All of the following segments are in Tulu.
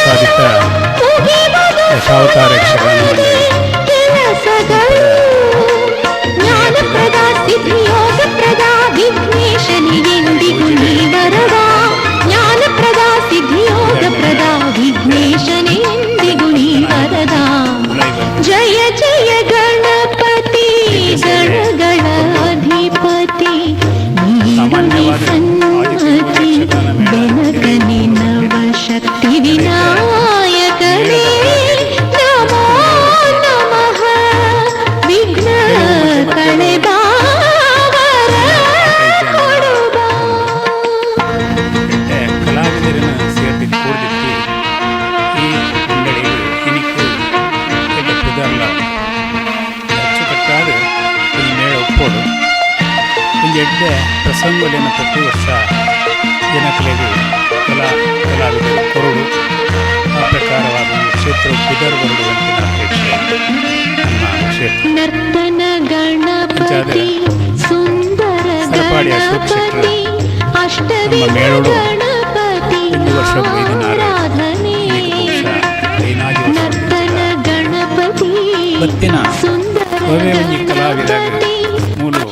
ಪ್ರಸಾದಿತ ದಶಾವತಾರ ಯಕ್ಷಗಾನ ಮಂಡಳಿ. ಕೆಲಸಗಳು ಜ್ಞಾನಪ್ರದ, ಸಿದ್ಧಿಯೋಗಪ್ರದ ವಿಘ್ನೇಶನೇ, ಎಂದಿಗೂ ನೀ ವರದ. ಜ್ಞಾನಪ್ರದ, ಸಿದ್ಧಿಯೋಗಪ್ರದ ವಿಘ್ನೇಶನೇ, ಎಂದಿಗೂ ನೀ ವರದ. ಜಯ ಜಯ ಗಣಪತಿ, ಗಣಗಳ ಅಧಿಪತಿ, ನೀಡುವೆ ಸಾಮಾನ್ಯವಾದ ಸನ್ಮತಿ, ಬೆನಕನೆ ನವ ಶಕ್ತಿ ವಿನಾಯಕನೇ, ನಮೋ ನಮಃ. ವಿಘ್ನ ಕಳೆ ಬಾ, ವರ ಕೊಡು ಬಾ. ಎಡ್ಡೆ ಕಲಾವಿದರನ್ನ ಸೇರ್ದಿ ಕೂಡ್ದಿತ್ತಿ ಈ ಮಂಡಳಿಗೆ ಇನಿಕ್ ಎಡ್ಡೆ ಪುದರ್ಲ. ಅಚ್ಚುಕಟ್ಟಾದ ಒಂಜಿ ಮೇಳ ಉಪ್ಪೊಡು. ಒಂಜಿ ಎಡ್ಡೆ ಪ್ರಸಂಗೊಲೆನ ಪ್ರತಿ ವರ್ಷ ಜನಕಲೆಗ್ ಕಲಾವಿದರು ಕೊರೊಡು. ಆ ಪ್ರಕಾರವಾದ ಒಂದು ಕ್ಷೇತ್ರ ಪುದರ್ ಬರಡು ಪನ್ಪಿನ ಅಪೇಕ್ಷೆ ನಮ್ಮ ಕ್ಷೇತ್ರ. ನರ್ತನ ಗಣಪತಿ, ಸುಂದರ ಸರಪಾಡಿ ಅಶೋಕ್ ಶೆಟ್ರು ಗಣಪತಿ, ಅಷ್ಟವಿಧ ನಮ್ಮ ಮೇಳೋಡು ಗಣಪತಿ ಒಂದು ವರ್ಷ ಬೈದಿನಾರು. ಆರಾಧನೆ. ಈಗ ಬಹುಶಃ 5 ವರ್ಷ. ನರ್ತನ ಗಣಪತಿ, ಬತ್ತಿನ ಸುಂದರ ಒವೇ ಒಂಜಿ ಕಲಾವಿದಾಗ ಗಣಪತಿ, ಮೂಲು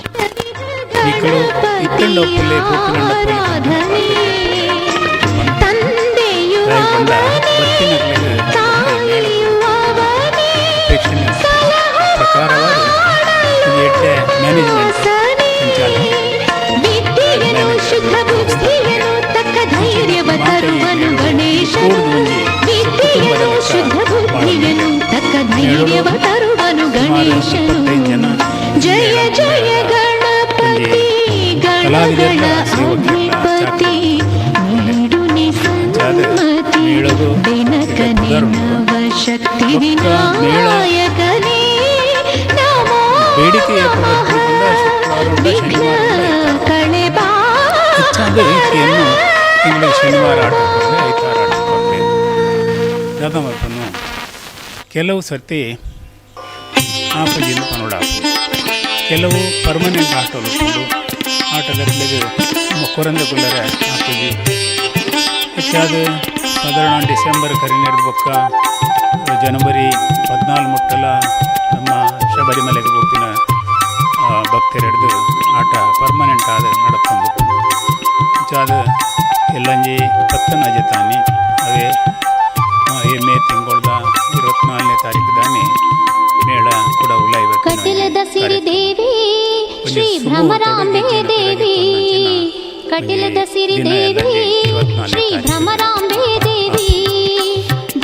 ನಿಕುಲು ಇತ್ತಂಡ ಒಪ್ಪುಲೆ, ಪೋಪಿಲಂಡ ಒಪ್ಪುಲೆ. ಆರಾಧನೆ. ತಂದೆಯು ದಯಗೊಂಡ ಅವನೇ, ಬತ್ತಿನಕ್ಲೆಗ್ ತಾಯಿಯು ಅವನೇ, ಅಪೇಕ್ಷಣೆ ಪ್ರಕಾರವಾದ ಒಂದು ಎಡ್ಡೆ ಮ್ಯಾನೇಜ್ಮೆಂಟ್, ಸಂಚಾಲಕ. ವಿದ್ಯೆಯನು, ಶುದ್ಧ ಬುದ್ಧಿಯನು, ತಕ್ಕ ಧೈರ್ಯವ ತರುವನು ಗಣೇಶನು. ಕೂಡ್ದು ಒಂಜಿ ವಿದ್ಯೆಯನು, ಶುದ್ಧ ಬುದ್ಧಿಯನು, ತಕ್ಕ ಧೈರ್ಯವ ತರುವನು ಗಣೇಶನು. 25 ಜನ ಜಯ ಜಯ ಗಣಪತಿ, ಗಣಗಳ ಕಲಾವಿದರ ಸೇವಕರೆಲ್ಲ ಅಧಿಪತಿ, ನೀಡು ಅಂಚಾದ್ ಸನ್ಮತಿ, ಮೇಳೊಗು ಬೆನಕನೆ ಪುದರುಂಡು. ನವ ಶಕ್ತಿ ಬೊಕ್ಕ ಮೇಳ ವಿನಾಯಕನೇ, ನಮೋ ಬೇಡಿಕೆ ಏಪ ನಮಃ. ಬರ್ಪುಂಡು ಪಂಡ ಶುಕ್ರವಾರ ಉಂಡ, ವಿಘ್ನ ಶನಿವಾರ ಉಂಡ ಐತಾರ. ಕಳೆ ಬಾ. ಹೆಚ್ಚಾದ ರೀತಿಯನ್ನು ತಿಂಗಳಿಗೆ ಶನಿವಾರ ಆಟ ಕೊಡಲಿ, ಐತಾರ ಆಟ ಕೊಡಲಿ. ದಾದ ಮಲ್ಪನು, ಕೆಲವು ಸರ್ತಿ ಆಪಜಿಂದ ಪನೋಡ, ಕೆಲವು ಪರ್ಮನೆಂಟ್ ಆಟೋಲು ಉಪ್ಪುಂಡು. ಆಟದಕ್ಲೆಗ್ ಕೊರಂದ ಕುಲ್ಲರೆ ಆಪುಜಿ. ಹೆಚ್ಚಾದ ಸಾಧಾರಣ ಡಿಸೆಂಬರ್ ಕರಿನೆರ್ದ್ ಬೊಕ್ಕ ಜನವರಿ 14 ಮುಟ್ಟಲ ನಮ್ಮ ಶಬರಿಮಲೆಗೆ ಪೋಪಿನ ಭಕ್ತರೆಡ್ದು ಆಟ ಪರ್ಮನೆಂಟ್ ಆದ ನಡತೊಂದು. ಹೆಚ್ಚಾದ ಎಲ್ಲಂಜಿ ಪತ್ತನಾಜೆ ತಾನಿ, ಅವೇ ಮೇ ತಿಂಗಳದ 24ನೇ ತಾರೀಕು ದಾನಿ ಮೇಳ ಕೂಡ ಉಲಾಯಿ. ಕಟಿಲದ ಸಿರಿ ದೇವಿ, ಶ್ರೀ ಭ್ರಮರಾಂಬೆ ದೇವಿ. ಕಟಿಲದ ಸಿರಿ ದೇವಿ, ಶ್ರೀ ಭ್ರಮರಾಂಬೆ ದೇವಿ,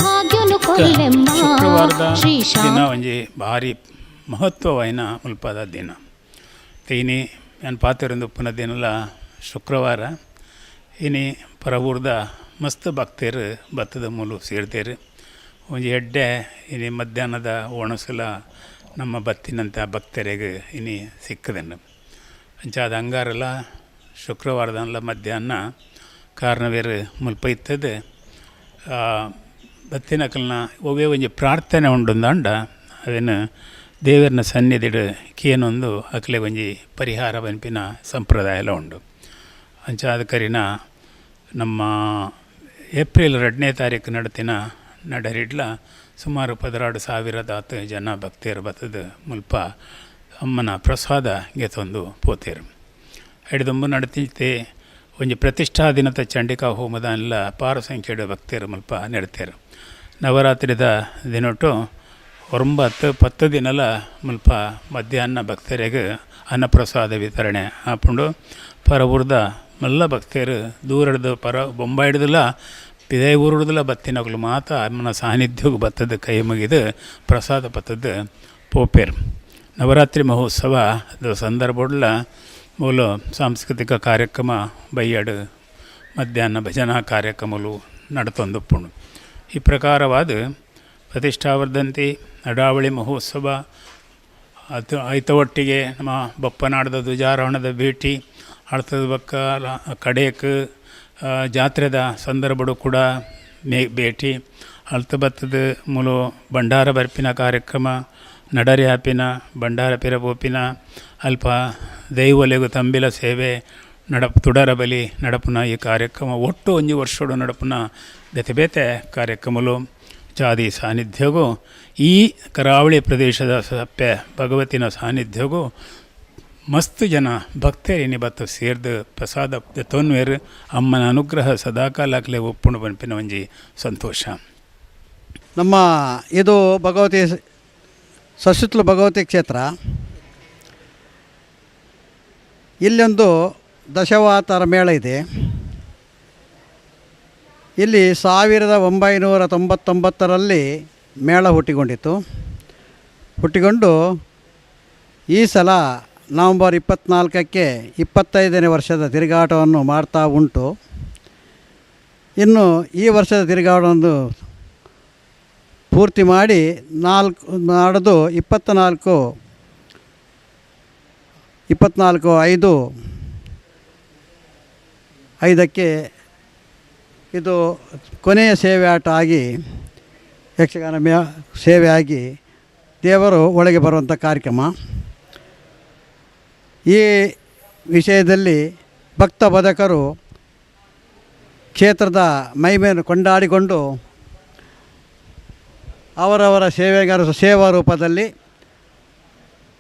ಭಾಗ್ಯನು ಕೊಲ್ಲೆಮ್ಮ. ಶುಕ್ರವಾರದ ಶ್ರೀ ದಿನ ಒಂಜಿ ಭಾರಿ ಮಹತ್ವವಾಯಿನ ಮುಲ್ಪದ ದಿನ. ಇನಿ ಯಾನ್ ಪಾತೆರೊಂದು ಉಪ್ಪುನ ದಿನಲ ಶುಕ್ರವಾರ. ಇನಿ ಪರವೂರ್ದ ಮಸ್ತ್ ಭಕ್ತೆರ್ ಬತ್ತದ ಮೂಲು ಸೇರ್ದೆರ್. ಒಂಜಿ ಎಡ್ಡೆ ಇನಿ ಮಧ್ಯಾಹ್ನದ ಒಣಸುಲ ನಮ್ಮ ಬತ್ತಿನಂಥ ಭಕ್ತರೆಗ್ ಇನಿ ಸಿಕ್ಕದನ್ನು. ಅಂಚಾದ ಅಂಗಾರಲ ಶುಕ್ರವಾರದಲ್ಲ ಮಧ್ಯಾಹ್ನ ಕಾರ್ನವೇರು ಮುಲ್ಪ ಇತ್ತದು. ಬತ್ತಿನಕಲ್ನ ಒವ್ವೇ ಒಂಜಿ ಪ್ರಾರ್ಥನೆ ಉಂಡುಂದಾಂಡ ಅವೆನ್ ದೇವೆರ್ನ ಸನ್ನಿಧಿಡ್ ಕೇನೊಂದು ಅಕ್ಲೆಗ್ ಒಂಜಿ ಪರಿಹಾರ ಪನ್ಪಿನ ಸಂಪ್ರದಾಯಲ ಉಂಡು. ಅಂಚಾದ ಕರಿನ ನಮ್ಮ ಏಪ್ರಿಲ್ 2ನೇ ತಾರೀಕು ನಡತಿನ ನಡರಿಡ್ಲ ಸುಮಾರು 12,000ದಾತ್ ಜನ ಭಕ್ತೆರ್ ಬತ್ತದು ಮುಲ್ಪ ಅಮ್ಮನ ಪ್ರಸಾದ ಗೆತೊಂದು ಪೋತೆರ್. ಐಡ್ದುಂಬು ನಡತಿತ್ತೆ ಒಂಜಿ ಪ್ರತಿಷ್ಠಾ ದಿನದ ಚಂಡಿಕಾ ಹೋಮದಾನಿಲ ಅಪಾರ ಸಂಖ್ಯೆಡ್ ಭಕ್ತೆರ್ ಮುಲ್ಪ ನೆಡ್ತೆರ್. ನವರಾತ್ರಿದ ದಿನೊಟು 9, 10 ದಿನಲ ಮುಲ್ಪ ಮಧ್ಯಾಹ್ನ ಭಕ್ತರೆಗ್ ಅನ್ನಪ್ರಸಾದ ವಿತರಣೆ ಆಪುಂಡು. ಪರವೂರ್ದ ಮಲ್ಲ ಭಕ್ತೆರ್, ದೂರಡ್ದು, ಪರ ಬೊಂಬಾಯಿಡ್ದುಲ, ಪಿದಯಿ ಊರುಡ್ದುಲ ಬತ್ತಿನಕುಲು ಮಾತ ಅಮ್ಮನ ಸಾನ್ನಿಧ್ಯಗ್ ಬತ್ತದು, ಕೈ ಮುಗಿದು, ಪ್ರಸಾದ ಪತ್ತದು ಪೋಪೆರ್. ನವರಾತ್ರಿ ಮಹೋತ್ಸವ ಸಂದರ್ಭಡ್ಲ ಮೂಲು ಸಾಂಸ್ಕೃತಿಕ ಕಾರ್ಯಕ್ರಮ ಬಯ್ಯಡ್, ಮಧ್ಯಾಹ್ನ ಭಜನಾ ಕಾರ್ಯಕ್ರಮಲು ನಡತೊಂದುಪ್ಪುಂಡು. ಈ ಪ್ರಕಾರವಾದ ಪ್ರತಿಷ್ಠಾವರ್ಧಂತಿ, ನಡಾವಳಿ ಮಹೋತ್ಸವ ಅದು ಐತ ಒಟ್ಟಿಗೆ ನಮ್ಮ ಬಪ್ಪನಾಡದ ಧ್ವಜಾರೋಹಣದ ಭೇಟಿ ಅಳ್ತದ ಬೊಕ್ಕ ಕಡೇಕ್ ಜಾತ್ರೆದ ಸಂದರ್ಭಡು ಕೂಡ ಮೇ ಭೇಟಿ ಅಲ್ತ ಬತ್ತದ. ಮೂಲು ಭಂಡಾರ ಬರ್ಪಿನ ಕಾರ್ಯಕ್ರಮ, ನಡರಿ ಆಪಿನ, ಭಂಡಾರ ಪಿರ ಪೋಪಿನ, ಅಲ್ಪ ದೈವೊಲೆಗ್ ತಂಬಿಲ ಸೇವೆ ನಡಪ್, ತುಡರ ಬಲಿ ನಡಪುನ ಈ ಕಾರ್ಯಕ್ರಮ, ಒಟ್ಟು ಒಂಜಿ ವರ್ಷಡು ನಡಪುನ. ಬೇತೆ ಬೇತೆ ಕಾರ್ಯಕ್ರಮಲು ಜಾದಿ ಸಾನ್ನಿಧ್ಯಗೂ ಈ ಕರಾವಳಿ ಪ್ರದೇಶದ ಸಪ್ಪೆ ಭಗವತಿನ ಸಾನ್ನಿಧ್ಯಗೂ ಮಸ್ತ್ ಜನ ಭಕ್ತರು ಇನಿ ಬತ್ತು ಸೇರ್ದು ಪ್ರಸಾದ ದೆತೊನ್ವೆರ್. ಅಮ್ಮನ ಅನುಗ್ರಹ ಸದಾಕಾಲ ಅಕ್ಲೆ ಉಪ್ಪುಂಡು ಪನ್ಪಿನ ಒಂಜಿ ಸಂತೋಷ. ನಮ್ಮ ಇದು ಭಗವತಿ ಸಸಿತ್ಲು ಭಗವತಿ ಕ್ಷೇತ್ರ. ಇಲ್ಲೊಂದು ದಶಾವತಾರ ಮೇಳ ಇದೆ. ಇಲ್ಲಿ 1999ರಲ್ಲಿ ಮೇಳ ಹುಟ್ಟಿಕೊಂಡಿತ್ತು. ಹುಟ್ಟಿಕೊಂಡು ಈ ಸಲ ನವಂಬರ್ 24ಕ್ಕೆ 25ನೇ ವರ್ಷದ ತಿರುಗಾಟವನ್ನು ಮಾಡ್ತಾ ಉಂಟು. ಇನ್ನು ಈ ವರ್ಷದ ತಿರುಗಾಟವನ್ನು ಪೂರ್ತಿ ಮಾಡಿ ನಾಲ್ಕು ನಾಡ್ದು 24, 24 5 5ಕ್ಕೆ ಇದು ಕೊನೆಯ ಸೇವೆ ಆಟ ಆಗಿ, ಯಕ್ಷಗಾನ ಸೇವೆ ಆಗಿ ದೇವರು ಒಳಗೆ ಬರುವಂಥ ಕಾರ್ಯಕ್ರಮ. ಈ ವಿಷಯದಲ್ಲಿ ಭಕ್ತ ಭಜಕರು ಕ್ಷೇತ್ರದ ಮಹಿಮೆಯನ್ನು ಕೊಂಡಾಡಿಕೊಂಡು ಅವರವರ ಸೇವೆಗಾರ ಸೇವಾ ರೂಪದಲ್ಲಿ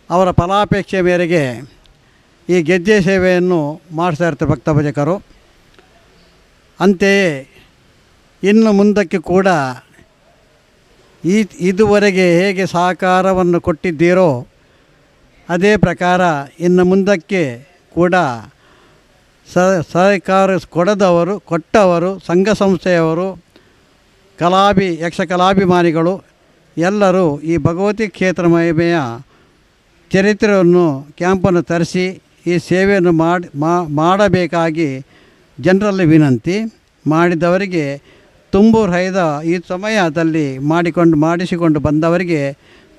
ಅವರ ಫಲಾಪೇಕ್ಷೆ ಮೇರೆಗೆ ಈ ಗೆಜ್ಜೆ ಸೇವೆಯನ್ನು ಮಾಡಿಸ್ತಾ ಇರ್ತಾರೆ ಭಕ್ತ ಭಜಕರು. ಅಂತೆಯೇ ಇನ್ನು ಮುಂದಕ್ಕೆ ಕೂಡ ಇದುವರೆಗೆ ಹೇಗೆ ಸಹಕಾರವನ್ನು ಕೊಟ್ಟಿದ್ದೀರೋ ಅದೇ ಪ್ರಕಾರ ಇನ್ನು ಮುಂದಕ್ಕೆ ಕೂಡ ಸಹಕಾರ ಕೊಡದವರು, ಕೊಟ್ಟವರು, ಸಂಘ ಸಂಸ್ಥೆಯವರು, ಯಕ್ಷ ಕಲಾಭಿಮಾನಿಗಳು ಎಲ್ಲರೂ ಈ ಭಗವತಿ ಕ್ಷೇತ್ರ ಮಹಿಮೆಯ ಚರಿತ್ರೆಯನ್ನು ಕ್ಯಾಂಪನ್ನು ತರಿಸಿ ಈ ಸೇವೆಯನ್ನು ಮಾಡಬೇಕಾಗಿ ಜನರಲ್ಲಿ ವಿನಂತಿ. ಮಾಡಿದವರಿಗೆ ತುಂಬು ಹೃದಯದ, ಈ ಸಮಯದಲ್ಲಿ ಮಾಡಿಸಿಕೊಂಡು ಬಂದವರಿಗೆ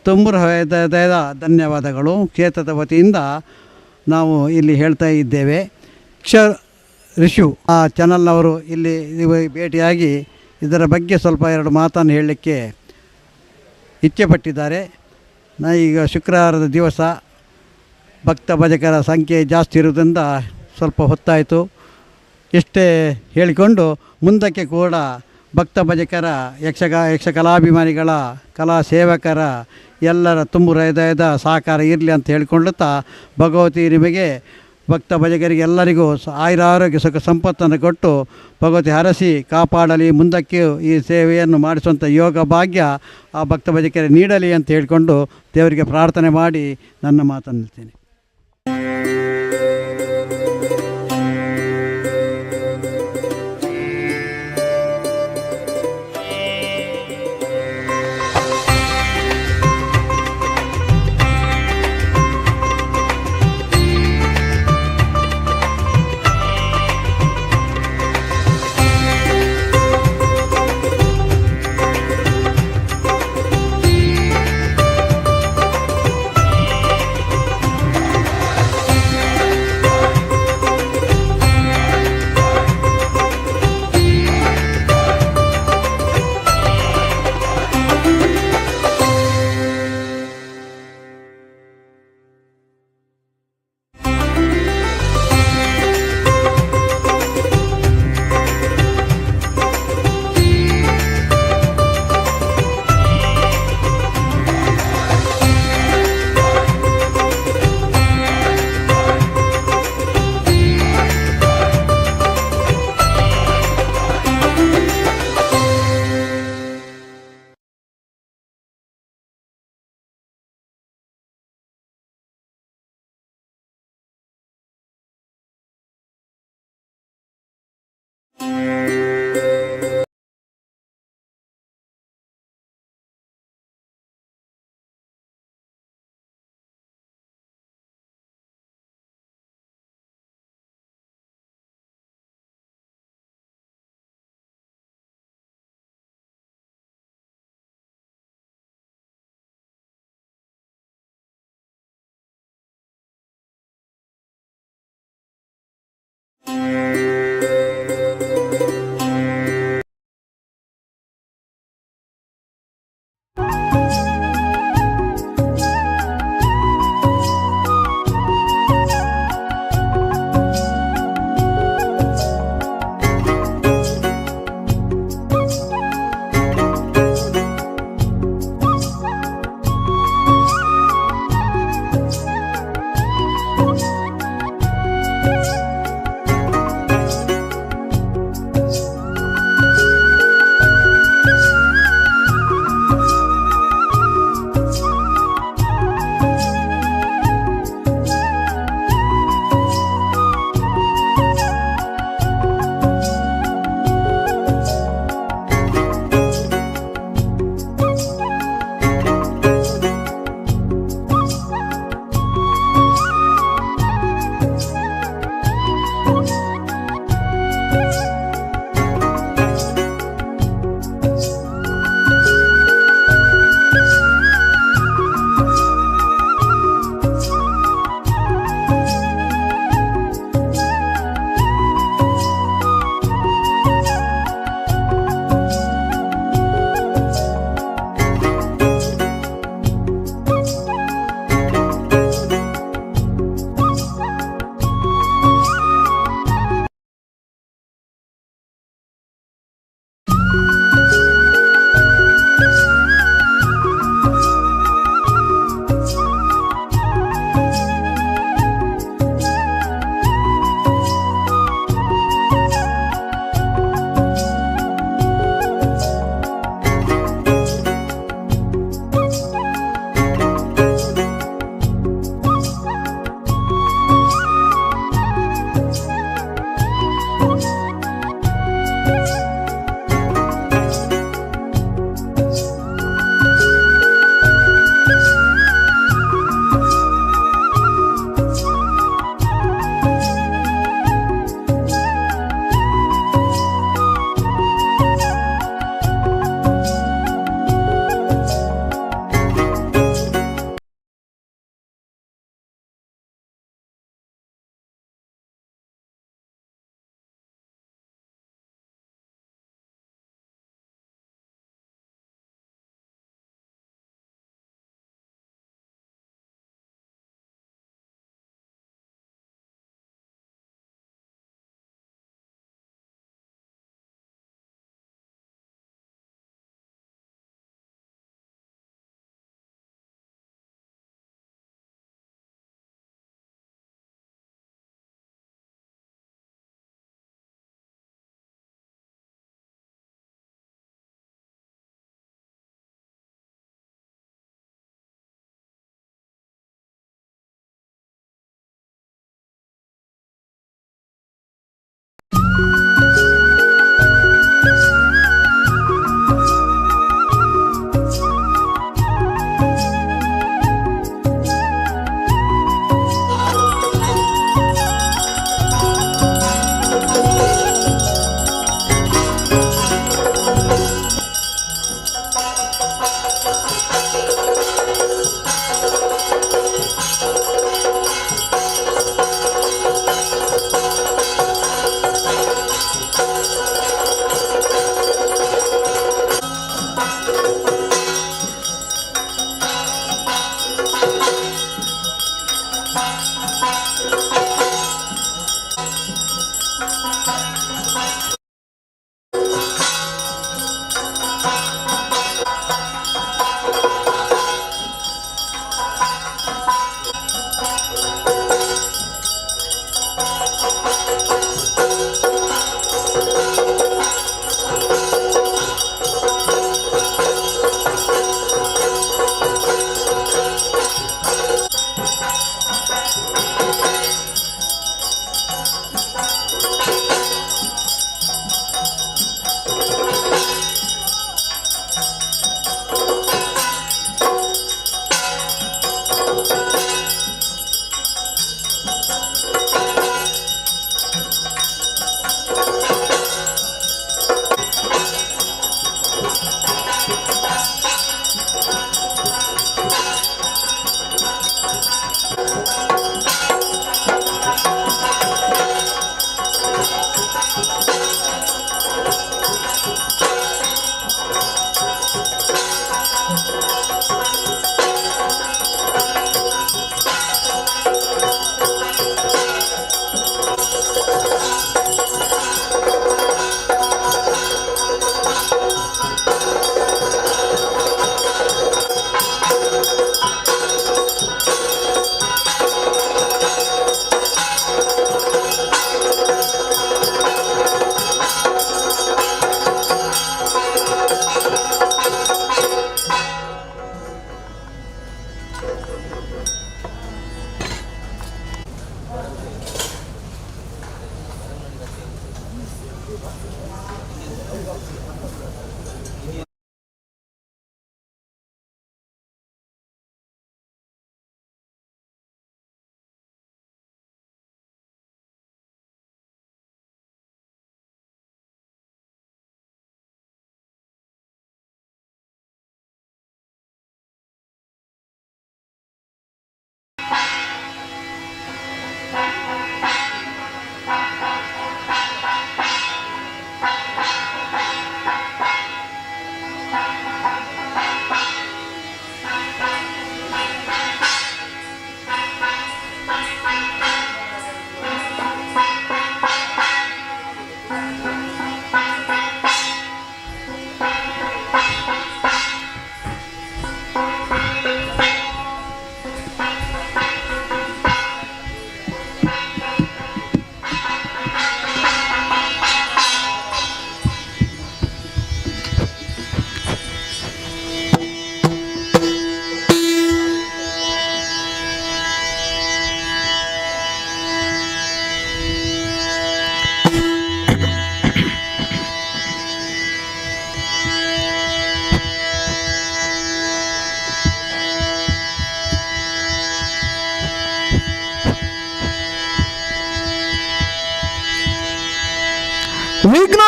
ತುಂಬು ಹೃದಯದ ಧನ್ಯವಾದಗಳು ಕ್ಷೇತ್ರದ ವತಿಯಿಂದ ನಾವು ಇಲ್ಲಿ ಹೇಳ್ತಾ ಇದ್ದೇವೆ. ಕ್ಷ ರಿಷು ಆ ಚಾನಲ್ನವರು ಇಲ್ಲಿ ಭೇಟಿಯಾಗಿ ಇದರ ಬಗ್ಗೆ ಸ್ವಲ್ಪ ಎರಡು ಮಾತನ್ನು ಹೇಳಲಿಕ್ಕೆ ಇಚ್ಛೆ ಪಟ್ಟಿದ್ದಾರೆ. ಈಗ ಶುಕ್ರವಾರದ ದಿವಸ ಭಕ್ತ ಭಜಕರ ಸಂಖ್ಯೆ ಜಾಸ್ತಿ ಇರುವುದರಿಂದ ಸ್ವಲ್ಪ ಹೊತ್ತಾಯಿತು. ಇಷ್ಟೇ ಹೇಳಿಕೊಂಡು ಮುಂದಕ್ಕೆ ಕೂಡ ಭಕ್ತ ಭಜಕರ, ಯಕ್ಷಕಲಾಭಿಮಾನಿಗಳ, ಕಲಾ ಸೇವಕರ ಎಲ್ಲರ ತುಂಬು ಹೃದಯದ ಸಹಕಾರ ಇರಲಿ ಅಂತ ಹೇಳಿಕೊಳ್ಳುತ್ತಾ, ಭಗವತಿ ನಿಮಗೆ ಭಕ್ತ ಭಜಕರಿಗೆ ಎಲ್ಲರಿಗೂ ಆಯುರಾರೋಗ್ಯ ಸುಖ ಸಂಪತ್ತನ್ನು ಕೊಟ್ಟು ಭಗವತಿ ಹರಸಿ ಕಾಪಾಡಲಿ. ಮುಂದಕ್ಕೆ ಈ ಸೇವೆಯನ್ನು ಮಾಡಿಸುವಂಥ ಯೋಗ ಭಾಗ್ಯ ಆ ಭಕ್ತ ಭಜಕರಿಗೆ ನೀಡಲಿ ಅಂತ ಹೇಳಿಕೊಂಡು ದೇವರಿಗೆ ಪ್ರಾರ್ಥನೆ ಮಾಡಿ ನನ್ನ ಮಾತನ್ನು ನಿಲ್ತೇನೆ.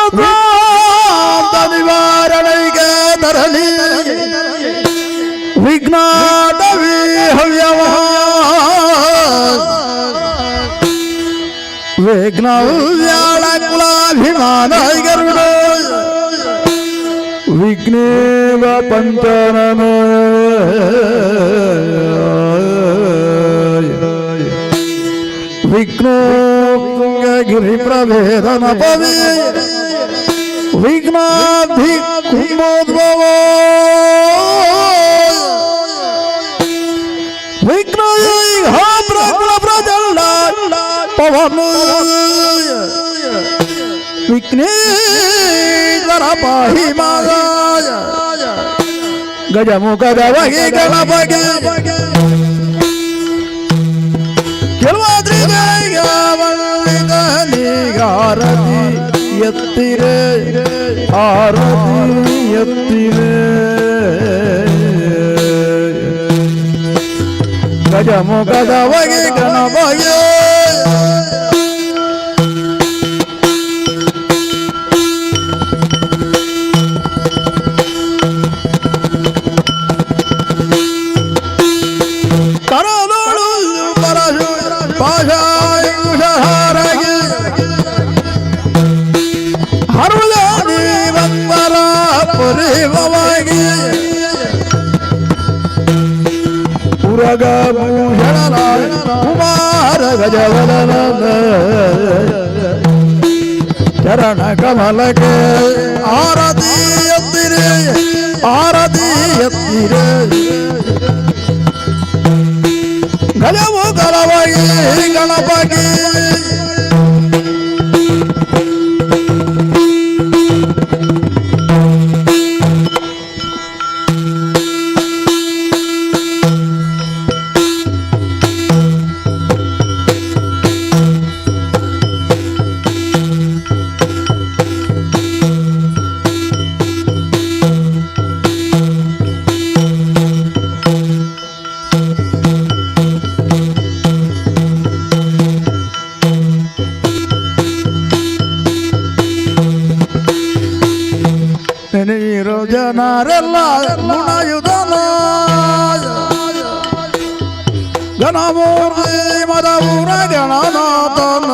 ವಿಘ್ನಾಂತ ನಿವಾರಣೆಗೆ ಧರಣಿ ವಿಘ್ನಾಟವಿ ಹವ್ಯವ ವಿಘ್ನ ವ್ಯಾಳ ಕುಲಾಭಿಮಾನ ಗರುಡ ವಿಘ್ನೇವ ಪಂಚನನ ವಿಘ್ನೋತ್ತುಂಗಗಿರಿ ಪ್ರಭೇದನ ಪವಿ ವಿಘ್ನಾಧಿ ಕುಂಭೋದ್ಭವ ವಿಘ್ನ ಪ್ರಕುಲ ಪ್ರಜಲ್ಲ ಪವನ ವಿಘ್ನೇಶ್ವರ ಪಾಹಿ ಮಾಯ ಗಜಮುಖದ ವಹಿ ಗಣಪಗೆ ಕೆಲವಾದ್ರಿಗಾರತಿ ಎತ್ತಿರೆ ಆರತಿ ಎತ್ತಿರೆ ಗಜಮುಖದ ವಹಿ ಗಣಪಗೆ ಕರದೋಳು ಪರಶು ಪಾಶಾಯುಷಹಾರಗಿ ಹರುಳಾದಿ ಬಂದರ ಪುರಿವವಾಗಿ ಉರಗ ಭೂಷಣನ ಕುಮಾರ ಗಜವದನ ಚರಣ ಕಮಲಕ್ಕೆ ಆರತಿ ಎತ್ತಿರೆ ಆರತಿ ಎತ್ತಿರೆ ಗಜವು ಗಲವಾಗಿ ಗಣಪಗಿ ನೆನೆಯಿರೋ ಜನರೆಲ್ಲ ಗುಣಯುಧನ ಗಣಮೂರ್ತಿ ಮದಪುರ ಗಣನಾಥನ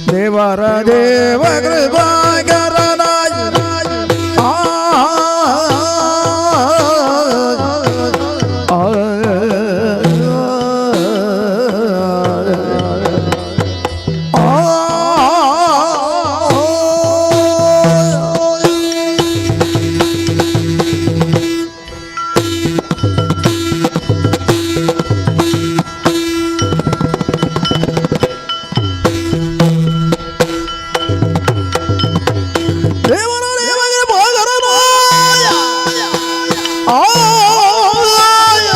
ದೇವರ ದೇವ ಕೃಪಾಕರನಾಯ ಆ ಆ, ಆ ದೇವರ ದೇವಗೆ ಭಾಗರನಾಯ ಆಯ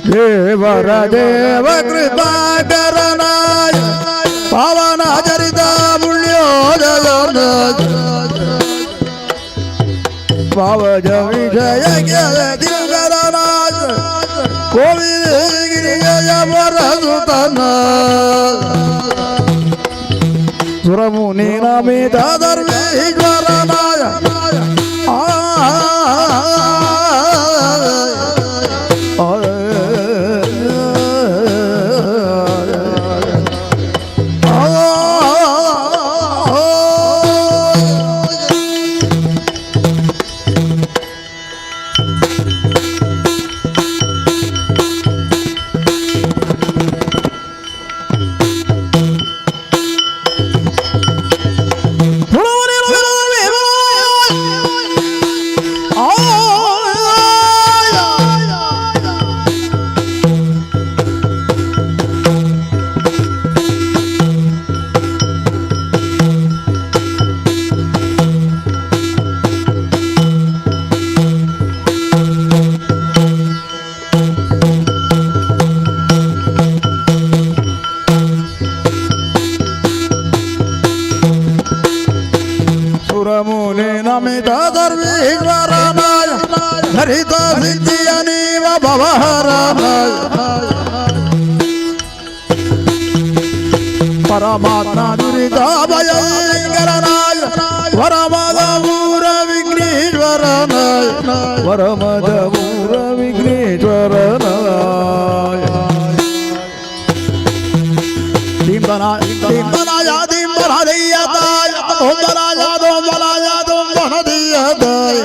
ದೇವರ ದೇವ ಕೃಪಾಕರನಾಯ ಪಾವನ ಚರಿತ ಪುಣ್ಯೋದಯ ಪಾವಜ ವಿಜಯ ತಿರುಗರನಾಯ ಕೋವಿಲಗಿರಿಯ ವರಸುತನ ಸುರಮುನಿ ನಮಿತ ಧರ್ಮೇಶ್ವರನಾಯ ಆ ಸುರಮುನಿ ನಮಿತ ಸರ್ವೇಶ್ವರನಾಯ ಹರಿತ ಸಿದ್ಧಿಯ ನೀವ ಭವಹರನಾಯ ಪರಮಾತ್ಮ ದುರಿತ ಭಯಂಕರನಾಯ ವರಮದ ಊರ ವಿಘ್ನೇಶ್ವರನಾಯ ವರಮದ ಊರ ವಿಘ್ನೇಶ್ವರನಾಯ ದಿಂಬನಾಯ ದಿಂಬನದಯ್ಯತಾಯ ಓಂಬನಾಯ ದೋಂಬನಾಯ ದೋಂಬನದಯ್ಯತಾಯ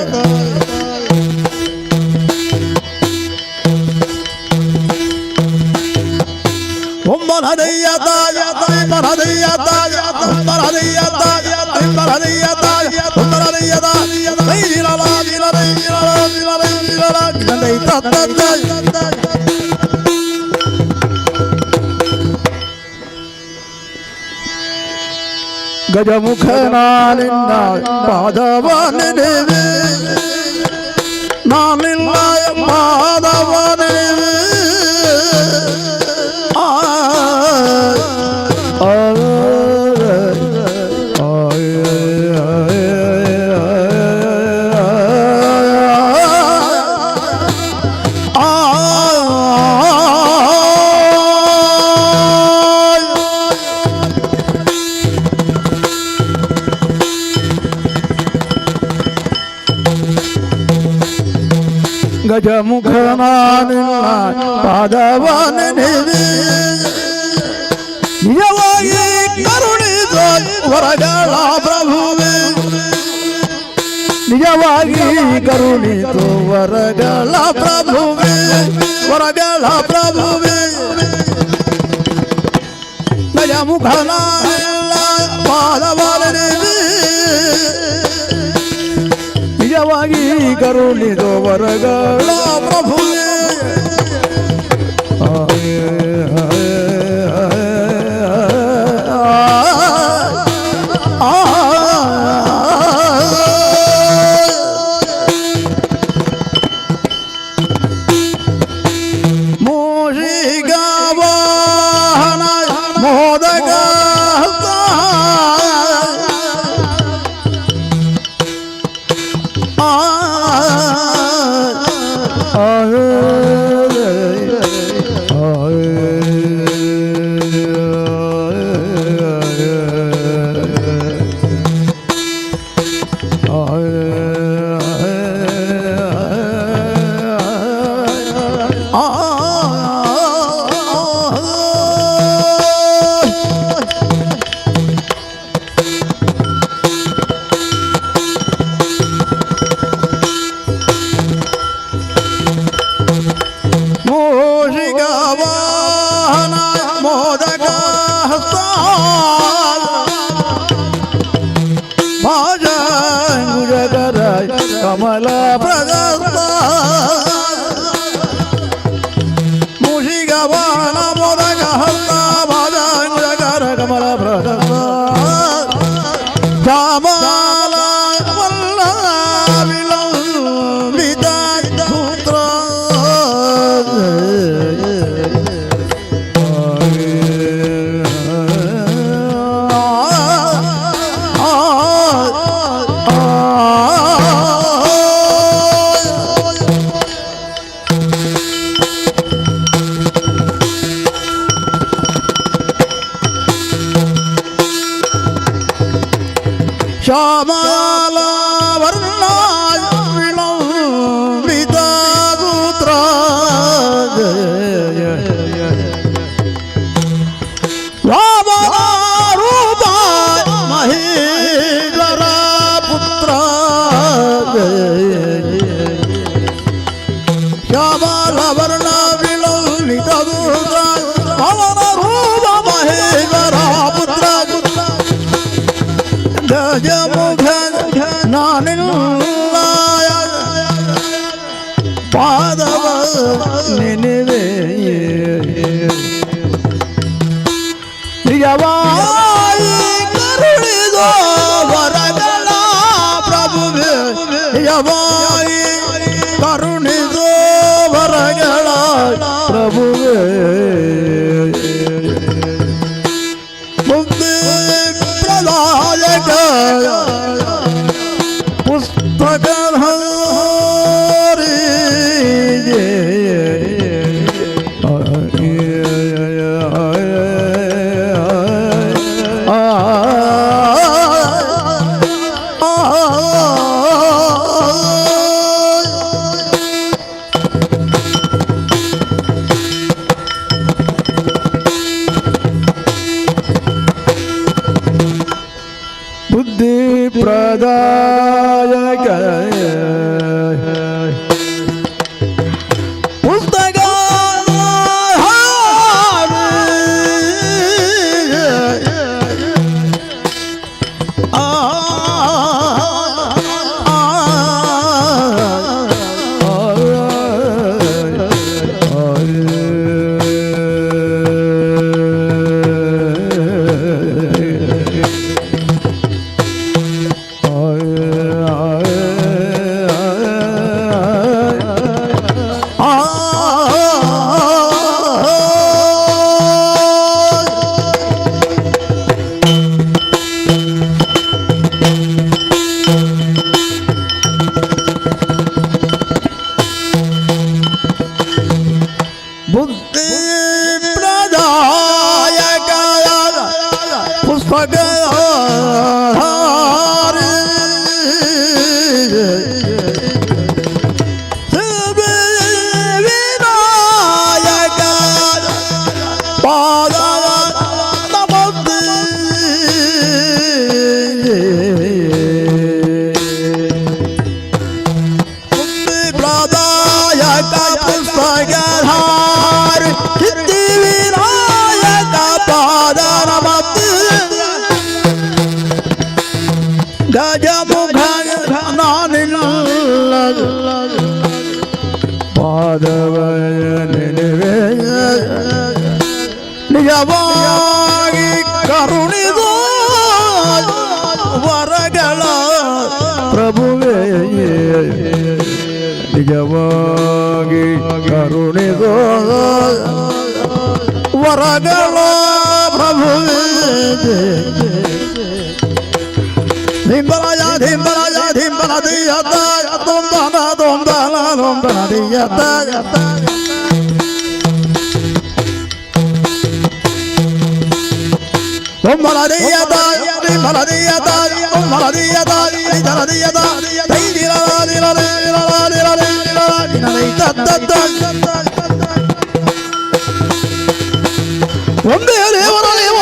ಓಂಬನದಯ್ಯತಾಯ ದಿಂಬನದಯ್ಯತಾಯ ಓಂಬನದಯ್ಯತಾಯ ದಿಂಬನದಯ್ಯತಾಯ ಓಂಬನದಯ್ಯತಾಯ ಗಜಮುಖ ನಾನಿನ್ನ ಪಾದವ ನೆನೆವೆ ನಾನಿಲ್ಲ ಪಾದವ ನೆನೆವೆ ಆ ಆ ಗಜಮುಖ ನಾನಿಲ್ಲ ಪಾದವ ನೆನೆವೆ ನಿಜವಾಗಿ ಕರುಣಿಸ ವರಗಳ ಪ್ರಭುವೆ ನಿಜವಾಗಿ ಕರುಣಿಸು ವರಗಳ ಪ್ರಭುವೆ ವರಗಳ ಪ್ರಭುವೆ ಗಜಮುಖ ನಾನಿಲ್ಲ ಪಾದವ ನೆನೆವೆ ನಿಜವಾಗಿ ಕರುಣಿಸು ವರಗಳ ಪ್ರಭುವೆ ಮೂಷಿಗವಾಹನ ಮೋದಕ ಮೂಷಿಗವಾಹನ ಮೋದಕ ಭಾಜರ ಕಮಲ ಪ್ರಗಸ್ತ ಮೂಷಿಗವಾಹನ ಮೋದಕ ಹಸ್ತ ಭಾಜರ ಕಮಲ ಪ್ರಗಸ್ತ ಶ್ಯಾಮಲ ವಲ್ಲ ವಿಲಂಬಿತ ಸೂತ್ರ ಶ್ಯಾಮಲ ವರ್ಣ ವಿಲಂಬಿತ ಸೂತ್ರ ವಾಮನ ರೂಪ ಮಹೇಶ್ವರ ಪುತ್ರ ಶ್ಯಾಮಲ ವರ್ಣ ವಿಲಂಬಿತ ಸೂತ್ರ ವಾಮನ ರೂಪ ಮಹೇಶ್ವರ ಪುತ್ರ ಗಜಮುಖ ನಾನಿಲ್ಲಾಯ ಪಾದವ ನೆನೆವೆ ನಿಜವಾಗಿ ಕರುಣಿದೋ ವರಗಳ ಪ್ರಭುವೆ ನಿಜವಾಗಿ ಕರುಣಿದೋ ವರಗಳ ಪ್ರಭುವೆ ಮುಕ್ತಿ ಪ್ರದಾಯಕ ಬುದ್ಧಿ ಪ್ರದಾಯಕ ಪುಸ್ತಕ. ಬುದ್ಧಿ ಪ್ರದಾಯಕ ಪುಸ್ತಕ. ವಿನಾಯಕ ಪಾದ ನಮಸ್ತೆ. ಪ್ರದಾಯಕ ಪುಸ್ತಕಧಾರಿ ಸಿದ್ಧಿ ವಿನಾಯಕ ಪಾದ ನಮಸ್ತೆ. ಗಜಮುಖ ನಾನಿಲ್ಲ ಪಾದವ ನೆನೆವೆ, ನಿಜವಾಗಿ ಕರುಣಿದು ವರಗಳ ಪ್ರಭುವೇ, ನಿಜವಾಗಿ ಕರುಣಿದು ವರಗಳ ಪ್ರಭುವೇ. ಧಿಂಬರಾಯ ಧಿಂಬರಾಯ ಧಿಂಬರ ದಿಯತ ತೊಂಬನ ತೊಂಬನ ತೊಂಬನ ದಿಯತ ತೊಂಬನ ದಿಯತ ಧಿಂಬರ ದಿಯತ ತೊಂಬನ ದಿಯತ ದಿದರ ದಿಯತ ದೈ ದಿರ ದಿರ ದಿರ ದಿರ ದಿರ ದಿರ ದೈ ತತ್ತ ಒಂದೇ ದೇವರ ದೇವ.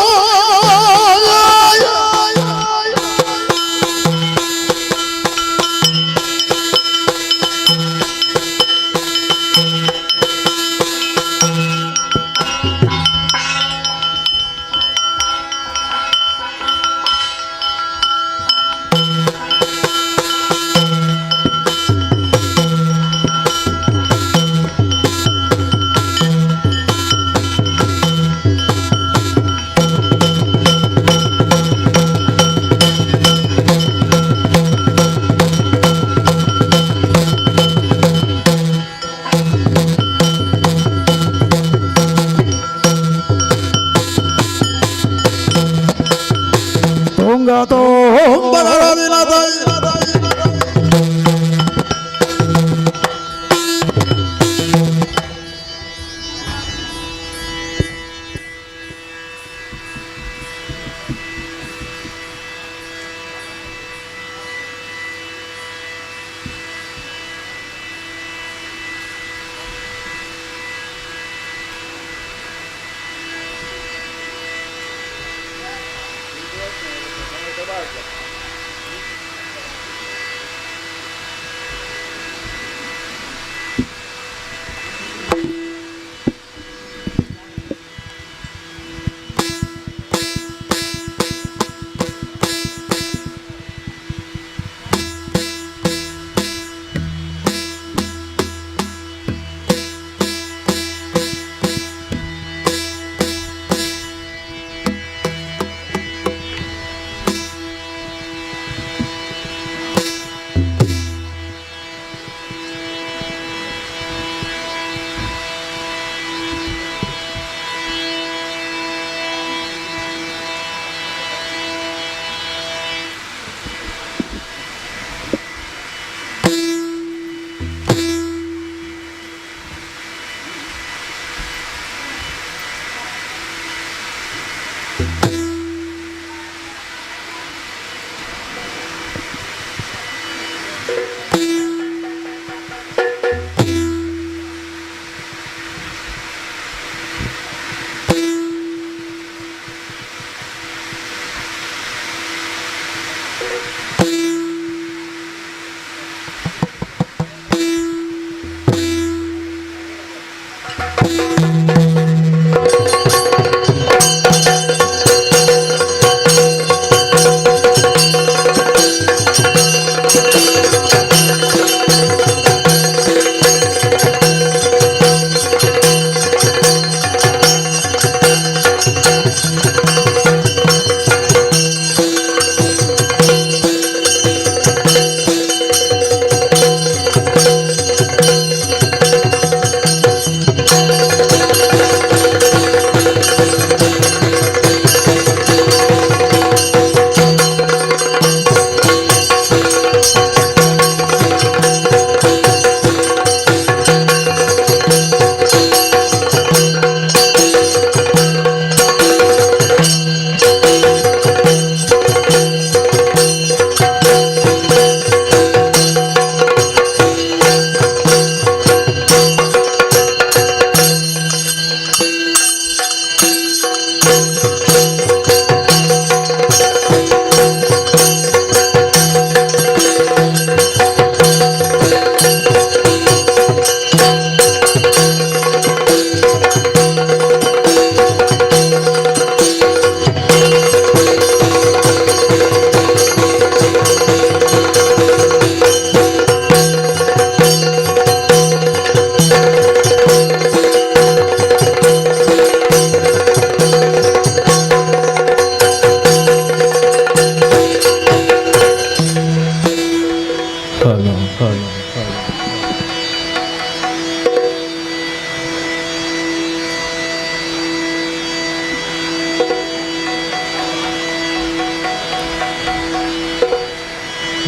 Hello hello hello.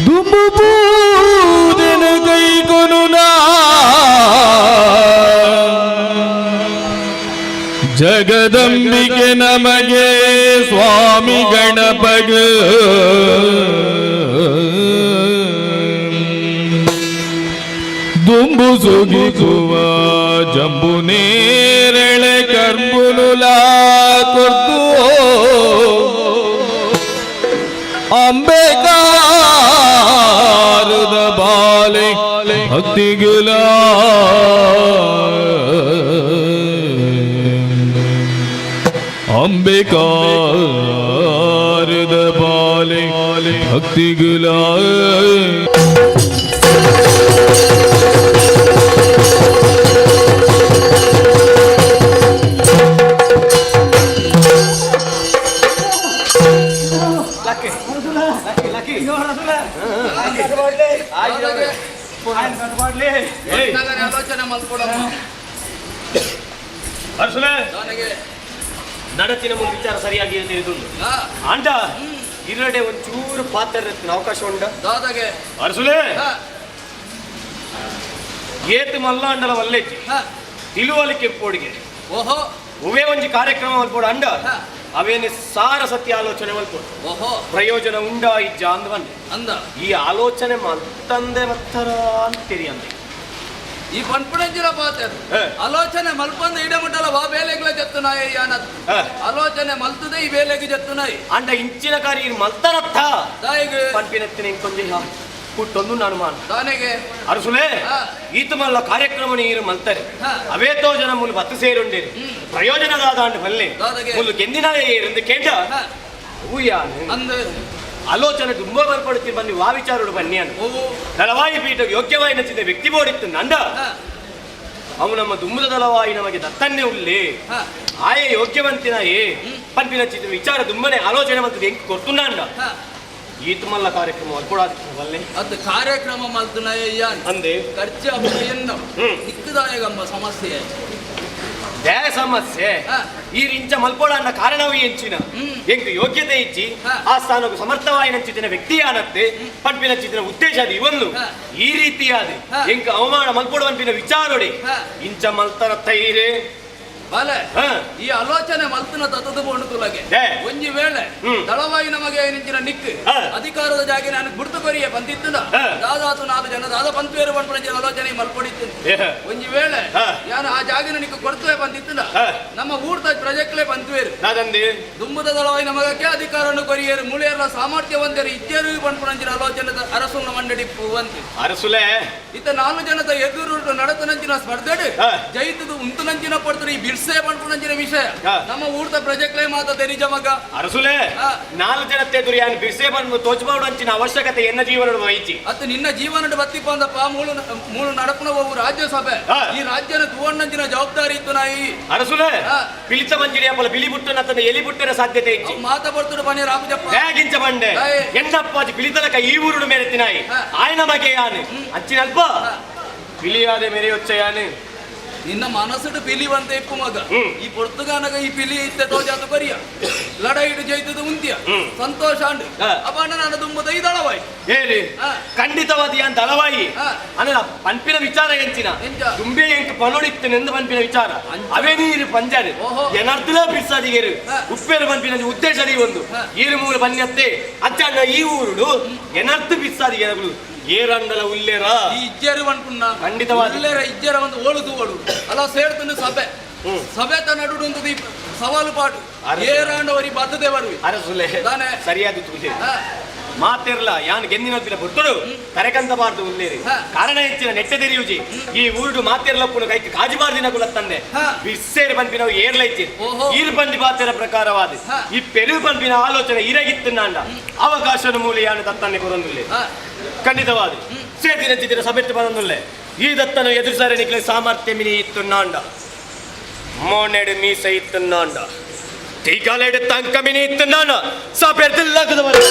ದುಂಬು ಪೂಜನ ಕೈಕೊನು ಜಗದಂಬಿಕೆ ನಮಗೆ ಸ್ವಾಮಿ ಗಣಪಗ ದುಂಬು ಸುಗಿಸುವ ಜಂಬು ನೇರಳೆ ಕರ್ಬುನುಲಾ ಕೊರ್ದು ಅಂಬೆಕಾರದ ಬಾಲೆ ಭಕ್ತಿಗುಲ ಅಂಬಿಕಾರದ ಬಾಲೆ ಭಕ್ತಿಗುಲ. ಆಲೋಚನೆ ಮಲ್ಕೊಡಮ್ಮ. ಅರ್ಸುಲೆ. ನನಗೆ ನಡತಿನ ಮುಂದೆ ವಿಚಾರ ಸರಿಯಾಗಿ ತಿಳಿದುಂಡು. ಆಂಡ ಇರಡೆ ಒಂಚೂರು ಪಾತ್ರ ಅವಕಾಶ ಉಂಡ. ದಾದಾಗೆ? ಅರ್ಸುಲೆ, ಏತ್ ಮಲ್ಲಾಂಡಲ ವಲ್ಲೆಜ್ಜಿ ತಿಳುವಳಿಕೆ ಪೋಡಿಗೆ. ಓಹೋ. ಉವೇ ಒಂಜಿ ಕಾರ್ಯಕ್ರಮ ಮಲ್ಪೋಡು ಅಂಡ ಅವೇನೆ ಸಾರ ಸತ್ಯ ಆಲೋಚನೆ ಮಲ್ಪೋಡು. ಓಹೋ. ಪ್ರಯೋಜನ ಉಂಡ ಇಜ್ಜ ಅಂದ್ ಬಂದೆ. ಅಂದ. ಈ ಆಲೋಚನೆ ಮಲ್ತಂದೆ ಮತ್ತರ ಅಂತೀರಿ ಅಂದೆ. ಈ ಪನ್ಪುಣಂಜಿನ ಪಾತೆ ಆಲೋಚನೆ ಮಲ್ಪಂದ ಇಡಮುಟ್ಟಲ ವಾ ಬೇಲೆಗ್ಲ ಜತ್ತುನಾಯಿ ಯಾನತ್. ಆಲೋಚನೆ ಮಲ್ತದೆ ಈ ಬೇಲೆಗೆ ಜತ್ತುನಾಯಿ. ಅಂಡ ಇಂಚಿನ ಕಾರ್ಯ ಮಲ್ತರತ್ತ ದಾಯಿಗೆ? ಪನ್ಪಿನತ್ತಿನ ಇಂಕೊಂಜಿ ಪುಟ್ಟೊಂದು ನಾನು ಮಾನ ದಾನೆಗೆ? ಅರಸುಲೆ, ಈತ ಮಲ್ಲ ಕಾರ್ಯಕ್ರಮ ನೀರು ಮಲ್ತಾರೆ. ಅವೇತೋ ಜನ ಮುಲು ಬತ್ತು ಸೇರುಂಡೇರಿ ಪ್ರಯೋಜನದಾದ ಅಂಡ್ ಬಲ್ಲೆ. ದಾದಾಗೆ? ಮುಲು ಗೆಂದಿನ ಏರಂದು ಕೇಂದ್ರ ಹೂಯಾನು ಅಂದ. ಆಲೋಚನೆ ತುಂಬಾ ಬರ್ಪಡುತ್ತೀನಿ ಬನ್ನಿ ವಾ ವಿಚಾರಡು ಬನ್ನಿ ಅನ್ನು. ಓ. ದಳವಾಯಿ ಪೀಠ ಯೋಗ್ಯವಾಗಿ ನಚಿದ ವ್ಯಕ್ತಿ ಬೋಡಿತ್ತು ನಂದ. ಅವು ನಮ್ಮ ದುಮ್ಮದ ದಳವಾಯಿ ನಮಗೆ ದತ್ತನ್ನೇ ಉಲ್ಲಿ. ಆಯೆ ಯೋಗ್ಯವಂತಿನ ಏ ಪನ್ಪಿನ ಚಿತ್ತ ವಿಚಾರ ದುಮ್ಮನೆ ಆಲೋಚನೆ ಮಂತದ ಎಂಕ್ ಕೊರ್ತುನ್ನ ಅಂಡ. ಈತ ಮಲ್ಲ ಕಾರ್ಯಕ್ರಮ ವಲ್ಲೆ. ಅದು ಕಾರ್ಯಕ್ರಮ ಮಲ್ತುನಾಯ ಅಂದೆ. ಖರ್ಚು ಅಪ್ಪನ ಎನ್ನ ನಿಕ್ಕದಾಯಗಮ್ಮ ಸಮಸ್ಯೆ. They ಸಮಸ್ಯೆ. ಈ ರಿಂಚ ಮಲ್ಪೋಡ ಅನ್ನ ಕಾರಣವೇ ಎಂಚಿನ? ಎಂಕ್ ಯೋಗ್ಯತೆ ಇಚ್ಚಿ. ಆ ಸ್ಥಾನಕ್ಕೆ ಸಮರ್ಥವಾಯಿ ನಂಚಿತಿನ ವ್ಯಕ್ತಿ ಆನತ್ತೆ ಪಂಪಿನ ಚಿತ್ತಿನ ಉದ್ದೇಶ ಅದು ಇವೊಂದು. ಈ ರೀತಿಯಾದ ಎಂಕ್ ಅವಮಾನ ಮಲ್ಪೋಡ ಪಂಪಿನ ವಿಚಾರೋಡಿ ಇಂಚ ಮಲ್ತರ ತೈರೆ. ಬಾಲೆ, ಈ ಆಲೋಚನೆ ಮಲ್ತನ ತತ್ತದ ಬೋಂಡು ತುಲಗೆ. ಒಂಜಿ ವೇಳೆ ದಳವಾಯಿ ನಮಗೆ ನಿಂಚಿನ ನಿಕ್ ಅಧಿಕಾರದ ಜಾಗೆ ನಾನು ಗುರ್ತು ಕೊರಿಯೆ ಬಂದಿತ್ತು. ದಾದಾತು ನಾಲ್ಕು ಜನ ದಾದ ಪಂತುವೇರು ಪಂಪನ ಆಲೋಚನೆ ಮಲ್ಪೊಡಿತ್ತು. ಒಂಜಿ ವೇಳೆ ಯಾನು ಆ ಜಾಗಿನ ನಿಕ್ ಕೊಡ್ತುವೆ ಬಂದಿತ್ತು, ನಮ್ಮ ಊರ್ದ ಪ್ರಜೆಕ್ಲೆ ಪಂತುವೇರು. ನಾದಂದಿ. ದುಂಬುದ ದಳವಾಯಿ ನಮಗಕ್ಕೆ ಅಧಿಕಾರವನ್ನು ಕೊರಿಯರು ಮೂಳೆಯರ ಸಾಮರ್ಥ್ಯವಂತರು ಇಜ್ಜರು ಪಂಪನಂಚಿನ ಆಲೋಚನೆ ಅರಸುನ ಮಂಡಡಿ ಅಂತೆ. ಅರಸುಲೆ. ಇತ್ತ ನಾಲ್ಕು ಜನದ ಎದುರು ನಡತನಂಚಿನ ಸ್ಪರ್ಧೆಡು ಜೈತದು ಉಂತುನಂಚಿನ ಪಡ್ತಾರೆ ಈ ಬಿರ್ಸೆ ಪಂಪನಂಚಿನ ವಿಷಯ. ನಮ್ಮ ಊರ್ದ ಪ್ರಜೆಕ್ಲೆ ಮಾತ ತೆರಿಜ ಮಗ. ಅರಸುಲೆ, ನಾಲ್ಕು ಜನತೆ ದುರಿಯಾನ್ ಬಿರ್ಸೆ ಬಂದು ತೋಚ್ಬಾಡು ಅಂಚಿನ ಅವಶ್ಯಕತೆ ಎನ್ನ ಜೀವನದ ವಹಿಸಿ. ಅತ್ತ ನಿನ್ನ ಜೀವನದ ಬತ್ತಿ ಬಂದಪ್ಪ ಮೂಳು ಮೂಳು ನಡಪುನ ಒವು ರಾಜ್ಯಸಭೆ. ಈ ರಾಜ್ಯನ ತುವಣ್ಣಂಚಿನ ಜವಾಬ್ದಾರಿ ಇತ್ತು ನಾಯಿ. ಅರಸುಲೆ, ಪಿಲಿತ ಮಂಜಿಡಿ ಅಪ್ಪಲ ಬಿಳಿ ಬುಟ್ಟನ ತನ್ನ ಎಲಿ ಬುಟ್ಟನ ಸಾಧ್ಯತೆ ಇಚ್ಚಿ. ಮಾತ ಬರ್ತುಡು ಬನ್ನಿ ರಾಮಜಪ್ಪ. ಹೇಗಿಂಚ ಬಂಡೆ ಎನ್ನಪ್ಪಾಜಿ ಪಿಲಿತಲಕ ಈ ಊರುಡು ಮೇರೆತ್ತಿನಾಯಿ ಆಯನ ಮಗೆ ಯಾನು ಅಂಚಿನ ಅಲ್ಪ ಪಿಲಿಯಾದೆ ಮೇರೆ ಯಾನು. ನಿನ್ನ ಮನಸ್ಸುಡು ಪಿಲಿ ಬಂತ ಇಪ್ಪು ಮಗ. ಈ ಪೊರ್ತುಗಾನಗ ಈ ಪಿಲಿ ಇತ್ತೆ ತೋಜಾತ ಕೊರಿಯ ಲಡಾಯಿಡು ಜೈತದ ಉಂತಿಯ ಸಂತೋಷ ಅಂಡು. ಅಪ್ಪ ನಾನು ದುಂಬುದ ಈ ದಳವಾಯಿ ಹೇಳಿ. ಖಂಡಿತವಾದ ಯಾನ್ ದಳವಾಯಿ ಅನ್ನ ಪಂಪಿನ ವಿಚಾರ ಎಂಚಿನ? ದುಂಬೆ ಎಂಕ್ ಪನೊಡಿತ್ತು ನೆಂದು ಪಂಪಿನ ವಿಚಾರ ಅವೇ ನೀರು ಪಂಜಾರು ಏನರ್ಥಲ ಬಿರ್ಸಾದಿಗೇರು ಉಪ್ಪೇರು ಪಂಪಿನ ಉದ್ದೇಶ ಒಂದು ಈರು ಮೂರು ಬನ್ಯತ್ತೆ ಅಚ್ಚಣ್ಣ ಈ ಊರುಡು ಏನರ್ಥ ಬಿರ್ಸಾದಿಗೇರು ಏರಂಡಲ ಉಲ್ಲೇರ. ಈ ಇಜ್ಜೇರು ಅನ್ಕುನ್ನ. ಖಂಡಿತವಾದ ಉಲ್ಲೇರ ಇಜ್ಜೇರ ಒಂದು ಓಳು ತೂವಳು ಅಲ್ಲ ಸೇರ್ತುಂಡು ಸಭೆ ಸಭೆ ನಡುಡು ಒಂದು ಸವಾಲು ಪಾಟು ಏರಾಂಡವರಿ ಬದ್ಧತೆ ಬರುವೆ. ಅರಸುಲೆ ಸರಿಯಾದ ತೂಜೆ ಮಾತಿರ್ಲ ಯಾನ್ ಗೆಂದಿನ ದಿನ ಬರ್ತಡು ಕರೆಕಂತ ಬಾರ್ದು ಉಲ್ಲೇರಿ. ಕಾರಣ ಹೆಚ್ಚಿನ ನೆಟ್ಟೆ ತೆರೆಯುಜಿ ಈ ಊರುಡು ಮಾತಿರ್ಲಪ್ಪುನ ಕೈಕ್ ಕಾಜುಬಾರ್ದಿನ ಕುಲತ್ತಂದೆ ಬಿಸ್ಸೇರು ಪನ್ಪಿನವು ಏರ್ಲ ಇಚ್ಚಿ ಈರು ಬಂದಿ ಬಾತೆರ ಪ್ರಕಾರವಾದ ಈ ಪೆರು ಪನ್ಪಿನ ಆಲೋಚನೆ ಇರಗಿತ್ತು ನಾಂಡ ಅವಕಾಶದ ಮೂಲ ಯಾನು ದತ್ತನ್ನೆ ಕೊರೊಂದುಲ್ಲೆ. ಖಂಡಿತವಾದ ಸೇತಿನ ಚಿತ್ರ ಸಭೆಟ್ಟು ಬಂದುಲ್ಲೆ ಈ ದತ್ತನು ಎದುರುಸಾರೆ ನಿಕ್ಲೆ ಸಾಮರ್ಥ್ಯ ಮಿನಿ ಇತ್ತು ನಾಂಡ ಮೋನೆಡು ಮೀಸ ಇತ್ತು ನಾಂಡ ಟೀಕಾಲೆಡು ತಂಕ ಮಿನಿ ಇತ್ತು ನಾಂಡ ಸಭೆರ್ದಿಲ್ಲಾಗದವರು.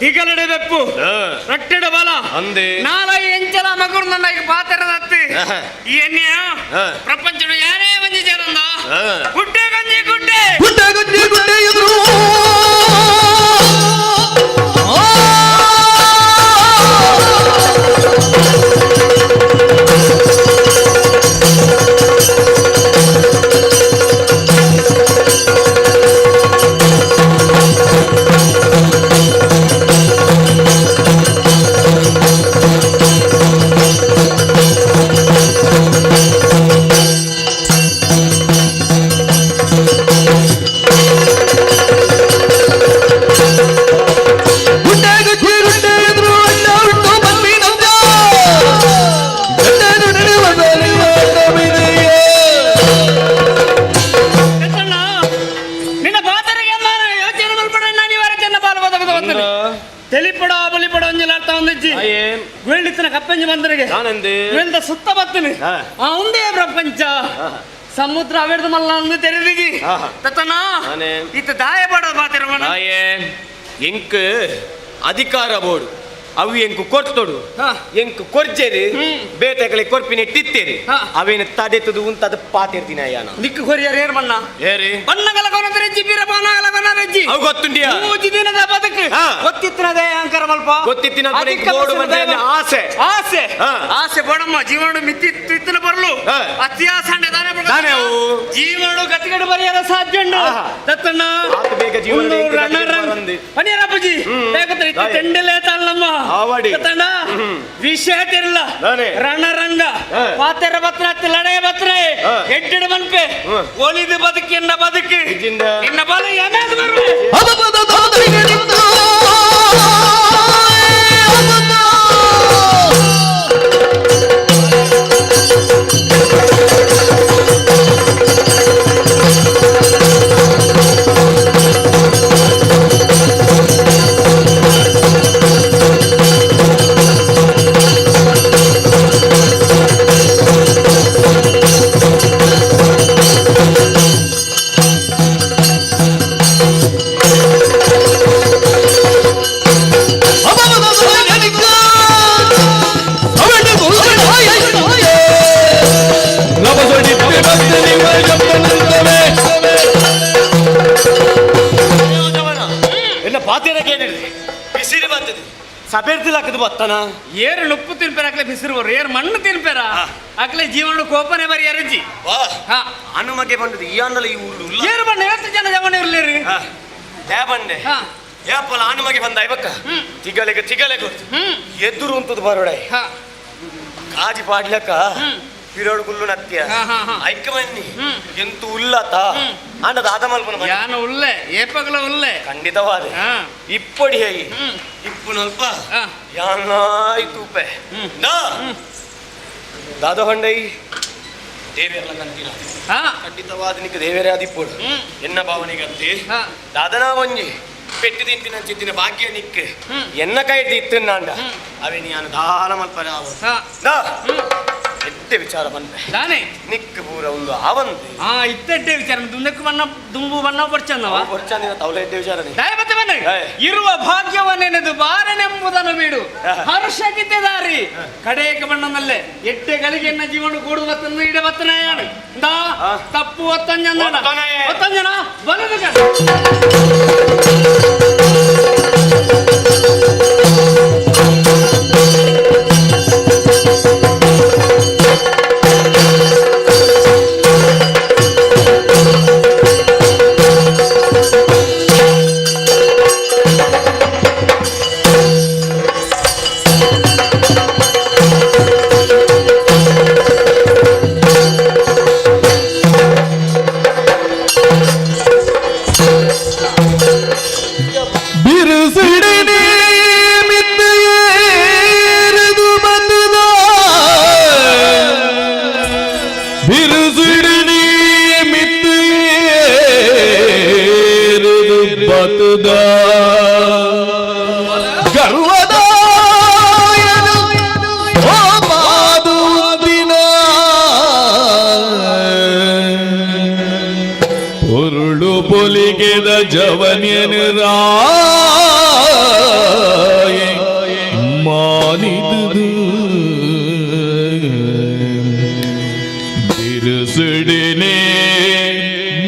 ತಿಗಲಡೆ ಬೆಪ್ಪು ರಟ್ಟೆಡ ಬಲ ಅಂದೆ. ನಾಲ ಎಂಚಲ ಮಗುರು ನನ್ನ ಈಗ ಪಾತ್ರದತ್ತಿ ಈ ಎಣ್ಣೆಯ ಪ್ರಪಂಚದ ಯಾರೇ ಒಂಜಿ ಜನಂದ ಗುಡ್ಡೆ ಗಂಜಿ ಗುಡ್ಡೆ ಗುಡ್ಡೆ ಗುಡ್ಡೆ ಗುಡ್ಡೆ ಎದುರು ಗುಡ್ಡೆ ಗುಡ್ಡೆ ಗುಡ್ಡೆ ಎದುರು ಅಡ್ಡ ಉಂಟು ಬನ್ನಿ ನಂದ ಗುಡ್ಡೆ ನಡೆಯುವ ಕತ್ತಣ್ಣ, ನಿನ್ನ ಪಾತ್ರರಿಗೆ ನಾನು ಯೋಚನೆ ಮಲ್ಪಡ ನಾನು ಇವರ ಚೆನ್ನ ಬಾಲ ಬದಕದ ಬಂದನೆ ತೆಲಿಪಡ ಬಲಿಪಡ ಒಂಜಿಲ ಅರ್ಥ ಒಂದಿಜ್ಜಿ ವೇಳಿತನ ಕಪ್ಪಂಜಿ ಬಂದರಿಗೆ ನಾನಂದೆ ವೇಳ್ದ ಸುತ್ತ ಬತ್ತನೆ ಆ ಉಂದೇ ಪ್ರಪಂಚ ಸಮುದ್ರ ಅವೆಡ್ದು ಮಲ್ಲ ಅಂದು ತೆರೆದಿಜಿ ತತ್ತಣ್ಣ ನಾನೇ. ಇತ್ತ ದಾಯ ಪಡ ಬಾತಿರ ನಾಯೇ ಎಂಕ್ ಅಧಿಕಾರ ಬೋಡು ಅವು ಎಂಕು ಕೊರ್ತೊಡು ಎಂಕ್ ಕೊರ್ಜೇರಿ ಬೇಟೆಗಳ ಕೊರ್ಪಿನ ಟಿತ್ತೇರಿ ಅವೇನು ತಡೆತದು ಉಂತದ ಪಾತಿರ್ದಿನ ಯಾನ ದಿಕ್ಕು ಕೊರಿಯರ್ ಏರ್ ಮಣ್ಣ ಏರಿ ಬಣ್ಣಗಳ ಕೊನದರೆಜ್ಜಿ ಬೀರ ಬಾಣಗಳ ಕೊನರೆಜ್ಜಿ ಅವು ಗೊತ್ತುಂಡಿಯಾ ಮೂಜಿ ದಿನದ ಬದುಕು ಗೊತ್ತಿತ್ತಿನದೇ ಅಹಂಕಾರ ಮಲ್ಪ ಗೊತ್ತಿತ್ತಿನ ಅಧಿಕ ಬೋಡು ಬಸವ ಬಂದ್ರೆ ದೈವ. ಆಸೆ ಆಸೆ ಆಸೆ ಬೋಡಮ್ಮ ಜೀವನ ಮಿತಿ ಇತ್ತಿನ ಬರಲು ಅತ್ಯಾಸಂಡೆ ತಾನೇ ಬರಲು. ತಾನೇ ಅವು. ಜೀವನ ಗತಿಗಡೆ ಬರೆಯರ ಸಾಧ್ಯ ಉಂಡು ದತ್ತಣ್ಣ ಆತು ಬೇಗ ಜೀವನದ ಒಂದು ಇಂಕ ಗತಿಗಡೆ ರಣರಂಗ ಬರಂದಿ. ಪನಿಯರಪ್ಪಜಿ ಬೇಕತ್ರ ಇತ್ತು ದಾಯೆ. ತೆಂಡೆಲೆ ತಾಳಮ್ಮ ಆವಡಿ. ದತ್ತಣ್ಣ ವಿಷಯ ತಿರಲ್ಲ ತಾನೇ. ರಣರಂಗ ಪಾತೆರ ಬತ್ರ ಲಡೆಯ ಬತ್ರ ಎಡ್ಡೆಡು ಮನ್ಪೆ ಒಲಿದು ಬದುಕಿ ಎನ್ನ ಬದುಕು ಇದ್ದಿಂದ. ನಿನ್ನ ಬಲ ಎಮೇದು ಬರುವೆ ಎಲ್ಲ ಪಾತಿರಕ್ಕೆ ಏನಿದೆ ಬಿಸಿಲು ಬರ್ತದೆ ಸಬೆರ್ದಿಲಾಕದು ಬತ್ತನ ಏರು ನುಪ್ಪು ತಿನ್ಪೇರ ಅಕ್ಲೆ ಬಿಸಿರು ಏರು ಮಣ್ಣು ತಿನ್ಪೇರ ಅಕ್ಲೆ ಜೀವನ ಕೋಪನೆ ಬರಿ ಅರಜಿ ವಾ ಹನುಮಗೆ ಬಂದದ್ದು ಈ ಅನ್ನಲ ಈ ಊರು ಉಲ್ಲ ಏರು ಬಣ್ಣ ಇವತ್ತು ಜನ ಜವನ ಇರ್ಲಿರಿ they ಬಂಡೆ ಏಪಲ ಹನುಮಗೆ ಬಂದ ಇವಕ್ಕ ತಿಗಲೆಗ ತಿಗಲೆಗ ಎದುರು ಉಂಟದು ಬರೋಡೆ ಕಾಜಿ ಪಾಡ್ಲಕ್ಕ ಪಿರೋಡು ಗುಲ್ಲು ನತ್ಯ ಐಕ ಬನ್ನಿ ಎಂತು ಉಲ್ಲತ ಅಂಡ ದಾದ ಮಲ್ಪನ ಯಾನ ಉಲ್ಲೆ ಏಪಗಲ ಉಲ್ಲೆ ಖಂಡಿತವಾದ ಇಪ್ಪಡಿ ಹೇಗಿ ಇಪ್ಪುನಲ್ಪ ಯಾನಾಯ್ ತೂಪೆ ನಾ ದಾದ ಹೊಂಡೈ ದೇವೆರ್ಲ ಕಂತಿನ ಖಂಡಿತವಾದ ನಿಕ್ಕ ದೇವರೇ ಆದಿಪ್ಪೋಡು ಎನ್ನ ಭಾವನೆಗಂತೆ ದಾದನಾ ಒಂಜಿ ಪೆಟ್ಟು ತಿಂತಿನ ಚಿತ್ತಿನ ಭಾಗ್ಯ ನಿಕ್ ಎನ್ನ ಕೈ ಇತ್ತು ನಾಂಡ ಅವೇ ನಾನು ದಾನ ಮಲ್ಪನೆ ಆವ ದಾ ಎಡ್ಡೆ ವಿಚಾರ ಬಂದೆ ದಾನೆ ನಿಕ್ ಪೂರ ಒಂದು ಆವಂತೆ ಆ ಇತ್ತೆಡ್ಡೆ ವಿಚಾರ ದುಂದಕ್ಕೆ ಬಣ್ಣ ದುಂಬು ಬಣ್ಣ ಬರ್ಚಂದವ ಬರ್ಚಂದಿನ ತವಲ ಎಡ್ಡೆ ವಿಚಾರ ದಯಮತ್ತೆ ಬನ್ನಿ ಇರುವ ಭಾಗ್ಯವನ್ನೆನೆದು ಬಾರನೆಂಬುದನ್ನು ಬಿಡು ಹರ್ಷಗಿದ್ದೆ ದಾರಿ ಕಡೆಯಕ್ಕೆ ಬಣ್ಣನಲ್ಲೇ ಎಟ್ಟೆ ಗಳಿಗೆ ಎನ್ನ ಜೀವನ ಕೂಡು ಬತ್ತನ್ನು ಇಡ ಬತ್ತನಾಯಾನು ದಾ ತಪ್ಪು ಒತ್ತಂಜನ ಒತ್ತಂಜನ ಬಲದ ಬಿರುಸಿಡನೆ ಮಿತ್ತೇರದು ಬಂದದ ಬಿರುಸಿಡನೆ ಮಿತ್ತೇರದು ಬತದ ಗರ್ವದಾಯನು ಓಮಾದು ದಿನ பொருಳು பொலிகிற ஜவனியனு ராஜ ಮಾನಿದುದು ಬಿರುಸುಡಿನೇ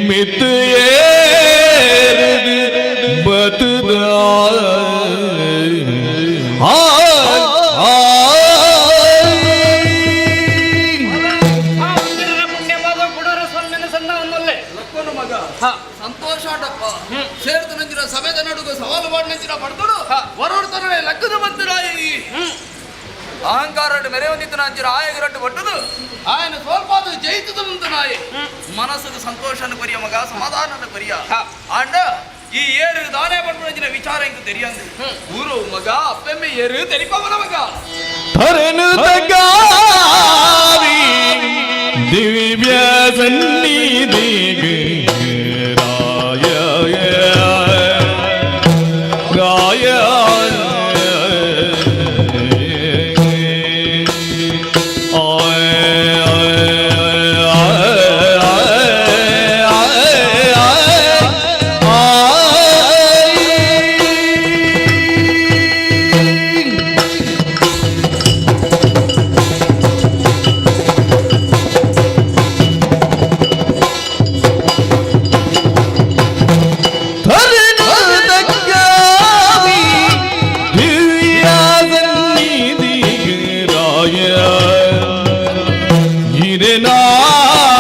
ಮಿತ್ ಏರಿದು ಬತುದ ಆ ಆ. ಆ ಒಂದಿರರ ಪುಣ್ಯವಾದ ಕುಡರ ಸೊನ್ನೆನ ಸಣ್ಣ ಒಂದಲ್ಲೇ. ಲಕ್ಕೋನು ಮಗ, ಸಂತೋಷ ಆಟಪ್ಪ. ಸೇರ್ತು ನಂಜಿನ ಸಭೆದ ನಡುಗು ಸವಾಲು ಮಾಡಿ ನಂಚಿನ ಪಡ್ದಳು ವರೋಡ್ತನೇ ಲಕ್ಕದ ಬಂತಿರಾಯಿ. ಅಹಂಕಾರ ಮೆರೆ ಹೊಂದಿತ್ತು ನಂಚಿನ ಆಯಗರಟ್ಟು ಪಟ್ಟದು ఆయన ಸೋಲ್ಪಾದ ಜಯಿತದ ಮುಂದೆ ನಾಯಿ. ಮನಸ್ಸಿಗೆ ಸಂತೋಷನ ಕೊರಿಯ ಮಗ, ಸಮಾಧಾನನ ಕೊರಿಯ. ಆಂಡ ಈ ಏರು ದಾನೇ ಪಡ್ಪುನಂಚಿನ ವಿಚಾರ ಇಂಕ தெரியாது. ಊರು ಮಗ, ಅಪ್ಪೆಮ್ಮೆ ಏರು తెలిపವನ ಮಗ. ತರನು ತಗಾವಿ ದಿವ್ಯ ಸನ್ನಿಧಿಗೆ ರಾಯ ರಾಯ ತರನು ದಿವ್ಯ ಸನ್ನಿಧಿಗೆ ರಾಯ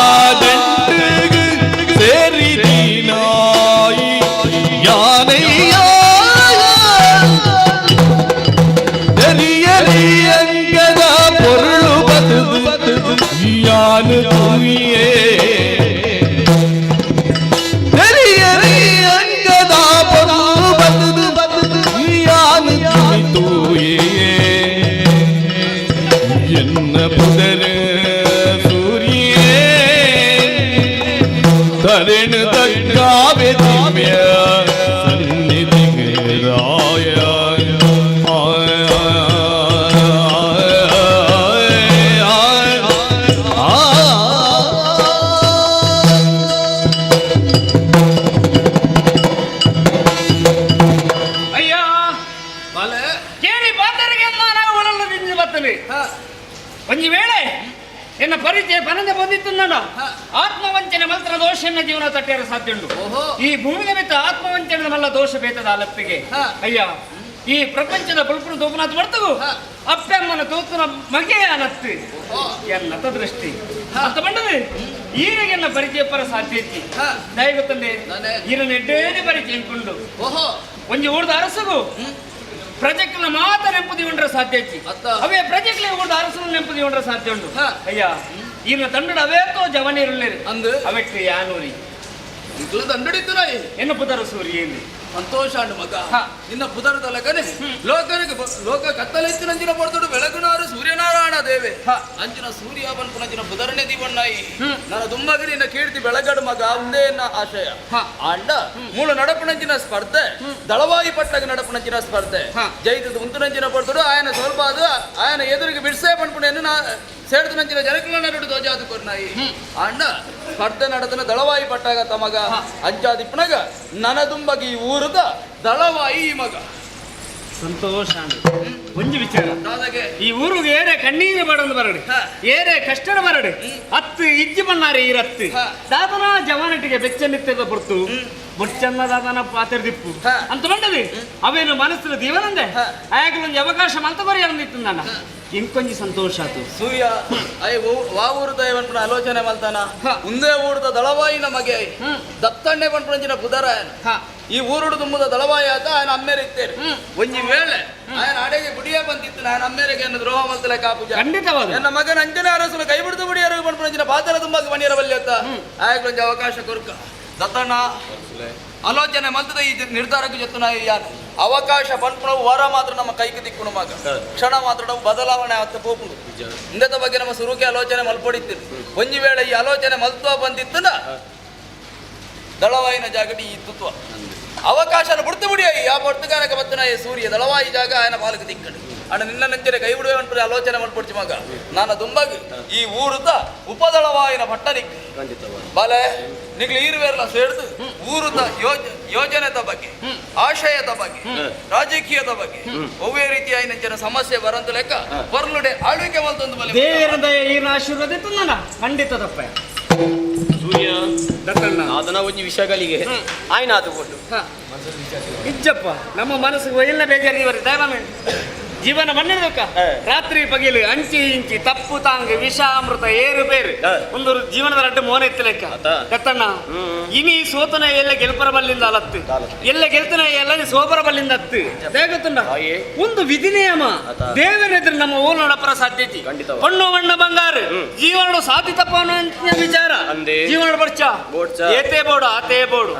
ಇರನಾದಂಟುಗು ಸೇರಿದಿನಾಯಿ ಯಾனைಯ தெரியறியங்கத பொருಳು ಬದುದು ಯಾನು ತುಯಿಯೇ தெரியறியங்கத பொருಳು ಬದುದು ಯಾನು ತುಯಿಯೇ. என்ன புதரு சூரியே தரிணு தக்காவே திவ்ய சந்நிதிಗೆ ராய ஆய ஆய ஆ. ಅಯ್ಯ. ಬಾಲೆ. ಕೇಳಿ ಪಾತರಿಗೆ ನಾವು ಒಳಲ್ಲ ದಿಂಜು ಬತ್ತನೆ. ಒಂಜಿ ವೇಳೆ ಎನ್ನ ಪರಿಚಯ ಪನಂದೆ ಬಂದಿತ್ತು ನಾನು ಆತ್ಮವಂಚನೆ ಮಲ್ತನ ದೋಷ ಎನ್ನ ಜೀವನ ತಟ್ಟೆಯರ ಸಾಧ್ಯ ಉಂಟು. ಓಹೋ. ಈ ಭೂಮಿಗೆ ಮಿತ್ತ ಆತ್ಮವಂಚನೆ ಮಲ್ಲ ದೋಷ ಬೇತದ ಅಲಪ್ಪಿಗೆ. ಅಯ್ಯ, ಈ ಪ್ರಪಂಚದ ಬುಲ್ಪುನ ತೂಪನಾಥ್ ಬರ್ತಗು ಅಪ್ಪಮ್ಮನ ತೂತನ ಮಗೆಯ ಅನತ್ತು ಎನ್ನತ ದೃಷ್ಟಿ ಅಂತ ಬಂಡದು ಈರೆಗೆನ್ನ ಪರಿಚಯ ಪರ ಸಾಧ್ಯ ಇತ್ತಿ. ದಯ ಗೊತ್ತಂದೆ. ನಾನೇ. ಈರನ ಎಡ್ಡೇನೆ ಪರಿಚಯ ಕೊಂಡು. ಓಹೋ. ಒಂಜಿ ಊರ್ದ ಅರಸುಗು ಪ್ರಜೆಕ್ಲ ಮಾತ ನೆಂಪು ದಿವಂಡ್ರ ಸಾಧ್ಯ ಇತ್ತಿ. ಅತ್ತ. ಅವೇ ಪ್ರಜೆಕ್ಲೆ ಊರ್ದ ಅರಸನ ನೆಂಪು ದಿವಂಡ್ರ ಸಾಧ್ಯ ಉಂಟು. ಅಯ್ಯ, ಈನ ತಂಡಡ ಅವೇತೋ ಜವನಿರುಳ್ಳೇರು. ಅಂದು. ಅವೆಟ್ಟು ಯಾನೂರಿ. ಇಕ್ಲು ದಂಡಡಿತ್ತು ನಾಯಿ. ಎನ್ನ ಪುದರ ಸೂರ್ಯೇಂದು. ಸಂತೋಷ ಅಂಡು ಮಗ. ನಿನ್ನ ಪುದರದ ಲಗನೆ ಲೋಕನಿಗೆ ಲೋಕ ಕತ್ತಲೆತ್ತು ನಂಜಿನ ಪಡ್ತೋಡು ಬೆಳಗುನಾರು ಸೂರ್ಯನಾರಾಯಣ ದೇವೆ. ಅಂಚಿನ ಸೂರ್ಯ ಪನ್ಪುನಂಚಿನ ಪುದರನೆ ದೀವಣ್ಣಾಯಿ. ನನ್ನ ದುಮ್ಮಗರಿ ನಿನ್ನ ಕೀರ್ತಿ ಬೆಳಗಡು ಮಗ, ಒಂದೇ ಎನ್ನ ಆಶಯ. ಆಂಡ ಮೂಲ ನಡಪುನಂಚಿನ ಸ್ಪರ್ಧೆ ದಳವಾಯಿ ಪಟ್ಟಗ ನಡಪುನಂಚಿನ ಸ್ಪರ್ಧೆ ಜೈತದ ಉಂತುನಂಚಿನ ಪಡ್ತೋಡು ఆయన ಸ್ವಲ್ಪ ಅದು ఆయన ಎದುರಿಗೆ ಬಿಡ್ಸೇ ಪನ್ಪುಣೆಯನ್ನು ನಾ ಸೇರ್ತು ನಂಚಿನ ಜನಕುಲ ನಡುಡು ಧ್ವಜಾದು ಕೊರ್ನಾಯಿ. ಆಂಡ ಸ್ಪರ್ಧೆ ನಡೆದನ ದಳವಾಯಿ ಪಟ್ಟಾಗ ತಮಗ ಅಂಚಾದಿಪ್ಪನಗ ನನದುಂಬಗಿ ಈ ಊರದ ದಳವಾಯಿ ಈ ಮಗ. ಸಂತೋಷ ಅಂಡು. ಒಂಜಿ ವಿಚಾರ. ದಾದಾಗೆ. ಈ ಊರಿಗೆ ಏರೆ ಕಣ್ಣೀರು ಬಡಂದು ಬರಡು, ಏರೆ ಕಷ್ಟದ ಬರಡು ಅತ್ತು ಇಜ್ಜಿ ಬಣ್ಣಾರೆ ಈರತ್ತು. ದಾದನ ಜವಾನಟಿಗೆ ಬೆಚ್ಚ ನಿತ್ಯದ ಪೊರ್ತು ಬೊಚ್ಚನ್ನ ದಾದನ ಪಾತೆರ್ದಿಪ್ಪು ಅಂತ ಬಂಡದು ಅವೇನು ಮನಸ್ಸಿನ ದೀವನಂದೆ ಆಯಾಗಲೊಂದು ಅವಕಾಶ ಮಂತ ಬರಿ ಅಂದಿತ್ತು ನನ್ನ ಇಂಕೊಂಜಿ ಸಂತೋಷ ಆತು. ಸೂರ್ಯ ಅಯ್ಯ, ವಾ ಊರುದ ಪನ್ಪುನ ಆಲೋಚನೆ ಮಲ್ತಾನ. ಉಂದೇ ಊರುದ ದಳವಾಯಿನ ಮಗೆ ಅಯ್. ದತ್ತಣ್ಣೆ ಪನ್ಪುನಂಚಿನ ಪುದರ ಆಯನ. ಈ ಊರುಡು ತುಂಬುದ ದಳವಾಯಿ ಆತ ఆయన ಅಮ್ಮೇರಿತ್ತೇರು. ಒಂಜಿ ವೇಳೆ ఆయన ಅಡೆಗೆ ಗುಡಿಯ ಬಂದಿತ್ತು ನಾನು ಅಮ್ಮೇರಿಗೆ ಎನ್ನ ದ್ರೋಹ ಮಲ್ತಲೆ ಕಾಪುಜ. ಖಂಡಿತವಾದ. ಎನ್ನ ಮಗನ ಅಂಜನೆ ಅರಸುಲು ಕೈ ಬಿಡ್ದು ಬುಡಿಯರು ಪನ್ಪುನಂಚಿನ ಪಾತ್ರ ತುಂಬಾಗ ಬಣಿಯರ ಬಲ್ಯತ್ತ ಆಯಗ್ಲೊಂಜಿ ಅವಕಾಶ ಕೊರ್ಕ ದತ್ತಣ್ಣ. ಆಲೋಚನೆ ಮಲ್ತದ ಈ ನಿರ್ಧಾರಕ್ಕೆ ಜೊತೆ ಯಾರು ಅವಕಾಶ ಪನ್ಪುನವು ವಾರ ಮಾತ್ರ ನಮ್ಮ ಕೈಗೆ ದಿಕ್ಕುನು ಮಗ. ಕ್ಷಣ ಮಾತ್ರ ನಾವು ಬದಲಾವಣೆ ಆತ ಪೋಪುಂಡು. ಇಂದದ ಬಗ್ಗೆ ನಮ್ಮ ಸುರುಕೆ ಆಲೋಚನೆ ಮಲ್ಪೊಡಿತ್ತು. ಒಂಜಿ ವೇಳೆ ಈ ಆಲೋಚನೆ ಮಲ್ತುವ ಬಂದಿತ್ತು ದಳವಾಯಿನ ಜಾಗಟಿ ಈ ತುತ್ವ ಅವಕಾಶನ ಬಿಡ್ತು ಬಿಡಿ. ಆ ಪೊರ್ತುಗಾನಕ ಬತ್ತನ ಸೂರ್ಯ ದಳವಾಯಿ ಜಾಗ ఆయన ಪಾಲಕ ದಿಕ್ಕಡು. ಅಣ್ಣ ನಿನ್ನ ನೆಂಚನೆ ಕೈ ಬಿಡುವೆ ಅನ್ಪುರಿ ಆಲೋಚನೆ ಮಲ್ಪೊಡ್ಚಿ ಮಗ ನಾನು ದುಂಬಾಗಿ ಈ ಊರುದ ಉಪದಳವಾಯಿನ ಪಟ್ಟನಿಕ್ ಬಾಲೆ ನಿಗ್ಲು ಈರುವೇರ್ಲ ಸೇರ್ದು ಊರುದ ಯೋಜನೆದ ಬಗ್ಗೆ, ಆಶಯದ ಬಗ್ಗೆ, ರಾಜಕೀಯದ ಬಗ್ಗೆ ಒವ್ವೇ ರೀತಿಯ ಜನ ಸಮಸ್ಯೆ ಬರಂತ ಲೆಕ್ಕ ಪರ್ಲುಡೆ ಆಳ್ವಿಕೆ ಮಲ್ತೊಂದು ಬಲೆ ದೇವರ ದಯ ಈನ ಆಶೀರ್ವಾದ ಇತ್ತು ಖಂಡಿತ ತಪ್ಪ. ಸೂರ್ಯ ದತ್ತಣ್ಣ ಅದನ್ನ ಒಂಜಿ ವಿಷಯಗಳಿಗೆ ಆಯ್ನ ಅದು ಕೊಟ್ಟು ಇಜ್ಜಪ್ಪ ನಮ್ಮ ಮನಸ್ಸಿಗೆ ಒಯ್ಯಲ್ಲ ಬೇಜಾರು ಇವರಿ ದಯಮಾಡಿ ಜೀವನ ಮಣ್ಣಿನ ರಾತ್ರಿ ಪಗಿಲು ಅಂಚಿ ಇಂಚಿ ತಪ್ಪು ತಾಂಗ್ ವಿಷ ಅಮೃತ ಏರು ಬೇರು ಒಂದು ಜೀವನದ ರಡ್ಡು ಮೋನ ಇತ್ತು ಲೆಕ್ಕ ದತ್ತಣ್ಣ. ಇನಿ ಸೋತನ ಎಲ್ಲ ಗೆಲ್ಪರ ಬಲ್ಲಿಂದ ಅಲತ್ತು, ಎಲ್ಲ ಗೆಲ್ತನ ಎಲ್ಲ ಸೋಬರ ಬಲ್ಲಿಂದ ಅತ್ತು ಗೊತ್ತುಂಡ. ಒಂದು ವಿಧಿ ನಿಯಮ ದೇವರೆದುರು ನಮ್ಮ ಓಲ್ ನಡಪರ ಸಾಧ್ಯತೆ. ಹೊಣ್ಣು ಬಣ್ಣ ಬಂಗಾರ ಜೀವನದ ಸಾಧಿ ತಪ್ಪ ವಿಚಾರ ಜೀವನ ಬರ್ಚ ಏತೇ ಬೋಡು ಆತೇ ಬೋಡು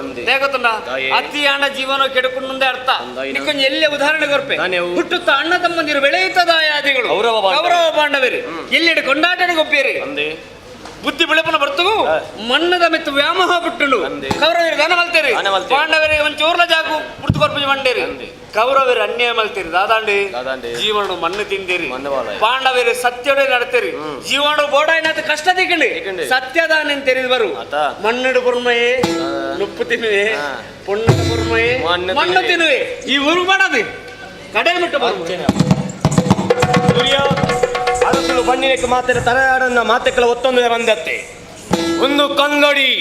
ಗೊತ್ತುಂಡ. ಅತಿ ಹಣ ಜೀವನ ಕೆಡುಕೊಂಡೇ ಅರ್ಥ. ನಿಕ್ಕೊಂಜಿ ಎಲ್ಲೇ ಉದಾಹರಣೆ ಕೊರ್ಪೆ. ಹುಟ್ಟುತ್ತ ಅಣ್ಣ ತಮ್ಮಂದಿರು ಬೆಳೆಯುತ್ತ ದಾಯಾದಿಗಳು ಕೌರವ ಪಾಂಡವರು ಎಲ್ಲಿಡೆ ಕೊಂಡಾಟನೆ ಗೊಬ್ಬೇರಿ ಬುದ್ಧಿ ಬೆಳಪನ ಬರ್ತಗೂ ಮಣ್ಣದ ಮೆತ್ತು ವ್ಯಾಮೋಹ ಬಿಟ್ಟಳು. ಕೌರವರು ದಾನ ಮಲ್ತೇರಿ, ಪಾಂಡವರಿಗೆ ಒಂದ್ ಚೂರ್ಲ ಜಾಗು ಪುಡ್ತು ಕೊರ್ಪುಜಿ ಮಂಡೇರಿ. ಕೌರವರು ಅನ್ಯಾಯ ಮಲ್ತೇರಿ ದಾದಾಂಡಿ ಜೀವನ ಮಣ್ಣು ತಿಂದಿರಿ. ಪಾಂಡವರು ಸತ್ಯಡೆ ನಡ್ತೇರಿ ಜೀವನ ಬೋಡಾಯಿನಾಥ ಕಷ್ಟ ತಿಕ್ಕಂಡಿ ಸತ್ಯದಾನ ತೆರೆದು ಬರು. ಮಣ್ಣಡು ಪುರ್ಮಯೇ ನುಪ್ಪು ತಿನ್ನುವೆ, ಪೊಣ್ಣದ ಪುರ್ಮಯೇ ಮಣ್ಣು ತಿನ್ನುವೆ. ಈ ಊರು ಮಾಡದು ಕಡೆ ಮುಟ್ಟ ಬರು. ಸೂರ್ಯ ಅರಸುಲು ಬಣ್ಣಿನಕ್ಕೆ ಮಾತಿನ ತಲೆಯಾಡನ್ನ ಮಾತೆಕ್ಕಲ ಒತ್ತೊಂದು ಬಂದತ್ತೆ ಒಂದು ಕಂಗಡಿ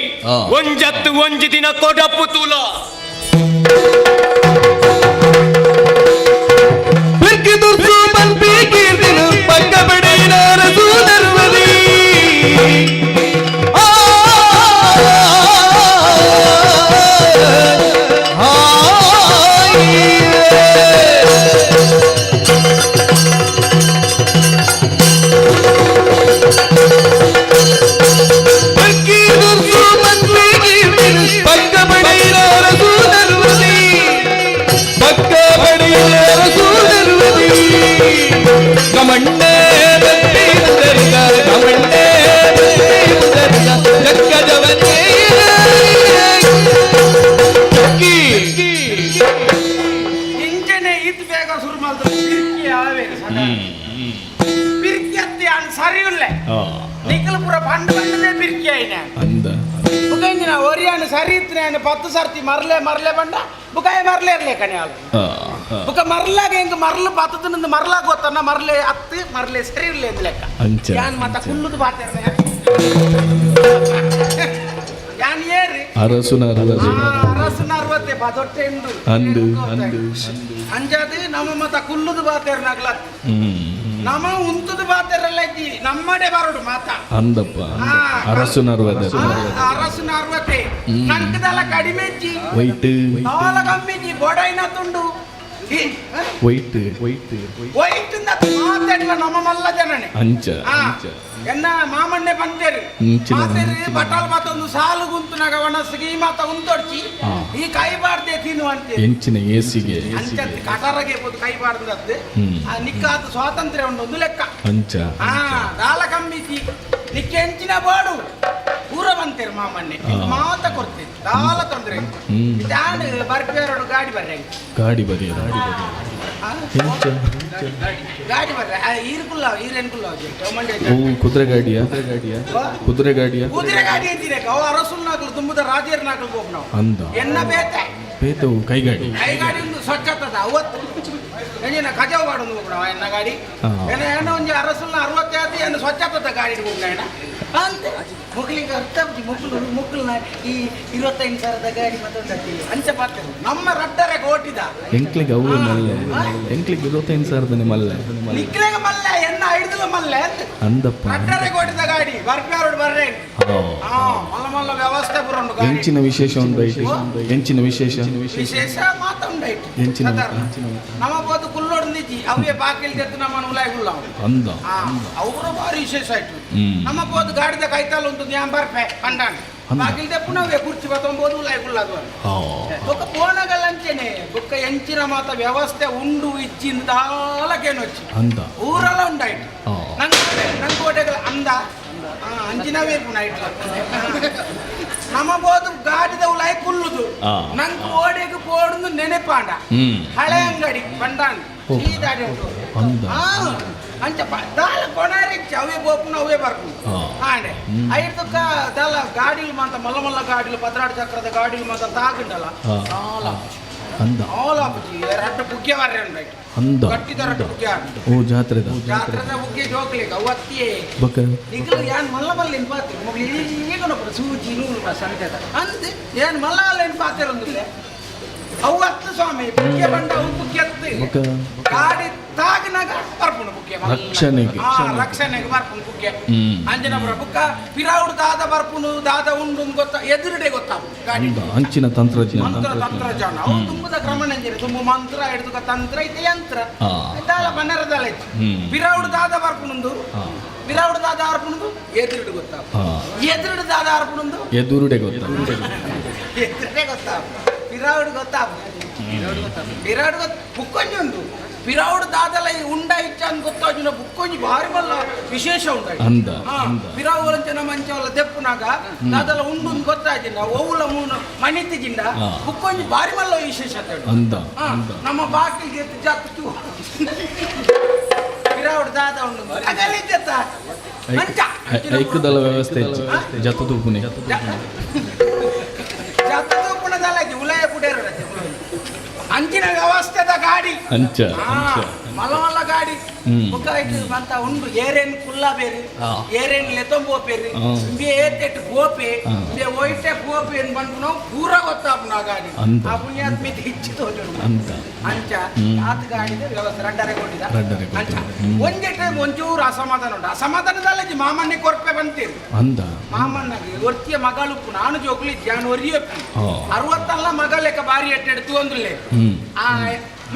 ಒಂಜತ್ತು ಒಂಜಿ ದಿನ ಕೊಡಪ್ಪು ತೂಲ 10 ಸರ್ತಿ ಮರಲೆ ಮರಲೆ ಬಂಡ ಬುಕಾಯ ಮರಲೆ ಇರಲೇ ಕಣೆ ಆಳು ಬುಕ ಮರಲಾಗ ಹೆಂಗ ಮರಲು ಪತ್ತದ ಮರಲಾಗ ಗೊತ್ತನ್ನ ಮರಲೆ ಅತ್ತು ಮರಲೆ ಸರಿ ಇರಲಿ ಅಂದ್ ಲೆಕ್ಕ. ಯಾನ್ ಮತ್ತ ಕುಲ್ಲುದು ಬಾತೆ ಯಾನ್ ಏರಿ ಅರಸುನ ಅರಸುನ ಅರವತ್ತೆ ಪದೊಟ್ಟೆ ಇಂದು ಅಂದು ಅಂದು ಅಂಜಾದು ನಮ್ಮ ಮತ್ತ ಕುಲ್ಲುದು ಬಾತೇರ್ನಾಗ್ಲತ್ ನಮ್ಮ ಉಂತುದು ಬಾತೆರಲ್ಲ ಇದ್ದೀವಿ ನಮ್ಮಡೆ ಬರೋಡು ಮಾತಾ ಅಂದಪ್ಪ ಅರಸುನ ಅರವತ್ತೆ ಅರಸುನ ಅರವತ್ತೆ ನಂಕದಲ್ಲ ಕಡಿಮೆ ವೈಟ್ ನಾಲ ಕಮ್ಮಿಜಿ ಬೋಡೈನ ತುಂಡು ವೈಟ್ ವೈಟ್ ವೈಟ್ ಮಾತಾಡ್ಲ ನಮ್ಮ ಮಲ್ಲ ಜನನೆ ಅಂಚ ಎನ್ನ ಮಾಮಣ್ಣೆ ಬಂತೇರಿ ಮಾತೇರಿ ಬಟಾಲ್ ಮಾತೊಂದು ಸಾಲು ಗುಂತುನಾಗ ಒಣಸಿಗೆ ಈ ಮಾತ ಉಂತೊಡ್ಚಿ ಈ ಕೈ ಬಾರ್ದೆ ತಿನ್ನು ಅಂತೆ ಎಂಚಿನ ಏಸಿಗೆ ಅಂಚ ಕಟಾರಗೆ ಬೋದು ಕೈ ಬಾರ್ದದ್ದು ನಿಕ್ಕಾದ ಸ್ವಾತಂತ್ರ್ಯ ಉಂಟು ಒಂದು ಲೆಕ್ಕ ಅಂಚ ದಾಲ ಕಮ್ಮಿಸಿ ನಿಕ್ಕೆ ಎಂಚಿನ ಬೋಡು ಊರ ಬಂತೇರಿ ಮಾಮಣ್ಣೆ ಮಾತ ಕೊಡ್ತೇನೆ ದಾಲ ತೊಂದರೆ ಇದಾನು ಬರ್ಪೇರೋಡು ಗಾಡಿ ಬರ್ರೆ ಗಾಡಿ ಬರಿ ಗಾಡಿ ಬರ್ರೆ ಈರ್ಕುಲ್ಲ ಈರೇನ್ಕುಲ್ಲ ಓ ಕುದುರೆ ಗಾಡಿಯ ಕುದುರೆ ಗಾಡಿಯ ಕುದುರೆ ಗಾಡಿ ಅಂತೀರ ಅವು ಅರಸುಲ್ ನಾಕಲು ತುಂಬುದ ರಾಜೇರ್ ನಾಕಲು ಹೋಗ್ ನಾವು ಅಂದ ಎನ್ನ ಬೇತೆ ಬೇತವು ಕೈಗಾಡಿ ಕೈಗಾಡಿ ಒಂದು ಸ್ವಚ್ಛತದ ಅವತ್ತು ಎಂಜಿನ ಕಜಾವ್ ಮಾಡೋದು ಹೋಗ್ ನಾವು ಎನ್ನ ಗಾಡಿ ಏನ ಏನೋ ಒಂಜಿ ಅರಸುಲ್ನ 60 ಏನು ಸ್ವಚ್ಛತದ ಗಾಡಿ ಹೋಗ್ ಏನ ಅಂತ ಮುಕ್ಲಿಗೆ ಅರ್ಥ ಮುಕ್ಲು ಮುಕ್ಲನ ಈ 25,000 ಗಾಡಿ ಮತ್ತೊಂದು ಅಂಚ ಪಾತ್ರ ನಮ್ಮ ರಡ್ಡರೆ ಓಟಿದ ಎಂಕ್ಲಿಗೆ ಅವು ಮಲ್ಲೆ ಎಂಕ್ಲಿಗೆ 25,000 ಮಲ್ಲೆ ನಿಕ್ಲೆಗೆ ಮಲ್ಲೆ ಎನ್ನ ಹಿಡಿದಲ ಮಲ್ಲೆ ಅಂತ ಅಂದಪ್ಪ ರಡ್ಡರೆ ಓಟಿದ ಗಾಡಿ ಬರ್ಪ್ಯಾರೋಡ್ ಬರ್ರೆ ಮಲ್ಲ ಮಲ್ಲ ವ್ಯವಸ್ಥೆ ಬರೋಣ ಎಂಚಿನ ವಿಶೇಷ ಉಂಡೈಟ್ ಎಂಚಿನ ವಿಶೇಷ ವಿಶೇಷ ಮಾತ ಉಂಡೈಟ್ ಎಂಚಿನ ನಮ್ಮ ಬೋದು ಕುಲ್ಲೊಡ್ದಿಜ್ಜಿ ಅವೇ ಬಾಕಿಲ್ ತೆತ್ತು ನಮ್ಮ ಉಲಾಯ್ ಗುಲ್ಲ ಅಂದ ಅವರ ಭಾರಿ ವಿಶೇಷ ಆಯ್ತು ನಮ್ಮ ಬೋದು ಗಾಡಿದ ಕೈತಾಲ ಉಂಟು ಯಾನ್ ಬರ್ಪೆ ಪಂಡಾಂಡ್ ಬಾಕಿಲ್ ತೆಪ್ಪು ಕುರ್ಚಿ ಬತ್ತೊಂಬೋದು ಉಲಾಯ್ ಗುಲ್ಲಾದು ಬೊಕ್ಕ ಪೋಣಗಲ್ಲ ಅಂಚೆನೆ ಬೊಕ್ಕ ಎಂಚಿನ ಮಾತ ವ್ಯವಸ್ಥೆ ಉಂಡು ಇಜ್ಜಿಂದ ದಾಲಕೇನೊಚ್ಚಿ ಅಂದ ಊರೆಲ್ಲ ಉಂಡಾಯ್ತು ನಂಗೆ ನಂಗೆ ಅಂದ ಅಂಚಿನವೇ ನೈಟ್ ನಮ್ಮ ಬೋದು ಗಾಡಿದ ಉಲಾಯ್ ಕುಲ್ಲುದು ನಂಗೆ ಓಡೆಗೆ ಪೋಡುದು ನೆನೆಪಾಂಡ ಹಳೆ ಅಂಗಡಿ ಬಂಡಾಂಡ್. ಸೀದಾ ಅಡೆ ಉಂಟು. ಅಂದ. ಆ, ಅಂಚ ದಾಲ ಕೊಣಾರಿಚ್ಚ ಅವೇ ಬೋಪುನ ಅವೇ ಬರ್ಪುನು. ಆಂಡೆ ಐರ್ದಕ್ಕ ದಾಲ ಗಾಡಿಲು ಮಾತ ಮಲ್ಲ ಮಲ್ಲ ಗಾಡಿಲು ಪದ್ರಾಡು ಚಕ್ರದ ಗಾಡಿಲು ಮಾತ ತಾಗುಂಡಲ್ಲ. ದಾಲ ಅಂದ. ದಾಲ ಆಪುಜಿ ರಡ್ಡು ಬುಗ್ಗೆ ವರ್ರೆ ಉಂಡು. ಅಂದ. ಗಟ್ಟಿದ ರಡ್ಡು ಬುಗ್ಗೆ. ಓ ಜಾತ್ರೆದ. ಜಾತ್ರೆದ ಬುಗ್ಗೆ ಜೋಕ್ಲಿಗೆ ಅವು ಅತ್ತಿಯೇ. ಬೊಕ ನಿಗಲು ಯಾನ್ ಮಲ್ಲ ಮಲ್ಲ ಏನ್ ಪಾತೆ ಮೊಗ್ಲು ಈಗ ಸೂಜಿ ನೂಲು ಸಂತೆದ ಅಂದ್ ಏನ್ ಮಲ್ಲ ಮಲ್ಲ ಏನ್ ಪಾತಿರೊಂದಿಲ್ಲ ಅವು ಅತ್ತು ಸ್ವಾಮಿ ಬುಗ್ಗೆ ಬಂಡ ಅವು ಬುಗ್ಗೆ ಅತ್ತು. ಬೊಕ ಗಾಡಿ ತಾಗಿನಾಗ ಬರ್ಪುಂಡು ಬುಗ್ಗೆ ಮಲ್ಲ. ರಕ್ಷಣೆಗೆ. ಆ, ರಕ್ಷಣೆಗೆ ಬರ್ಪುಂಡು ಬುಗ್ಗೆ. ಅಂಜನಪುರ ಬುಕ್ಕ ಪಿರಾವುಡು ದಾದ ಬರ್ಪುಂಡು ದಾದ ಉಂಡು ಅಂದ್ ಗೊತ್ತ ಎದುರುಡೆ ಗೊತ್ತಾಪು ಗಾಡಿ. ಅಂದ ಅಂಚಿನ ತಂತ್ರಜ್ಞಾನ. ಮಂತ್ರ ತಂತ್ರಜ್ಞಾನ ಅವು ತುಂಬುದ ಕ್ರಮಣಂಜಿರಿ ತುಂಬು ಮಂತ್ರ ಹಿಡಿದುಕ ತಂತ್ರ ಐತೆ ಯಂತ್ರ. ದಾಲ ಬನ್ನರದಲ್ಲ ಇತ್ತು. ಪಿರಾವುಡು ದಾದ ಬರ್ಪುಂಡು. ಪಿರಾವುಡು ದಾದ ಬರ್ಪುಂಡು ಎದುರುಡು ಗೊತ್ತಾಪು. ಎದುರುಡು ದಾದ ಬರ್ಪುಂಡು ಎದುರುಡೆ ಗೊತ್ತ. ಎದುರುಡೆ ಗೊತ್ತಾಪು ಪಿರಾವುಡು ಗೊತ್ತಾಪು ಪಿರಾವುಡು ಗೊತ್ತ ಬುಕ್ಕೊಂಜಿ ಉಂಡು ಪಿರಾವುಡು ದಾದಲ ಈ ಉಂಡ ಇಚ್ಚ ಅಂದ್ ಗೊತ್ತಾಜುನ ಬುಕ್ಕೊಂಜಿ ಭಾರಿ ಮಲ್ಲ ವಿಶೇಷ ಉಂಡ. ಅಂದ. ಹಾ. ಅಂದ. ಪಿರಾವು ಅಂಚನ ಮಂಚವಲ್ಲ ದೆಪ್ಪುನಾಗ ದಾದಲ ಉಂಡು ಅಂದ್ ಗೊತ್ತಾಜಿಂಡ ಒವುಲ ಮೂನು ಮಣಿತಿಜಿಂಡ ಬುಕ್ಕೊಂಜಿ ಭಾರಿ ಮಲ್ಲ ವಿಶೇಷ ಅಂತ ಹೇಳು. ಅಂದ. ಹಾ, ಅಂದ. ನಮ್ಮ ಬಾಕಿಲ್ಗೆ ಜಾತು ಪಿರಾವುಡು ದಾದ ಉಂಡು ಅಗಲಿದ್ದತ್ತ ಅಂಚ ಐಕದಲ ವ್ಯವಸ್ಥೆ ಇಜ್ಜಿ ಜತ ತೂಪುನೆ. ಜಾತ ತೂಪುನದಲ್ಲ ಉಲಯ ಪುಡೇರು ಅಂಚಿನ ವ್ಯವಸ್ಥೆದ ಗಾಡಿ. ಅಂಚ. ಹಾ, ಅಂಚ. ಮಲ್ಲ ಮಲ್ಲ ಗಾಡಿ. ಬೊಕ್ಕ ಐಟ್ ಮಂತ ಉಂಡು ಏರೇನ್ ಕುಲ್ಲ ಬೇರು ಏರೇನ್ ಲೆತೊಂಬೋಪೇರು ಇಂಬೆ ಏತೆಟ್ ಗೋಪೆ ಇಂಬೆ ಒಯ್ಟೆ ಗೋಪೆ ಏನ್ ಪನ್ಪುನವು ಪೂರ ಗೊತ್ತಾಪುನ ಆ ಗಾಡಿ. ಅಂದ. ಆ ಪುಣ್ಯಾತ್ಮಿತಿ ಇಚ್ಚಿ ತೋಜುಂಡು. ಅಂದ. ಅಂಚ ಆತ್ ಗಾಡಿದ ವ್ಯವಸ್ಥೆ ರಡ್ಡರೆ ಕೊಟ್ಟಿದ. ರಡ್ಡರೆ ಕೊಟ್ಟಿದ. ಅಂಚ ಒಂಜೆ ಟೈಮ್ ಒಂಚೂರು ಅಸಮಾಧಾನ ಉಂಟು ಅಸಮಾಧಾನದಲ್ಲ ಮಾಮನ್ನೇ ಕೊರ್ಪೆ ಬಂತೀರಿ. ಅಂದ. ಮಾಮಣ್ಣಗೆ ಒರ್ತಿಯ ಮಗಳು ನಾನು ಜೋಕುಲಿ ಜಾನ್ ಒರಿಯಪ್ಪಿ 60ಲ್ಲ ಮಗ ಲೆಕ್ಕ ಬಾರಿ ಎಟ್ಟೆಡ್ ತೂಂದುಲ್ಲೆ. ಆ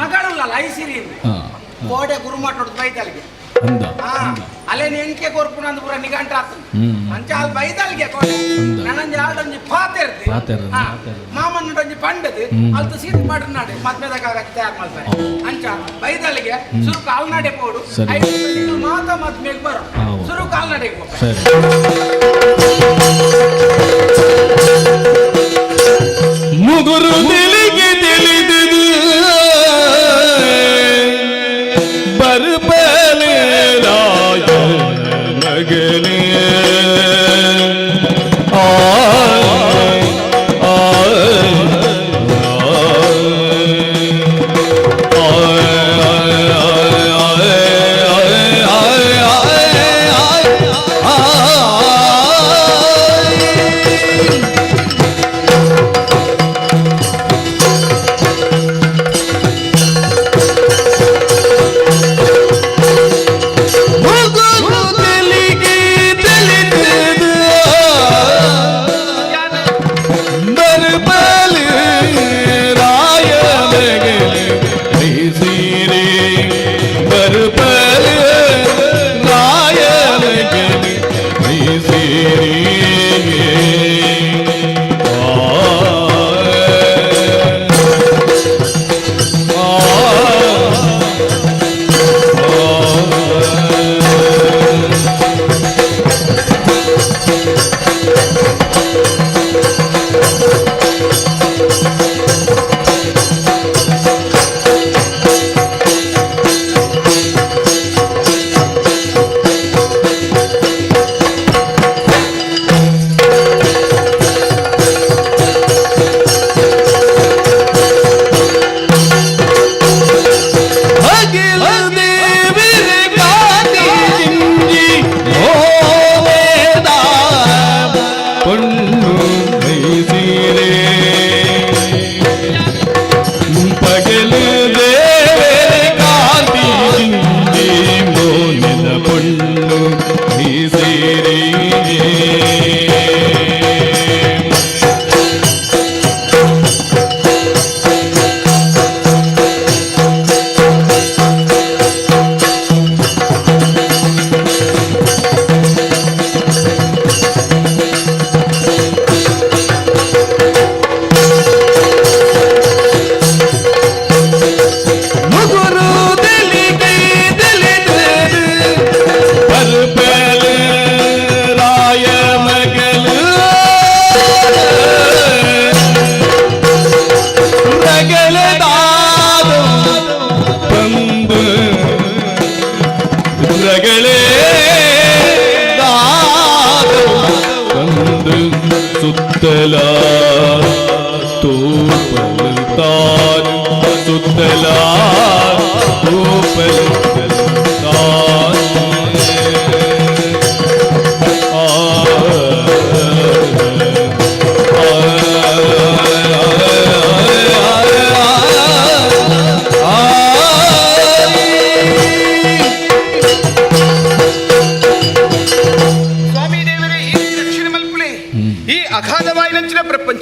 ಮಗಳುಲ್ಲಲ್ಲ ಐಸಿರಿ ಕೋಡೆ ಗುರುಮಠ ಬೈದಲ್ಗೆ. ಅಂದ. ಆ ಅಂದ. ಅಲ್ಲೇನು ಎಂಕೆ ಕೊರ್ಪುನ ಅಂದ್ ಪೂರ ನಿಗಂಟ ಆತು. ಅಂಚ ಅಲ್ಲಿ ಬೈದಲ್ಗೆ ಕೋಡೆ ನನಂಜಿ ಆಲ್ಡೊಂಜಿ ಪಾತೆರ್ದು. ಪಾತೆರ್ದು. ಆ, ಮಾಮನ್ನಡೊಂಜಿ ಪಂಡದು ಅಲ್ತು ಸೀಟ್ ಪಡ್ನಾಡೆ ಮದ್ಮೆದ ಕಾಗದ ತಯಾರು ಮಾಡ್ತಾರೆ. ಅಂಚ ಬೈದಲ್ಗೆ ಸುರು ಕಾಲ್ನಡೆ ಪೋಡು. ಸರಿ. ಐದು ಮಾತ ಮದ್ಮೆಗೆ ಬರೋ ಸುರು ಕಾಲ್ನಡೆಗೆ ಹೋಗ್ತಾರೆ. ಸರಿ. ಮುಗುರು ತಿಳಿಗೆ ತಿಳಿದಿದು ಬರ್ಬಲೆ ರಾಜ ಮಗನೇ ಆ ಆ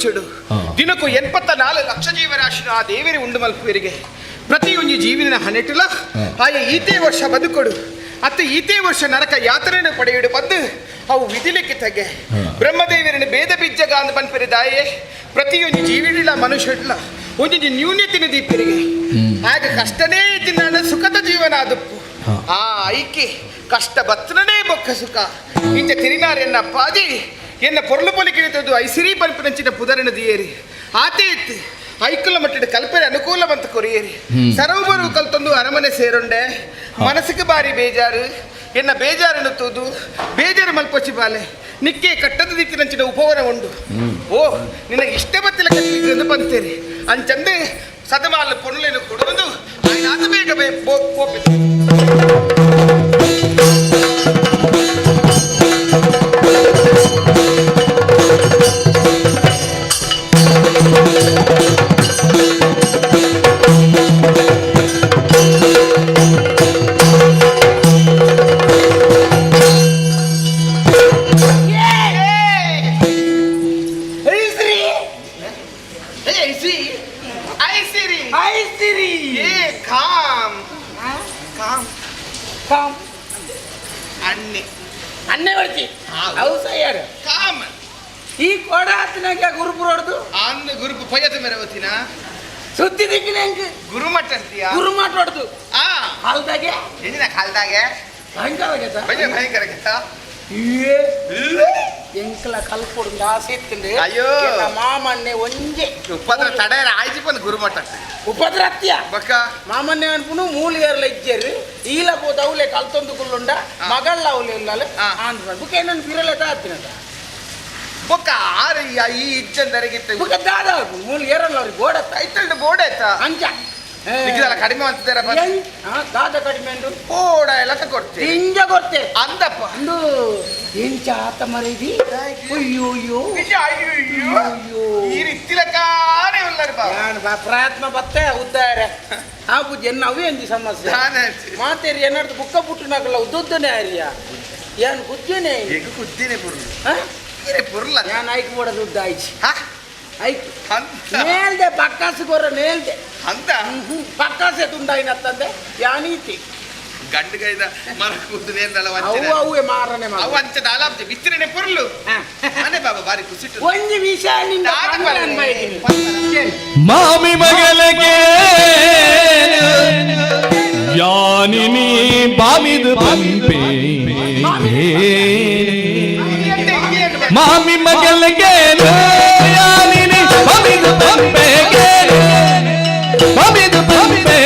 ಪ್ರಪಂಚಡು ದಿನಕ್ಕೂ 84 ಲಕ್ಷ ಜೀವರಾಶಿನ ಆ ದೇವರೇ ಉಂಡು ಮಲ್ಪುವರಿಗೆ ಪ್ರತಿಯೊಂದು ಜೀವನ ಹನೆಟುಲ ಆಯ ಈತೇ ವರ್ಷ ಬದುಕೊಡು ಅತ್ತ ಈತೇ ವರ್ಷ ನರಕ ಯಾತನೆಯನ್ನು ಪಡೆಯುಡು ಬಂದು ಅವು ವಿಧಿಲಿಕ್ಕೆ ತಗೆ ಬ್ರಹ್ಮದೇವರನ್ನು ಭೇದ ಬಿಜ್ಜಗ ಅಂದ ಪನ್ಪೆರೆ ದಾಯೆ ಪ್ರತಿಯೊಂದು ಜೀವಿಡಿಲ್ಲ ಮನುಷ್ಯಡ್ಲ ಒಂದೊಂದು ನ್ಯೂನ್ಯತಿನ ದೀಪರಿಗೆ ಆಗ ಕಷ್ಟನೇ ತಿನ್ನ ಸುಖದ ಜೀವನ ಅದುಪ್ಪು ಆ ಐಕೆ ಕಷ್ಟ ಬತ್ತನೇ ಬೊಕ್ಕ ಸುಖ ಇಂಚ ತಿರಿನಾರೆನ್ನ ಪಾದಿ ಎನ್ನ ಪೊರ್ಲು ಪೊಲಿಕಿಳಿತದ್ದು ಐಸಿರಿ ಪಲ್ಪಿನಂಚಿನ ಪುದರಿನ ದಿಯೇರಿ ಆತೆ ಇತ್ತು ಐಕುಲ ಮಟ್ಟದ ಕಲ್ಪನೆ ಅನುಕೂಲವಂತ ಕೊರಿಯೇರಿ ಸರೋಬರು ಕಲ್ತೊಂದು ಅರಮನೆ ಸೇರುಂಡೆ ಮನಸ್ಸಿಗೆ ಬಾರಿ ಬೇಜಾರು ಎನ್ನ ಬೇಜಾರನ್ನು ತೂದು ಬೇಜಾರು ಮಲ್ಪೊಚ್ಚಿ ಬಾಲೆ ನಿಕ್ಕೆ ಕಟ್ಟದ ದಿಕ್ಕಿನಂಚಿನ ಉಪವನ ಉಂಡು ಓ ನಿನಗೆ ಇಷ್ಟ ಬತ್ತಿಲ ಕಟ್ಟಿದ್ದು ಬಂತೇರಿ ಅಂಚಂದೆ ಸದಮಾಲ ಪೊನ್ನುಲೇನು ಕೊಡುವುದು ఆయన ಆತ ಬೇಗ ಕೋಪಿತು. ಈ ಕೋಡ ಆತನಾಗ ಗುರುಪು ಹೊಡೆದು ಅಂದು ಗುರುಪು ಪಯ್ಯದ ಮೇರೆ ಹೊತ್ತಿನ ಸುದ್ದಿ ದಿಕ್ಕಿನ ಹೆಂಗ್ ಗುರುಮಠ ಅಂತೀಯ ಗುರುಮಠ ಹೊಡೆದು ಆ ಕಾಲ್ದಾಗೆ ಎಂಜಿನ ಕಾಲ್ದಾಗೆ ಭಯಂಕರ ಆಗೈತ ಭಯ ಭಯಂಕರ ಆಗೈತ ಎಂಕಲ ಕಲ್ಪೊಡು ಆಸೆ ಇತ್ತಂಡು ಅಯ್ಯೋ. ಮಾಮನ್ನೆ ಒಂಜೆ ಉಪದ್ರ ತಡೆಯರ ಆಯ್ಜಿ ಬಂದು ಗುರುಮಠ ಉಪದ್ರ ಅತ್ಯ ಬಕ್ಕ ಮಾಮನ್ನೆ ಅನ್ಪುನು ಮೂಲಿಯರ್ಲ ಇಜ್ಜೇರು ಈಲ ಪೋತ ಅವಲೆ ಕಲ್ತೊಂದು ಕುಲ್ಲುಂಡ ಮಗಳ ಅವಲೆ ಇಲ್ಲಲ್ಲ ಆಂಧ್ರ ಬುಕ್ ಏನನ್ನು ಪಿರಲೆ ತಾತಿನದ ಬೊಕ್ಕ ಆರು ಈ ಇಜ್ಜಂದರೆಗಿತ್ತು ಬುಕ್ಕ ದಾದ ಮೂಲು ಏರಲ್ಲ ಅವ್ರಿಗೆ ಗೋಡತ್ತ ಐತಲ್ಡು ಬೋರ್ಡ್ ಆಯ್ತಾ ಅಂಚ ನಿಕ್ಕಿದಲ್ಲ ಕಡಿಮೆ ಅಂತಿದ್ದಾರ ದಾದ ಕಡಿಮೆ ಅಂಡು ಬೋಡ ಎಲ್ಲ ಕೊಡ್ತೀವಿ ಹಿಂಜ ಕೊಡ್ತೆ ಅಂದಪ್ಪ ಅಂದು ಎಂಚ ಆತ ಮರೀದಿ ಅಯ್ಯೋ ಅಯ್ಯೋ ಅಯ್ಯೋ ಈ ರೀತಿಲಕ್ಕಾನೆ ಉಲ್ಲರು ಬಾ ಯಾನ್ ಬಾ ಪ್ರಯತ್ನ ಬತ್ತೆ ಉದ್ದಾರೆ ಆ ಬುದ್ಧಿ ಎನ್ನ ಅವೇ ಎಂಜಿ ಸಮಸ್ಯೆ ಮಾತೇರಿ ಏನಾರ್ದು ಬುಕ್ಕ ಪುಟ್ಟನಾಗಲ್ಲ ಉದ್ದುದ್ದನೆ ಆರ್ಯ ಏನ್ ಗುದ್ದೇನೆ ಈಗ ಕುದ್ದಿನೇ ಪುರ್ಲು ಈರೆ ಪುರ್ಲ ಯಾನ್ ಐಕ್ ಬೋಡದು ಉದ್ದ ಆಯ್ಚಿ ಐಕ್ ಅಂತ ನೇಲ್ದೆ ಬಕ್ಕಾಸು ಕೊರ ನೇಲ್ದೆ ಅಂತ ಬಕ್ಕಾಸೆ ತುಂಡಾಯಿನತ್ತಂದೆ ಯಾನೀತಿ ಗಂಡು ಗೈದ ಮರ ಕೂದು ನೇರ್ದಲ್ಲ ಅವು ಅವುವೆ ಮಾರನೆ ಅವು ಅಂಚ ದಾಲಾಬ್ಜಿ ಬಿತ್ತಿರನೆ ಪುರ್ಲು ಅನೆ ಬಾಬಾ ಬಾರಿ ಖುಷಿ ಒಂಜಿ ವಿಷಯ ನಿಂದ ಮಾಮಿ ಮಗಲಗೆ ಯಾನಿನಿ ಬಾಮಿದು ಪಂಪೆ ಮಾಮಿ ಮಗಲಗೆ ಯಾನಿನಿ ಬಾಮಿದು ಪಂಪೆ ಬಾಮಿದು ಪಂಪೆ.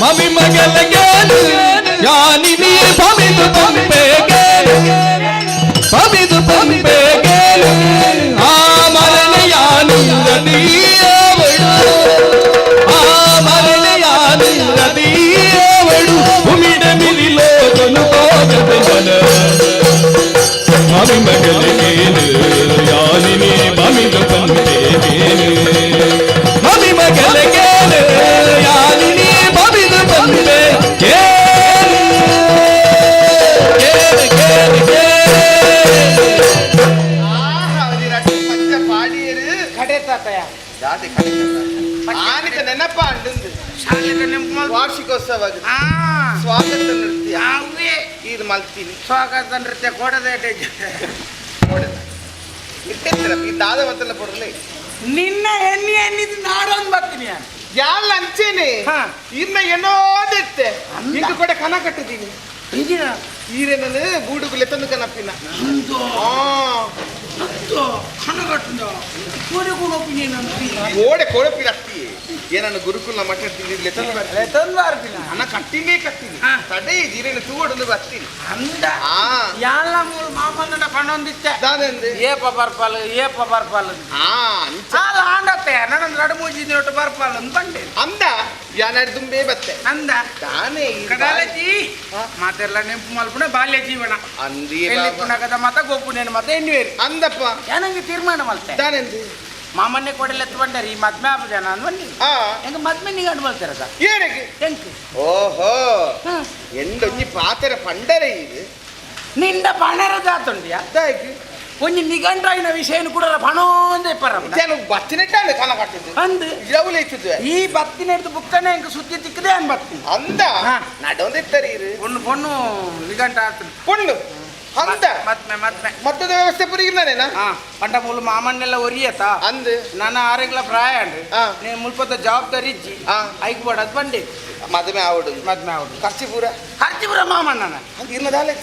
ಮಾಮಿ ಮಗಲಗೆ ಯಾನಿನಿ ಬಾಮಿದು ಪಂಪೆ ಬಾಮಿದು ಪಂಪೆ ಆ ಮರಣ ಯಾನು ಆ ಮರಣ ಯಾನು ರದಿಯವಳು ಉಮಿಡ ಮಿಲಿಲೋ ಜನ ಮಾಮಿ ಮಗಲಗೆ ಯಾನಿನಿ ಬಾಮಿದು ಪಂಪೆ ಮಾಮಿ ಮಗಲಗೆ ಯಾನಿನಿ ಬಾಮಿದು ಪಂಪೆ ಕೇಳು ಕೇಳು ಕೇಳು ಕಡೆ ತಾತಯ್ಯ ದಾದೆ ಕಡೆ ಆನಿತ ನೆನಪ ಅಂಡು ವಾರ್ಷಿಕೋತ್ಸವ ಸ್ವಾಗತ ನೃತ್ಯ ಇದು ಮಲ್ತೀನಿ ಸ್ವಾಗತ ನೃತ್ಯ ಕೊಡದೆ ಇಟ್ಟೆತ್ತಿರ ಈ ದಾದ ಮತ್ತೆಲ್ಲ ಕೊಡಲಿ ನಿನ್ನ ಎಣ್ಣೆ ಎಣ್ಣಿದ್ದು ನಾಡೊಂದು ಬರ್ತೀನಿ ನಾನು ಯಾಲ್ ಅಂಚೇನೆ ಇನ್ನ ಏನೋದಿತ್ತೆ ಇಂದು ಕೂಡ ಕನ ಕಟ್ಟಿದ್ದೀನಿ ಈಗಿನ ಈರೇನನು ಗೂಡುಗುಲೆ ತಂದು ಕನಪ್ಪಿನ ಓಡೆ ಕೊಡಪಿ ಅತ್ತಿ ಏನನ್ನು ಗುರುಕುಲ ಮಠ ತಿಂದಿಲ್ಲ ಹಣ ಕಟ್ಟಿನೇ ಕಟ್ಟಿನಿ ತಡೆ ಜೀರನ ತೂವಡೊಂದು ಬರ್ತೀನಿ ಅಂದ ಯಾಲ ಮೂಲ ಮಾಮನ್ನ ಪಣೊಂದಿತ್ತೆ ದಾದಂದೆ ಏಪ ಬರ್ಪಾಲು ಏಪ ಬರ್ಪಾಲು ಆ ಸಾಲ ಆಂಡತ್ತೆ ನನ್ನ ನಡು ಮೂಜಿ ಒಟ್ಟು ಬರ್ಪಾಲು ಅಂತ ಬಂಡೆ ಅಂದ ಯಾನಾಡ್ ದುಂಬೆ ಬತ್ತೆ ಅಂದ ತಾನೇ ಕದಾಲಜಿ ಮಾತೆಲ್ಲ ನೆಂಪು ಮಲ್ಪುಣ ಬಾಲ್ಯ ಜೀವನ ಅಂದಿ ಎಲ್ಲಿ ಪುಣಕದ ಮತ ಗೋಪುನೇನು ಮತ ಎನ್ನುವೇರು ಅಂದಪ್ಪ ಏನಂಗೆ ತೀರ್ಮಾನ ಮಲ್ತೆ ದಾನೆಂದು ಮಾಮನ್ನೇ ಕೊಡಲೆತ್ತು ಬಂಡರಿ ಈ ಮದ್ಮೆ ಆಪ ಜನ ಅಂದ್ ಬನ್ನಿ ಹೆಂಗ ಮದ್ಮೆ ನಿಗಂಡು ಬಲ್ತಾರ ಸರ್ ಏನಕ್ಕೆ ಹೆಂಗ್ ಓಹೋ ಎಂಡೊಂಜಿ ಪಾತೆರ ಪಂಡರೆ ಇದು ನಿಂದ ಪಣರ ಜಾತುಂಡಿಯಾ ಒಂಜಿ ನಿಗಂಡ್ರಾಯಿನ ವಿಷಯನು ಕೂಡ ಪಣೋಂದೆ ಪರ ಬತ್ತಿನೆಟ್ಟಾಂಡೆ ಕನ ಕಟ್ಟಿದ್ದು ಅಂದ್ ಇರವುಲೆ ಇತ್ತಿದ್ವೆ ಈ ಬತ್ತಿನ ಹಿಡಿದು ಬುಕ್ಕನೆ ಹೆಂಗ ಸುದ್ದಿ ತಿಕ್ಕದೆ ಅನ್ ಬತ್ತಿ ಅಂದ ನಡೊಂದಿತ್ತರಿ ಇರು ಪೊಣ್ಣು ಪೊಣ್ಣು ನಿಗಂಟ ಆತು ಪೊಣ್ಣು ಅಂದ ಮದ್ಮೆ ಮದ್ಮೆ ಮತ್ತದ ವ್ಯವಸ್ಥೆ ಪುರಿಗಿರ್ನಾನೇನಾ ಪಂಡ ಮುಲು ಮಾಮನ್ನೆಲ್ಲ ಒರಿಯತ ಅಂದ್ ನನ್ನ ಆರೆಗ್ಲ ಪ್ರಾಯ ಅಂಡ್ ನೀನು ಮುಲ್ಪದ ಜವಾಬ್ದಾರಿ ಇಜ್ಜಿ ಐಕ್ ಬಡದ್ ಬಂಡಿ ಮದುವೆ ಆವಡು ಮದ್ಮೆ ಆವಡು ಖರ್ಚು ಪೂರ ಖರ್ಚು ಪೂರ ಮಾಮಣ್ಣನ ಇರ್ನದಾಲೆ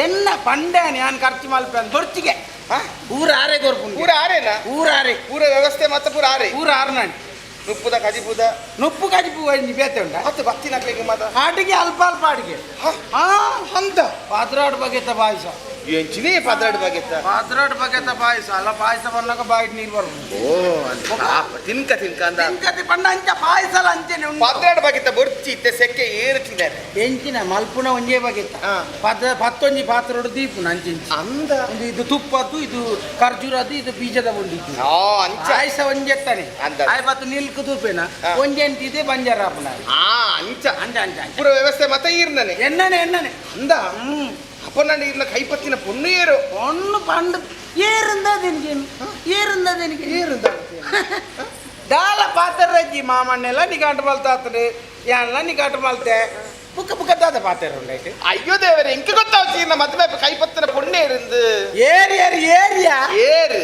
ಎನ್ನ ಪಂಡೆ ನಾನು ಖರ್ಚು ಮಲ್ಪೆ ಅಂತ ಬೊರ್ಚಿಗೆ ಊರ ಆರೆ ಕೊರ್ಪು ಪೂರ ಆರೇನಾ ಊರ ಆರೆ ಪೂರ ವ್ಯವಸ್ಥೆ ಮತ್ತೆ ಪೂರ ಆರೆ ಊರ ಆರ್ನಾಣಿ ನುಪ್ಪುದ ಕಜಿಪುದ ನುಪ್ಪು ಕಜಿಪು ಒಂಜಿ ಬೇತೆ ಉಂಟ ಮತ್ತೆ ಬತ್ತಿನಕ್ಲಿಗೆ ಮಾತ ಅಡಿಗೆ ಅಲ್ಪ ಅಲ್ಪ ಅಡಿಗೆ ಅಂತ ಪಾತ್ರಾಡ್ ಬಗೆತ ಪಾಯಸ ಎಂಚಿನೇ ಪದ್ರಾಡ್ ಬಗೆತ ಪಾತ್ರಾಡ್ ಬಗೆತ ಪಾಯಸ ಅಲ್ಲ ಪಾಯಸ ಬಂದಾಗ ಬಾಯಿಟ್ ನೀರು ಬರ್ಬೋದು ಓ ತಿನ್ಕ ತಿನ್ಕ ಅಂದ ತಿನ್ಕತಿ ಪಂಡ ಅಂಚ ಪಾಯಸಲ ಅಂಚೆನೆ ಉಂಟು ಪದ್ರಾಡ್ ಬಗೆತ ಬೊರ್ಚಿ ಇತ್ತೆ ಸೆಕ್ಕೆ ಏರುತ್ತಿದ್ದಾರೆ ಎಂಚಿನ ಮಲ್ಪುನ ಒಂಜೇ ಬಗೆತ ಪದ ಪತ್ತೊಂಜಿ ಪಾತ್ರೋಡು ದೀಪುನ ಅಂಚಿಂಚಿ ಅಂದ ಒಂದು ಇದು ತುಪ್ಪದ್ದು ಇದು ಖರ್ಜೂರದ್ದು ಇದು ಬೀಜದ ಉಂಡಿದ್ದು ಅಂಚ ಪಾಯಸ ಒಂಜೆತ್ತಾನೆ ಅಂದ. ಆಯ್ ಬತ್ತು ನಿಲ್ಕು ತೂಪೇನ ಒಂಜೆಂತಿದೆ ಬಂಜಾರಾಪುನ ಆ ಅಂಚ ಅಂಚ ಅಂಚ ಅಂಚ ಪೂರ ವ್ಯವಸ್ಥೆ ಮತ್ತೆ ಈರ್ನನೆ ಎನ್ನನೆ ಎನ್ನನೆ ಅಂದ ಅಪ್ಪ ನಾನು ಇರ್ನ ಕೈಪತ್ತಿನ ಪೊಣ್ಣು ಏರು பொண்ணு பண்டு ஏறுந்தது எனக்கு ஏறுந்தது எனக்கு ಏರುಂದ ದಾಲ ಪಾತ್ರಜ್ಜಿ ಮಾಮಣ್ಣೆಲ್ಲ ನಿಗಾಂಟು ಮಲ್ತಾತ್ರೆ ಯಾನ್ಲ ನಿಗಾಂಟು ಮಲ್ತೆ ಬುಕ್ಕ ಬುಕ್ಕ ದಾದ ಪಾತ್ರ ಉಂಡಾಯ್ತು ಅಯ್ಯೋ ದೇವರೇ ಇಂಕ ಗೊತ್ತಾವ್ಚಿ ಇರ್ನ ಮದ್ವೆ ಕೈಪತ್ತಿನ ಪೊಣ್ಣು ಏರಿಂದು ಏರಿ ಏರಿ ಏರಿಯಾ ಏರು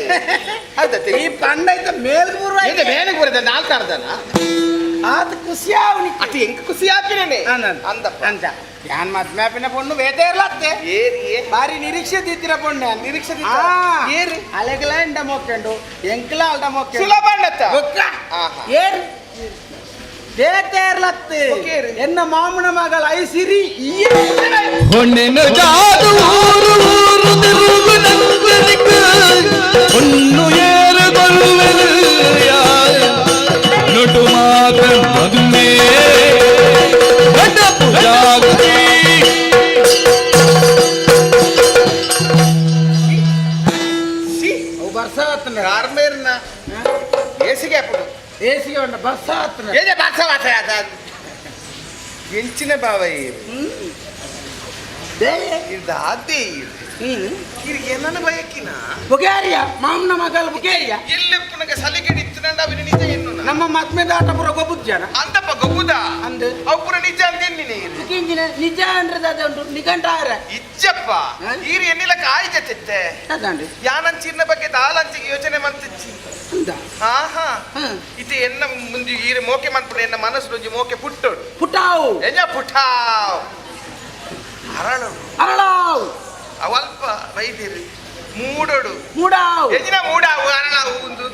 ಹೌದಾ ಈ ಪಂಡೈತ ಮೇಲ್ ಪೂರ್ವ ಏ ಮೇಲಿಗೆ ಬರುತ್ತೆ ನಾಲ್ಕು ಅರ್ಧನ ಆತ ಖುಷಿ ಆವನಿ ಅತಿ ಎಂಕ ಖುಷಿ ಆಪಿನೇನೆ ಅಂದಪ್ಪ ಅಂದ ಯಾನ್ ಮದ್ವೆ ಆಪಿನ ಪೊಣ್ಣು ಬೇತೆ ಇರ್ಲತ್ತೆ ಏರಿ ಬಾರಿ ನಿರೀಕ್ಷೆ ದಿತ್ತಿರ ಪೊಣ್ಣೆ ನಿರೀಕ್ಷೆ ಏರು ಅಲೆಗಲ ಎಂಡ ಮೋಕೆಂಡು ಎಂಕಲ ಅಲ್ಡ ಮೋಕೆಂಡು ಸುಲಭ ಅಣ್ಣತ್ತ ಬೊಕ್ಕ ಏರು ಬೇತೆ ಇರ್ಲತ್ತೆ ಎನ್ನ ಮಾಮನ ಮಗಳ ಐಸಿರಿ ಹೊಣ್ಣಿನ ಜಾದು ಊರು ಊರು ತಿರುಗು ನಂದನಿಕ ಹೊಣ್ಣು ಏರುಗೊಳ್ಳುವೆನು ನಟು ಮಾತ ಮದುವೆ ದೊಡ್ಡ ಜಾಗತಿ ಅವು ಬರ್ಸಾವತ್ತನ ಕಾರ್ಮೇರ್ನ ಏಸಿಗೆ ಅಪ್ಪಡು ಏಸಿಗೆ ಉಂಡ ಬರ್ಸಾವತ್ತನ ಏನೇ ಬಾಸ ವಾಸ ಎಂಚಿನ ಬಾವ ಏರು ಇದು ಅದೇ ಇರು ಏನನ್ನ ಬಯಕಿನ ಬುಗೇರಿಯ ಮಾಮನ ಮಗಳ ಬುಗೇರಿಯ ಎಲ್ಲೆಪ್ಪನಗೆ ಸಲಿಗೆ ಇತ್ತು ಅವಿನ ನಿಜ ಎನ್ನು ನಮ್ಮ ಮದ್ಮೆ ದಾಟ ಪೂರ ಗೊಬ್ಬುದ್ ಜನ ಅಂತಪ್ಪ ಗೊಬ್ಬುದ ಅಂದು ಅವು ಪೂರ ನಿಜ ಅಂತ ಎನ್ನಿನಿ ಇಂಜಿನ ನಿಜ ಅಂದ್ರೆ ಅದ ಉಂಟು ನಿಗಂಟ ಆರ ಇಜ್ಜಪ್ಪ ಈರು ಎನ್ನಿಲ ಕಾಯಿ ಜೊತೆ ಅದಾಂಡಿ ಯಾನಂಚಿರ್ನ ಬಗ್ಗೆ ದಾಲಂಚಿಗೆ ಯೋಚನೆ ಮಂತಿಚ್ಚಿ ಅಂದ ಆಹಾ ಇದು ಎನ್ನ ಮುಂದೆ ಈರು ಮೋಕೆ ಮನ್ಪುಡು ಎನ್ನ ಮನಸ್ಸು ಒಂಜಿ ಮೋಕೆ ಪುಟ್ಟೋಡು ಪುಟಾವು ಎಜ ಪುಟಾವ್ ಅರಳು ಅರಳಾವು ಅವಲ್ಪ ವೈದ್ಯರು ಮೂಡೋಡು ಮೂಡಾವು ಎಜಿನ ಮೂಡಾವು ಅರಳಾವು ಒಂದು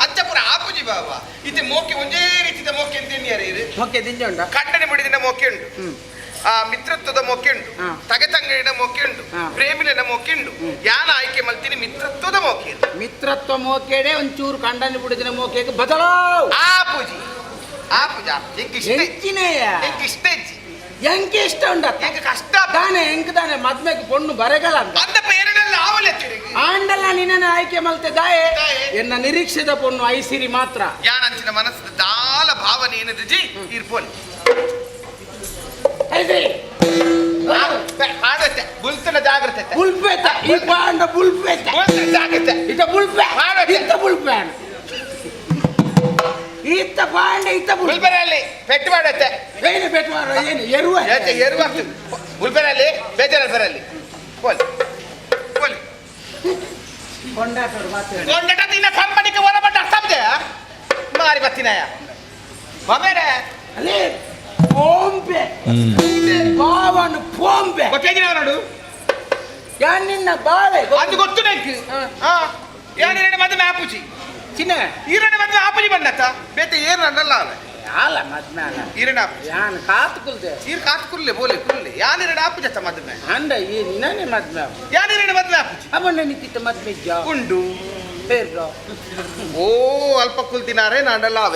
ಅಚ್ಚಪುರ ಆಪುಜಿ ಬಾಬಾ ಇದು ಮೋಕೆ ಒಂದೇ ರೀತಿಯ ಮೋಕೆ ಅಂತ ಎನ್ನಿಯಾರ ಇರು ಮೋಕೆ ದಿಂಜ ಉಂಟ ಕಣ್ಣನೆ ಬಿಡಿದಿನ ಮೋಕೆ ಉಂಟು ಆ ಮಿತ್ರತ್ವದ ಮೋಕೆ ಉಂಟು ತಗೆ ತಂಗಡಿನ ಮೋಕೆ ಉಂಟು ಪ್ರೇಮಿಲನ ಮೋಕೆ ಉಂಟು ಯಾನ ಆಯ್ಕೆ ಮಲ್ತೀನಿ ಮಿತ್ರತ್ವದ ಮೋಕೆ ಮಿತ್ರತ್ವ ಮೋಕೆಡೆ ಒಂಚೂರು ಕಂಡನಿ ಬಿಡಿದಿನ ಮೋಕೆಗೆ ಬದಲಾವು ಆ ಪೂಜಿ ಆ ಪೂಜಾ ಎಂಕ್ ಇಷ್ಟ ಎಂಚಿನೆಯ ಎಂಕ್ ಇಷ್ಟ ಇಜ್ಜಿ ಎಂಕ್ ಇಷ್ಟ ಉಂಡ ಎಂಕ್ ಕಷ್ಟ ತಾನೆ ಎಂಕ್ ತಾನೆ ಮದ್ಮೆಗೆ ಪೊಣ್ಣು ಬರೆಗಲ ಅಂತ ಅಂತಪ್ಪ ಎರಡೆಲ್ಲ ಆವಲೆ ತಿರುಗಿ ಆಂಡಲ ನಿನ್ನ ಆಯ್ಕೆ ಮಲ್ತೆ ದಾಯೆ ಎನ್ನ ನಿರೀಕ್ಷೆದ ಪೊಣ್ಣು ಐಸಿರಿ ಮಾತ್ರ ಯಾನಂಚಿನ ಮನಸ್ಸು ದಾಲ ಭಾವನೆ ಏನದು ಜಿ ಇರ್ಪೋಲಿ ಐಸಿರಿ ಆಡತ್ತೆ ಬುಲ್ತನ ಜಾಗ್ರತೆ ಬುಲ್ಪೇತ ಈ ಪಾಂಡ ಬುಲ್ಪೇತ ಬುಲ್ತನ ಜಾಗ್ರತೆ ಇತ ಬುಲ್ಪೆ ಇತ್ತ ಬುಲ್ಪೆ ಇತ್ತ ಪಾಂಡ ಇತ್ತ ಬುಲ್ಪೆ ಬುಲ್ಬೆರಲ್ಲಿ ಪೆಟ್ಟು ಮಾಡತ್ತೆ ಏನು ಪೆಟ್ಟು ಮಾಡೋ ಏನು ಎರುವ ಏತೆ ಎರುವ ಬುಲ್ಬೆರಲ್ಲಿ ಬೇಜಾರಲ್ಲಿ ಬರಲ್ಲಿ ಪೋಲಿ ಪೋಲಿ ಕೊಂಡಾಟೋಡು ಮಾತಾಡಿ ಕೊಂಡಟ ನಿನ್ನ ಕಂಪನಿಗೆ ಹೊರಬಟ್ಟ ಅರ್ಥವಿದೆ ಮಾರಿ ಬತ್ತಿನಾಯ ಬಮೇರೆ ಅಲೇ ಪೋಂಪೆ ಬಾವನು ಪೋಂಪೆ ಗೊತ್ತೇಜಿನ ನೋಡು ಯಾನ್ ನಿನ್ನ ಬಾವೆ ಅದು ಗೊತ್ತು ನಂಗೆ. ಯಾನ್ ಮದುವೆ ಆಪುಜಿ ಚಿನ್ನ ಈರಣ್ಣ ಮದುವೆ ಆಪುಜಿ ಬಂದತ್ತ ಬೇತೆ ಏರ್ ನನ್ನಲ್ಲ ಅವ ಯಾಲ ಮದ್ಮೆ ಅಲ್ಲ ಈರಣ್ಣ ಆಪುಜಿ ಯಾನ್ ಕಾತು ಕುಲ್ದೆ ಈರ್ ಕಾತ್ ಕುಲ್ಲೆ ಬೋಲೆ ಕುಲ್ಲೆ ಯಾನ್ ಇರಡ ಆಪುಜತ್ತ ಮದುವೆ ಅಂಡ ಈ ನಿನ್ನನೆ ಮದ್ಮೆ ಯಾನ್ ಇರಡ ಮದುವೆ ಆಪುಜಿ ಅವನ ನಿಕ್ಕಿತ್ತ ಮದ್ಮೆ ಇಜ್ಜ ಉಂಡು ಬೇರ್ರೋ ಓ ಅಲ್ಪ ಕುಲ್ತಿನಾರೆ ನಾಂಡಲ್ಲ ಅವ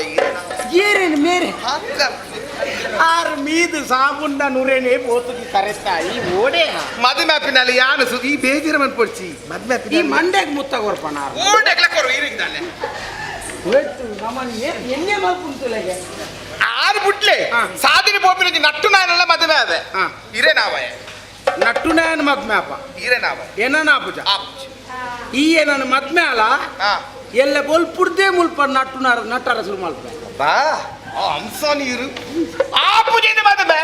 ಏರೇನು ಮೇರೆ ಆರು ಮೀದು ಸಾಬುಂಡ ನುರೇನೆ ಪೋತುಗೆ ಕರೆತ ಈ ಓಡೆ ಮದುವೆ ಆಪಿನಲ್ಲಿ ಯಾನು ಸು ಈ ಬೇಜಾರ ಮನ್ಪೊಡ್ಚಿ ಮದುವೆ ಈ ಮಂಡ್ಯಗ್ ಮುತ್ತ ಕೊರ್ಪಣ ಓಡೆಗ್ಲ ಕೊರು ಈರಿಗಿದ್ದಾನೆ ನಮ್ಮನ್ನ ಎಣ್ಣೆ ಮಲ್ಪುಂತುಲೆಗೆ ಆರು ಬುಟ್ಲೆ ಸಾಧನೆ ಪೋಪಿನ ನಟ್ಟು ನಾಯನಲ್ಲ ಮದುವೆ ಅವೆ ಇರೇ ನಾವಯ ನಟ್ಟು ನಾಯನ ಮದ್ಮೆ ಅಪ್ಪ ಇರೇ ನಾವ ಏನನ ಆಪುಜ ಈ ಏನನ ಮದ್ಮೆ ಅಲ್ಲ ಎಲ್ಲ ಬೊಲ್ಪುಡ್ದೇ ಮುಲ್ಪ ನಟ್ಟು ನಾರ ನಟ್ಟರ ಶುರು ಮಲ್ಪ ಬಾ ಹಂಸ ನೀರು ಆ ಪೂಜೆ ಮದುವೆ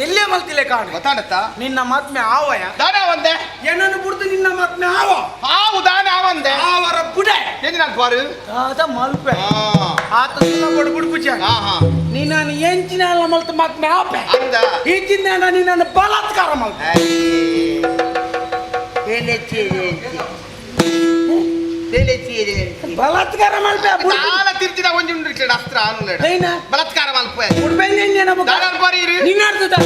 ಎಲ್ಲೇ ಮಲ್ತಿಲೆ ಕಾಣ ಗೊತ್ತಾಡತ್ತ ನಿನ್ನ ಮದ್ಮೆ ಆವಯ ದಾನ ಒಂದೆ ಏನನ್ನು ಬಿಡ್ದು ನಿನ್ನ ಮದ್ಮೆ ಆವ ಆವು ದಾನ ಆವಂದೆ ಆವರ ಬುಡೆ ಏನು ನಾನು ಬಾರು ದಾದ ಮಲ್ಪೆ ಆತ ಸುಲ್ಲ ಕೊಡು ಬುಡ್ಪುಜ ನೀನು ಎಂಚಿನ ಮಲ್ತ ಮದ್ಮೆ ಆಪೆ ಅಂದ ಈಚಿನ ನಿನ್ನನ್ನು ಬಲಾತ್ಕಾರ ಮಲ್ತ ಬಲಾತ್ಕಾರ ಮಲ್ಪೆ ದಾನ ತಿರ್ಚಿದ ಒಂಜಿ ಉಂಡು ಇಟ್ಲೇಡ ಅಸ್ತ್ರ ಆನುಲೇಡ ಬಲಾತ್ಕಾರ ಮಲ್ಪೆ ದಾನ ಬಾರಿ ಇರು ನಿನ್ನರ್ಥ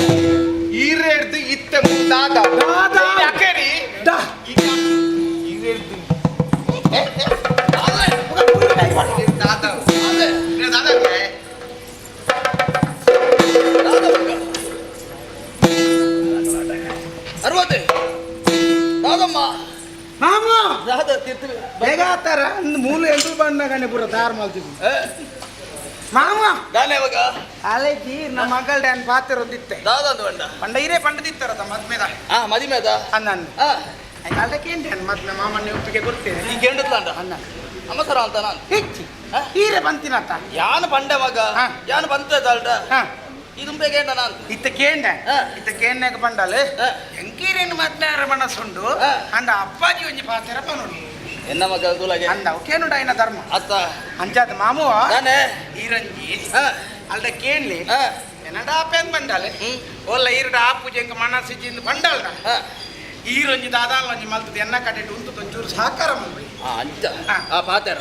ಈರೇಡ್ದು ಇತ್ತೆ ದಾದ ದಾದ ಯಾಕೇರಿ ದಾ ಈರೇಡ್ದು ದಾದ ದಾದ ಅರವತ್ತು ದಾದಮ್ಮ ಮಾಮ ದಾದ ತಿರ್ತು ಬೇಗ ಆತಾರ ಅಂದ್ ಮೂಲ ಎಂಟು ಬಂದಾಗನೆ ಪೂರ ತಯಾರು ಮಾಡ್ತಿದ್ವಿ ಮಾಮ ದಾನೆ ಇವಾಗ ಅಲೆಜಿ ನಮ್ಮ ಮಗಳ ಡ್ಯಾನ್ ಪಾತ್ರ ಒಂದಿತ್ತೆ ದಾದ ಅಂದು ಬಂಡ ಪಂಡ ಇರೇ ಪಂಡದಿತ್ತಾರ ಮದ್ಮೆದ ಆ ಮದಿಮೆದ ಅಂದ ಅಲ್ಲಕ್ಕೆ ಏನ್ ಮದ್ಮೆ ಮಾಮಣ್ಣ ಒಪ್ಪಿಗೆ ಕೊಡ್ತೇನೆ ಈ ಕೇಂದ್ರದ್ಲಾಂಡ ಅಂದ ಅಮ್ಮ ಸರ ಅಂತ ನಾನು ಹೆಚ್ಚಿ ಹೀರೆ ಬಂತಿನತ್ತ ಯಾನು ಪಂಡೆ ಮಗ ಯಾನು ಬಂತ ದಾಲ್ಡ ಇದು ಕೇಂಡ ನಾನು ಇತ್ತ ಕೇಂಡ ಇತ್ತ ಕೇಂಡಾಗ ಬಂಡಾಲ ಎಂಕೀರೇನು ಮದ್ಮೆ ಅರ ಮನಸ್ಸುಂಡು ಅಂದ ಅಪ್ಪಾಜಿ ಒಂಜಿ ಪಾತ್ರ ಪನುಡು ಎನ್ನ ಮಗ ತುಲಾಗೆ ಅಂದ ಕೇನುಡ ಐನ ಧರ್ಮ ಅತ್ತ ಅಂಚಾದ ಮಾಮುವ ನಾನೇ ಈರಂಜಿ ಅಲ್ದ ಕೇನ್ಲಿ ಎನ್ನಡ ಆಪೆಂದ್ ಬಂಡಾಲೆ ಓಲ್ಲ ಈರಡ ಆಪುಜಿ ಎಂಕ ಮನಸ್ಸಿಜಿಂದ ಬಂಡಾಲ್ದ ಈರೊಂಜಿ ದಾದಾಲೊಂಜಿ ಮಲ್ತದ ಎನ್ನ ಕಟ್ಟಿಟ್ಟು ಉಂತು ಒಂಚೂರು ಸಹಕಾರ ಮಲ್ಪಿ ಅಂಚ ಆ ಪಾತೆರ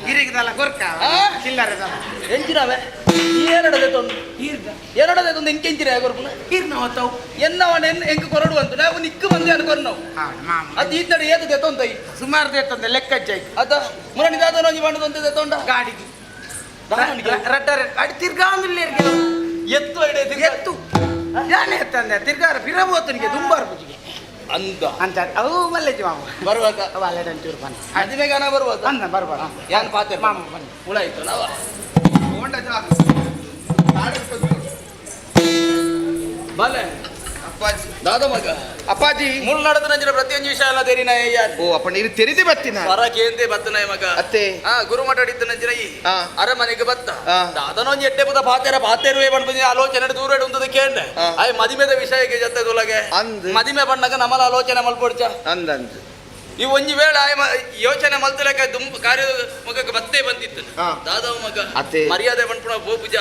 ಈರಿಗದಲ್ಲ ಕೊರ್ಕ ಚಿಲ್ಲರೆದಲ್ಲ ಎಂಚಿನವೇ ಏನಡದೆ ತೊಂದು ಏನಡದೆ ತೊಂದು ಎಂಕೆಂಚಿನ ಕೊರ್ಪುನ ಈರ್ನ ಹೊತ್ತವು ಎನ್ನವನ ಎನ್ ಎಂಕ್ ಕೊರಡು ಅಂತು ನಾವು ನಿಕ್ಕು ಬಂದೆ ಅನ್ ಕೊರ್ನವು ಅದು ಈತಡ ಏತು ದೆತ್ತೊಂತೈ ಸುಮಾರು ದೇತಂದೆ ಲೆಕ್ಕಜ್ಜಾಯ್ತು ಅತ್ತ ಮುರಣಿ ದಾದನೊಂಜಿ ಬಂಡು ತೊಂತೆ ದೆತ್ತೊಂಡ ಗಾಡಿಗೆ ರಡ್ಡರೆ ಗಾಡಿ ತಿರ್ಗಾಂದಿಲ್ಲ ಎತ್ತು ಐಡೆ ಎತ್ತು ಯಾನೆ ಎತ್ತಂದೆ ತಿರ್ಗಾರ ಫಿರಬೋತನಿಗೆ ದುಂಬಾರು ಪೂಜಿಗೆ ಅಂದ ಅಂತ ಅವು ಮಲ್ಲೆಜಿ ಮಾಮ ಬರುವಾಗ ಅವು ಅಲ್ಲೆಡೆ ಒಂಚೂರು ಬನ್ನಿ ಮದುವೆಗಾನ ಬರುವಾಗ ಅಂದ ಬರಬಾರ ಯಾನ್ ಪಾತೆ ಮಾಮ ಬನ್ನಿ ಹುಳ ಇತ್ತು ನಾವ ಬಲೆ ಅಪ್ಪಾಜಿ ದಾದ ಮಗ ಅಪ್ಪಾಜಿ ಮುಳ್ನಾಡದ ನಂಜಿನ ಪ್ರತಿಯೊಂದು ವಿಷಯ ಎಲ್ಲ ತೆರಿನ ಯಾರು ಓ ಅಪ್ಪ ನೀರು ತೆರೆದಿ ಬತ್ತಿನ ಸ್ವರ ಕೇಂದೆ ಬತ್ತನ ಮಗ ಅತ್ತೆ ಆ ಗುರುಮಠ ಇತ್ತು ನಂಜಿನ ಈ ಅರಮನೆಗೆ ಬತ್ತ ದಾದನೊಂದು ಎಟ್ಟೆ ಬುದ ಪಾತೆರ ಪಾತೆರುವೆ ಪಣ್ಪುಜಿ ಆಲೋಚನೆ ದೂರ ಉಂದದ ಕೇಂಡೆ ಆಯ್ ಮದಿಮೆದ ವಿಷಯಕ್ಕೆ ಜೊತೆ ತುಲಗೆ ಮದಿಮೆ ಬಣ್ಣಗ ನಮಲ ಆಲೋಚನೆ ಮಲ್ಪೊಡ್ಚ ಅಂದಂದು ಈ ಒಂಜಿ ವೇಳೆ ಆಯ್ ಯೋಚನೆ ಮಲ್ತಲಕ ದುಂಬ ಕಾರ್ಯ ಮಗಕ್ಕೆ ಬತ್ತೇ ಬಂದಿತ್ತು ದಾದವ ಮಗ ಅತ್ತೆ. ಮರ್ಯಾದೆ ಪಣ್ಪುಣ ಬೋಪುಜ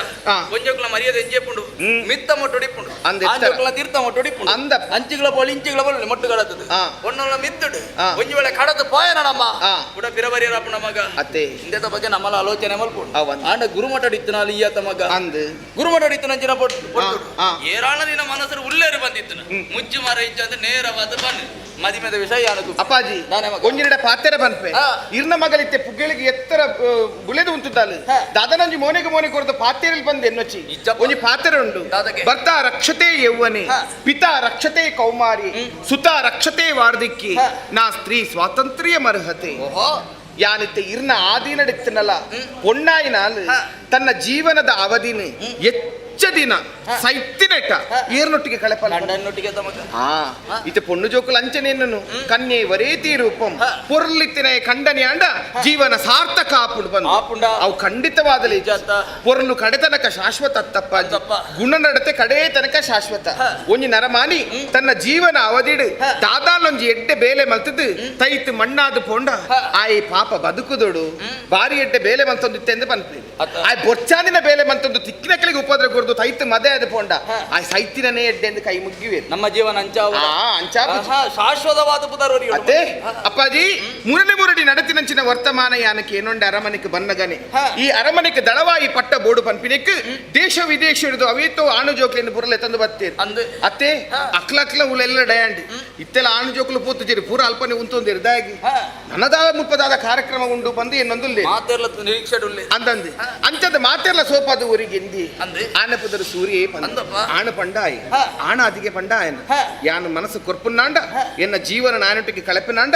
ಒಂಜೊಕ್ಲ ಮರ್ಯಾದೆ ಎಂಜೆಪುಂಡು ಮಿತ್ತ ಮೊಟ್ಟು ಡಿಪ್ಪುಂಡು ಅಂದ ಎತ್ತರ. ಆಂಜೊಕ್ಲ ತೀರ್ಥ ಮೊಟ್ಟು ಡಿಪ್ಪುಂಡು ಅಂದ. ಅಂಚಿಗಳ ಬೋಲ್ ಇಂಚಿಗಳ ಬೋಲ್ ಮೊಟ್ಟು ಕಡತದ ಒಣ್ಣೊಲ್ಲ ಮಿತ್ತುಡು ಒಂಜಿ ವೇಳೆ ಕಡತು ಪೋಯನ ನಮ್ಮ ಕೂಡ ಪಿರಬರಿಯರಪ್ಪನ ಮಗ ಅತ್ತೆ ಇಂದೆತ ಬಗ್ಗೆ ನಮ್ಮಲ ಆಲೋಚನೆ ಮಲ್ಪುಂಡು ಅವಂದ್. ಆಂಡ ಗುರುಮಠ ಡಿತ್ತನಾಲ್ ಈಯತ ಮಗ ಅಂದ್ ಗುರುಮಠ ಡಿತ್ತನ ಅಂಚಿನ ಪೊಟ್ಟು ಏರಾಳ ನಿನ್ನ ಮನಸ್ಸರು ಉಲ್ಲೇರು ಬಂದಿತ್ತು ಮುಚ್ಚು ಮರ ಇಚ್ಚ ಅಂತ ನೇರವಾದ ಬನ್ನಿ ಮದಿಮೆದ ವಿಷಯ ಯಾನದು ಅಪ್ಪಾಜಿ ಒಂಜಿನಡ ಪಾತೆರ ಬನ್ಪೆ ಇರ್ನ ಮಗಳಿತ್ತೆ ಪುಗ್ಗಳಿಗೆ ಎತ್ತರ ಬುಲೆದು ಉಂಟುದ್ದಾಲು ದಾದನಂಜಿ ಮೋನೆಗೆ ಮೋನೆ ಕೊರದು ಪಾತೆರಲ್ಲಿ ಬಂದು ಎನ್ನೊಚ್ಚಿ ಒಂಜಿ ಪಾತೆರ ಉಂಡು ಭರ್ತಾ ರಕ್ಷತೆ ಯೌವನೆ ಪಿತಾ ರಕ್ಷತೆ ಕೌಮಾರಿ ಸುತ ರಕ್ಷತೆ ವಾರ್ಧಿಕ್ಕಿ ನಾ ಸ್ತ್ರೀ ಸ್ವಾತಂತ್ರ್ಯ ಮರ್ಹತೆ ಯಾನಿತ್ತೆ ಇರ್ನ ಆಧೀನಡಿತ್ತನಲ್ಲ ಪೊಣ್ಣಾಯಿನಾಲ್ ತನ್ನ ಜೀವನದ ಅವಧಿನ ಹೆಚ್ಚ ದಿನ ಸೈತಿನೆಟ ಏರ್ನೊಟ್ಟಿಗೆ ಕಳೆಪಲ್ಲ ಇತ ಪೊಣ್ಣು ಜೋಕುಲು ಅಂಚನೆಯನ್ನು ಕನ್ಯೆ ವರೇತಿ ರೂಪಂ ಪೊರ್ಲಿತ್ತಿನ ಖಂಡನೆ ಅಂಡ ಜೀವನ ಸಾರ್ಥಕ ಆಪುಂಡು ಬಂದು ಅವು ಖಂಡಿತವಾದಲಿ ಪೊರ್ಲು ಕಡೆ ತನಕ ಶಾಶ್ವತ ತಪ್ಪ ಗುಣ ನಡತೆ ಕಡೆ ತನಕ ಶಾಶ್ವತ ಒಂಜಿ ನರಮಾನಿ ತನ್ನ ಜೀವನ ಅವಧಿಡು ದಾದಾಲೊಂಜಿ ಎಡ್ಡೆ ಬೇಲೆ ಮಲ್ತದ್ದು ತೈತು ಮಣ್ಣಾದ ಪೋಂಡ ಆಯ್ ಪಾಪ ಬದುಕುದೋಡು ಬಾರಿ ಎಡ್ಡೆ ಬೇಲೆ ಮಲ್ತೊಂದಿತ್ತೆಂದು ಪನ್ಪಿ ಆಯ್ ಬೊಚ್ಚಾನಿನ ಬೇಲೆ ಮಲ್ತೊಂದು ತಿಕ್ಕಿನಕಲಿಗೆ ಉಪದ್ರ ಕೊರ್ದು ತೈತು ಮದೆ ಅದು ಪೋಂಡ ಆಯ್ ಸೈತಿನನೇ ಎಡ್ಡೆ ಎಂದು ಕೈ ಮುಗ್ಗಿವೆ ನಮ್ಮ ಜೀವನ ಶಾಶ್ವತವಾದ ಪುದರ್ ಅದೇ ಅಪ್ಪಾಜಿ ಮೂರನೇ ಮುರಡಿ ನಡತಿನಂಚಿನ ವರ್ತಮಾನ ಯಾನಕ್ಕೆ ಏನೊಂಡ ಅರಮನೆಗೆ ಬನ್ನಗನೆ ಈ ಅರಮನೆಗೆ ದಳವಾಯಿ ಪಟ್ಟ ಬೋಡು ಪನ್ಪಿನೆಕ್ ದೇಶ ವಿದೇಶ ಹಿಡಿದು ಅವೇತೋ ಆಣು ಜೋಕ್ಲಿನ ಬುರಲೆ ತಂದು ಬತ್ತೀರ್ ಅತ್ತೆ ಅಕ್ಲ ಅಕ್ಲ ಉಲೆಲ್ಲ ಡಯಾಂಡಿ ಇತ್ತೆಲ್ಲ ಆಣು ಜೋಕ್ಲು ಪೂತುಜಿರಿ ಪೂರ ಅಲ್ಪನೆ ಉಂತೊಂದಿರು ದಾಗಿ ನನ್ನದಾದ ಮುಪ್ಪದಾದ ಕಾರ್ಯಕ್ರಮ ಉಂಡು ಬಂದು ಏನೊಂದು ಅಂದಂದು ಅಂಚದ ಮಾತೆಲ್ಲ ಸೋಪಾದ ಊರಿಗೆ ಎಂದಿ ಆನೆ ಪುದರು ಸೂರ್ಯೇ ಪಂದ ಆಣ ಪಂಡಾಯಿ ಆಣ ಅದಿಗೆ ಪಂಡಾಯನ ಯಾನು ಮನಸ್ಸು ಕೊರ್ಪುನ್ನಾಂಡ ಎನ್ನ ಜೀವನ ನಾನೊಟ್ಟಿಗೆ ಕಳಪಿನಾಂಡ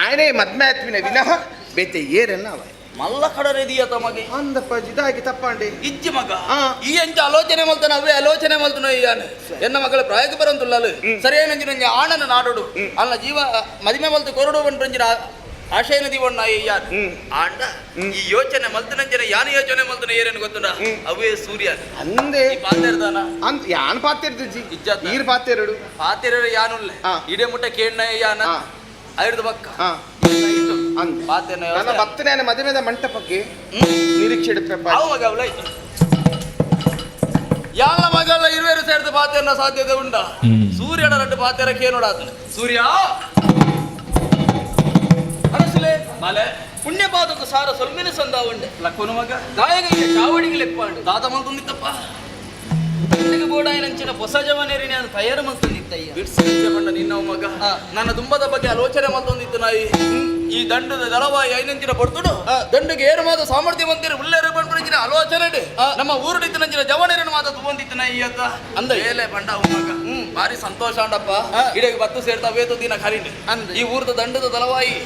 ಆಯನೇ ಮದ್ಮಾತ್ಮಿನ ವಿನಃ ಬೇತೆ ಏರೆಲ್ಲ ಅವ ಮಲ್ಲ ಕಡರೆದಿಯ ತಮಗೆ ಅಂದಪ್ಪ ಜಿದಾಗಿ ತಪ್ಪಾಂಡೆ ಇಜ್ಜಿ ಮಗ ಈ ಅಂಚ ಆಲೋಚನೆ ಮಲ್ತನ ಅವೇ ಆಲೋಚನೆ ಮಲ್ತನ ಈಯಾನು ಎನ್ನ ಮಗಳ ಪ್ರಾಯಕ್ಕೆ ಬರಂತುಲ್ಲಲು ಸರಿಯೇನಂಜಿನ ಆಣನ ನಾಡೋಡು ಅಲ್ಲ ಜೀವ ಮದಿಮೆ ಮಲ್ತು ಕೊರಡು ಬಂಡ್ರಂಜಿನ ಆಶಯನ ದಿವಣ್ಣ ಯಾನು ಆಂಡ ಈ ಯೋಚನೆ ಮಲ್ತನಂಜನ ಯಾನು ಯೋಚನೆ ಮಲ್ತನ ಏರೇನು ಗೊತ್ತುಂಡ ಅವೇ ಸೂರ್ಯ ಅಂದೆ ಪಾತೆರ್ದಾನ ಅಂದ್ ಯಾನ್ ಪಾತೆರ್ದಿಜ್ಜಿ ಈರ್ ಪಾತೆರಡು ಪಾತೆರ ಯಾನುಲ್ಲೆ ಇಡೇ ಮುಟ್ಟ ಕೇಣ್ಣ ಯಾನ ಐರ್ದ ಬಕ್ಕ ನನ್ನ ಭಕ್ತನ ಮದುವೆದ ಮಂಟಪಕ್ಕೆ ನಿರೀಕ್ಷೆ ಇಡುತ್ತಪ್ಪ ಅವ ಮಗ ಅವಳ ಯಾಲ ಮಗಲ್ಲ ಇರುವೆರು ಸೇರಿದ ಪಾತೆರ್ನ ಸಾಧ್ಯತೆ ಉಂಡ ಸೂರ್ಯನ ರಡ್ಡು ಪಾತೆರ ಕೇನೋಡಾತನ ಸೂರ್ಯ ಅರಸುಲೆ ಮಲೆ ಪುಣ್ಯ ಪಾದಕ್ಕೆ ಸಾರ ಸೊಲ್ಮಿನ ಸಂದ ಉಂಡೆ ಲಕ್ಕೋನು ಮಗ ದಾಯಗ ಚಾವಡಿಗೆ ಲೆಪ್ಪಾಂಡು ದಾದ ಮಲ್ತೊಂದಿತ್ತಪ್ಪ ಬೋಡಾಯನಂಚಿನ ಹೊಸ ಜವನೇರಿ ನಾನು ತಯಾರು ಮಲ್ತೊಂದಿತ್ತಯ್ಯ ಬಿಡ್ಸಿ ಬಣ್ಣ ನಿನ್ನ ಮಗ ನನ್ನ ತುಂಬದ ಬಗ್ಗೆ ಆಲೋಚನೆ ಮಲ್ತೊಂದಿತ್ತು ನಾಯಿ ಈ ದಂಡದ ದಳವಾಯಿ ಐನಂಚಿನ ಬರ್ತುಡು ದಂಡಿಗೆ ಏರು ಮಾತ ಸಾಮರ್ಥ್ಯ ಮಂದಿರ ಉಲ್ಲೇರು ಬಂಡ್ಬಿಡಿನ ಆಲೋಚನೆ ನಮ್ಮ ಊರುಡಿತ್ತು ನಂಚಿನ ಜವನೇರನ್ನು ಮಾತ ತುಂಬಂದಿತ್ತು ನಾಯಿ ಅಂತ ಅಂದ ಏಲೆ ಬಂಡ ಮಗ ಭಾರಿ ಸಂತೋಷ ಅಂಡಪ್ಪ ಇಡೀ ಬತ್ತು ಸೇರ್ತಾ ವೇತು ದಿನ ಖರೀದಿ ಈ ಊರದ ದಂಡದ ದಳವಾಯಿ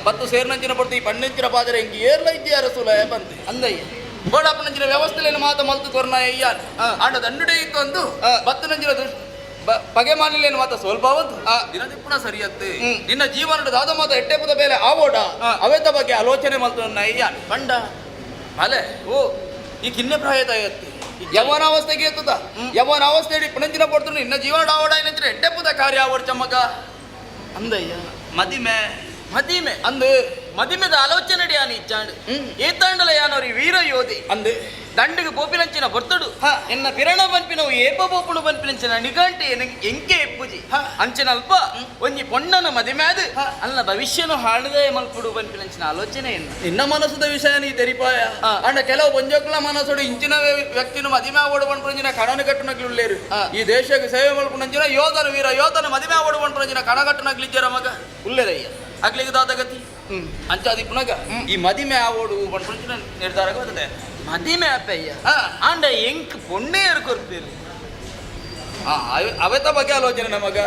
ಬತ್ತು ಸೇರ್ನಂಚಿನ ಬಡ್ತು ಈ ಪಣ್ಣಂಚಿನ ಪಾದರೆ ಹಿಂಗೆ ಏರ್ಲ ಇದ್ದೆ ಅರಸುಲ ಬಂತೆ ಅಂದಯ್ಯ ಬೋಡಪ್ಪನಂಚಿನ ವ್ಯವಸ್ಥೆಯನ್ನು ಮಾತ ಮಲ್ತು ಕೊರ್ನ ಅಯ್ಯಾನ್ ಆಂಡ ದಂಡುಡೆ ಇತ್ತು ಅಂದು ಬತ್ತು ನಂಚಿನ ಪಗೆ ಮಾನಿಲೇನು ಮಾತ ಸ್ವಲ್ಪ ಒಂದು ದಿನದಿಪ್ಪುಣ ಸರಿಯತ್ತೆ ನಿನ್ನ ಜೀವನದ ದಾದ ಮಾತ ಎಟ್ಟೆಪದ ಮೇಲೆ ಆವೋಡ ಅವೆತ ಬಗ್ಗೆ ಆಲೋಚನೆ ಮಲ್ತು ನನ್ನ ಅಯ್ಯಾನ್ ಬಂಡ ಅಲೆ ಓ ಈ ಕಿನ್ನೆ ಪ್ರಾಯ ತಾಯತ್ತೆ ಯೌವನಾವಸ್ಥೆಗೆ ಎತ್ತದ ಯೌವನಾವಸ್ಥೆ ಪಣಂಚಿನ ಪಡ್ತು ನಿನ್ನ ಜೀವನ ಆವಡ ಏನಂದ್ರೆ ಎಟ್ಟೆಪದ ಕಾರ್ಯ ಆವಡ್ ಚಮ್ಮಗ ಅಂದಯ್ಯ ಮದಿಮೆ ಮದಿಮೆ ಅಂದು ಮದಿಮೆದ ಆಲೋಚನೆ ಯಾನು ಇಚ್ಚಾಂಡು ಏತಾಂಡಲ ಯಾನೋರಿ ವೀರ ಯೋಧಿ ಅಂದು ದಂಡಿಗೆ ಬೋಪಿನಂಚಿನ ಬರ್ತಡು ಎನ್ನ ಪಿರಣ ಬನ್ಪಿನವು ಏಪ ಬೋಪುಣು ಬನ್ಪಿನಂಚಿನ ನಿಗಂಟೆ ಎಂಕೆ ಎಪ್ಪುಜಿ ಅಂಚಿನ ಅಲ್ಪ ಒಂಜಿ ಪೊಣ್ಣನ ಮದಿಮೆ ಅದು ಅಲ್ಲ ಭವಿಷ್ಯನು ಹಾಳದೆ ಮಲ್ಪುಡು ಬನ್ಪಿನಂಚಿನ ಆಲೋಚನೆ ಎನ್ನ ನಿನ್ನ ಮನಸ್ಸದ ವಿಷಯ ನೀ ತೆರಿಪಾಯ ಅಂಡ ಕೆಲವು ಒಂಜೋಕ್ಲ ಮನಸ್ಸುಡು ಇಂಚಿನ ವ್ಯಕ್ತಿನ ಮದಿಮೆ ಆವಡು ಬನ್ಪುರಂಜಿನ ಕಣನ ಕಟ್ಟುನಗ್ಲು ಈ ದೇಶಕ್ಕೆ ಸೇವೆ ಮಲ್ಪುನಂಚಿನ ಯೋಧನ ವೀರ ಯೋಧನ ಮದಿಮೆ ಆವಡು ಬನ್ಪುರಂಜಿನ ಕಣಗಟ್ಟುನಗ್ಲಿಜ್ಜರ ಮಗ ಉಲ್ಲೇರಯ್ಯ ಅಗ್ಲಿಗೆ ದಾದಗತಿ ಅಂಚಾದಿ ಪುನಗ ಈ ಮದಿಮೆ ಆವೋಡು ಪಂಚಿನ ನಿರ್ಧಾರ ಬರ್ತದೆ ಮದಿಮೆ ಅಪ್ಪಯ್ಯ ಆಂಡ ಎಂಕ್ ಪೊಣ್ಣೆ ಕೊರ್ಪೇರು ಅವೆತ ಬಗ್ಗೆ ಆಲೋಚನೆ ನಮಗ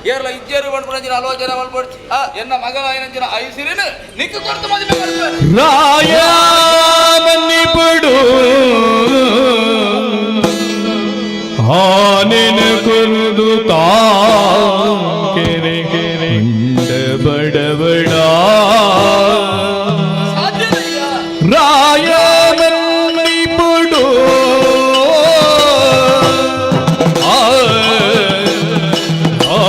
ಏರ್ಲ ಇಜ್ಜೇರು ಪಂಚಿನ ಆಲೋಚನೆ ಮಲ್ಪಡ್ಚಿ ಎನ್ನ ಮಗನ ಐನಂಚಿನ ಐಸಿರಿನ ನಿಕ್ಕು ಕೊರ್ತು ಮದಿಮೆ ಮಾಡ್ತಾರೆ ರಾಯ ಮನ್ನಿಪಡು ಆನೆನ ಕುರುದು ಕೆರೆ ಕೆರೆ ಬಡಬಡ ರಾಯ ಮನ್ನಿಪಡು ಆ ಆ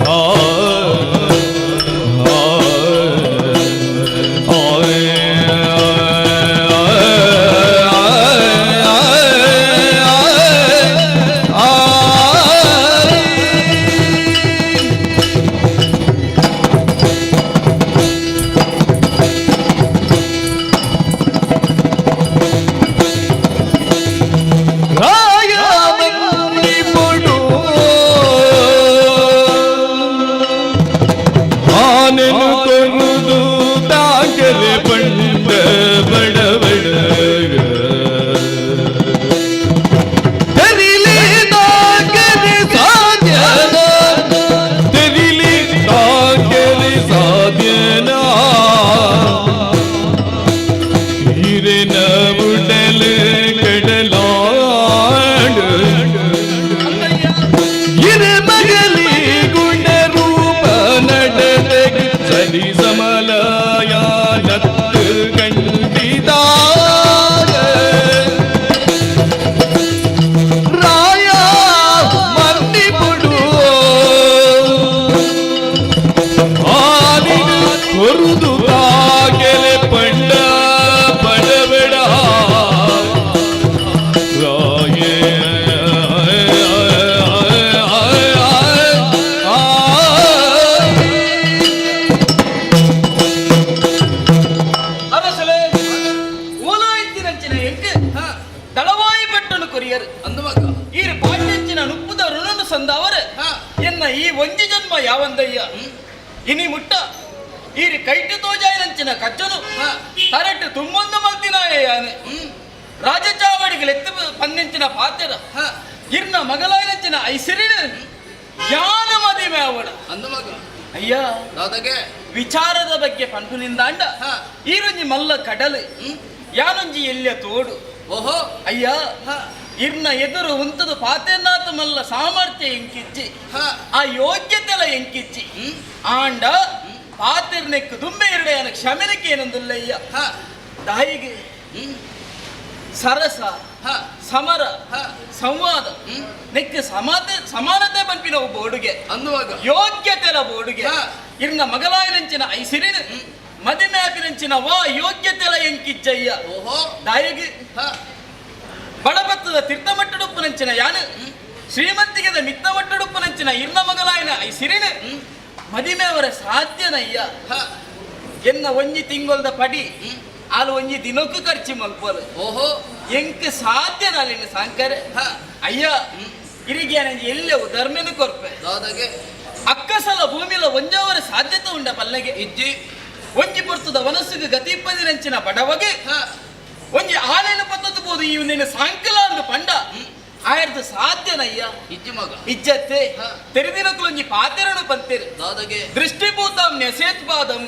ಆ ಆ ಒಂಜಿ ಜನ್ಮ ಯಾವಂದಯ್ಯ ಇನಿ ಮುಟ್ಟ ಈರಿ ಕೈಟು ತೋಜಾಯಿನಂಚಿನ ಕಜ್ಜನು ತರಟ್ಟು ತುಂಬೊಂದು ಮಲ್ತಿನಾಯೇ ರಾಜಚಾವಡಿಗೆ ಎತ್ತು ಪಂದಿಂಚಿನ ಪಾತೆರ ಇರ್ನ ಮಗಲಾಯಿನಂಚಿನ ಐಸಿರಿನ ಯಾನ ಮದಿಮೆ ಅವಳ ಅಂದ ಮಗ ಅಯ್ಯ ದಾದಾಗೆ ವಿಚಾರದ ಬಗ್ಗೆ ಪಂಪುನಿಂದಾಂಡ ಈರೊಂಜಿ ಮಲ್ಲ ಕಡಲು ಯಾನೊಂಜಿ ಎಲ್ಲಿಯ ತೋಡು ಓಹೋ ಅಯ್ಯ ಇರ್ನ ಎದುರು ಉಂತದು ಪಾತೆನಾಥ ಮಲ್ಲ ಸಾಮರ್ಥ್ಯ ಎಂಕಿಜ್ಜಿ ಆ ಯೋಗ್ಯತೆಲ ಎಂಕಿಜ್ಜಿ ಆಂಡ ಪಾತೆರ್ನೆಕ್ಕು ದುಂಬೆ ಎರಡೆಯನ ಕ್ಷಮೆನಕ್ಕೆ ಏನೊಂದುಲ್ಲಯ್ಯ ತಾಯಿಗೆ ಸರಸ ಸಮರ ಸಂವಾದ ನೆಕ್ ಸಮಾತೆ ಸಮಾನತೆ ಪನ್ಪಿನ ಒಬ್ಬ ಹುಡುಗೆ ಅಂದುವಾಗ ಯೋಗ್ಯತೆಲ ಒಬ್ಬ ಹುಡುಗೆ ಇರ್ನ ಮಗಲಾಯನಂಚಿನ ಐಸಿರಿನ ಮದಿಮ್ಯಾಪಿನಂಚಿನ ವಾ ಯೋಗ್ಯತೆಲ ಎಂಕಿಜ್ಜಯ್ಯ ಓಹೋ ದಾಯಿಗೆ ಬಡಪತ್ತದ ತೀರ್ಥಮಟ್ಟಡುಪ್ಪುನಂಚಿನ ಯಾನು ಶ್ರೀಮಂತಿಗೆದ ಮಿತ್ತಮಟ್ಟಡುಪ್ಪುನಂಚಿನ ಇರ್ನ ಮಗಲಾಯನ ಐಸಿರಿನ ಮದಿಮೆಯವರ ಸಾಧ್ಯನಯ್ಯ ಎನ್ನ ಒಂಜಿ ತಿಂಗೊಲ್ದ ಪಡಿ ಆಲು ಒಂಜಿ ದಿನಕ್ಕೂ ಖರ್ಚು ಮಲ್ಪೋಲು ಓಹೋ ಎಂಕ್ ಸಾಧ್ಯ ನಾಲಿನ ಸಾಂಕರೆ ಅಯ್ಯ ಇರಿಗೆ ಎಲ್ಲೆ ಧರ್ಮನು ಕೊರ್ಪೆ ದಾದಾಗೆ ಅಕ್ಕಸಲ ಭೂಮಿಲ ಒಂಜವರ ಸಾಧ್ಯತೆ ಉಂಡ ಪಲ್ಲೆಗೆ ಇಜ್ಜಿ ಒಂಜಿ ಪೊರ್ತುದ ವನಸ್ಸುಗೆ ಗತಿಪ್ಪದಿನಂಚಿನ ಬಡವಗೆ ಒಂಜಿ ಆಲೇನ ಪತ್ತದ ಬೋದು ಇವು ನಿನ್ನ ಸಾಂಕಲ ಅಂದು ಪಂಡ ಆಯರ್ದು ಸಾಧ್ಯನಯ್ಯ ಇಜ್ಜಿ ಮಗ ಇಜ್ಜತ್ತೆ ತೆರೆದಿನಕುಲೊಂಜಿ ಪಾತೆರನು ಪಂತೇರು ದಾದಾಗೆ ದೃಷ್ಟಿಭೂತಂ ನೆಸೇತ್ಪಾದಂ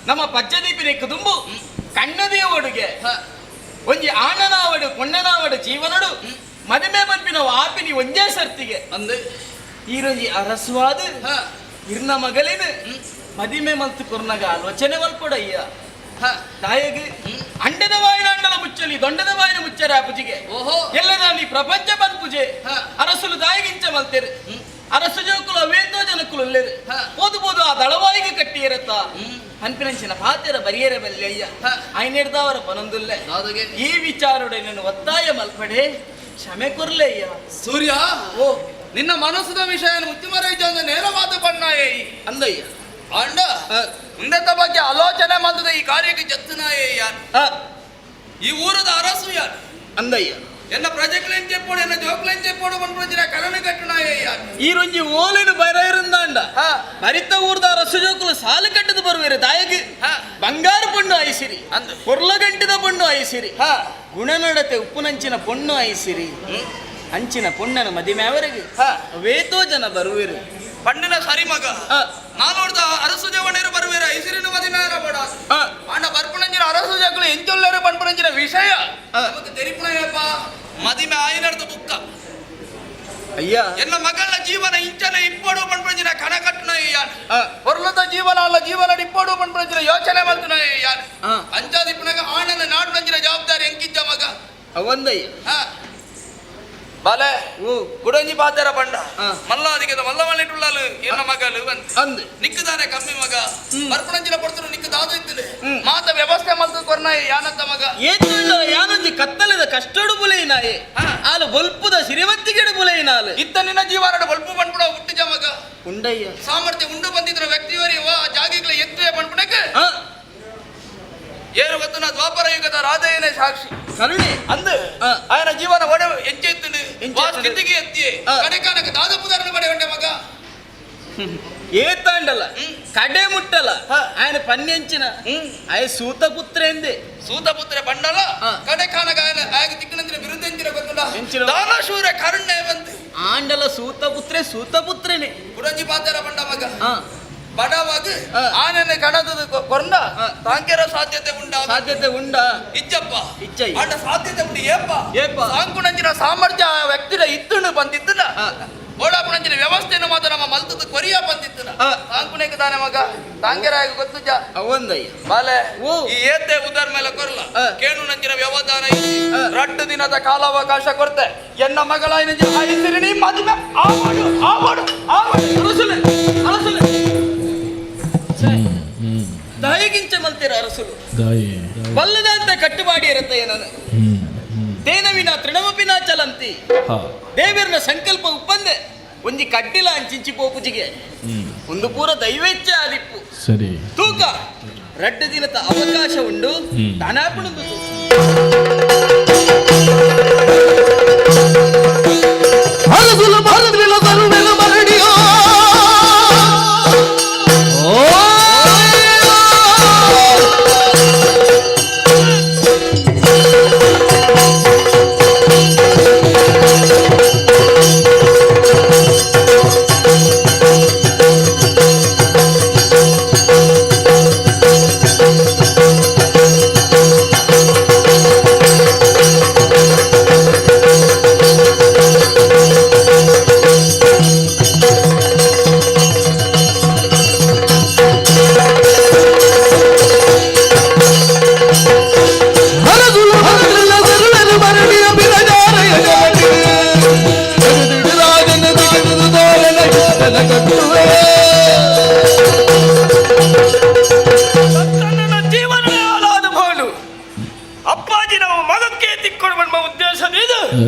ನಮ್ಮ ಪಜ್ಜದೀಪಿನ ಕುದುಂಬು ಕಣ್ಣದಿಯ ಒಡುಗೆ ಒಂಜಿ ಆಣನಾವಡು ಪೊಣ್ಣನಾವಡು ಜೀವನಡು ಮದಿಮೆ ಪನ್ಪಿನ ಆಪಿನಿ ಒಂಜೇ ಸರ್ತಿಗೆ ಅಂದೆ ಈರೊಂಜಿ ಅರಸುವಾದ ಇರ್ನ ಮಗಲೇನು ಮದಿಮೆ ಮಲ್ತು ಕೊರ್ನಗ ಆಲೋಚನೆ ಮಲ್ಪೊಡಯ್ಯ ತಾಯಿಗೆ ಅಂಡದ ವಾಯಿನ ಅಂಡಲ ಮುಚ್ಚಲಿ ದೊಂಡದ ವಾಯಿನ ಮುಚ್ಚರ ಪೂಜೆಗೆ ಓಹೋ ಎಲ್ಲದ ನೀ ಪ್ರಪಂಚ ಬಂದ್ ಪೂಜೆ ಅರಸುಲು ತಾಯಿಗಿಂಚ ಮಲ್ತೇರು ಅರಸು ಜೋಕುಲು ಅವೇತೋ ಜನಕುಲು ಉಲ್ಲೇರು ಪೋದು ಪೋದು ಆ ದಳವಾಯಿಗೆ ಕಟ್ಟಿ ಇರತ್ತ ಅನ್ಪಿನಂಚಿನ ಪಾತೆರ ಬರಿಯರ ಬಲ್ಲೆ ಅಯ್ಯ ಆಯ್ನೆಡ್ದವರ ಪನೊಂದುಲ್ಲೆ ದಾದಾಗೆ ಈ ವಿಚಾರಡೆ ನನ್ನ ಒತ್ತಾಯ ಮಲ್ಪಡೆ ಕ್ಷಮೆ ಕೊರ್ಲೆ ಅಯ್ಯ ಸೂರ್ಯ ಓ ನಿನ್ನ ಮನಸ್ಸುದ ವಿಷಯ ಮುಚ್ಚುಮರ ಇದ್ದ ನೇರ ಮಾತು ಪಣ್ಣಾಯೇ ಅಂದಯ್ಯ ಅಂಡ ಉಂದೆತ ಬಗ್ಗೆ ಆಲೋಚನೆ ಮಾಡಿದ ಈ ಕಾರ್ಯಕ್ಕೆ ಜತ್ತನಾಯೇ ಯಾರು ಈ ಊರದ ಅರಸು ಯಾರು ಅಂದಯ್ಯ ಎನ್ನ ಪ್ರಜೆಗಳೇನ್ ಚೆಪ್ಪೋಡು ಎನ್ನ ಜೋಕ್ಲೇನ್ ಚೆಪ್ಪೋಡು ಬಂದ್ಬಿಡ್ತೀರ ಕಲನೆ ಕಟ್ಟುನಾಯೇ ಯಾರು ಈ ರೊಂಜಿ ಓಲೇನು ಬರ ಇರುಂದಾಂಡ ಮರಿತ ಊರ್ದ ಅರಸು ಜೋಕುಲು ಸಾಲು ಕಟ್ಟದು ಬರುವಿರು ತಾಯಿಗೆ ಬಂಗಾರ ಪಣ್ಣು ಐಸಿರಿ ಅಂದು. ಪೊರ್ಲಗಂಟಿದ ಪಣ್ಣು ಐಸಿರಿ ಗುಣನಡತೆ ಉಪ್ಪುನಂಚಿನ ಪೊಣ್ಣು ಐಸಿರಿ ಅಂಚಿನ ಪೊಣ್ಣನ ಮದಿಮ್ಯಾವರೆಗೆ ವೇತೋ ಜನ ಬರುವಿರು ಪಣ್ಣಿನ ಸರಿ ಮಗ ನಾನೋಡ್ದ ಅರಸು ಜವಣರು ಬರುವಿರ ಐಸಿರಿನ ಮದಿಮೇರ ಬಡ ಅಣ್ಣ ಬರ್ಪುಣಂಜಿನ ಅರಸು ಜೋಕುಲು ಎಂಚೊಲ್ಲೇರು ಪನ್ಪುಣಂಜಿನ ವಿಷಯ ನಮಕ್ ತೆರಿಪುಣಯಪ್ಪ ಮದಿಮೆ ಆಯಿನರ್ದು ಬುಕ್ಕ ಅಯ್ಯ ಎನ್ನ ಮಗಳ ಜೀವನ ಇಂಚನೆ ಇಪ್ಪಡು ಪನ್ಪುಣಂಜಿನ ಕಣ ಕಟ್ಟುನ ಯಾನ್ ಹೊರ್ಲದ ಜೀವನ ಅಲ್ಲ ಜೀವನ ಇಪ್ಪಡು ಪನ್ಪುಣಂಜಿನ ಯೋಚನೆ ಮಲ್ತುನ ಯಾನ್ ಅಂಚಾದಿಪ್ಪುನಗ ಆಣನ ನಾಡುನಂಜಿನ ಜವಾಬ್ದಾರಿ ಎಂಕಿಜ್ಜ ಮಗ ಅವಂದಯ್ಯ ಬಲೆ ಓ ಗುಡಂಜಿ ಪಾತೆರ ಪಂಡ ಮಲ್ಲಾದಿಗೆ ಮಲ್ಲ ಮಲ್ಲಿಟ್ಟುಳ್ಳಾಲು ಎನ್ನ ಮಗಲು ಅಂದು ನಿಕ್ಕದಾನೆ ಕಮ್ಮಿ ಮಗ ಬರ್ಪುಣಂಜಿನ ಪಡ್ತರು ನಿಕ್ಕ ದಾದು ಇತ್ತಲೆ ಮಾತ ವ್ಯವಸ್ಥೆ ಮಲ್ತು ಕೊರ್ನ ಯಾನಂತ ಮಗ ಏತುಂಡ ಯಾನೊಂಜಿ ಕತ್ತಲದ ಕಷ್ಟಡು ಬುಲೆಯಿನಾಯೆ ಆಲು ಬೊಲ್ಪುದ ಸಿರಿವಂತಿಗೆಡು ಬುಲೆಯಿನಾಲು ಇತ್ತ ನಿನ್ನ ಜೀವನಡ ಬೊಲ್ಪು ಪಂಡ್ಪುಡ ಹುಟ್ಟಿಜ ಮಗ ಉಂಡಯ್ಯ ಸಾಮರ್ಥ್ಯ ಉಂಡು ಬಂದಿದ್ರ ವ್ಯಕ್ತಿಯವರಿ ವಾ ಜಾಗಿಗಳ ಎತ್ತುವೆ ಪಂಡ್ಪುಣಕ್ಕೆ ಏರು ಗೊತ್ತು ನಾ ದ್ವಾಪರ ಯುಗದ ರಾಧೆಯನೇ ಸಾಕ್ಷಿ ಕರುಣೆ ಅಂದು ಆಯನ ಜೀವನ ಒಡೆ ಎಂಚೆತ್ತುಂಡು ವಾ ಸ್ಥಿತಿಗೆ ಎತ್ತಿಯೇ ಕಡೆಕಾನಕ ದಾದಪುದಾರನ ಪಡೆ ಉಂಡೆ ಮಗ ಏತಾಂಡಲ ಕಡೆ ಮುಟ್ಟಲ ఆయన ಪನ್ನೆಂಚಿನ ಆಯ ಸೂತಪುತ್ರ ಎಂದೆ ಸೂತಪುತ್ರ ಬಂಡಲ ಕಡೆಕಾನಕ ಆಯನ ಆಯಗ ತಿಕ್ಕನಂಚಿನ ವಿರುದ್ಧ ಎಂಚಿನ ಗೊತ್ತುಂಡ ಎಂಚಿನ? ದಾನಶೂರ ಕರುಣೆ ಬಂದು ಆಂಡಲ ಸೂತಪುತ್ರೆ ಸೂತಪುತ್ರನೇ ಕುಡಂಜಿ ಪಾತೆರ ಬಂಡ ಮಗ ಬಡವಾಗ ಆನನೆ ಕಣದದ ಕೊಂಡ ತಾಂಕೆರ ಸಾಧ್ಯತೆ ಉಂಡ ಸಾಧ್ಯತೆ ಉಂಡಾ ಇಜ್ಜಪ್ಪ ಇಜ್ಜಯ್ಯ. ಆಂಡ ಸಾಧ್ಯತೆ ಉಂಡು ಏಪ್ಪ ಏಪ್ಪ. ಸಾಂಕುಣಂಚಿನ ಸಾಮರ್ಥ್ಯ ಆ ವ್ಯಕ್ತಿನ ಇತ್ತುಂಡು ಬಂದಿತ್ತುನ ಓಡಾಪುಣಂಚಿನ ವ್ಯವಸ್ಥೆಯನ್ನು ಮಾತ್ರ ನಮ್ಮ ಮಲ್ತದ ಕೊರಿಯ ಬಂದಿತ್ತುನ ಸಾಂಕುಣಕ್ಕೆ ತಾನೆ ಮಗ ತಾಂಗೆರಾಗ ಗೊತ್ತುಜ ಅವಂದಯ್ಯ ಬಾಲೆ ಓ. ಈ ಏತೆ ಉದರ್ ಮೇಲೆ ಕೊರ್ಲ ಕೇಣುನಂಚಿನ ವ್ಯವಧಾನ ಇಜ್ಜಿ ರಟ್ಟು ದಿನದ ಕಾಲಾವಕಾಶ ಕೊರ್ತೆ ಎನ್ನ ಮಗಳ ಐಸಿರಿಣಿ ಮದುವೆ ಆವಾಡು ಆವಾಡು ಆವಾಡು ಅರಸುಲೆ ಅರಸುಲೆ ದಾಯಿಗಿಂಚ ಮಲ್ತಿರ ಅರಸುಲು ದಾಯಿ ಬಲ್ಲದಂತ ಕಟ್ಟುಪಾಡಿ ಇರುತ್ತೆ ನಾನು ತೇನವಿನ ತೃಣಮಪಿನ ಚಲಂತಿ ಹಾ ದೇವರನ ಸಂಕಲ್ಪ ಉಪ್ಪಂದೆ ಒಂಜಿ ಕಡ್ಡಿಲ ಅಂಚಿಂಚಿ ಪೋಪುಜಿಗೆ ಒಂದು ಪೂರ ದೈವೇಚ್ಛ ಆದಿಪ್ಪು ಸರಿ ತೂಕ ರಡ್ಡು ದಿನದ ಅವಕಾಶ ಉಂಡು ದಾನಾಪುಣಂದು ಅರಸುಲು ಬರದಿಲ್ಲ ಬರುವೆಲು ಬರಡಿಯೋ. ಜೀವನ ಹಾಳಾದ ಬೋಳು ಅಪ್ಪಾಜಿ ನಾವು ಮಗಕ್ಕೆ ತಿಕ್ಕೊಂಡು ಬಂದ ಉದ್ದೇಶದ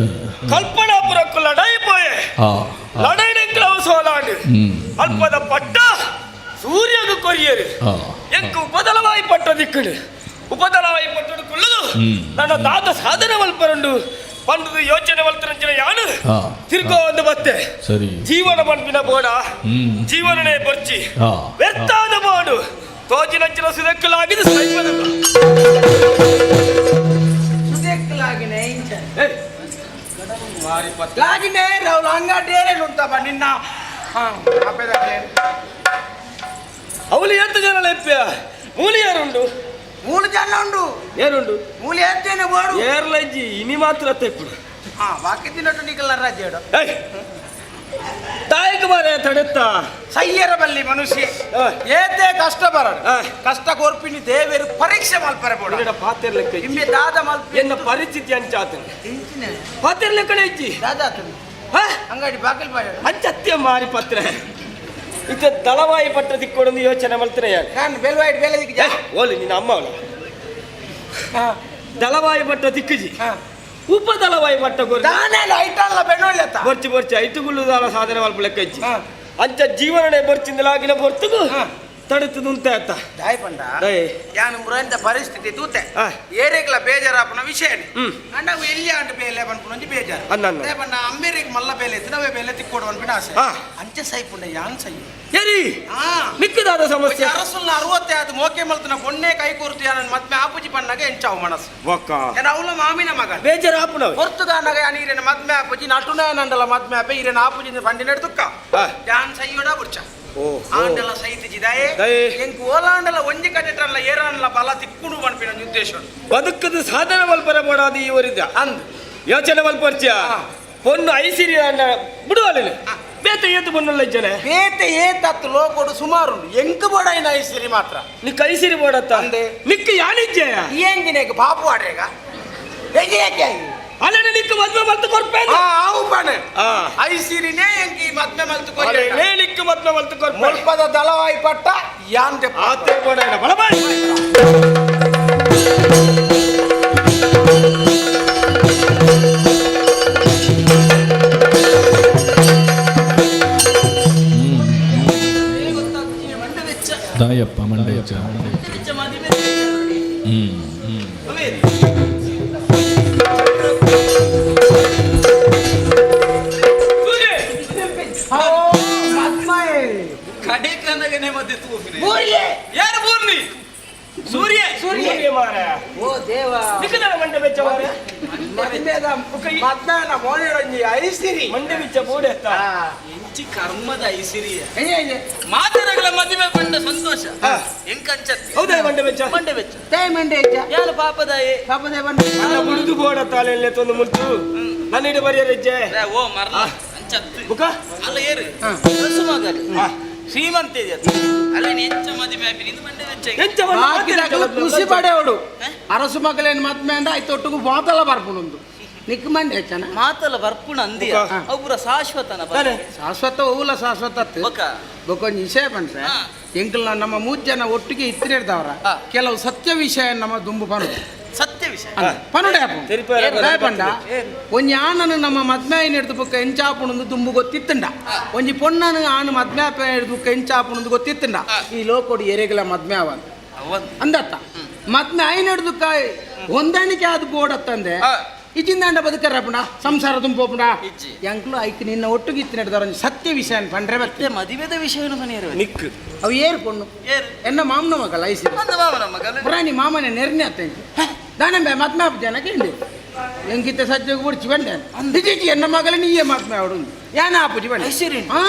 ಕಲ್ಪನಾಪುರಕ್ಕೂ ಲಡಾಯಿ ಪೋಯೆ ಲಡೈನೆಂಕ್ಲವು ಸೋಲಾಂಡು ಅಲ್ಪದ ಪಟ್ಟ ಸೂರ್ಯಗ ಕೊರಿಯರು ಎಂಕು ಉಪದಲವಾಯಿ ಪಟ್ಟ ದಿಕ್ಕಡು ಉಪದಲವಾಯಿ ಪಟ್ಟಡು ಕುಳ್ಳದು ನನ್ನ ತಾತ ಸಾಧನೆ ಮಲ್ಪರುಂಡು ಪಂಡದು ಯೋಚನೆ ಮಲ್ತರಂಚಿನ ಯಾನು ತಿರ್ಗೋ ಒಂದು ಬತ್ತೆ ಸರಿ ಜೀವನ ಪನ್ಪಿನ ಬೋಡ ಜೀವನನೇ ಬರ್ಚಿ ವ್ಯರ್ಥಾದ ಬೋಡು ತೋಜಿನಂಚಿನ ಸುದಕ್ಕಲಾಗಿದೆ ಸುದೆಕ್ಕಲಾಗಿನೇ ಇಂಚ ಲಾಗಿನೇ ರೌಲು ಹಂಗ ಡೇರೆ ಉಂಟಪ್ಪ ನಿನ್ನ ಅವಳು ಎಂತ ಜನ ಲೆಪ್ಪ ಮೂಲಿ ಯಾರುಂಡು ಮೂರು ಜನ ಉಂಡು ಏನುಂಡು ಮೂಲಿ ಅಂತೇನೆ ಬೋಡು ಏರ್ಲಜ್ಜಿ ಇನಿ ಮಾತ್ರ ತೆಪ್ಪುಡು ಹಾ ಬಾಕಿ ತಿನ್ನಟ್ಟು ನಿಕಲ್ಲ ರಾಜ್ಯಡು ತಾಯಿಗೆ ಮಾರೆ ತಡೆತ್ತ ಸಯ್ಯರ ಬಲ್ಲಿ ಮನುಷ್ಯ ಏತೆ ಕಷ್ಟ ಬರ ಕಷ್ಟ ಕೋರ್ಪಿನಿ ದೇವರು ಪರೀಕ್ಷೆ ಮಲ್ಪರೆ ಬೋಡ ಪಾತಿರ್ಲೆಕ್ಕ ಇಮ್ಮೆ ದಾದ ಮಲ್ಪ ಎನ್ನ ಪರಿಸ್ಥಿತಿ ಅಂಚಾತನ ಪಾತಿರ್ಲೆಕ್ಕಡೆ ಇಜ್ಜಿ ದಾದಾತನ ಅಂಗಡಿ ಬಾಗಿಲು ಬಾಯ ಅಂಚತ್ಯ ಮಾರಿ ಪತ್ರ ಇತ್ತ ದಳವಾಯಿ ಪಟ್ಟ ದಿಕ್ಕೊಡೊಂದು ಯೋಚನೆ ಮಲ್ತನೆ ನಾನು ಬೆಲ್ವಾಯಿಟ್ ಬೇಲೆ ದಿಕ್ಕ ಓಲಿ ನಿನ್ನ ಅಮ್ಮ ಅವಳ ದಳವಾಯಿ ಪಟ್ಟ ದಿಕ್ಕುಜಿ ಉಪ ದಳವಾಯಿ ಪಟ್ಟ ಕೊರ್ದು ದಾನೆ ಐಟಲ್ಲ ಬೆಣ್ಣೊಳ್ಳೆತ್ತ ಬರ್ಚಿ ಬರ್ಚಿ ಐಟುಗುಳ್ಳು ದಾಲ ಸಾಧನೆ ಮಲ್ಪ ಲೆಕ್ಕ ಇಜ್ಜಿ ಅಂಚ ಜೀವನನೆ ಬರ್ಚಿಂದಲಾಗಿನ ಬರ್ತುಗು ತಡೆತದು ಉಂತ ಆತ ದಾಯ್ ಪಂಡ ಯಾನು ಮುರಂದ ಪರಿಸ್ಥಿತಿ ತೂತೆ ಏರೇಗ್ಲ ಬೇಜಾರಾಪನ ವಿಷಯ ಅಂಡ ಅವು ಎಲ್ಲಿ ಅಂಟ ಬೇಲೆ ಪನ್ಪುನೊಂಜಿ ಬೇಜಾರು ದಾಯ್ ಪಂಡ ಅಂಬೇರಿಗೆ ಮಲ್ಲ ಬೇಲೆ ಇತ್ತು ನಾವೇ ಬೇಲೆ ತಿಕ್ಕೋಡು ಪನ್ಪಿನ ಆಸೆ ಅಂಚೆ ಸೈಪುಂಡ ಯಾನ್ ಸೈ ಎರಿ ಮಿಕ್ಕದಾದ ಸಮಸ್ಯೆ ಅರಸುಲ್ನ 65 ಮೋಕೆ ಮಲ್ತನ ಪೊನ್ನೆ ಕೈ ಕೂರ್ತು ಯಾನ ಮದ್ಮೆ ಆಪುಜಿ ಪಣ್ಣಾಗ ಎಂಚಾವು ಮನಸ್ಸು ಬೊಕ್ಕ ಏನ ಅವಳ ಮಾಮಿನ ಮಗ ಬೇಜಾರಾಪುನವ ಹೊರ್ತುದಾನಗ ಯಾನ್ ಈರೆನ ಮದ್ಮೆ ಆಪುಜಿ ನಟುನಾನಂಡಲ ಮದ್ಮೆ ಆಪೆ ಈರೆನ ಆಪುಜಿ ಪಂಡಿನ ದುಕ್ಕ ಯಾನ್ ಸೈಯೋಡ ಬುರ್ಚ ಆಂಡಲ ಸೈತಿಜಿದಾಯೆ ಎಂಕ್ ಓಲಾಂಡಲ ಒಂಜಿ ಕಡೆಟಲ್ಲ ಏರಾಂಡಲ ಬಲ ತಿಕ್ಕುಡು ಪನ್ಪಿನ ಉದ್ದೇಶ ಬದುಕದ ಸಾಧನೆ ಮಲ್ಪರ ಬೋಡಾದ ಈ ಊರಿದ್ದ ಅಂದ್ ಯೋಚನೆ ಮಲ್ಪರ್ಚ ಪೊನ್ನು ಐಸಿರಿ ಅಂಡ ಬಿಡುವಲ್ಲ ಬೇತೆ ಏತು ಪೊನ್ನುಲ್ಲ ಇಜ್ಜನೆ ಬೇತೆ ಏತತ್ತು ಲೋಕೊಡು ಸುಮಾರು ಎಂಕ್ ಬೋಡೈನ ಐಸಿರಿ ಮಾತ್ರ ನಿಕ್ ಐಸಿರಿ ಬೋಡತ್ತ ಅಂದೆ ನಿಕ್ ಯಾನಿಜ್ಜೆ ಎಂಗಿನೇಗ ಪಾಪು ಆಡ್ರೇಗ ಅಲ್ಲನೆ ನಿಕ್ ಮದ್ವೆ ಮಲ್ತು ಕೊರ್ಪೆ ಆವು ಪಣೆ ಐಸಿರಿನೇ ಎಂಕಿ ಮದ್ವೆ ಮಲ್ತು ಕೊರ್ಪೆ ನಿಕ್ ಮದ್ವೆ ಮಲ್ತು ಕೊರ್ಪೆ ಮುಲ್ಪದ ದಳವಾಯಿ ಪಟ್ಟ ಯಾಂತೆ ಆತೆ ಬೋಡೈನ ಬಲ ಬಾಯ್ ದಾಯಪ್ಪ ಮಂಡೆ ಯಾರು ಬೂರ್ನಿ ಸೂರ್ಯ ಸೂರ್ಯ ಓ ದೇವ ನಿಕ್ಕದಳ ಮಂಡೆ ಬೆಚ್ಚ ಮಾರೆ ಮದ್ಮೆದ ಮದ್ಮೆನ ಮೋನೆಡೊಂಜಿ ಐಸಿರಿ ಮಂಡೆ ಬೆಚ್ಚ ಬೋಡೆತ್ತ ಎಂಚಿ ಕರ್ಮದ ಐಸಿರಿಯ ಮಾತರಗಳ ಮದುವೆ ಪಂಡ ಸಂತೋಷ ಎಂಕಂಚತ್ತಿ ಹೌದಾ ಮಂಡೆ ಬೆಚ್ಚ ಮಂಡೆ ಬೆಚ್ಚ ತೇ ಮಂಡೆ ಬೆಚ್ಚ ಯಾರು ಪಾಪದಾಯೆ ಪಾಪದಾಯ ಬಂಡೆ ನನ್ನ ಬುಡುದು ಬೋಡತ್ತ ಅಲ್ಲೆಲ್ಲ ತೊಂದು ಮುಲ್ತು ನನ್ನ ಇಡ ಬರಿಯರೆಜ್ಜೆ ಓ ಮರ್ಲ ಅಂಚತ್ತು ಬುಕ ಅಲ್ಲ ಏರು ಸುಮಗಲಿ ಶ್ರೀಮಂತ ಇದೆಯತ್ತ ಅಲ್ಲಿ ಎಂಚ ಮದುವೆ ಆಪಿನಿಂದ ಮಂಡೆ ಬೆಚ್ಚ ಎಂಚ ಬಾಕಿದಕಲು ಖುಷಿ ಪಡೆಯೋಡು ಅರಸು ಮಗಲೇನು ಮದ್ಮೆ ಅಂಡ ಆಯ್ತು ಒಟ್ಟಿಗೂ ಮಾತಲ್ಲ ಬರ್ಪುಣೊಂದು ನಿಕ್ ಮಂಡೆ ಹೆಚ್ಚನ ಮಾತಲ್ಲ ಬರ್ಪುಣ ಅಂದಿಯ ಅವು ಪೂರ ಶಾಶ್ವತನ ಶಾಶ್ವತ ಹೂಲ ಶಾಶ್ವತ ಬೊಕೊಂಜಿ ವಿಷಯ ಪಂಡ್ರೆ ಎಂಕಲ್ನ ನಮ್ಮ ಮೂರು ಜನ ಒಟ್ಟಿಗೆ ಇತ್ತಿರ್ದವರ ಕೆಲವು ಸತ್ಯ ವಿಷಯ ನಮ್ಮ ದುಂಬು ಪನುಡು ಸತ್ಯ ವಿಷಯ ಪನುಡೆ ಪಂಡ ಒಂಜಿ ಆನನು ನಮ್ಮ ಮದ್ಮೆ ಹಿಡ್ದು ಬುಕ್ಕ ಎಂಚಾಪುಣಂದು ದುಂಬು ಗೊತ್ತಿತ್ತಂಡ ಒಂಜಿ ಪೊಣ್ಣನು ಆನು ಮದ್ಮೆ ಹಿಡ್ದು ಬುಕ್ಕ ಎಂಚಾಪುಣಂದು ಗೊತ್ತಿತ್ತಂಡ ಈ ಲೋಕೋಡು ಎರೆಗಲ ಮದ್ಮೆ ಅವ ಅಂದತ್ತ ಮದ್ಮೆ ಐನ ಹಿಡ್ದು ಹೊಂದಾಣಿಕೆ ಆದ ಬೋಡತ್ತಂದೆ ಇಜಿಂದಾಂಡ ಬದುಕರಪ್ಪಣ ಸಂಸಾರ ತುಂಬೋಪುಣ ಎಂಕ್ಲು ಐಕ್ ನಿನ್ನ ಒಟ್ಟಿಗೆ ಇತ್ತು ನಡೆದವರ ಸತ್ಯ ವಿಷಯ ಪಂಡ್ರೆ ಬತ್ತೆ ಮದುವೆದ ವಿಷಯವನ್ನು ಮನೆಯರು ನಿಕ್ ಅವು ಏರು ಪೊಣ್ಣು ಎನ್ನ ಮಾಮನ ಮಗಲ ಐಸಿ ಪುರಾಣಿ ಮಾಮನೆ ನೆರ್ನೆ ಅತ್ತಂಚಿ ದಾನಂಬೆ ಮದ್ಮೆ ಆಪ ಜನಕ್ಕೆ ಇಂಡಿ ಎಂಕಿತ್ತ ಸಜ್ಜೆಗೆ ಬುಡ್ಚಿ ಬಂಡೆ ಬಿಜಿಜಿ ಎನ್ನ ಮಗಲ ನೀಯೇ ಮದ್ಮೆ ಅವಡು ಯಾನ ಆಪುಜಿ ಬಂಡೆ ಹಾ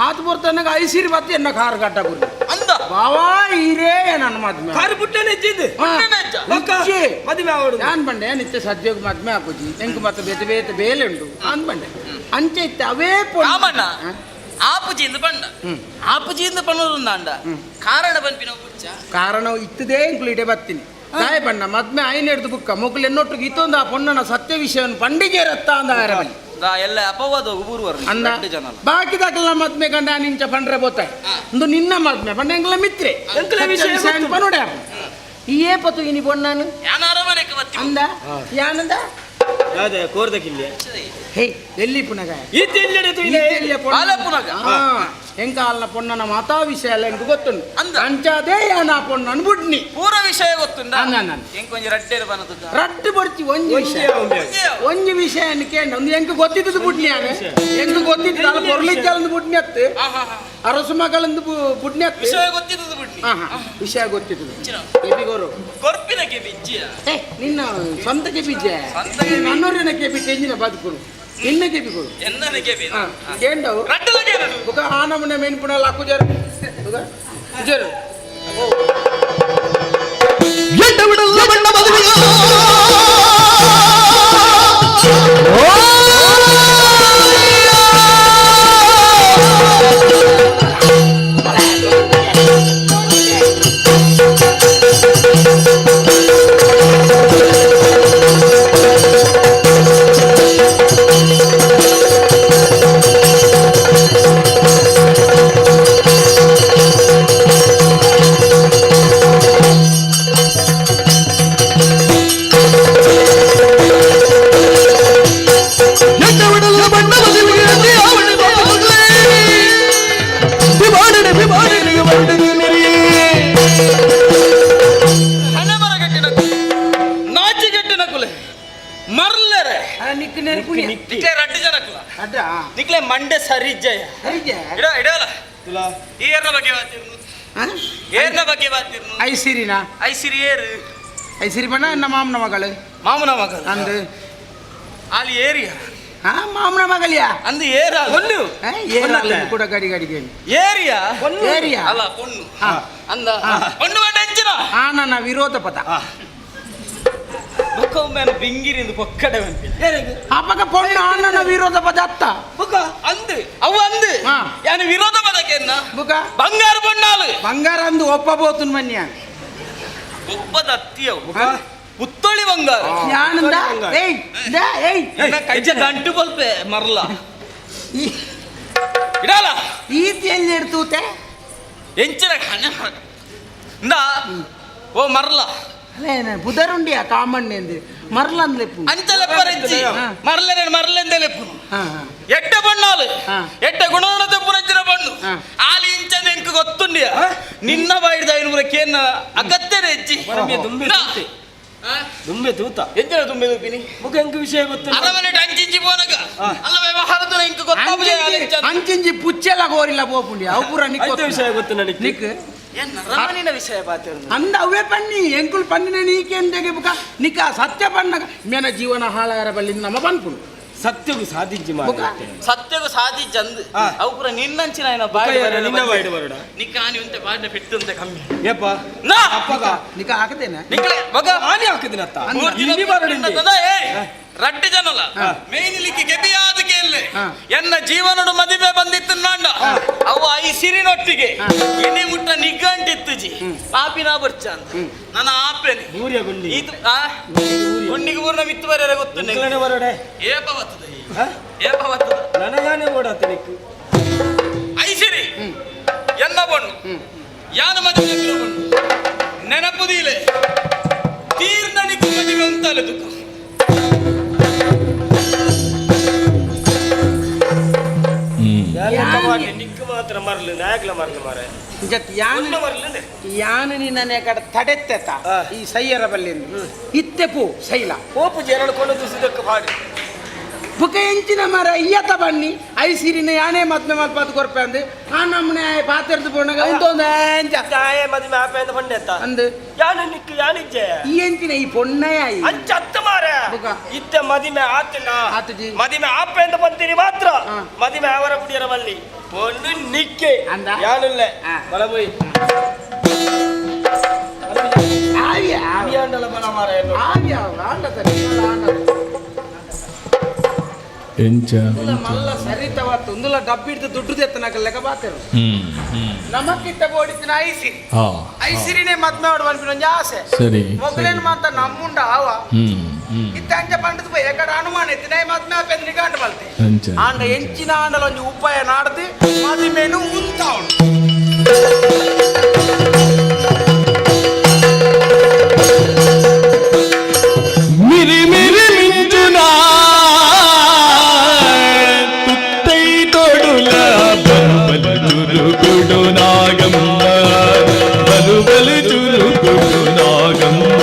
ಆತ ಬರ್ತನಗ ಐಸಿರಿ ಬತ್ತೆ ಎನ್ನ ಕಾರು ಕಟ್ಟ ಗುರು ಅಂದ ಬಾವಾ ಈರೇ ನನ್ನ ಮದ್ಮೆ ಕಾರು ಪುಟ್ಟನೆ ಇಜ್ಜಿದ್ದು ಮದುವೆ ಅವಡು ನಾನು ಬಂಡೆ ನಿತ್ಯ ಸಜ್ಜೆಗೆ ಮದ್ಮೆ ಆಪುಜಿ ಎಂಕ್ ಮತ್ತೆ ಬೇತೆ ಬೇತೆ ಬೇಲೆ ಉಂಟು ಅನ್ ಬಂಡೆ ಅಂಚೆ ಇತ್ತೆ ಅವೇ ಕಾಮಣ್ಣ ಆಪುಜಿಂದ ಬಂಡ ಆಪುಜಿಂದ ಪನ್ನೊಂದಾಂಡ ಕಾರಣ ಪನ್ಪಿನ ಬುಡ್ಚ ಕಾರಣ ಇತ್ತದೇ ಇಂಕ್ಲು ಇಡೆ ಬರ್ತೀನಿ ತಾಯಿ ಬಣ್ಣ ಮದ್ಮೆ ಐನ ಹಿಡ್ದು ಬುಕ್ಕ ಮೊಗ್ಲು ಎನ್ನೊಟ್ಟಿಗೆ ಇತ್ತೊಂದು ಆ ಪೊಣ್ಣನ ಸತ್ಯ ವಿಷಯವನ್ನು ಪಂಡಿಗೆ ರತ್ತ ಅಂದ ಆರಬಲ್ಲಿ ಎಲ್ಲ ಅಪವಾದ ಊರುವರು ಅಂದ ಜನ ಬಾಕಿ ದಾಖಲ ಮದ್ಮೆ ಗಂಡ ನಿಂಚ ಪಂಡ್ರೆ ಬೋತಾಯ್ ಇಂದು ನಿನ್ನ ಮದ್ಮೆ ಪಂಡ ಎಂಗ್ಲ ಮಿತ್ರೆ ಪನುಡೆ ಈ ಏಪತು ಇನಿ ಬೊಣ್ಣಾನು ಅಂದ ಯಾನಂದ ಅದೇ ಕೋರ್ದಕ್ಕಿಲ್ಲ ಹೇ ಎಲ್ಲಿ ಪುನಗ ಪುನಗ ಎಂಕಾಲ್ನ ಪೊನ್ನನ ಮಾತಾ ವಿಷಯ ಎಲ್ಲ ಎಂಕ್ ಗೊತ್ತುಂಡು ಅಂಚಾದೇ ಯಾನ ಪೊಣ್ಣನ್ ಬುಡ್ನಿ ಪೂರ ವಿಷಯ ಗೊತ್ತುಂಡ ಅಂದ ಎಂಕೊಂಜಿ ರಡ್ಡೇರು ಬನದು ರಡ್ಡು ಬಡ್ತಿ ಒಂಜಿ ವಿಷಯ ಒಂಜಿ ವಿಷಯ ಕೇಂಡ ಒಂದು ಎಂಕ್ ಗೊತ್ತಿದ್ದು ಬುಡ್ನಿ ಯಾನೆ ಎಂಕ್ ಗೊತ್ತಿದ್ದು ಅಲ್ಲ ಪೊರ್ಲಿಜ್ಜಲಂದು ಬುಡ್ನಿ ಅತ್ತು ಅರಸು ಮಗಳಂದು ಬುಡ್ನಿ ಅತ್ತು ವಿಷಯ ಗೊತ್ತಿದ್ದು ಬುಡ್ನಿ ವಿಷಯ ಗೊತ್ತಿದ್ದು ಕೆಬಿಗೋರು ಕೊರ್ಪಿನ ಕೆಬಿಜ್ಜಿ ನಿನ್ನ ಸ್ವಂತ ಕೆಬಿಜ್ಜೆ ನನ್ನೂರಿನ ಕೆಬಿ ಟೆಂಜಿನ ಬದುಕುಡು ನಿನ್ನ ಕೆಬಿಗಳು ಎನ್ನನ ಕೆಬಿ ಕೇಂಡವು ಬುಕ ಆ ನಮೂನೆ ಮೇನ್ಪುಣಲ್ಲ ಕುಜರು ಕುಜರು ನಿಕ್ಲೆ ಮಂಡೆ ಸರಿ ಜಯ ಇಡ ಇಡಲ್ಲ ಏರ್ನ ಬಗ್ಗೆ ಬಾತಿರ್ನು ಏರ್ನ ಬಗ್ಗೆ ಬಾತಿರ್ನು ಐಸಿರಿನಾ ಐಸಿರಿ ಏರು ಐಸಿರಿ ಬಣ್ಣ ನನ್ನ ಮಾಮನ ಮಗಳು ಮಾಮನ ಮಗಳು ಅಂದು ಅಲ್ಲಿ ಏರಿಯಾ ಹಾ ಮಾಮನ ಮಗಳಿಯಾ ಅಂದು ಏರ ಹೊನ್ನು ಏರ ಕೂಡ ಗಡಿ ಗಡಿಗೆ ಏರಿಯಾ ಏರಿಯಾ ಅಲ್ಲ ಪೊಣ್ಣು ಅಂದ ಪೊಣ್ಣು ಬೇಡ ಹೆಂಚಿನ ಆ ನನ್ನ ವಿರೋಧ ಪದ ಬೊಕ್ಕ ಬಿಂಗಿರಿಂದು ಪೊಕ್ಕಡೆ ಅಪ್ಪಗ ಪೊಣ್ಣು ಅಣ್ಣನ ವಿರೋಧ ಪದ ಅತ್ತ ಬುಕ್ಕ ಅಂದು ಅವು ಅಂದು ಯಾನು ವಿರೋಧ ಪದಕ್ಕೆ ಬುಕ್ಕ ಬಂಗಾರ ಬಣ್ಣಾಲು ಬಂಗಾರ ಅಂದು ಒಪ್ಪಬೋತುನ್ ಮನ್ಯ ಒಪ್ಪದ ಅತ್ತಿಯವು ಪುತ್ತೊಳಿ ಬಂಗಾರ ಯಾನಂದ ಏಯ್ ಏಯ್ ಕೈಜ ಗಂಟು ಬಲ್ಪೆ ಮರ್ಲ ಇಡಲ್ಲ ಈತಿ ಎಲ್ಲಿ ಇರ್ತೂತೆ ಎಂಚಿನ ಹಣ ಇಂದ ಓ ಮರ್ಲ ಅಲ್ಲ ಬುಧರುಂಡಿಯ ಕಾಮಣ್ಣೆಂದು ಮರ್ಲ ಅಂದ್ಲೆಪ್ಪು ಅಂಚಲೆಪ್ಪರೆಂಚಿ ಮರ್ಲನೆ ಮರ್ಲೆಂದೆಲೆಪ್ಪು ಎಡ್ಡೆ ಬಣ್ಣಾಲು ಎಡ್ಡೆ ಗುಣಗುಣದ ಪುರಂಚಿನ ಬಣ್ಣು ಆಲಿ ಇಂಚಂದ ಎಂಕ್ ಗೊತ್ತುಂಡಿಯ ನಿನ್ನ ಬಾಯಿದ ಐನೂರ ಕೇನ ಅಗತ್ಯನೇ ಹೆಚ್ಚಿ ದುಂಬೆ ತೂತ ಎಂಚಿನ ದುಂಬೆ ತೂಪಿನಿ ಮುಖ ಎಂಕ್ ವಿಷಯ ಗೊತ್ತು ಅರಮನೆ ಅಂಚಿಂಚಿ ಪೋನಗ ಅಲ್ಲ ವ್ಯವಹಾರದ ಎಂಕ್ ಗೊತ್ತಾಪುಜೆ ಅಂಚಿಂಚಿ ಪುಚ್ಚೆಲ್ಲ ಗೋರಿಲ್ಲ ಪೋಪುಂಡಿ ಅವು ಪೂರ ನಿಕ್ ವಿಷಯ ಗೊತ್ತು ನನಗೆ ನಿಕ್ ಅರಮನಿನ ವಿಷಯ ಬಾತಿರ್ನು ಅಂದ ಅವೇ ಪನ್ನಿ ಎಂಕುಲ್ ಪನ್ನಿನ ನೀಕೆಂದೆಗೆ ಬುಕ ನಿಕ ಸತ್ಯ ಪನ್ನಗ ಮೇನ ಜೀವನ ಹಾಳಾಯರ ಬಲ್ಲಿ ನಮ್ಮ ಪನ್ಪುಂಡು ಸತ್ಯಗೂ ಸಾಧಿಂಚಿ ಸತ್ಯಗೂ ಸಾಧಿಂಚಿ ಅಂದು ಅವು ಪೂರ ನಿನ್ನಂಚಿನ ಏನ ಬಾಯಿ ನಿನ್ನ ಬಾಯಿಡ್ ಬರಡ ನಿಕ್ಕ ಆನಿ ಉಂತೆ ಬಾಡಿನ ಪೆಟ್ಟು ಕಮ್ಮಿ ಏಪ ನಾ ಅಪ್ಪಗ ನಿಕ ಹಾಕದೇನ ನಿಕ್ಕಲೆ ಮಗ ಆನಿ ಹಾಕದಿನತ್ತ ಇಲ್ಲಿ ಬರಡ ರಡ್ಡು ಜನಲ ಮೇಯ್ನಿಲಿಕ್ಕೆ ಕೆಬಿಯಾದ ಕೇಳಿ ಎನ್ನ ಜೀವನಡು ಮದುವೆ ಬಂದಿತ್ತು ನಾಂಡ ಅವು I ಸಿರಿನೊಟ್ಟಿಗೆ ಇನಿ ಮುಟ್ಟ ನಿಗ್ಗಂಟಿತ್ತು ಜಿ ಪಾಪಿನ ಬರ್ಚ ಅಂತ ನನ್ನ ಆಪೆನೆ ಇದು ಗುಂಡಿಗೆ ಊರ್ನ ಮಿತ್ತು ಬರ್ಯಾರ ಗೊತ್ತು ಬರಡೆ ಏಪ ಬರ್ತದೆ ಏಪ ಬರ್ತದೆ ನನಗಾನೆ ಓಡಾತ ನಿಕ್ಕು ಐಸಿರಿ ಎನ್ನ ಬಣ್ಣು ಯಾನ ಮದುವೆ ಬಣ್ಣು ನೆನಪುದೀಲೆ ತೀರ್ನಣಿக்கு ಮದುವೆ ಅಂತಲ್ಲ ದುಃಖ ನಿಕ್ಕು ಮಾತ್ರ ಮರ್ಲು ನಾಯಕ್ಲ ಮರ್ಲು ಮಾರೆ ಯಾನು ನಿನ್ನನೆ ಕಡೆ ತಡೆತ್ತೆತ ಈ ಸೈಯರ ಬಲ್ಲಿಂದ ಇತ್ತೆಪು ಸೈಲ ಪೋಪು ಜನರು ಕೊಂಡು ತುಸಿದಕ್ಕೆ ಪಾಡು ಬುಕ ಎಂಚಿನ ಮರ ಇಯ್ಯತ ಬನ್ನಿ I ಸಿರಿನ ಯಾನೇ ಮದ್ಮೆ ಮಲ್ಪಾದ ಕೊರ್ಪೆ ಅಂದು ಆ ನಮ್ಮನೆ ಪಾತೆರ್ದು ಪೋಣಗ ಇಂತೊಂದು ಎಂಚ ತಾಯೇ ಮದುವೆ ಆಪೆ ಅಂತ ಪಂಡೆತ್ತ ಅಂದು ಯಾನು ನಿಕ್ಕು ಯಾನಿಜ್ಜೆ ಈ ಎಂಚಿನ ಈ ಪೊಣ್ಣಯ ಅಂಚ ಅತ್ತ ಮಾರ ಇತ್ತೆ ಮದಿಮೆ ಆತನ ಆತುಜಿ ಮದಿಮೆ ಆಪೆ ಅಂತ ಬಂತೀನಿ ಮಾತ್ರ ಮದಿಮೆ ಅವರ ಬುಡಿಯರ ಬಲ್ಲಿ ಪೊಣ್ಣು ನಿಕ್ಕೆ ಅಂದ ಯಾನುಲ್ಲ ಬಲ ಪೋಯಿ ಆವ್ಯ ಆವ್ಯಾಂಡಲ ಬಲ ಮಾರ ಆವ್ಯ ಆಂಡ ಸರಿ ಆಂಡ ಎಂಚ ಮಲ್ಲ ಸರಿತವತ್ತು ಒಂದುಲ ಡಬ್ಬಿಡ್ದು ದುಡ್ಡು ತೆತ್ತನಕ ಲೆಕ್ಕ ಬಾತೆರು ನಮಕ್ಕಿತ್ತ ಬೋಡಿತ್ತಿನ ಐಸಿರಿ ಐಸಿರಿನೇ ಮದ್ಮೆ ಮಾಡುವ ಅನ್ಪಿನ ಒಂಜಿ ಆಸೆ ಸರಿ ಮೊಗಲೇನು ಮಾತ ನಮ್ಮುಂಡ ಆವ ಹ್ಮ್ ಹ್ಮ್. ಇತ್ತ ಇತ್ತೆ ಅಂಚ ಪಂಡದು ಪೋಯಿ ಎಕಡ ಅನುಮಾನ ಇತ್ತೆ ಮದ್ಮೆ ಆಪೆಂದು ನಿಗಾಂಡ ಮಲ್ತೆ ಆಂಡ ಎಂಚಿನ ಆಂಡಲ ಒಂಜಿ ಉಪಾಯ ನಾಡ್ದು ಮದಿಮೆನು ಉಂತಾವಳು. ಮಿರಿ ಮಿರಿ ಮಿಂಚುನ ತುತ್ತೈ ತೊಡುಲ ಬಲು ಚುರುಕುಡು ನಾಗಮ್ಮ ಬಲು ಬಲು ಚುರುಕುಡು ನಾಗಮ್ಮ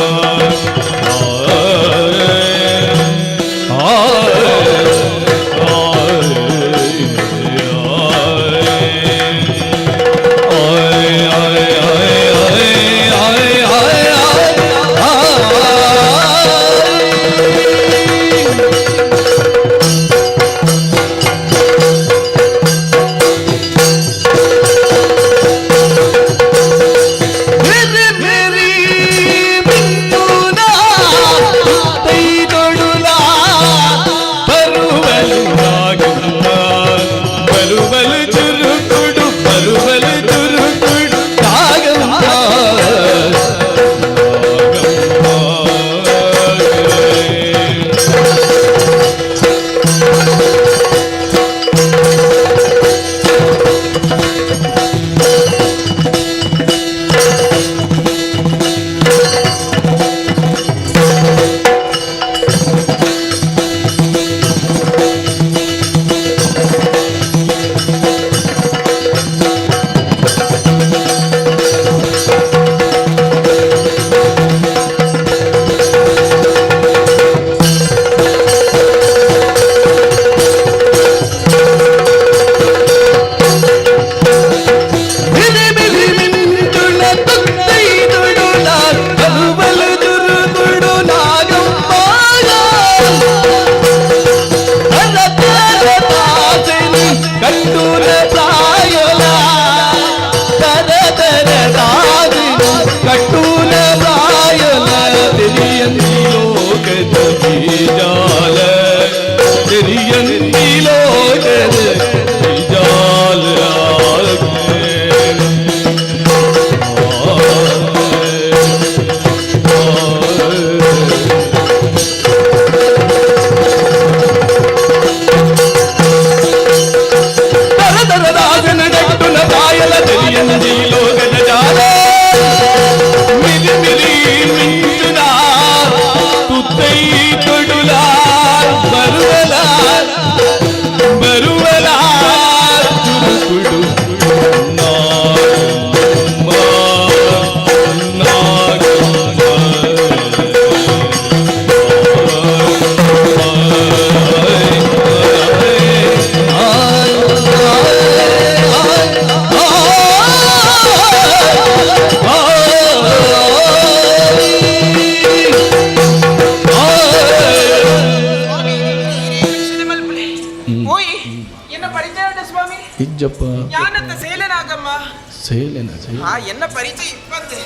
ಆ ಎನ್ನ ಪರಿಚಯ ಇಪ್ಪಂತೆ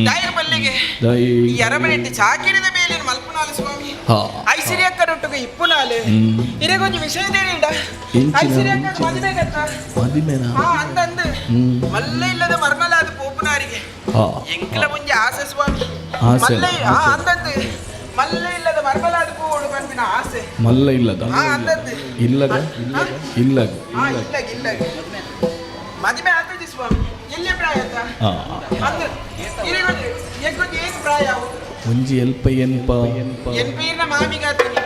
ದಾಯರ ಬಲ್ಲಿಗೆ ಈ ಅರಮನೆಟ್ಟಿ ಚಾಕಿರಿದ ಮೇಲೆ ಮಲ್ಪುನಾಲು ಸ್ವಾಮಿ ಐಸಿರಿಯಕ್ಕರೊಟ್ಟಿಗೆ ಇಪ್ಪುನಾಲು ಇರೆಗೊಂಜಿ ವಿಷಯ ದೇರಿಂಡ ಐಸಿರಿಯಕ್ಕ ಮದುವೆ ಗತ್ತ ಹಾ ಅಂದಂದು ಮಲ್ಲ ಇಲ್ಲದ ಮರ್ಮಲಾದ ಪೋಪುನಾರಿಗೆ ಎಂಕಲ ಮುಂಜೆ ಆಸೆ ಸ್ವಾಮಿ ಮಲ್ಲ ಹಾ ಅಂದಂದು ಮಲ್ಲ ಇಲ್ಲದ ಮರ್ಮಲಾದ ಪೋಡು ಪನ್ಪಿನ ಆಸೆ ಮಲ್ಲ ಇಲ್ಲದ ಹಾ ಅಂದಂದು ಇಲ್ಲಗ ಇಲ್ಲಗ ಹಾ ಇಲ್ಲಗ ಇಲ್ಲಗ ಮದುವೆ ಆಗ್ತದೆ ಸ್ವಾಮಿ ಎಲ್ಲಿ ಪ್ರಾಯ ಅಂದ್ರೆ ಏನ್ ಪ್ರಾಯ ಒಂಜಿ ಎಲ್ಪ ಎನ್ಪ ಎನ್ಪೀರ್ನ ಮಾಮಿಗಾತೀನಿ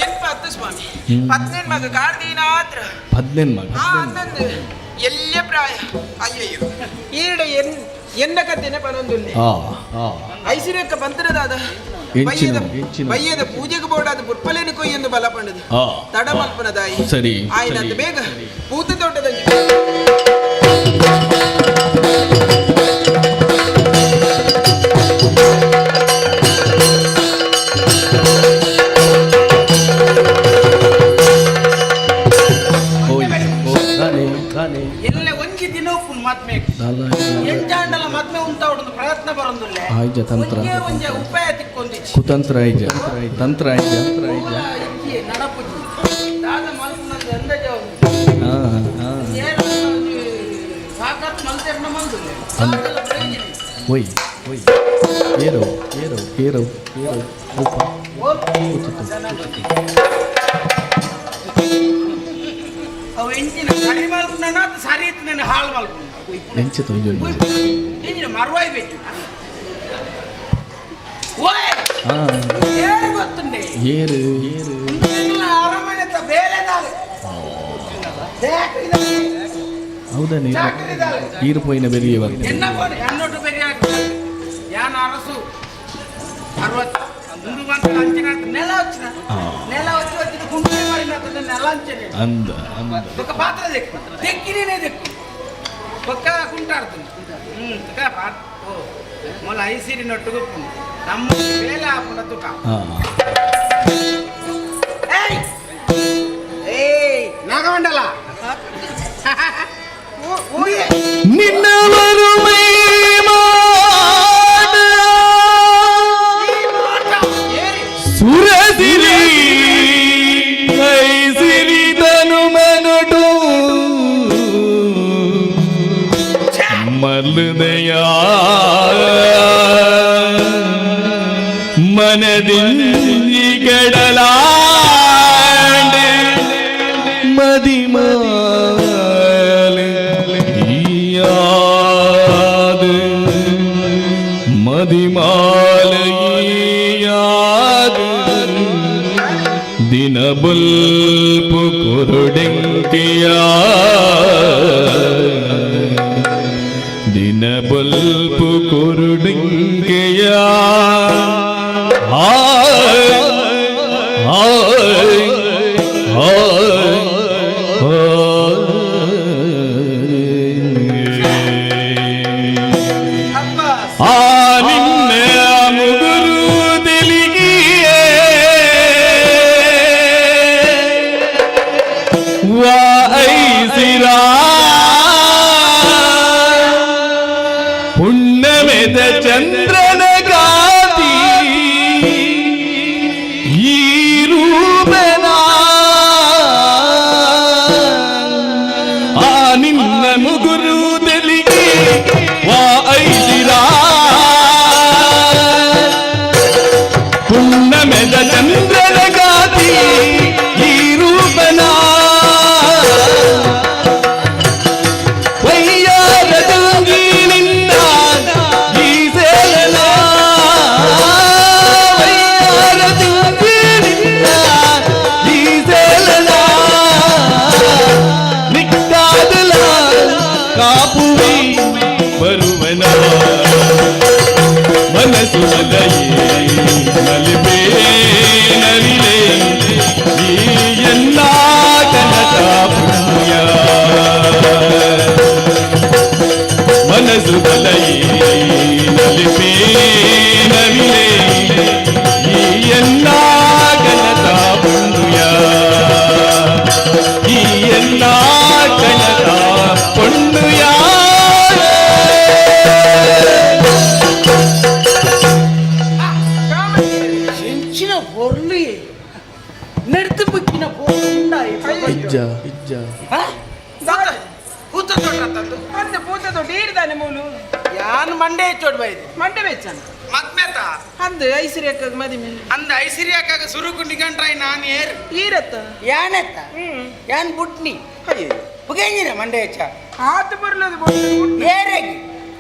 ಎನ್ಪ ಹತ್ತು ಸ್ವಾಮಿ ಪದ್ನೆನ್ ಮಗ ಕಾರ್ದೀನಾತ್ರ ಪದ್ನೆನ್ ಮಗ ಹಾ ಅಂದಂದು ಎಲ್ಲೇ ಪ್ರಾಯ ಅಯ್ಯಯ್ಯೋ ಈಡ ಎನ್ ಎನ್ನ ಕತೆನೆ ಪನೊಂದುಲ್ಲೆ ಐಸಿರಕ್ಕ ಬಂತರದಾದ ಬಯ್ಯದ ಬಯ್ಯದ ಪೂಜೆಗೆ ಬೋಡಾದ ಬುರ್ಪಲೇನು ಕೊಯ್ಯೆಂದು ಬಲ ಪಂಡದು ತಡ ಮಲ್ಪನದಾಯಿ ಸರಿ ಆಯ್ನಂತ ಬೇಗ ಪೂತ ತೋಟದ ಎಲ್ಲ ಒಂಜಿ ದಿನ ಉಪ್ಪುನ್ ಮದ್ಮೆ ಎಂಜಾಂಡಲ ಮದ್ಮೆ ಉಂತಾವಡೊಂದು ಪ್ರಯತ್ನ ಬರೊಂದುಲ್ಲೆ ಆಯ್ಜ ತಂತ್ರ ಒಂಜೇ ಒಂಜೆ ಉಪಾಯ ತಿಕ್ಕೊಂದಿಚ್ಚಿ ಕುತಂತ್ರ ಆಯ್ಜ ತಂತ್ರ ಆಯ್ಜ ಓಲ ಇಜ್ಜಿ ನಡಪುಜಿ ದಾದ ಮಲ್ಪುನಂದು ಅಂದಾಜ ಉಂಡು ಏನ ಒಂಜಿ ಸಾಕತ್ ಮಲ್ತೆರ್ನ ಮಲ್ದುಲ್ಲೆ ದಾದಲ ಪ್ರಯೋಜನ ಒಯ್ ಏರವು ಏರವು ಏರವು ಏರವು ಅಲ್ಪ ಅವು ಎಂಚಿನ ಸರಿ ಮಲ್ಪುನ ಸರಿ ಇತ್ತು ನಾನು ಹಾಳು ಮಲ್ಪುನ ಎಂಚ ತೊಂಜೊಂಡು ಎಂಚಿನ ಮರುವಾಯಿ ಬೇಕು ಓಯ್ ಹಾಂ ಏರು ಗೊತ್ತುಂಡೆ ಏರು ಏರು ಅರಮನೆ ಬೇಲೆದಾಳೆ ಹೌದಾ ನೀರು ಈರು ಪೋಯಿನ ಬೆರಿಯೇ ಬರ್ತದೆ ಎನ್ನ ಬೋಡು ಎನ್ನೊಟ್ಟು ಬೆರಿಯ ಯಾನ ಅರಸು ಅರವತ್ತು ಮುಂದು ಬಂತ ಅಂಚಿನ ನೆಲ వచ్చిన ನೆಲ వచ్చి వచ్చిన గుండె మారిన నెల అంచనే ಅಂದ ಅಂದ ఒక పాత్ర దెక్కు దెక్కినే దెక్కు ఒక్క కుంటాడుతుంది ఓ మొల ఐసిరినట్టు నమ్మ వేల ఆకుండా తుక ಹಾಂ ఏయ్ నాగమండల ನಿನ್ನ ವರುಮೈ ಮಾಡ ಸುರಸಿರಿ ಐಸಿರಿ ತನು ಮನಟು ಮಲ್ಲದಯ ಮನದಿಂಜಿ ಕೆಡಲಾಂಡೆ ಮದಿಮಾಲೆ ஈயாது மதிமாலை ஈயாது தினபுல்பு குருடெங்கியா தினபுல்பு குருடெங்கியா ஆய் ஆய் ஆய் ಆ ನಿನ್ನ ಮುಗುರು ತೆಲಿಗಿಯೇ ವಾ ಐಸಿರಾ ಪುಣ್ಯಮೆದ ಚಂದ್ರನ ಗಾತಿ ಈ ರೂಪನ ಆ ನಿನ್ನ ಮುಗುರು ತೆಲಿಗೆ ವಾ ಐಸಿರಾ ಪುಣ್ಣಮೆದ ಚಂದ್ರನ ಗಾತಿ ಈ ರೂಪನ ವೈಯಾರ ಗಂಗಿ ನಿನ್ನ ಈ ಸೇಲನ ವೈಯಾರ ಗಂಗಿ ನಿನ್ನ ಈ ಸೇಲನ ನಿಕ್ಕಾದಲ ಕಾಪುವಿ ಬರುವನ ಮನಸ್ಸು ಮಲಯೇ ನಲಿಪೇ ನಲಿಲೆ ಈ ಎಲ್ಲ ಕನಕ ಪುಣ್ಯ ಮನಸ್ಸು ಬಲಯೇ ನಲಿಪೇ ನಲಿಲೆ ಈ ಎಲ್ಲ ಕನಕ ಪುಣ್ಯ ಈ ಎಲ್ಲ ಕನಕ ಪುಣ್ಯ. ಎಂಚಿನ ಪೊರ್ಲು ನೆಡ್ತು ಬುಕ್ಕಿನ ಪೊರ್ಲು ಇಜ್ಜ ಇಜ್ಜ ಪೂತ ತೋಟ ತಂದು ಅಂದೆ ಪೂತ ತೋಟ ಈಡ್ದಾನೆ ಮೂಲು ಯಾನ್ ಮಂಡೆ ಹೆಚ್ಚೋಡ್ ಬೈದು ಮಂಡೆ ಬೆಚ್ಚನ ಮದ್ಮೆತ ಅಂದು ಐಸಿರಿ ಅಕ್ಕಗ್ ಮದಿಮೆ ಅಂದ ಐಸಿರಿ ಅಕ್ಕಾಗ ಸುರುಕು ನಿಗಂಟ್ರಾಯ್ ನಾನು ಏರ್ ಈರತ್ತ ಯಾನೆತ್ತ ಯಾನ್ ಬುಟ್ನಿ ಅಯ್ಯೋ ಪುಗೆಂಜಿನ ಮಂಡೆ ಹೆಚ್ಚ ಆತು ಬರ್ಲದು ಏರೇಗಿ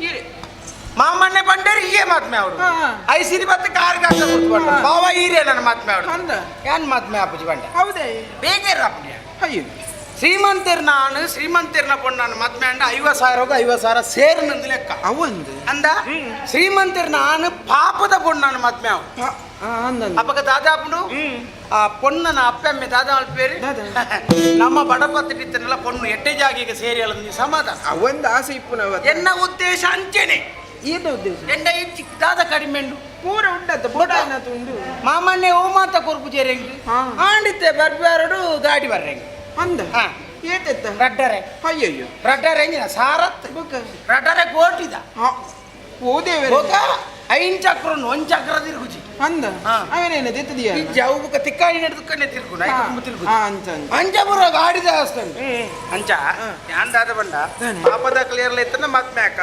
ಈರೆ ಮಾಮಣ್ಣೆ ಬಂಡೇರಿ ಹೀಗೆ ಮಾತ್ಮೆ ಅವರು ಹಾ. ಐಸಿರಿ ಮತ್ತೆ ಕಾರ್ ಗಾಸ ಬಂಡ ಬಾವ ಈರೆ ನನ್ನ ಮಾತ್ಮೆ ಅವರು ಅಂದ ಯಾನ್ ಮಾತ್ಮೆ ಆಪುಜಿ ಬಂಡ ಹೌದೇ ಬೇಗೇರ ಅಪ್ಪಣೆ ಅಯ್ಯೋ ಶ್ರೀಮಂತರ್ ನಾನು ಶ್ರೀಮಂತರ್ನ ಪೊಣ್ಣಾನು ಮದ್ಮೆ ಅಂಡ 50,000 50,000 ಸೇರು ನಂದು ಲೆಕ್ಕ ಅವಂದು ಅಂದ ಶ್ರೀಮಂತರ್ ನಾನು ಪಾಪದ ಪೊಣ್ಣಾನು ಮದ್ಮೆ ಅವು ಅಂದ ಅಪ್ಪಗ ದಾದಾಪುಡು ಆ ಪೊಣ್ಣನ ಅಪ್ಪಮ್ಮೆ ದಾದಾ ಪೇರು ನಮ್ಮ ಬಡಪತ್ತಿಟ್ಟಿತ್ತನೆಲ್ಲ ಪೊಣ್ಣು ಎಟ್ಟೆ ಜಾಗಿಗೆ ಸೇರಿ ಅಲ್ಲ ಸಮಾಧಾನ ಅವಂದು ಆಸೆ ಇಪ್ಪುನವ ಎನ್ನ ಉದ್ದೇಶ ಅಂಚೆನೆ ಏನು ಉದ್ದೇಶ ಎಂಡ ಇಚ್ಚಿ ದಾದ ಕಡಿಮೆ ಉಂಡು. ಪೂರ ಉಂಡತ್ತ ಬೋಡಾನತ ಉಂಡು ಮಾಮಣ್ಣೆ ಓ ಮಾತ ಕೊರ್ಪು ಜೇರೆಂಗ್ ಹಾ. ಆಂಡಿತ್ತೆ ಬರ್ಬ್ಯಾರಡು ಗಾಡಿ ಬರ್ರೆಂಗ್ ಅಂದ ಹಾ. ಏತೆತ್ತ ರಡ್ಡರೆ ಅಯ್ಯಯ್ಯೋ ರಡ್ಡರೆ ಎಂಜಿನ ಸಾರತ್ ಬೊಕ್ಕ ರಡ್ಡರೆ ಕೋಟಿದ ಹಾ ಓ ದೇವರೇ ಹೋಗ ಐನ್ ಚಕ್ರ ಒಂಜಿ ಚಕ್ರ ತಿರುಗುಜಿ ಅಂದ ಅವೇನೇನು ದೆತ್ತದಿಯ ಇಜ್ಜಿ ಅವು ಬುಕ್ಕ ತಿಕ್ಕಾಡಿ ನಡೆದುಕನೆ ತಿರುಗುನ ತಿರುಗು ಅಂಚ ಅಂಚ ಪೂರ ಗಾಡಿ ದೇವಸ್ಥಾನ ಅಂಚ ಯಾನ್ ದಾದ ಬಂಡ ಪಾಪದ ಕ್ಲಿಯರ್ ಇತ್ತನ ಮದ್ಮೆ ಹಾಕ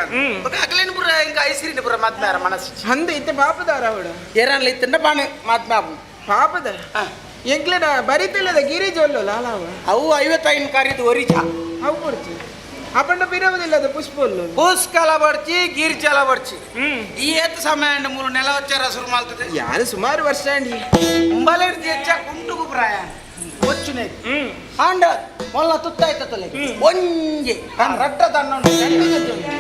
ಬೊಕ ಅಕ್ಲೇನ್ ಪೂರ ಇಂಕ ಐಸಿರಿನ ಪೂರ ಮದ್ಮೆ ಆರ ಮನಸ್ಸು ಅಂದ ಇತ್ತೆ ಪಾಪದಾರ ಅವಡು ಏರನ್ಲ ಇತ್ತಂಡ ಬಾಣೆ ಮದ್ಮೆ ಆಪು ಪಾಪದ ಎಂಕ್ಲೆಡ ಬರಿತಿಲ್ಲದ ಗಿರಿಜೊಲ್ಲು ಲಾಲಾವ ಅವು 55 ಕಾರಿದ ಒರಿಜ ಅವು ಪೊರ್ಚಿ ಅಪಂಡ ಪಿರವುದಿಲ್ಲ ಅದು ಪುಷ್ಪೊಲ್ಲು ಪುಷ್ಕಲ ಬರ್ಚಿ ಗಿರ್ಜಲ ಬರ್ಚಿ ಈ ಏತ್ ಸಮಯ ಅಂಡ್ ಮೂಲು ನೆಲ వచ్చాರ ಶುರು ಮಾಡ್ತದೆ ಯಾನು ಸುಮಾರು ವರ್ಷ ಅಂಡಿ ಮುಂಬಲೇರ್ದು ಹೆಚ್ಚ ಕುಂಟುಗು ಪ್ರಾಯ ಒಚ್ಚುನೆ ಆಂಡ ಮೊಲ್ಲ ತುತ್ತಾಯ್ತಲ್ಲ ಒಂಜಿ ರಟ್ಟ ತನ್ನ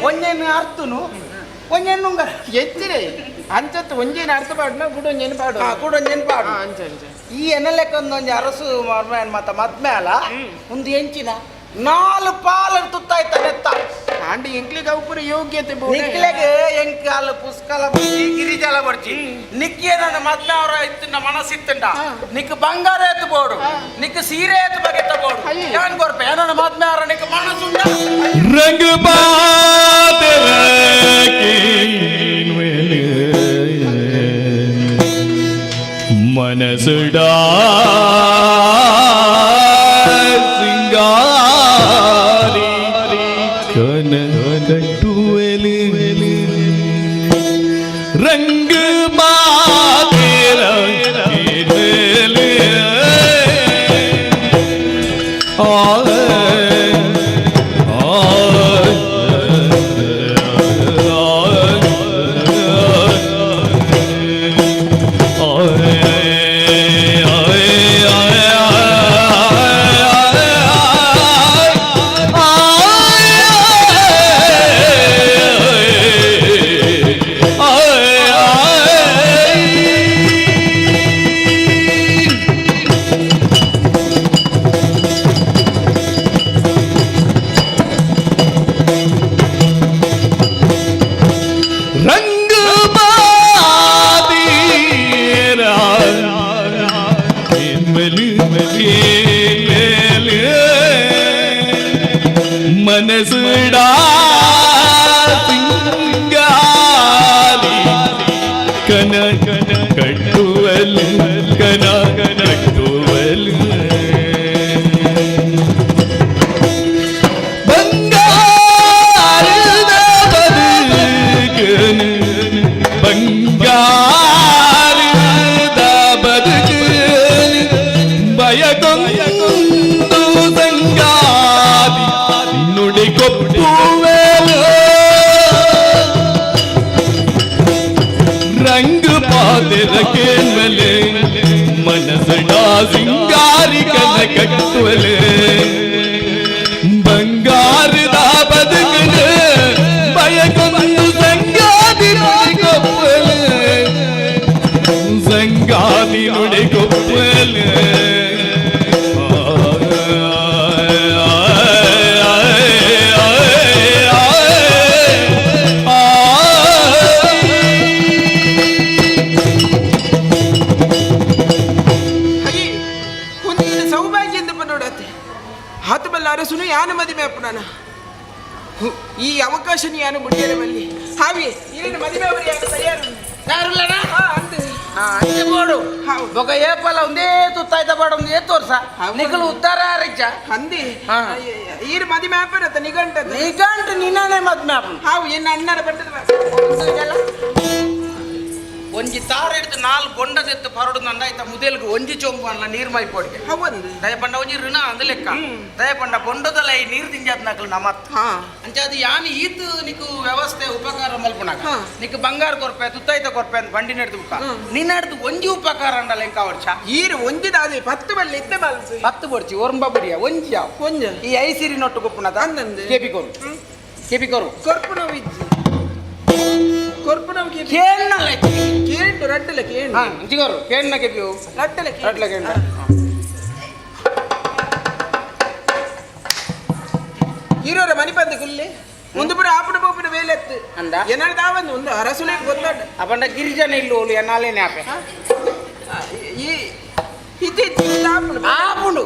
ಒಂಜೆನ್ ಅರ್ತುನು ಒಂಜೆನ್ ನುಂಗರ ಎಚ್ಚಿರೆ ಅಂಚತ್ತು ಒಂಜೇನು ಅರ್ಥ ಪಾಡುನ ಗುಡೊಂಜೇನು ಪಾಡು ಗುಡೊಂಜೇನು ಪಾಡು ಅಂಚ ಅಂಚ ಈ ಎನ್ನಲೆಕ್ಕೊಂದು ಒಂಜಿ ಅರಸು ಮರ್ಮ ಮತ್ತ ಮದ್ಮೆ ಅಲ್ಲ ಒಂದು ಎಂಚಿನ 4 ಪಾಲು ತುತ್ತಾಯ್ತ ನೆತ್ತ ಆಂಡಿ ಎಂಕ್ಲಿಗೆ ಅವು ಪೂರ ಯೋಗ್ಯತೆ ನಿಕ್ಲೆಗೆ ಎಂಕಾಲು ಪುಷ್ಕಲ ಬರ್ಚಿ ಗಿರಿಜಲ ಬರ್ಚಿ ನಿಕ್ಕೆ ನನ್ನ ಮದ್ಮೆ ಅವರ ಇತ್ತಂಡ ಮನಸ್ಸಿತ್ತಂಡ ನಿಕ್ ಬಂಗಾರ ಎತ್ತು ಬೋಡು ನಿಕ್ ಸೀರೆ ಎತ್ತು ಬಗೆತ್ತ ಬೋಡು ಯಾನ್ ಕೊರ್ಪೆ ನನ್ನ ಮದ್ಮೆ ಅವರ ನಿಕ್ ಮನಸ್ಸುಂಡ ರಂಗ ಮನಸುಡಾ ಸಿಂಗಾರಿ ಕನ ಕಟ್ಟುವೆಲಿ ರಂಗ ಮಾತೇರ ರಂಗ ಮನಸುಡಾ ಸಿಂಗಾರಿ ಕನ ಕನ ಕಟ್ಟುವಲ್ ಕನ ಕಟ್ಟುವಲ್ ಬಂಗಾರದ ಬದುಕನು ಬಂಗಾರದ ಬದುಕನು ಬಯಕೊಂದು ಸಂಗಾತಿ ನುಡಿಕೊಪ್ಪುವೆನು ರಂಗ ಪಾದರ ಕೇಳ್ಮಲೆ ಮನಸಡಾ ಸಿಂಗಾರಿ ಕನ ಕಟ್ಟುವಲೆ ಬಂಗಾರದ ಬದುಕನು ಬಯಕೊಂದು ಸಂಗಾತಿ ನುಡಿಕೊಪ್ಪಲೆ ಸಂಗಾತಿ ನುಡಿಕೊಪ್ಪಲೆ ಒಂದು ಸೌಭಾಗ್ಯ ಎಂದು ಪನ್ನೋಡತ್ತೆ ಆತು ಬಲ್ಲ ಅರಸುನು ಯಾನು ಮದುವೆ ಅಪ್ಪನಾನ ಈ ಅವಕಾಶ ಯಾನು ಮುಡಿಯರೆ ಬಲ್ಲಿ ಹಾವಿ ಇಲ್ಲಿನ ಮದುವೆ ಅವರು ಯಾರು ತಯಾರು ಯಾರುಲ್ಲನ ಅಂದು ಅಂಚೆ ಬೋಡು ಬೊಕ ಏಪಲ ಒಂದೇ ತುತ್ತಾಯ್ತ ಬಾಡ ಒಂದು ಏತ್ ವರ್ಷ ನಿಕಲು ಉತ್ತಾರ ಅರಿಚ ಅಂದಿ ಈರು ಮದುವೆ ಆಪರತ್ತ ನಿಘಂಟ ನಿಘಂಟು ನಿನ್ನನೆ ಮದ್ಮೆ ಆಪು ಹಾವು ಎನ್ನ ಅಣ್ಣನ ಬಂದದ ಒಂಜಿ ತಾರ ಹಿಡ್ದು 4 ಬೊಂಡ ತೆತ್ತು ಪರಡು ನಂದ ಆಯ್ತ ಮುದೇಲ್ಗೆ ಒಂಜಿ ಚೊಂಬು ಅನ್ನ ನೀರ್ ಮೈ ಪೊಡಿಗೆ ಹೌದು ದಯಪಂಡ ಒಂಜಿ ಋಣ ಅಂದ ಲೆಕ್ಕ ದಯಪಂಡ ಬೊಂಡದಲ್ಲ ಈ ನೀರು ತಿಂಜಾತ್ ನಮತ್ ಅಂಚ ಅದು ಯಾನ್ ಈತ್ ನಿಕ್ಕು ವ್ಯವಸ್ಥೆ ಉಪಕಾರ ಮಲ್ಪುನಾಗ ನಿಕ್ಕು ಬಂಗಾರ ಕೊರ್ಪೆ ತುತ್ತಾಯ್ತ ಕೊರ್ಪೆ ಅಂತ ಬಂಡಿ ನಡೆದು ಬುಕ್ಕ ನಿನ್ನಡ್ದು ಒಂಜಿ ಉಪಕಾರ ಅಂಡಲ್ಲ ಎಂಕ ವರ್ಷ ಈರು ಒಂಜಿದ ಅದೇ 10 ಬಲ್ಲೆ ಇತ್ತೆ ಬಲ್ಸು 10 ಬೊಡ್ಚಿ ಒರಂಬ ಬುಡಿಯ ಒಂಜಿ ಯಾವ ಒಂಜ ಈ ಐಸಿರಿ ನೊಟ್ಟು ಕೊಪ್ಪುನದ ಅಂದಂದು ಕೆಪಿ ಕೊರು ಕೆಪಿ ಕೊರು ಕೊರ್ಪುನವು ಇಜ್ಜಿ ಕೊರ್ಪುನವು ಕೆಪಿ ಕೇಣ್ಣಲ್ಲ ಕೇಂಡು ರಡ್ಡಲ ಕೇಂಡು ಅಂಚಿಗೋರು ಕೇಣ್ಣ ಕೆಪಿಯು ರಡ್ಡಲ ರಡ್ಡಲ ಕೇಂಡ ಹೀರೋರ ಮನಿಪಂದ ಕುಲ್ಲೆ ಒಂದು ಪುರ ಆಪುನ ಪೋಪುನ ವೇಲೆತ್ತು ಅಂದ ಎನ್ನಾಡ ದಾವಂದು ಒಂದು ಅರಸುಲೆ ಗೊತ್ತಾಡ ಅಪಂಡ ಗಿರಿಜನ ಇಲ್ಲೋಲು ಎನ್ನಾಲೇನೆ ಆಪೆ ಈ ಇಜ್ಜಿ ಆಪುಂಡು ಆಪುಂಡು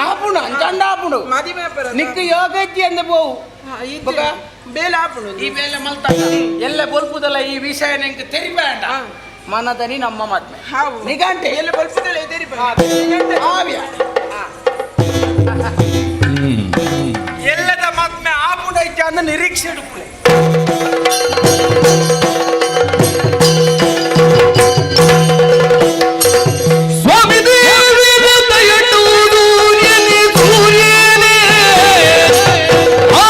ಆಪುಂಡು ಅಂಚಂಡ ಆಪುಂಡು ಮದಿಮೆ ನಿಕ್ಕು ಯೋಗ ಇಜ್ಜಿ ಅಂದ ಪೋವು ಬೊಕ ಬೇಲೆ ಆಪುಂಡು ಈ ಬೇಲೆ ಮಲ್ತ ಎಲ್ಲ ಬೊಲ್ಪುದಲ್ಲ ಈ ವಿಷಯ ನಿಂಗೆ ತೆರಿಬೇಡ ಮನದನಿ ನಮ್ಮ ಮದ್ಮೆ ನಿಗಂಟೆ ಎಲ್ಲ ಬೊಲ್ಪುದಲ್ಲ ತೆರಿಬೇಡ ಆವ್ಯ ಎಲ್ಲದ ಮದ್ಮೆ ಆಪುಡೈತೆ ಅಂದ ನಿರೀಕ್ಷೆ ಇಡುಪುಲೆ. ಸ್ವಾಮಿ ದೇವಿನ ದಯಟೂದು ಎನಿ ಸೂರ್ಯನೇ ಆ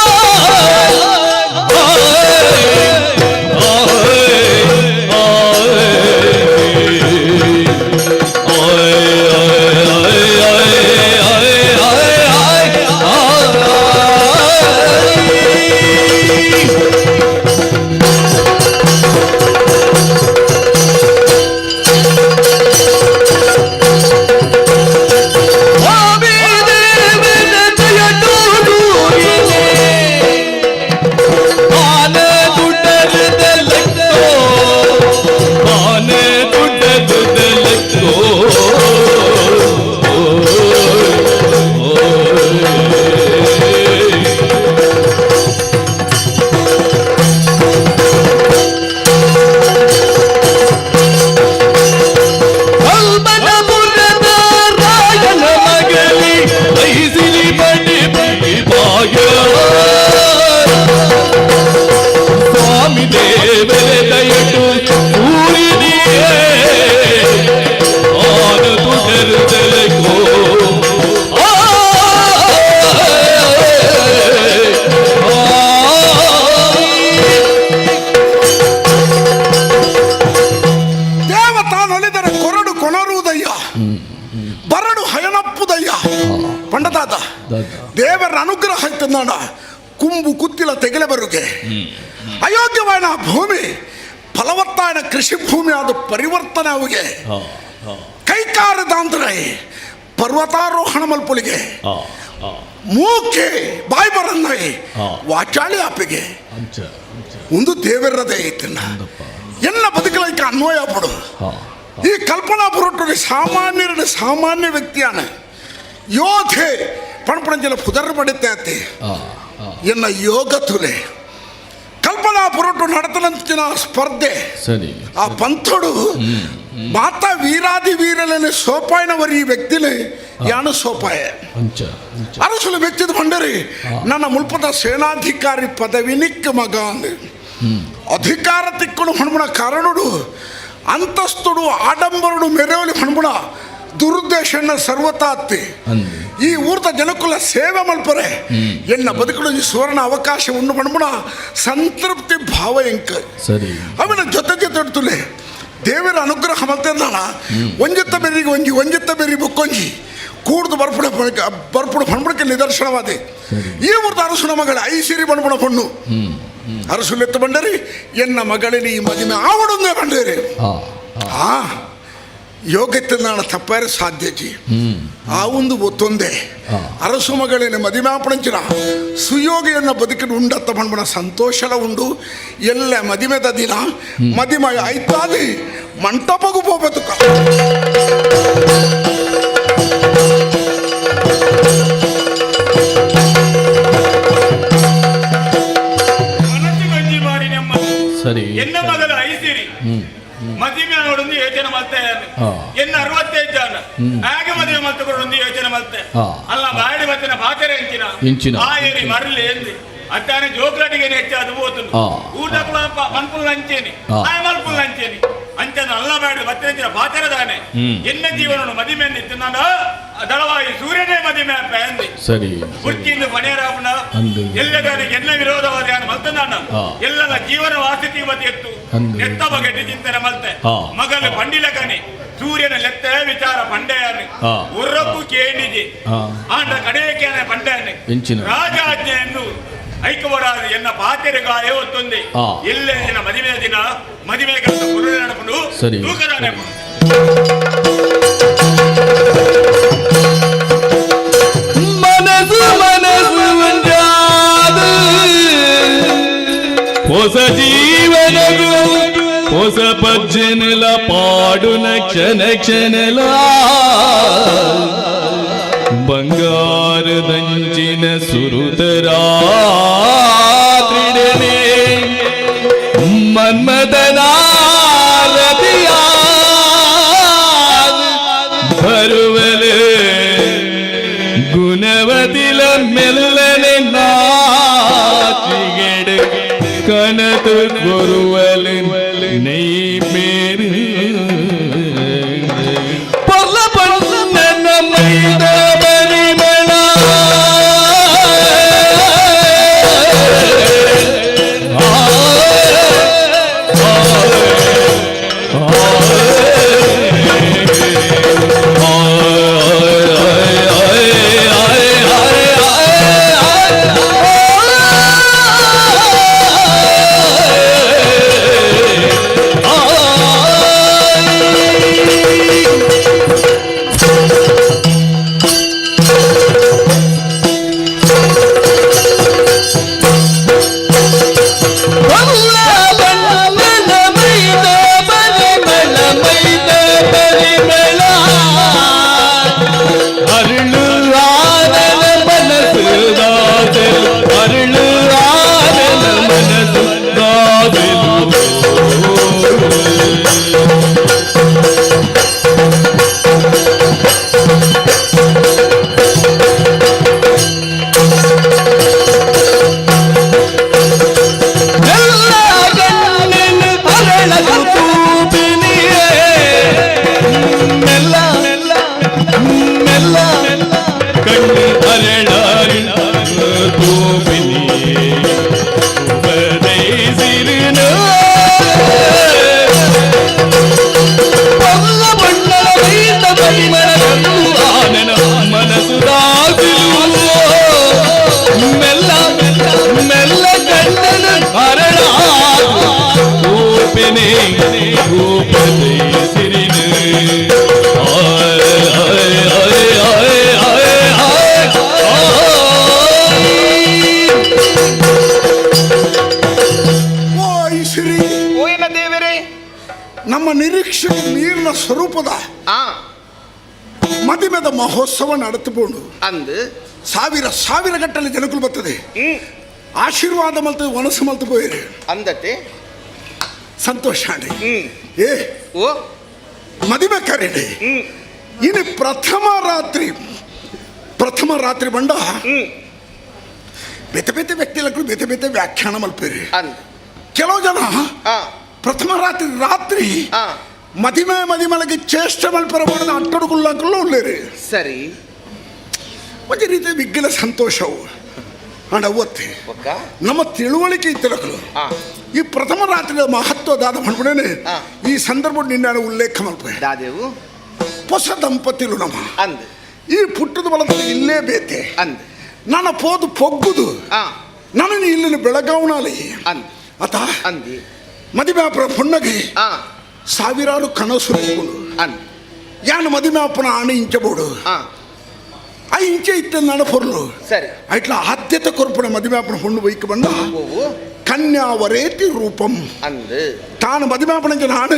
ಸ್ವಾಮಿ ದೇವನ ದಯಟೂದು ಆನ ದುಡ್ಡದ ಲೆಕ್ಕೋ ಆನ ದುಡ್ಡದ ಲೆಕ್ಕೋ. ಕಲ್ಮನಪುರದ ರಾಯನ ಮಗಲಿ ಐಸಿಲಿ ಬಡಿ ಬಡಿ ಭಾಗ್ಯ. ಸ್ವಾಮಿ ದೇವರ ದಯಟು ಸೂರ್ಯನಿಯೇ ಆನ ತುಡರುದಲಕೋ ಆ ದೇವ ತಾನೊಲಿದರೆ ಕೊರಡು ಕೊನರುವುದಯ್ಯ, ಬರಡು ಹಯನಪ್ಪುದಯ್ಯ. ಪಂಡತಾತ ದೇವರ ಅನುಗ್ರಹ ಇತ್ತಂದಾಣ ಕುಂಬು ಕುತ್ತಿಲ ತೆಗೆಲೆ ಬರುಗೆ ಅಯೋಗ್ಯವಾದ ಭೂಮಿ ಫಲವತ್ತಾದ ಕೃಷಿ ಭೂಮಿ ಅದು ಪರಿವರ್ತನೆ ಅವಿಗೆ ಕೈಕಾರದಾಂದ್ರೆ ಪರ್ವತಾರೋಹಣ ಮಲ್ಪುಲಿಗೆ ಮೂಕೆ ಬಾಯ್ ಬರನ್ನ ವಾಚಾಳಿ ಆಪಿಗೆ ಒಂದು ದೇವರದೇ ಐತನ್ನ ಎಲ್ಲ ಬದುಕಲೈಕ ಅನ್ವಯ ಪಡು. ಈ ಕಲ್ಪನಾ ಪುರಟು ಸಾಮಾನ್ಯರ ಸಾಮಾನ್ಯ ವ್ಯಕ್ತಿಯಾನ ಯೋಧೆ ಪಣಪಣಂಜಲ ಪುದರ್ ಪಡಿತೆ ಎನ್ನ ಯೋಗ ತುಲೆ ಕಲ್ಪನಾ ಪುರಟು ನಡತನಂಚಿನ ಸ್ಪರ್ಧೆ ಸರಿ. ಆ ಪಂಥಡು ಮಾತಾ ವೀರಾದಿ ವೀರಲನೆ ಸೋಪಾಯನವರು ಈ ವ್ಯಕ್ತಿಲಿ ಯಾನು ಸೋಪಾಯ ಅಂಚ ಅರಸುಲು ಮೆಚ್ಚಿದ ಬಂಡರಿ ನನ್ನ ಮುಲ್ಪದ ಸೇನಾಧಿಕಾರಿ ಪದವಿ ನಿಕ್ಕ ಮಗ ಅಂದು ಅಧಿಕಾರ ತಿಕ್ಕಳು ಹಣ್ಮುಣ ಕಾರಣುಡು ಅಂತಸ್ತುಡು ಆಡಂಬರುಡು ಮೆರೆವಲಿ ಹಣ್ಮುಣ ದುರುದ್ದೇಶನ ಸರ್ವತಾತ್ತಿ ಈ ಊರ್ದ ಜನಕುಲ ಸೇವೆ ಮಲ್ಪರೆ ಎನ್ನ ಬದುಕಲು ಈ ಸುವರ್ಣ ಅವಕಾಶ ಉಂಡು ಮಣ್ಮುಣ ಸಂತೃಪ್ತಿ ಭಾವ ಎಂಕ ಸರಿ. ಅವನ ಜೊತೆ ಜೊತೆ ತುಲೆ ದೇವರ ಅನುಗ್ರಹ ಮಲ್ತೆಂದಾಣ ಒಂಜಿತ್ತ ಬೆರಿಗೆ ಒಂಜಿ ಒಂಜಿತ್ತ ಬೆರಿ ಬುಕ್ಕೊಂಜಿ ಕೂಡ್ದು ಬರ್ಪುಡ ಬರ್ಪುಡು ಪಣ್ಬುಡಕ್ಕೆ ನಿದರ್ಶನವಾದೆ ಈ ಊರ್ದ ಅರಸುನ ಮಗಳ ಐಸಿರಿ ಬಣ್ಬುಣ ಪಣ್ಣು ಅರಸುಲೆತ್ತು ಬಂಡರಿ ಎನ್ನ ಮಗಳಿನ ಈ ಮದುವೆ ಆವಡೊಂದೇ ಬಂಡೇರಿ ಆ ಯೋಗ್ಯತೆ ನಾಣ ತಪ್ಪಾರೆ ಸಾಧ್ಯಜಿ ಆ ಒಂದು ಒತ್ತೊಂದೆ ಅರಸು ಮಗಳಿನ ಮದಿಮಾಪಣಂಚಿನ ಸುಯೋಗಿಯನ್ನ ಬದುಕಿನ ಉಂಡತ್ತ ಬಣ್ಬಣ ಸಂತೋಷಲ ಉಂಡು ಎಲ್ಲ ಮದಿಮೆದ ದಿನ ಮದಿಮಯ ಆಯ್ತಾದಿ ಮಂಟಪಗೂ ಹೋಗ್ಬೇಕು. ಮನಸ್ಸು ಬಾರಿ ನಮ್ಮ ಸರಿ. ಎನ್ನ ಮಗಲು ಐಸಿರಿ ಮದುವೆ ನೋಡೊಂದು ಯೋಚನೆ ಮಲ್ತೆ ಎನ್ನ 65 ಜನ ಹಾಗೆ ಮದುವೆ ಮಲ್ತಕೊಂಡು ಯೋಚನೆ ಮಲ್ತೆ ಅಲ್ಲ ಬಾಡಿ ಮತ್ತಿನ ಪಾತ್ರೆ ಎಂಚಿನ ಎಂಚಿನ. ಆ ಏರಿ ಮರಲಿ ಎಂದಿ ಅತ್ತಾನೆ ಜೋಕ್ಲಾಟಿಗೆ ಹೆಚ್ಚಾದ ಹೋತು ಊಟಕ್ಕುಲ ಮನ್ಪುಲ್ ಅಂಚೇನಿ ಆ ಮಲ್ಪುಲ್ ಅಂಚೇನಿ ಅಂಚನ ಅಲ್ಲ ಬೇಡ ಮತ್ತೆ ಎಂಚಿನ ಪಾತ್ರೆ ದಾನೆ ಎನ್ನ ಜೀವನ ಮದಿಮೆ ನಿತ್ತು ನಾನು ದಳವಾಯಿ ಸೂರ್ಯನೇ ಮದಿಮೆ ಅಂದಿ ಸರಿ. ಬುಟ್ಟಿಯಿಂದ ಪಣಿಯರಾಪುಣ ಅಂದು. ಎಲ್ಲದಾನಿಗೆ ಎಲ್ಲ ವಿರೋಧವಾದ ಯಾನು ಮಲ್ತನಾನ ಎಲ್ಲರ ಜೀವನ ವಾಸತಿ ಮತಿ ಎತ್ತು ಅಂದು. ಎತ್ತ ಬಗೆಟಿ ಚಿಂತನೆ ಮಲ್ತೆ ಮಗಲು ಪಂಡಿಲಕನಿ ಸೂರ್ಯನ ಲೆತ್ತ ವಿಚಾರ ಪಂಡೆಯಾನು ಉರ್ರಕ್ಕೂ ಕೇಣಿಜಿ ಆಂಡ ಕಡೆಯಕ್ಕೆ ಪಂಡೆಯಾನು ಎಂಚಿನ. ರಾಜಾಜ್ಞೆಯನ್ನು ಐಕವರಾದ ಎನ್ನ ಪಾತೆರೆ ಗಾಯ ಒತ್ತೊಂದೆ ಎಲ್ಲೇ ದಿನ ಮದುವೆ ದಿನ ಮದುವೆ ಕೆಲಸ ಪುರುಳ ನಡಪುಂಡು ಸರಿ. ತೂಕದಾನೆ ಮನಸ್ಸು ಮನಸ್ಸು ಒಂಜಾದ ಹೊಸ ಜೀವನಗೂ ಹೊಸ ಪಜ್ಜೆನೆಲ ಪಾಡುನ ಕ್ಷಣ ಕ್ಷಣಲ ಬಂಗಾರದಂಚಿನ ಸುರುತರಾ. ಕನತು ಗುರುವಲು ನೈ ಪೇರು ಪೊರ್ಲ ಬಣ್ಣನ ಮೈದ ಪರಿಮಳ ನಮ್ಮ ನಿರೀಕ್ಷೆಗೆ ನೀರಿನ ಸ್ವರೂಪದ ಮದಿಮೆದ ಮಹೋತ್ಸವ ನಡೆದುಕೊಂಡು ಅಂದು ಸಾವಿರ ಸಾವಿರ ಗಟ್ಟಲೆ ಜನಗಳು ಬರ್ತದೆ. ಆಶೀರ್ವಾದ ಮಲ್ತು ಮನಸ್ಸು ಮಲ್ತು ಪೋಯಿರಿ ಅಂದತೆ ಸಂತೋಷ. ಏ ಓ ಮದಿಮೆ ಕರೀಡಿ ಇನ್ನು ಪ್ರಥಮ ರಾತ್ರಿ, ಪ್ರಥಮ ರಾತ್ರಿ ಬಂಡ ಬೇತೆ ಬೇತೆ ವ್ಯಕ್ತಿಗಳು ಬೇತೆ ಬೇತೆ ವ್ಯಾಖ್ಯಾನ ಮಲ್ಪೇರಿ. ಕೆಲವು ಜನ ಪ್ರಥಮ ರಾತ್ರಿ ರಾತ್ರಿ ಮದಿಮೆ ಮದಿಮಲಗೆ ಚೇಷ್ಟೆ ಮಲ್ಪರ ಮಾಡಿದ ಅಟ್ಟಡುಗುಳ್ಳಾಕಲ್ಲ ಉಳ್ಳೇರಿ. ಸರಿ, ಒಂದು ರೀತಿಯ ವಿಗ್ಗಲ ಸಂತೋಷವು ಅಂಡ್ ಅವತ್ತೆ ನಮ್ಮ ತಿಳುವಳಿಕೆ ಇತ್ತಿರಕಲು ಈ ಪ್ರಥಮ ರಾತ್ರಿಯ ಮಹತ್ವದಾದ ಮಾಡ್ಬಿಡೇನೆ ಈ ಸಂದರ್ಭ ನಿನ್ನ ಉಲ್ಲೇಖ ಮಲ್ಪೆ. ದಾದೇವು ಹೊಸ ದಂಪತಿಲು ನಮ್ಮ ಅಂದ್ ಈ ಪುಟ್ಟದ ಬಲದಲ್ಲಿ ಇಲ್ಲೇ ಬೇತೆ ಅಂದ್ ನನ್ನ ಪೋದು ಪೊಗ್ಗುದು ನಾನು ಇಲ್ಲಿನ ಬೆಳಗಾವಣಲ್ಲಿ ಅಂದ್ ಅತ ಅಂದಿ ಮದಿಮ್ಯಾಪುರ ಪೊಣ್ಣಗೆ ಸಾವಿರಾರು ಕನಸು ಅಂದ್ ಯಾನು ಮದಿಮ್ಯಾಪನ ಆಣೆ ಇಂಚಬೋಡು ಆ ಇಂಚೆ ಇತ್ತ ನನ್ನ ಪೊರ್ಲು. ಸರಿ, ಐಟ್ಲ ಆದ್ಯತೆ ಕೊರ್ಪಣ ಮದಿಮ್ಯಾಪನ ಹೊಣ್ಣು ಬೈಕ್ ಬಂದ ಕನ್ಯಾವರೇತಿ ರೂಪಂ ಅಂದು ತಾನು ಮದಿಮ್ಯಾಪನ ನಾನು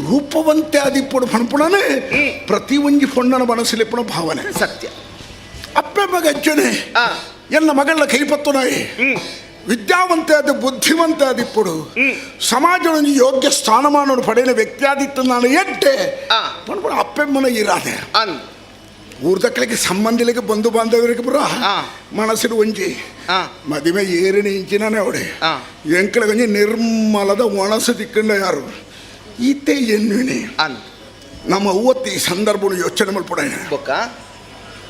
ರೂಪವಂತೆ ಆದಿಪ್ಪಡು ಪಣಪುಣನೆ ಪ್ರತಿ ಒಂಜಿ ಪೊಣ್ಣನ ಮನಸ್ಸಲ್ಲಿ ಭಾವನೆ ಸತ್ಯ. ಅಪ್ಪೆ ಮಗ ಅಜ್ಜನೆ ಎಲ್ಲ ಮಗಳ ಕೈಪತ್ತುನಾಯಿ ವಿದ್ಯಾವಂತೆ ಆದ ಬುದ್ಧಿವಂತೆ ಆದಿಪ್ಪಡು ಸಮಾಜದೊಂದು ಯೋಗ್ಯ ಸ್ಥಾನಮಾನ ಪಡೆಯಲು ವ್ಯಕ್ತಿ ಆದಿತ್ತು ನಾನು ಎಟ್ಟೆ ಪಣಪುಣ ಅಪ್ಪೆಮ್ಮನ ಇರಾದೆ ಊರ್ದಕ್ಕಳಿಗೆ ಸಂಬಂಧಿಲಿಗೆ ಬಂಧು ಬಾಂಧವರಿಗೆ ಪುರ ಮನಸ್ಸಿನ ಒಂಜಿ ಮದಿಮೆ ಏರಿನ ಇಂಚಿನೇ ಅವಡೆ ಎಂಕಳ ಒಂಜಿ ನಿರ್ಮಲದ ಒಣಸು ತಿಕ್ಕಂಡ ಯಾರು ಈತೆ ಎನ್ನುವಿನಿ ನಮ್ಮ ಅವತ್ತು ಈ ಸಂದರ್ಭ ಯೋಚನೆ ಮಲ್ಪಡ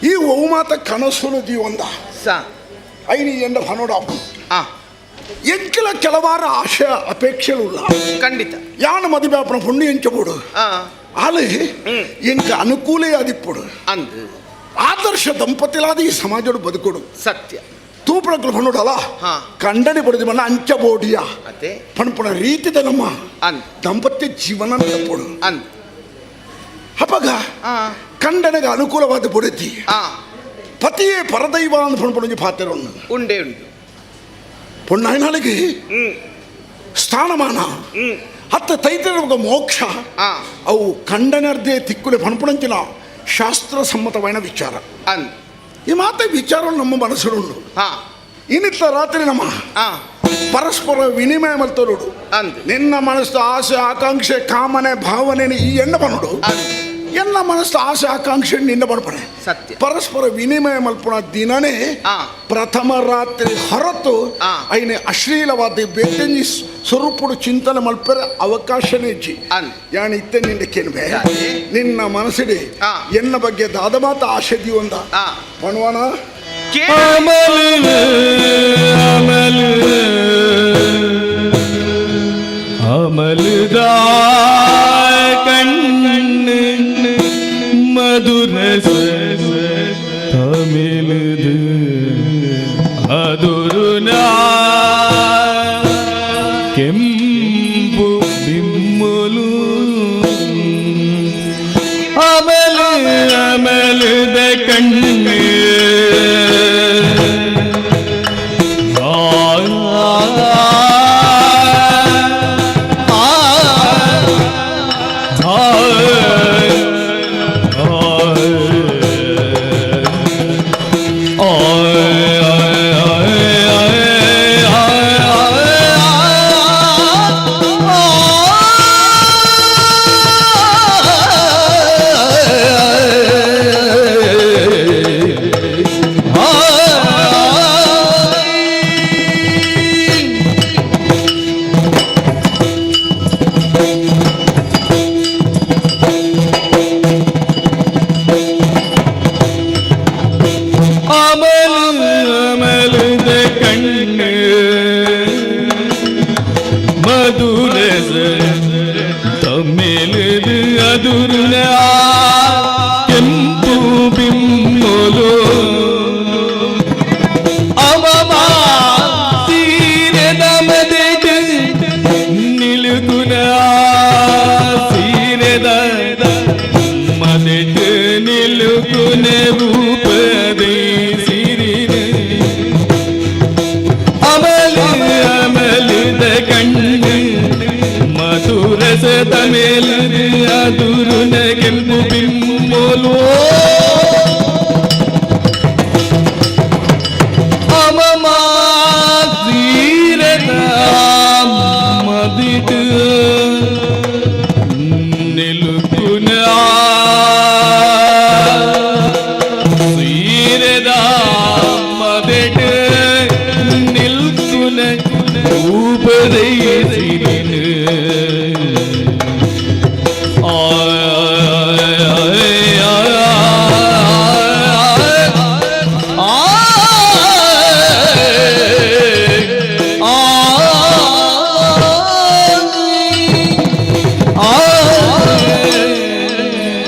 ಈ ಒಮಾತ ಕನಸುಲು ಜೀವಂದ ಐನಿ ಎಂಡ ಫನೋಡ ಎಂಕಲ ಕೆಲವಾರ ಆಶೆ ಅಪೇಕ್ಷೆಳುಳ್ಳ ಖಂಡಿತ ಯಾನು ಮದಿಮ್ಯಾಪನ ಪುಣ್ಯ ಎಂಚಬೋಡು ಅಲ್ಲಿ ಎಂಕ ಅನುಕೂಲ ಆದಿಪ್ಪಡು ಅಂದು ಆದರ್ಶ ದಂಪತಿಲಾದ ಈ ಸಮಾಜಡು ಬದುಕೊಡು ಸತ್ಯ. ತೂಪಣಕ್ಕಲು ಪಣ್ಣುಡಲ್ಲ ಕಂಡನೆ ಪಡೆದು ಬಣ್ಣ ಅಂಚಬೋಡಿಯ ಪಣಪಣ ರೀತಿದ ನಮ್ಮ ದಾಂಪತ್ಯ ಜೀವನ ನಡೆಪೋಡು ಅಪ್ಪಗ ಕಂಡನೆಗೆ ಅನುಕೂಲವಾದ ಬುಡತಿ ಪತಿಯೇ ಪರದೈವ ಅಂತ ಪಣಪಣ ಪಾತ್ರ ಉಂಡು ಉಂಡೆ ಉಂಟು ಪೊಣ್ಣಾಯಿನಾಳಿಗೆ ಸ್ಥಾನಮಾನ ಹತ್ತ ತೈತರ ಮೋಕ್ಷ ಅವು ಕಂಡನರ್ದೇ ತಿಕ್ಕುಲೆ ಪಣಪಣಂಚಿನ ಶಾಸ್ತ್ರ ಸಮ್ಮತವಾದ ವಿಚಾರ. ಈ ಮಾತ ವಿಚಾರ ನಮ್ಮ ಮನಸ್ಸುಂಡು. ಇನ್ನಿತ್ತ ರಾತ್ರಿ ನಮ್ಮ ಪರಸ್ಪರ ವಿನಿಮಯ ಮಲ್ತೋಡು ನಿನ್ನ ಮನಸ್ಸು ಆಸೆ ಆಕಾಂಕ್ಷೆ ಕಾಮನೆ ಭಾವನೆ ಈ ಎಣ್ಣ ಬನ್ನೋಡು ಎಲ್ಲ ಮನಸ್ಸು ಆಸೆ ಆಕಾಂಕ್ಷೆ ನಿನ್ನ ಪಡ್ಪಣೆ ಸತ್ಯ ಪರಸ್ಪರ ವಿನಿಮಯ ಮಲ್ಪುಣ ದಿನನೇ ಪ್ರಥಮ ರಾತ್ರಿ ಹೊರತು ಐನೆ ಅಶ್ಲೀಲವಾದ ಬೇತೆಂಜಿ ಸ್ವರೂಪುಡು ಚಿಂತನೆ ಮಲ್ಪರ ಅವಕಾಶನೇ ಇಜ್ಜಿ ಯಾನ್ ಇತ್ತೆ ನಿನ್ನ ಕೇಳ್ಬೆ ನಿನ್ನ ಮನಸ್ಸಿಡಿ ಎನ್ನ ಬಗ್ಗೆ ದಾದ ಮಾತ ಆಸೆ ದಿವಂದ ಪಣವಾನ ಅಮಲದ ಕಣ್ಣು ಮಧುರ ತಮಿಳುದು ಅದುರು ಕೆಂಪು ಬಿಮ್ಮುಲು ಅಮಲ ಅಮಲದ ಕಣ್ಣು ಅಮಲದ ಕಣ್ಣು ಮಧುರ ತಮಿಳುದು ಅದುರುನ ಕೆಂಪು ಬಿಮ್ಮುಲು ಅಮಮ ಸೀರೆದ ಮದೆಗೆ ನಿಲುಕುನ ಸೀರೆದ ಮದೆಗೆ ನಿಲುಕುನ ರೂಪದೇ ಸಿರಿನೆ ಅಮಲ ಅಮಲದ ಕಣ್ಣು ಮಧುರಸದ ಮೇಲದೆ ಅದುರುನ ಕೆಂಪು ಬಿಮ್ಮೋಲು ಅಮಮ ಸೀರೆದ ಮದಿಟ ನಿಲುಕುನ ಸೀರೆದ ಮದಿಟ ನಿಲ್ಕುನ ರೂಪದೈ ಸಿರಿನ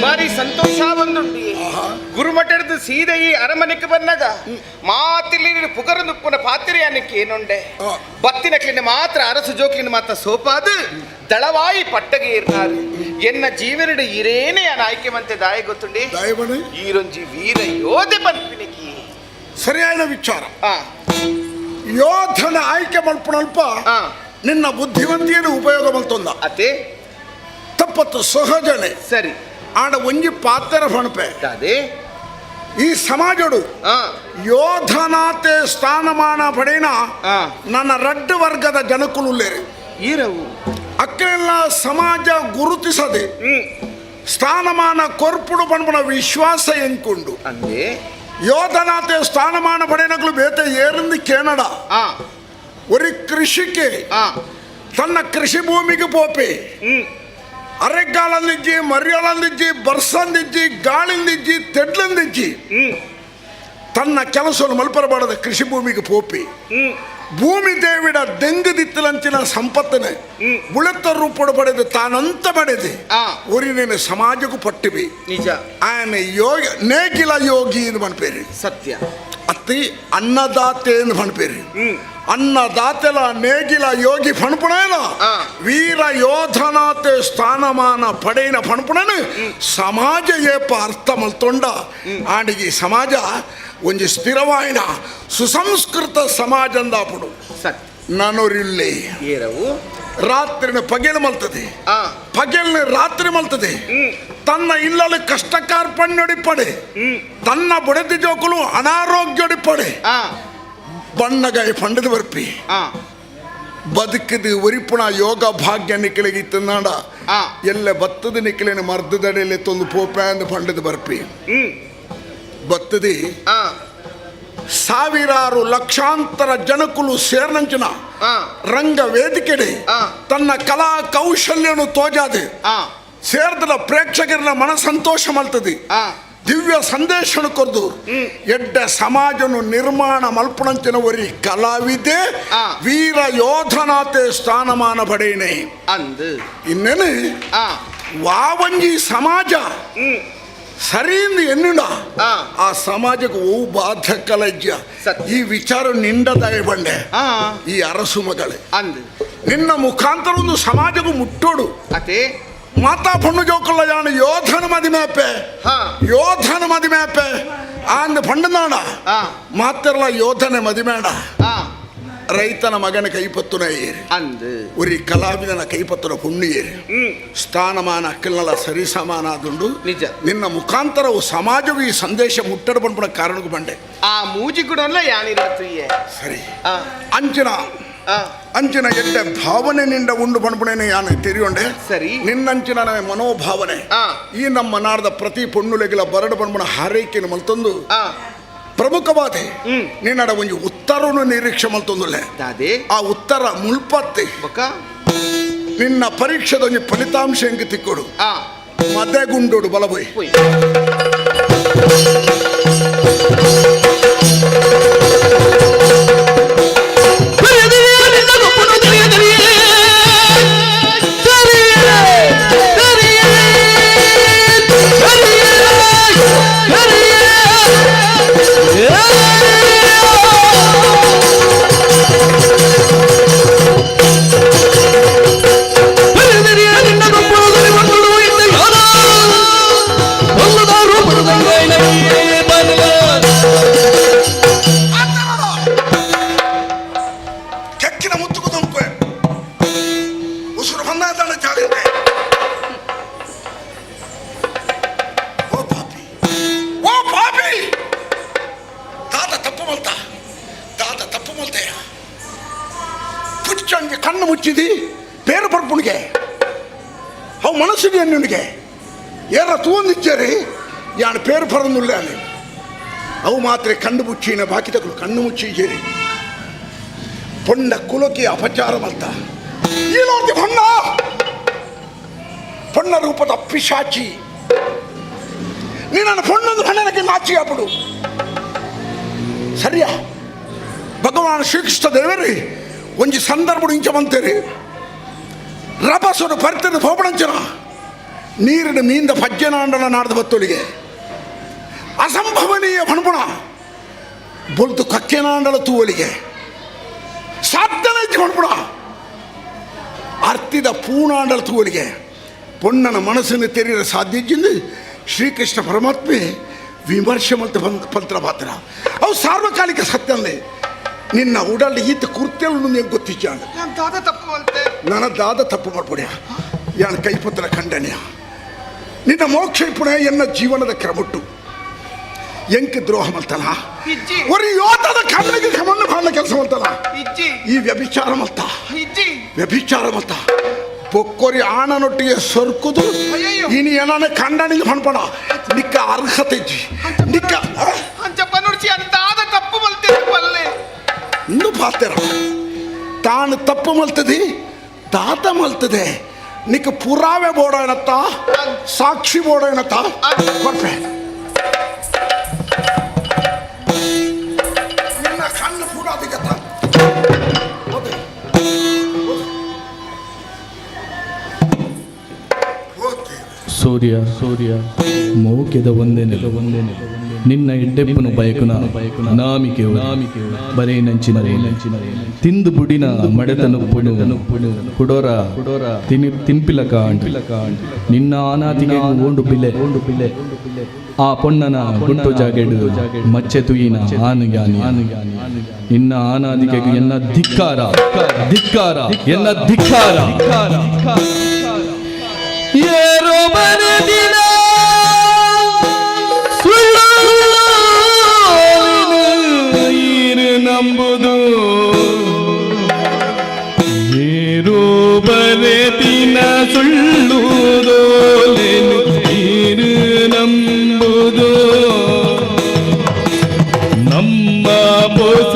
ಬಾರಿ ಸಂತೋಷ ಬಂದುಂಡಿ ಗುರುಮಠದ ಸೀದೆ ಈ ಅರಮನೆಗೆ ಬಂದಾಗ ಮಾತಿಲ್ಲಿ ಪುಗರ ನುಪ್ಪುನ ಪಾತಿರಿಯಾನಕ್ಕೆ ಏನುಂಡೆ ಬತ್ತಿನ ಮಾತ್ರ ಅರಸು ಜೋಕ್ಲಿನ ಮಾತ್ರ ಸೋಪಾದು ದಳವಾಯಿ ಪಟ್ಟಗೆ ಇರ್ನಾರು ಎನ್ನ ಜೀವನದ ಇರೇನೆ ಆಯ್ಕೆ ಮಂತೆ ದಾಯ ಗೊತ್ತುಂಡಿ ಈರೊಂಜಿ ವೀರ ಯೋಧೆ ಪನ್ಪಿನಿಕಿ ಸರಿಯಾದ ವಿಚಾರ ಯೋಧನ ಆಯ್ಕೆ ಮಲ್ಪುಣಲ್ಪ ನಿನ್ನ ಬುದ್ಧಿವಂತಿಯನ್ನು ಉಪಯೋಗ ಮಲ್ತೊಂದ ಅತೆ ತಪ್ಪತ್ತು ಸಹಜನೆ ಸರಿ ಆಡ ಒಂಜಿ ಪಾತ್ರ ಫಣಪೆ ಅದೇ ಈ ಸಮಾಜಡು ಯೋಧನಾತೆ ಸ್ಥಾನಮಾನ ಪಡೆಯನ ನನ್ನ ರಡ್ಡು ವರ್ಗದ ಜನಕುಲುಲ್ಲೇರಿ ಈರವು ಅಕ್ಕೆಲ್ಲ ಸಮಾಜ ಗುರುತಿಸದೆ ಸ್ಥಾನಮಾನ ಕೊರ್ಪುಡು ಪಣ್ಪುಣ ವಿಶ್ವಾಸ ಎಂಕೊಂಡು ಅಂದೆ ಯೋಧನಾತೆ ಸ್ಥಾನಮಾನ ಪಡೆಯನಗಳು ಬೇತೆ ಏರಿಂದ ಕೇನಡ ಒರಿ ಕೃಷಿಕೆ ತನ್ನ ಕೃಷಿ ಭೂಮಿಗೆ ಪೋಪೆ ಅರೆಗಾಲಂದಿಜ್ಜಿ ಮರ್ಯಾಲಂದಿಜ್ಜಿ ಬರ್ಸಂದಿಜ್ಜಿ ಗಾಳಿಂದಿಜ್ಜಿ ತೆಡ್ಲಂದಿಜ್ಜಿ ತನ್ನ ಕೆಲಸವನ್ನು ಮಲ್ಪರಬಾರದ ಕೃಷಿ ಭೂಮಿಗೆ ಪೋಪಿ ಭೂಮಿ ದೇವಿಡ ದೆಂಗದಿತ್ತಲಂಚಿನ ಸಂಪತ್ತನೆ ಬುಳೆತ್ತ ರೂಪಡು ಪಡೆದು ತಾನಂತ ಪಡೆದು ಒರಿನೇನು ಸಮಾಜಕ್ಕೂ ಪಟ್ಟಿವಿ ನಿಜ ಆಯನ ಯೋಗಿ ನೇಗಿಲ ಯೋಗಿ ಎಂದು ಮನ್ಪೇರಿ ಸತ್ಯ ಅತ್ತಿ ಅನ್ನದಾತೆ ಎಂದು ಪಣ್ಪೇರಿ ಅನ್ನದಾತೆಲ ನೇಗಿಲ ಯೋಗಿ ಪಣ್ಪುಣೇನ ವೀರ ಯೋಧನಾತೆ ಸ್ಥಾನಮಾನ ಪಡೆಯಿನ ಪಣ್ಪುಣನು ಸಮಾಜ ಏಪ ಅರ್ಥ ಮಲ್ತೊಂಡ ಆಂಡಿಗೆ ಸಮಾಜ ಒಂಜಿ ಸ್ಥಿರವಾಯಿನ ಸುಸಂಸ್ಕೃತ ಸಮಾಜಂದಾಪುಡು ಸತ್ಯ ನನೊರಿಲ್ಲೆ ಏರವು ರಾತ್ರಿನ ಪಗೆಲು ಮಲ್ತದೆ ಪಗೆಲ್ನ ರಾತ್ರಿ ಮಲ್ತದೆ ತನ್ನ ಇಲ್ಲಲ್ಲಿ ಕಷ್ಟ ಕಾರ್ಪಣ್ಯೊಡಿಪಡೆ ತನ್ನ ಬುಡದಿ ಜೋಕುಲು ಅನಾರೋಗ್ಯೊಡಿಪಡೆ ಬಣ್ಣಗಾಯಿ ಪಂಡದ ಬರ್ಪಿ. ಬದುಕದು ಒರಿಪುಣ ಯೋಗ ಭಾಗ್ಯ ನಿಕ್ಕಳಿಗೆ ಇತ್ತಂದಾಂಡ ಎಲ್ಲ ಬತ್ತದ ನಿಕ್ಕಲೇನು ಮರ್ದದಡೆಯಲ್ಲಿ ತೊಂದು ಪೋಪೆ ಅಂದ್ ಪಂಡದ ಬರ್ಪಿ ಬತ್ತದಿ ಸಾವಿರಾರು ಲಕ್ಷಾಂತರ ಜನಕುಲು ಸೇರ್ನಂಚಿನ ರಂಗ ವೇದಿಕೆಡೆ ತನ್ನ ಕಲಾ ಕೌಶಲ್ಯನು ತೋಜಾದೆ ಸೇರ್ದಲ ಪ್ರೇಕ್ಷಕರನ್ನ ಮನ ಸಂತೋಷ ಮಲ್ತದೆ ದಿವ್ಯ ಸಂದೇಶನು ಕೊರ್ದು ಎಡ್ಡ ಸಮಾಜನು ನಿರ್ಮಾಣ ಮಲ್ಪಣಂಚಿನ ಒರಿ ಕಲಾವಿದೆ ವೀರ ಯೋಧನಾತೆ ಸ್ಥಾನಮಾನ ಪಡೆಯನೆ ಅಂದು ಇನ್ನೇನು ವಾವಂಜಿ ಸಮಾಜ ಸರಿಯಿಂದ ಎನ್ನುಡ ಆ ಸಮಾಜಕ್ಕೆ ಓ ಬಾಧಕಲಜ್ಜ ಈ ವಿಚಾರ ನಿಂಡ ದಯಬಂಡೆ ಈ ಅರಸು ಮಗಳೇ ಅಂದು ನಿನ್ನ ಮುಖಾಂತರ ಒಂದು ಸಮಾಜಕ್ಕೂ ಮುಟ್ಟೋಡು ಅದೇ ಮಾತಾ ಪಣ್ಣು ಜೋಕುಲ್ಲ ಯಾಣ ಯೋಧನ ಮದಿಮೇಪೆ ಯೋಧನ ಮದಿಮೇಪೆ ಆಂದ ಪಂಡನಾಡ ಮಾತ್ರಲ್ಲ ಯೋಧನೆ ಮದಿಮೇಡ ರೈತನ ಮಗನ ಕೈಪತ್ತುನ ಏರಿ ಅಂದು ಉರಿ ಕಲಾವಿದನ ಕೈಪತ್ತುನ ಪುಣ್ಣು ಏರಿ ಸ್ಥಾನಮಾನ ಅಕ್ಕಲ್ನಲ್ಲ ಸರಿ ಸಮಾನ ಆದುಂಡು ನಿಜ ನಿನ್ನ ಮುಖಾಂತರವು ಸಮಾಜವು ಈ ಸಂದೇಶ ಮುಟ್ಟಡ ಬಂದ್ಬಿಡ ಕಾರಣಕ್ಕೂ ಬಂಡೆ ಆ ಮೂಜಿ ಕೂಡ ಯಾನಿರತ್ತಿಯೇ ಸರಿ ಅಂಚಿನ ಅಂಚಿನ ಎಡ್ಡ ಭಾವನೆ ನಿಂಡ ಉಂಡು ಬಂಡ್ಬಣೇನೆ ಯಾನ ತೆರಿಯೊಂಡೆ ಸರಿ ನಿನ್ನಂಚಿನ ಮನೋಭಾವನೆ ಈ ನಮ್ಮ ನಾಡದ ಪ್ರತಿ ಪೊಣ್ಣುಲೆಗಿಲ ಬರಡು ಬಂಡ್ಬಣ ಹಾರೈಕೆಯನ್ನು ಮಲ್ತೊಂದು ಪ್ರಮುಖವಾದ ನಿನ್ನಡ ಒಂದು ಉತ್ತರವನ್ನು ನಿರೀಕ್ಷೆ ಮಲ್ತೊಂದುಲ್ಲೆ ಆ ಉತ್ತರ ಮುಲ್ಪತ್ತೆ ನಿನ್ನ ಪರೀಕ್ಷೆದ ಒಂಜಿ ಫಲಿತಾಂಶ ಹೆಂಗೆ ತಿಕ್ಕೊಡು ಮದೆ ಗುಂಡೋಡು ಬಲಬೋಯ್ ಕೆಕ್ಕಿನ ಮುತ್ತುಕು ತುಮಕು ಉಸಿರು ಬಂದಾದ ಜಾಗ್ರತೆ. ಓ ಪಾಪಿ, ಓ ಪಾಪಿ, ದಾದ ತಪ್ಪು ಮಲ್ತ, ದಾದ ತಪ್ಪು ಮಲ್ತೆಯ ಪುಚ್ಚಂಗೆ ಕಣ್ಣು ಮುಚ್ಚಿದಿ ಪೇರು ಪರ್ಪುಣಿಗೆ ಅವು ಮನಸ್ಸಿಗೆ ನಿನಗೆ ಏರ ತೂಂದಿಚ್ಚರಿ ಯಾನ್ ಪೇರು ಪರನುಲ್ಲ ಅವು ಮಾತ್ರ ಕಣ್ಣು ಮುಚ್ಚಿನ ಬಾಕಿ ತಗಳು ಕಣ್ಣು ಮುಚ್ಚಿ ಜೇರಿ ಪೊಂಡ ಕುಲಕ್ಕೆ ಅಪಚಾರ ಮಲ್ತ ಏನೋರ್ತಿ ಪೊಣ್ಣ ಪೊಣ್ಣ ರೂಪದ ಪಿಶಾಚಿ ನೀನನ್ನ ಪೊಣ್ಣೊಂದು ಪಣ್ಣನಕ್ಕೆ ನಾಚಿ ಅಪ್ಪಡು ಸರಿಯಾ ಭಗವಾನ್ ಶ್ರೀಕೃಷ್ಣ ದೇವರಿ ಒಂಜಿ ಸಂದರ್ಭ ಇಂಚ ಬಂತೇರಿ ರಭಸರು ಪರ್ತದ ಪೋಪಣಂಚನ ನೀರಿನ ಮೀಂದ ಪಜ್ಜನಾಂಡನ ನಾಡ್ದ ಬತ್ತೊಳಿಗೆ ಅಸಂಭವನೀಯ ಪಣಪುಣ ಬೊಲ್ತು ಕಕ್ಕೆನಾಂಡಲ ತೂವಲಿಗೆ ಸಾಧನೆ ಪಣಪುಣ ಅರ್ತಿದ ಪೂಣಾಂಡಲ ತೂವಲಿಗೆ ಪೊಣ್ಣನ ಮನಸ್ಸನ್ನು ತೆರೆಯಲು ಸಾಧ್ಯಜಿಂದ ಶ್ರೀಕೃಷ್ಣ ಪರಮಾತ್ಮೆ ವಿಮರ್ಶೆ ಮತ್ತು ಪಂತ್ರ ಪಾತ್ರ ಅವು ಸಾರ್ವಕಾಲಿಕ ಸತ್ಯಂದೆ ನಿನ್ನ ಉಡಲ್ ಈತ ಕುರ್ತೆಲು ನೀನು ಗೊತ್ತಿಚ್ಚಾಣ ನಾನು ದಾದ ತಪ್ಪು ಮಲ್ತೆ ನನ್ನ ದಾದ ತಪ್ಪು ಮಾಡ್ಕೊಡ್ಯ ಯಾನ್ ಕೈಪತ್ರ ಖಂಡನೆಯ ನಿನ್ನ ಮೋಕ್ಷ ಪುಣೆ ಎನ್ನ ಜೀವನದ ಕ್ರಮಟ್ಟು ಎಂಕ್ ದ್ರೋಹ ಮಲ್ತಲ್ಲ ಇಜ್ಜಿ ஒரு ಯೋಧದ ಕಣ್ಣಿಗೆ ಕಮನ್ನು ಕಾಣ ಕೆಲಸ ಮಲ್ತಲ್ಲ ಇಜ್ಜಿ ಈ ವ್ಯಭಿಚಾರ ಮಲ್ತ ಇಜ್ಜಿ ವ್ಯಭಿಚಾರ ಮಲ್ತ ಬೊಕ್ಕೊರಿ ಆಣನೊಟ್ಟಿಗೆ ಸೊರ್ಕುದು ಇನಿ ಏನಾನ ಕಂಡನಿಗೆ ಪಣ್ಪಣ ನಿಕ್ಕ ಅರ್ಹತೆ ಇಜ್ಜಿ ನಿಕ್ಕ ಅಂಚಪ್ಪ ನುಡ್ಚಿ ಅಂತ ತಪ್ಪು ಮಲ್ತೆ ಪಲ್ಲೆ ಇನ್ನು ಪಾತೆರ ತಾನು ತಪ್ಪು ಮಲ್ತದೆ ತಾತ ಮಲ್ತದೆ ನಿಕ್ಕ ಪುರಾವೆ ಬೋಡೋಣತ್ತ ಸಾಕ್ಷಿ ಬೋಡೋಣತ್ತ ಕೊರ್ಪೆ ನಿನ್ನ ಕಣ್ಣು ಪೂರ ಅದಕ್ಕೆ ಸೂರ್ಯ ಸೂರ್ಯ ಮೌಕ್ಯದ ಒಂದೇ ನೆಲ ಒಂದೇ ನೆಲ ನಿನ್ನ ಎಡ್ಡೆಪ್ಪನು ಬಯಕುನ ಬಯಕುನ ನಾಮಿಕೆ ನಾಮಿಕೆ ಬರೇ ನಂಚಿನ ನಂಚಿನ ತಿಂದು ಬುಡಿನ ಮಡೆತನು ಪುಡು ಕುಡೋರ ಕುಡೋರ ತಿನಿ ತಿನ್ಪಿಲಕ ಅಂಟಿಲಕ ನಿನ್ನ ಆನಾತಿಗೆ ಓಂಡು ಬಿಲೆ ಓಂಡು ಬಿಲೆ ಆ ಪೊಣ್ಣನ ಗುಂಟು ಜಾಗೆಡು ಮಚ್ಚೆ ತುಯಿನ ಆನು ಜ್ಞಾನಿ ಆನು ಜ್ಞಾನಿ ನಿನ್ನ ಆನಾದಿಗೆ ಎನ್ನ ಧಿಕ್ಕಾರ ಧಿಕ್ಕಾರ ಎನ್ನ ಧಿಕ್ಕಾರ. ಏರೋ ಬರದಿನ ಸುಳ್ಳು ನಂಬುದು. ಸುಳ್ಳುದೋಲೆನು ನೀರು ನಂಬುದು ನಮ್ಮ ಪೊಸ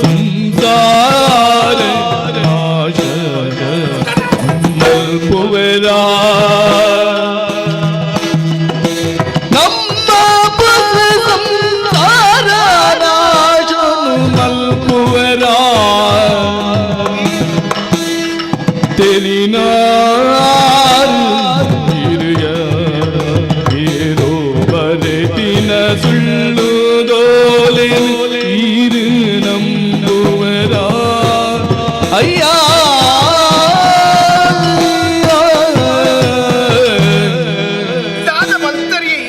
ಸಂಸಾರ ನಾಶದ ಮಲ್ಪುವೆರ ನಮ್ಮ ಪೊಸ ಸಂಸಾರ ನಾಶನು ಮಲ್ಪುವೆರ ತೆಲಿನಾರು ಬರೆತಿನ ಸುಳ್ಳುದೋಲೆ ಈರು ನಂಬುವರ ಅಯ್ಯ. ದಾದ ಮಂತರಿಯೇ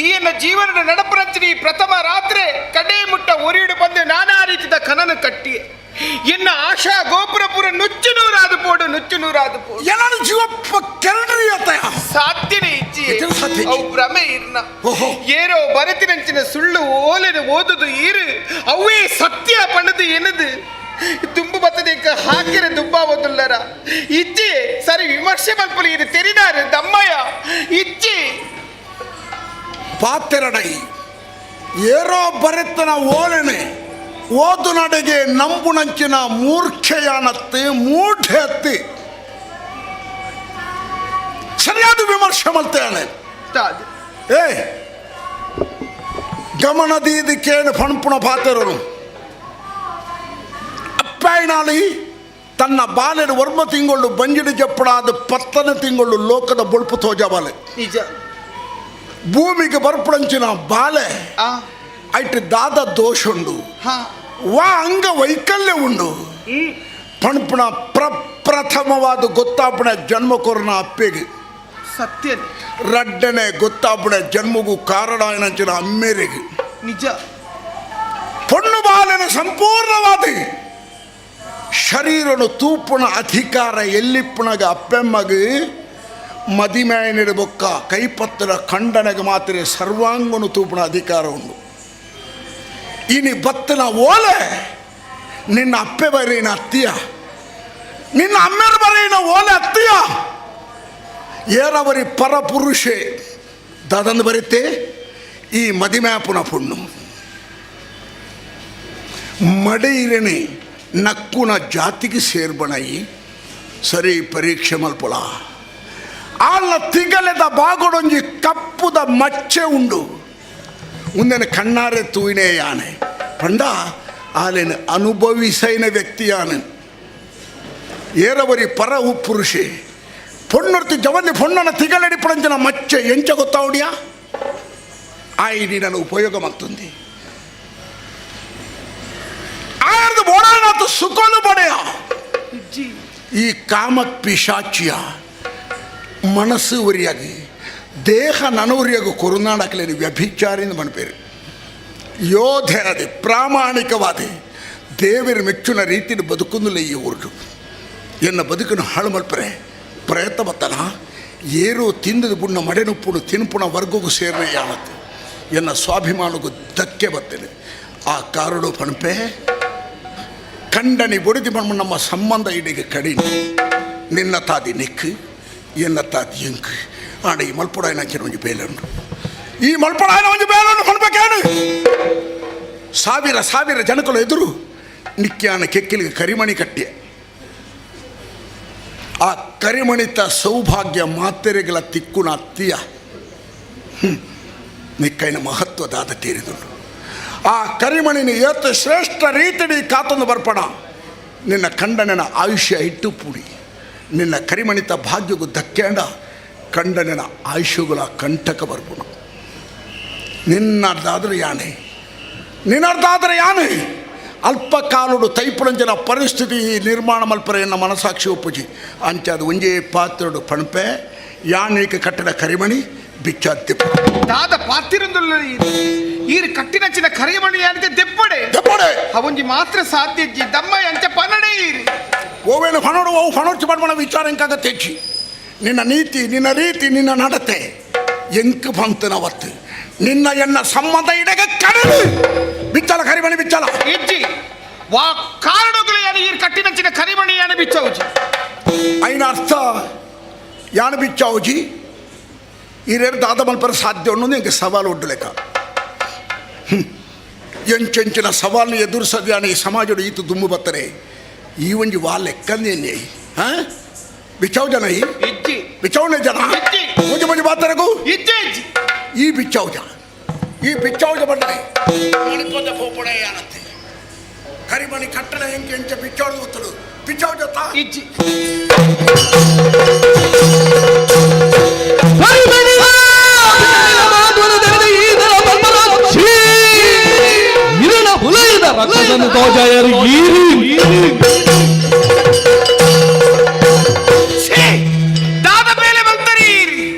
ಈ ಎನ್ನ ಜೀವನದ ನಡಪರಂಚಿನಿ ಪ್ರಥಮ ರಾತ್ರಿ ಕಡೆ ಮುಟ್ಟ ಒರಿಯಿಡು ಬಂದು ನಾನಾ ರೀತಿಯ ಕನನು ಕಟ್ಟಿ ಎನ್ನ ಆಶಾ ಗೋಪುರ ಪೂರ ನುಚ್ಚು ನೂರಾದ ಪೋಡು, ನುಚ್ಚು ನೂರಾದ ಪೋಡು. ಏನಾದ್ರು ಜೀವಪ್ಪ ಕೆರಡ್ರಿ ಅತ್ತಯ್ಯ. ಸಾಧ್ಯನೇ ಇಜ್ಜಿ. ಎಚ್ಚರ ಸಾಧ್ಯ ಇಜ್ಜಿ. ಅವು ಭ್ರಮೆ ಇರ್ನ. ಓಹೋ. ಏರೋ ಬರತಿನಂಚಿನ ಸುಳ್ಳು ಓಲೆನು ಓದುದು ಈರು ಅವೇ ಸತ್ಯ ಪಣದು ಎನದು ತುಂಬು ಬತ್ತದೇಕ ಹಾಕಿರ ದುಬ್ಬ ಓದುಲ್ಲರ ಇಜ್ಜಿ. ಸರಿ ವಿಮರ್ಶೆ ಮಲ್ಪಲು ಇದು ತೆರಿದಾರು ದಮ್ಮಯ್ಯ ಇಜ್ಜಿ. ಪಾತೆರಡೈ ಏರೋ ಬರೆತನ ಓಲೆನೆ ಓದು ನಡೆಗೆ ನಂಬುನಂಚಿನ ಮೂರ್ಖೆಯಾನತ್ತಿ ಮೂಢೆ ಅತ್ತಿ. ಸರಿಯಾದ ವಿಮರ್ಶೆ ಮಲ್ತೇನೆ. ತಾದು. ಏ ಗಮನದೀದಿಕೇನು ಪಣಪುಣ ಪಾತೆರನು ಅಪ್ಪಾಯಿನಾಳಿ ತನ್ನ ಬಾಲೆಡು ವರ್ಮ ತಿಂಗಳು ಬಂಜಿಡಿ ಜಪ್ಪಡಾದ ಪತ್ತನ ತಿಂಗಳು ಲೋಕದ ಬೊಳ್ಪು ತೋಜಬಾಲೆ. ನಿಜ. ಭೂಮಿಗೆ ಬರ್ಪುಡಂಚಿನ ಬಾಲೆ ಆ ಐಟ್ ದಾದ ದೋಷ ಉಂಡು ಹಾ ವಾ ಅಂಗ ವೈಕಲ್ಯ ಉಂಡು ಪಣಪುಣ ಪ್ರಪ್ರಥಮವಾದ ಗೊತ್ತಾಪಣ ಜನ್ಮ ಕೊರನ ಅಪ್ಪೆಗೆ. ಸತ್ಯ. ರಡ್ಡನೆ ಗೊತ್ತಾಪಣ ಜನ್ಮಗೂ ಕಾರಣ ಏನಂಚಿನ ಅಮ್ಮೇರಿಗೆ. ನಿಜ. ಪೊಣ್ಣು ಬಾಲನ ಸಂಪೂರ್ಣವಾದ ಶರೀರನು ತೂಪುಣ ಅಧಿಕಾರ ಎಲ್ಲಿಪ್ಪುಣಗ ಅಪ್ಪೆಮ್ಮಗ ಮದಿಮೇನಿಡ ಬೊಕ್ಕ ಕೈಪತ್ತರ ಖಂಡನೆಗೆ ಮಾತ್ರ ಸರ್ವಾಂಗನು ತೂಪುಣ ಅಧಿಕಾರ ಉಂಡು. ಇನಿ ಬತ್ತನ ಓಲೆ ನಿನ್ನ ಅಪ್ಪೆ ಬರೀನ ಅತ್ತಿಯ, ನಿನ್ನ ಅಮ್ಮೆರ ಬರೀನ ಓಲೆ ಅತ್ತಿಯ. ಏರವರಿ ಪರಪುರುಷೆ ದಾದಂದು ಬರುತ್ತೆ ಈ ಮದಿಮ್ಯಾಪುನ ಪುಣ್ಣು ಮಡೆಯಿರಣೆ ನಕ್ಕುನ ಜಾತಿಗೆ ಸೇರ್ಬಣಯಿ ಸರಿ ಪರೀಕ್ಷೆ ಮಲ್ಪೊಳ. ಆಲ್ನ ತಿಗಲೆದ ಬಾಗೊಡೊಂಜಿ ಕಪ್ಪುದ ಮಚ್ಚೆ ಉಂಡು. ಉಂದೆನ ಕಣ್ಣಾರೆ ತೂಯಿನೇ ಯಾನೆ ಪಂಡ ಆಲೆನ ಅನುಭವಿಸೈನ ವ್ಯಕ್ತಿ ಯಾನೆ. ಏರವರಿ ಪರ ಪುರುಷೆ ಪೊಣ್ಣೊರ್ತಿ ಜವಲ್ಲಿ ಪೊಣ್ಣನ ತಿಗಲಡಿ ಪಡಂಚಿನ ಮಚ್ಚೆ ಎಂಚ ಗೊತ್ತಾವುಡಿಯಾ ಆಯಿ ನನ್ನ ಉಪಯೋಗ ಮಾಡ್ತಂది ಆಯರ್ದು ಬೋಡಾನಾಥ ಸುಖಲು ಪಡೆಯ. ಈ ಕಾಮ ಪಿಶಾಚಿಯ ಮನಸ್ಸು ಉರಿಯಾಗಿ ದೇಹ ನನವುರಿಯಾಗಿ ಕೊರುನಾಡಕಲೇನು ವ್ಯಭಿಚಾರಿಂದ ಮನಪೇರು. ಯೋಧೆ ಅದೇ ಪ್ರಾಮಾಣಿಕವಾದ ದೇವರ ಮೆಚ್ಚುನ ರೀತಿಯಲ್ಲಿ ಬದುಕುಂದಿಲ್ಲ ಈ ಊರು. ಎನ್ನ ಬದುಕನ್ನು ಹಾಳು ಮಲ್ಪರೆ ಪ್ರಯತ್ನ ಬತ್ತನ ಏರು ತಿಂದದ ಬುಣ್ಣ ಮಡೆನುಪ್ಪುಣು ತಿನ್ಪುಣ ವರ್ಗಗೂ ಸೇರನೆ ಯಾವತ್ತು ಎನ್ನ ಸ್ವಾಭಿಮಾನಕ್ಕೂ ಧಕ್ಕೆ ಬರ್ತೇನೆ. ಆ ಕಾರಡು ಪಣಪೆ ಕಂಡನಿ ಬೊಡಿದಿ ಬಣ್ಣ ನಮ್ಮ ಸಂಬಂಧ ಇಡಿಗೆ ಕಡಿಮೆ. ನಿನ್ನ ತಾದಿ ನಿಕ್ಕು ಎನ್ನ ತಾದಿ ಎಂಕ್ ಆಡ ಈ ಮಲ್ಪೊಡಾಯನ ಒಂಜಿ ಬೇಲುಂಡು, ಈ ಮಲ್ಪೊಡಾಯನ ಒಂಜಿ ಬೇಲುಂಡು ಕೊಡ್ಬೇಕೇನು. ಸಾವಿರ ಸಾವಿರ ಜನಕಲು ಎದುರು ನಿಕ್ಯಾನ ಕೆಕ್ಕಿಲಿಗೆ ಕರಿಮಣಿ ಕಟ್ಟಿಯ. ಆ ಕರಿಮಣಿತ ಸೌಭಾಗ್ಯ ಮಾತೆರೆಗಳ ತಿಕ್ಕುನ ಅತ್ತಿಯ ನಿಕ್ಕೈನ ಮಹತ್ವದಾದ ತೀರಿದುಂಡು. ಆ ಕರಿಮಣಿನ ಏತ ಶ್ರೇಷ್ಠ ರೀತಿಡಿ ಕಾತೊಂದು ಬರ್ಪಣ ನಿನ್ನ ಕಂಡನನ ಆಯುಷ್ಯ ಇಟ್ಟು ಪೂಡಿ. ನಿನ್ನ ಕರಿಮಣಿತ ಭಾಗ್ಯಗೂ ಧಕ್ಕೇಂಡ ಕಂಡನನ ಆಯುಷ್ಯಗಳ ಕಂಟಕ ಬರ್ಪಣ. ನಿನ್ನರ್ಧಾದ್ರೆ ಯಾನೆ, ನಿನ್ನರ್ಧಾದ್ರೆ ಯಾನೆ. ಅಲ್ಪ ಕಾಲುಡು ತೈಪುಳಂಜನ ಪರಿಸ್ಥಿತಿ ನಿರ್ಮಾಣ ಮಲ್ಪರೆ ಎನ್ನ ಮನಸಾಕ್ಷಿ ಒಪ್ಪುಜಿ. ಅಂಚಾದ ಒಂಜೇ ಪಾತ್ರಡು ಪಣಪೆ ಯಾನೇಕ ಕಟ್ಟಡ ಕರಿಮಣಿ ಬಿಚ್ಚಾದ್ಯ. ದಾದ ಪಾತಿರಂದುಲ್ಲ ಈರು ಕಟ್ಟಿನಂಚಿನ ಕರಿಮಣಿ ಯಾನಿಗೆ ದೆಪ್ಪಡೆ ದೆಪ್ಪಡೆ ಅವೊಂಜಿ ಮಾತ್ರ ಸಾಧ್ಯ ಇಜ್ಜಿ ದಮ್ಮಯ್ಯ ಅಂಚ ಪನಡೆ ಈರು. ಓವೇನು ಫಣೋಡು ಅವು ಫಣೋಡ್ಚಿ ಪಡ್ಮಣ ವಿಚಾರ ಎಂಕಾಗ ತೆಚ್ಚಿ. ನಿನ್ನ ನೀತಿ ನಿನ್ನ ರೀತಿ ನಿನ್ನ ನಡತೆ ಎಂಕ್ ಬಂತನವತ್ತು ನಿನ್ನ ಎನ್ನ ಸಂಬಂಧ ಇಡಗ ಕಡಲು ಬಿಚ್ಚಲ ಕರಿಮಣಿ ಬಿಚ್ಚಲ. ಇಜ್ಜಿ ವಾ ಕಾರಣಗಳು ಯಾನು ಈರು ಕಟ್ಟಿನಂಚಿನ ಕರಿಮಣಿ ಯಾನು ಬಿಚ್ಚೌಜಿ. ಐನ ಅರ್ಥ ಯಾಣ ಬಿಚ್ಚಾವುಜಿ ಈರೇರು ದಾದ ಮಲ್ಪರ ಸಾಧ್ಯ ಅನ್ನೋದು ಎಂಗೆ ಸವಾಲು ಒಡ್ಡು ಲೆಕ್ಕ. ಎಂಚೆಂಚಿನ ಸವಾಲು ಎದುರಿಸದ್ಯಾನ ಈ ಸಮಾಜಡು ಈತು ದುಮ್ಮು ಬತ್ತರೆ ಈ ಒಂಜಿ ವಾ ಲೆಕ್ಕಂದೇನೆ. ಹಾಂ ಬಿಚ್ಚಾವು ಜನ ಈ ಬಿಚ್ಚಾವನೆ ಜನ ಮುಂಜೆ ಮುಂಜೆ ಮಾತಾಡಕು ಈ ಬಿಚ್ಚಾವು ಜನ ಈ ಬಿಚ್ಚಾವು ಬಂದರೆ ಮಣಿಪದ ಪೋಪಣೆ ಯಾನತ್ತೆ ಕರಿಮಣಿ ಕಟ್ಟಡ ಹೆಂಗೆ ಎಂಚ ಬಿಚ್ಚಾವದು ಗೊತ್ತಲು ಬಿಚ್ಚಾವು ಜೊತ ಇಜ್ಜಿ. ದಾದ ಮೇಲೆ ಬಂತರಿ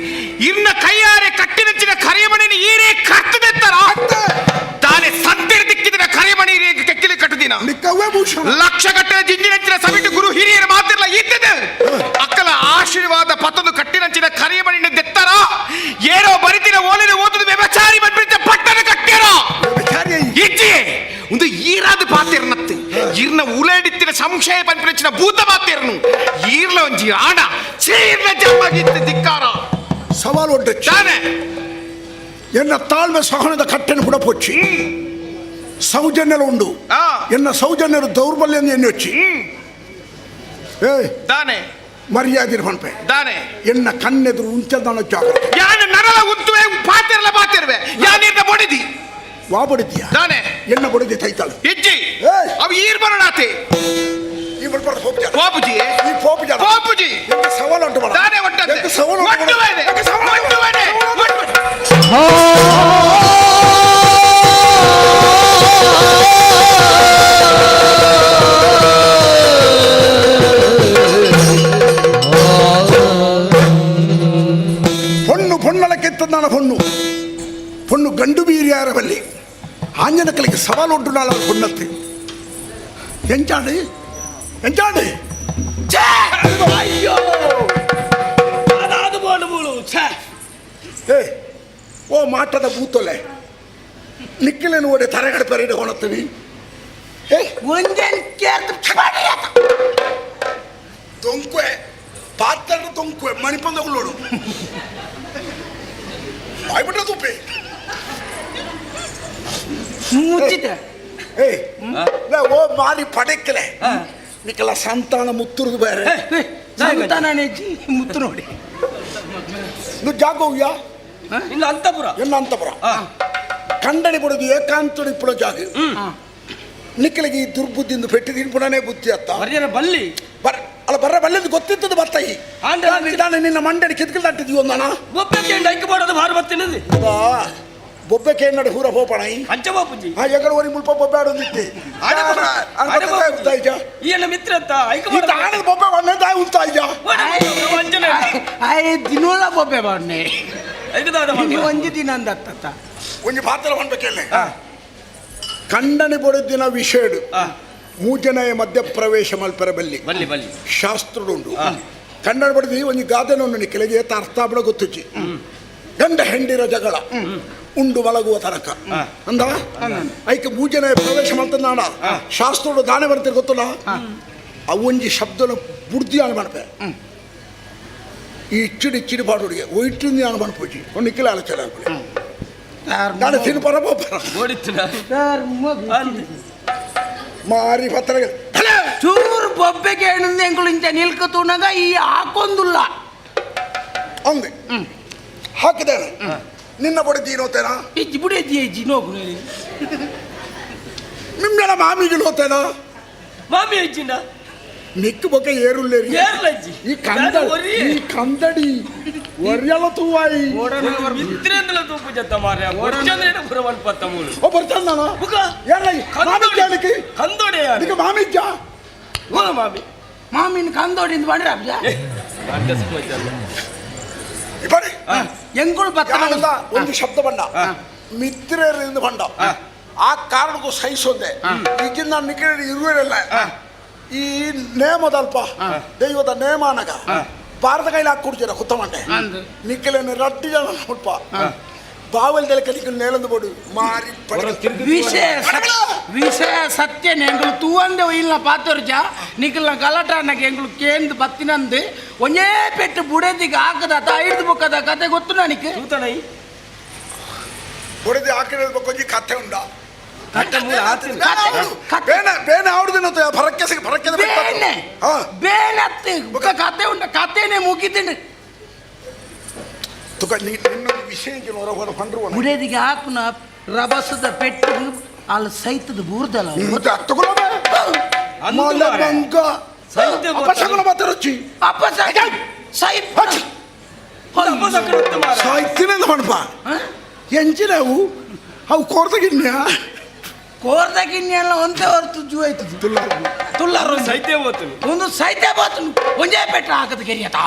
ಇರ್ನ ಕೈಯಾರೆ ಕಟ್ಟಿನಚ್ಚಿನ ಕರಿಮಣಿನ ಈರೇ ಕರ್ತದೆತ್ತರ ತಾನೇ ಸತ್ತಿರ ದಿಕ್ಕಿದಿನ ಕರಿಮಣಿ ಕೆಕ್ಕಿಲಿ ಕಟ್ಟುದಿನ ಲಕ್ಷ ಗಟ್ಟಲೆ ಜಿಂಜಿನಂಚಿನ ಸಮಿತಿ ಗುರು ಹಿರಿಯರ ಮಾತಿರಲ್ಲ ಇದ್ದದೆ ಅಕ್ಕಲ ಆಶೀರ್ವಾದ ಪತ್ತೊಂದು ಕಟ್ಟಿನಂಚಿನ ಕರಿಮಣಿನ ದೆತ್ತರ ಏನೋ ಬರಿತಿನ ಓಲಿನ ಓದದು ವ್ಯಭಚಾರಿ ಬಂದ್ಬಿಟ್ಟ ಪಟ್ಟಣ ಕಟ್ಟಿರೋ ಇಜ್ಜಿ ಒಂದು ಈರಾದ ಪಾತಿರ್ನತ್ತು ಇರ್ನ ಉಲೇಡಿತ್ತಿನ ಸಂಶಯ ಪನ್ಪಿನಚಿನ ಭೂತ ಪಾತಿರ್ನು ಈರ್ಲ ಒಂಜಿ ಆಣ ಚೀರ್ನ ಜಮ್ಮಗಿತ್ತು ಧಿಕ್ಕಾರ ಸವಾಲು ಒಡ್ಡು ತಾನೆ ಎನ್ನ ತಾಳ್ಮೆ ಸಹನದ ಕಟ್ಟೆನ ಕೂಡ ಪೊಚ್ಚಿ ಸೌಜನ್ಯలు ಉಂಡು ಎನ್ನ ಸೌಜನ್ಯರು ದೌರ್ಬಲ್ಯ ಎಣ್ಣೆ వచ్చి ಏ ದಾನೆ ಮರ್ಯಾದೆ ಪನ್ಪೆ ದಾನೆ ಎನ್ನ ಕಣ್ಣೆದುರು ಉಂಚದಾನ ಜಾಗ್ರತೆ ಯಾನು ನರಲ ಉಂತುವೆ ಪಾತಿರ್ಲ ಪಾತಿರ್ವೆ ಯಾನಿರ್ನ ಬೊಡಿದಿ ವಾ ಬಡಿದಿಯ ದಾನೆ ಎನ್ನ ಬಡಿದಿ ತೈತಾಳು ಇಜ್ಜಿ ಅವು ಈರ್ ಬರೋಣಾತೆ ಈ ಬಡ್ಬಾರ್ದು ಪೋಪು ಜನ ಪೋಪುಜಿ ಈ ಪೋಪು ಜನ ಪೋಪುಜಿ ಎಂತ ಸವಾಲು ಉಂಟು ಮಾಡ ದಾನೆ ಒಟ್ಟಂತೆ ಎಂತ ಸವಾಲು ಉಂಟು ಮಾಡ? ಒಟ್ಟುವೇನೆ ಎಂತ ಸವಾಲು ಉಂಟು ಮಾಡ? ಒಟ್ಟುವೇನೆ ಪೊಣ್ಣು ಪೊಣ್ಣಲ ಕೆತ್ತದಾನ ಪೊಣ್ಣು ಪೊಣ್ಣು ಗಂಡು ಬೀರ್ಯಾರ ಬಲ್ಲಿ ಆಂಜನಕಲಿಗೆ ಸವಾಲು ಉಂಟು ನಾಳ ಪೊಣ್ಣತ್ತಿ ಎಂಚಾಡಿ ಎಂಚಾಡಿ ಅಯ್ಯೋ ಅದಾದ ಬೋಲು ಬೋಲು ಛೇ. ಏ ಓ ಮಾಟದ ಬೂತೊಲೆ ನಿಕ್ಕಿಲೇನು ಓಡೆ ತರೆಗಡೆ ಪೆರಡೆ ಹೊಣತ್ತೀವಿ. ಏ ಒಂದೇನು ಕೇರ್ದು ದೊಂಕುವೆ ಪಾತ್ರ ದೊಂಕುವೆ ಮಣಿಪಂದಗುಳ್ಳೋಡು ಬಾಯ್ಬಿಟ್ರೆ ತುಪ್ಪಿ ಮುಚ್ಚಿದೆ. ಏಯ್ ಲೇ, ಓ ಮಾರಿ ಪಡೆಕ್ಕಲೆ ನಿಕ್ಕೆಲ್ಲ ಸಂತಾನ ಮುತ್ತುರುದು ಬೇರೆ ಸಂತಾನ ಮುತ್ತು ನೋಡಿ. నువ్వు ಜಾಗೋವ್ಯಾ ಇಲ್ಲ ಅಂತಪುರ ಎಲ್ಲ ಅಂತಪುರ ಕಂಡಣಿ ಬಡದು ಏಕಾಂತಡು ఇప్పుడు ಜಾಗ ನಿಕ್ಕಲಿಗೆ ಈ ದುರ್ಬುದ್ಧಿಂದು ಪೆಟ್ಟಿ ತಿನ್ಪುಣನೇ ಬುದ್ಧಿ ಅತ್ತ ಬರ್ಯರ ಬಲ್ಲಿ ಬರ್ ಅಲ್ಲ ಬರ್ರ ಬಲ್ಲಿಂದು ಗೊತ್ತಿತ್ತದು ಬತ್ತಾಯಿ ನಿಧಾನ ನಿನ್ನ ಮಂಡಡಿ ಕಿತ್ಕಲ್ ತಟ್ಟಿದ್ವಿ ಒಂದಣ ಬೊಬ್ಬೆ ಕೇಂದ್ರ ಐಕ್ ಮಾಡೋದು ಭಾರ ಬತ್ತಿನದು ಬೊಬ್ಬೆ ಕೇಂದ್ರ ಹೂರ ಹೋಪಣ ಅಂಚ ಬಾಪುಜಿ ಆ ಎಗಡ ಓರಿ ಮುಲ್ಪ ಬೊಬ್ಬೆ ಆಡೊಂದಿತ್ತೆ ಈ ಎಲ್ಲ ಮಿತ್ರ ಅಂತ ಐಕ್ ಈತ ಆಡದ ಬೊಬ್ಬೆ ಒಳ್ಳೆ ತಾಯಿ ಉಂತಾಯ್ಜ ಆಯ್ ದಿನೋಳ ಬೊಬ್ಬೆ ಬಾಡ್ನೆ ಐಕದಾದ ನೀವು ಒಂಜಿ ದಿನ ಅಂದತ್ತ ಒಂಜಿ ಪಾತ್ರ ಪನ್ಬೇಕೇನೆ ಕಂಡನೆ ಬೊಡದಿನ ವಿಷಯಡು ಮೂಜನೆಯ ಮಧ್ಯ ಪ್ರವೇಶ ಮಲ್ಪೆರ ಬಲ್ಲಿ ಬಲ್ಲಿ ಬಲ್ಲಿ ಶಾಸ್ತ್ರಡುಂಡು ಕನ್ನಡ ಬಡದಿ ಒಂಜಿ ಗಾದೆನೊಂಡು ನಿಕ್ಕೆಲೆಗೆ ಏತ ಅರ್ಥ ಬಿಡ ಗೊತ್ತುಜ್ಜಿ ಗಂಡ ಹೆಂಡಿರ ಜಗಳ ಉಂಡು ಮಲಗುವ ತನಕ ಅಂದ ಐಕೆ ಮೂಜನೆ ಪ್ರವೇಶ ಮಲ್ತನಾಡ ಶಾಸ್ತ್ರಡು ದಾನೆ ಬರ್ತೀರಿ ಗೊತ್ತಲ್ಲ ಅವು ಒಂಜಿ ಶಬ್ದನ ಬುಡ್ದಿ ಆಣ ಮಾಡ್ಪೆ ಈ ಇಚ್ಚಿಡಿ ಇಚ್ಚಿಡಿ ಪಾಡುಡಿಗೆ ಒಯ್ಟಿಂದ ಆಣ ಮಾಡ್ಪೋಜಿ ಒಂದು ನಿಕ್ಕೆಲೆ ಆಲೋಚನೆ ಆಗ್ಬಿಡಿ ನಾನು ತಿನ್ನು ಪರ ಪರ ಮಾರಿ ಪತ್ರ ಚೂರು ಬೊಬ್ಬೆ ಕೇಳಿಂದ ಎಂಕುಲು ಇಂಚ ನಿಲ್ಕತೂನಾಗ ಈ ಹಾಕೊಂದುಲ್ಲ ಅಂದೆ ಹಾಕಿದ್ದೇನೆ ನಿನ್ನ ಬಡಿ ದೀನೋತೇನಾ ಇಜ್ಜಿ ಬುಡಿ ಇಜ್ಜಿ ಇಜ್ಜಿ ನೋಗು ನಿಮ್ಮೆಲ್ಲ ಮಾಮಿಗೆ ನೋತೇನಾ ಮಾಮಿ ಇಜ್ಜಿನ ನಿಕ್ಕು ಬೊಕ್ಕ ಏರುಲ್ಲೇರಿ ಏರ್ಲಜ್ಜಿ ಈ ಕಂದಡಿ ಈ ಕಂದಡಿ ಒರ್ಯಲ ತೂವಾಯಿ ಮಿತ್ರೇಂದ್ರ ತೂಪು ಜತ್ತ ಮಾರ್ಯ ಚಂದ್ರೇನ ಪುರ ಮಲ್ಪತ್ತ ಮೂಲು ಓ ಬರ್ತಾನ ಬುಕ ಏರ್ಲ ಮಾಮಿಜ್ಜ ನಿಕ್ಕೆ ಕಂದೋಡೆ ಯಾರು ನಿಕ್ಕೆ ಮಾಮಿಜ್ಜ ಓ ಮಾಮಿ ಮಾಮಿನ ಕಂದೋಡಿಂದ ಬಂದ್ರೆ ಅಬ್ಜ ಬರಿ ಎಂಕುಲು ಬತ್ತ ಯಾನಂದ ಒಂದು ಶಬ್ದ ಬಂಡ ಮಿತ್ರರಿಂದ ಬಂಡ ಆ ಕಾರಣಕ್ಕೂ ಸಹಿಸೋದೆ ಈಗಿನ ನಾನು ನಿಕ್ಕೆ ಇರುವಿರಲ್ಲ ಈ ನೇಮದಲ್ಪ ದೈವದ ನೇಮಾನಗ ಭಾರತ ಕೈಲಿ ಹಾಕಿ ಕುತ್ತ ಮಂಡೆ ನಿಕ್ಕಲೇನು ರಟ್ಟಿ ಜನ ಮುಟ್ಪ ಬಾವಲ್ ದೆಲಕ ನಿಕ್ಕಲ್ ನೇಲಂದು ಬೋಡು ಮಾರಿ ವಿಶೇಷ ವಿಷಯ ಸತ್ಯನೆ ಎಂಗಳು ತೂವಂದೆ ಇಲ್ಲ ಪಾತೊರ್ಜ ನಿಕಲ್ನ ಗಲಾಟಾನಕ್ಕೆ ಎಂಗಳು ಕೇಂದ್ ಬತ್ತಿನಂದು ಒಂಜೇ ಪೆಟ್ಟು ಬುಡೆದಿಗೆ ಹಾಕದ ಐದು ಬುಕ್ಕದ ಕತೆ ಗೊತ್ತು ನನಗೆ. ತೂತನೈ. ಬುಡದಿ ಹಾಕಿದ ಕೊಂಚ ಕಥೆ ಉಂಡ. ಕಥೆ ಮೂಲ ಆತಿನ. ಬೇನೆ ಬೇನೆ ಆವಡ್ದಿನ ಫರಕ್ಕೆ ಫರಕ್ಕೆ. ಬೇನೆ ಬೇನತ್ತು ಬುಕ್ಕ ಕತೆ ಉಂಡ, ಕತೆನೆ ಮುಗಿತಿಂಡು. ತುಕ ನಿನ್ನ ವಿಷಯ ಹೊರ ಹೊರ ಪಂಡ್ರು. ಬುಡೆದಿಗೆ ಹಾಕುನ ರಭಸದ ಪೆಟ್ಟು ಅಲ್ಲಿ ಸೈತದ ಬೂರ್ದಲ್ಲ. ಅಪಶಕುನ ಮಾತಾಡೊಚ್ಚಿ. ಅಪಶಕುನ ಸೈತ್ ಸಾಯ್ತಿನ ಪಣಪ ಎಂಚಿನ ಅವು ಅವು ಕೋರ್ದಗಿನ್ಯ. ಕೋರ್ದಗಿನ್ಯ ಒಂದೇ ಹೊರತು ಜೂ ಆಯ್ತು ತುಲ್ಲಾರು. ಸೈತೆ ಬೋತನು. ಒಂದು ಸೈತೆ ಬೋತನು, ಒಂದೇ ಪೆಟ್ಟ ಹಾಕದ ಕೆರಿಯತಾ.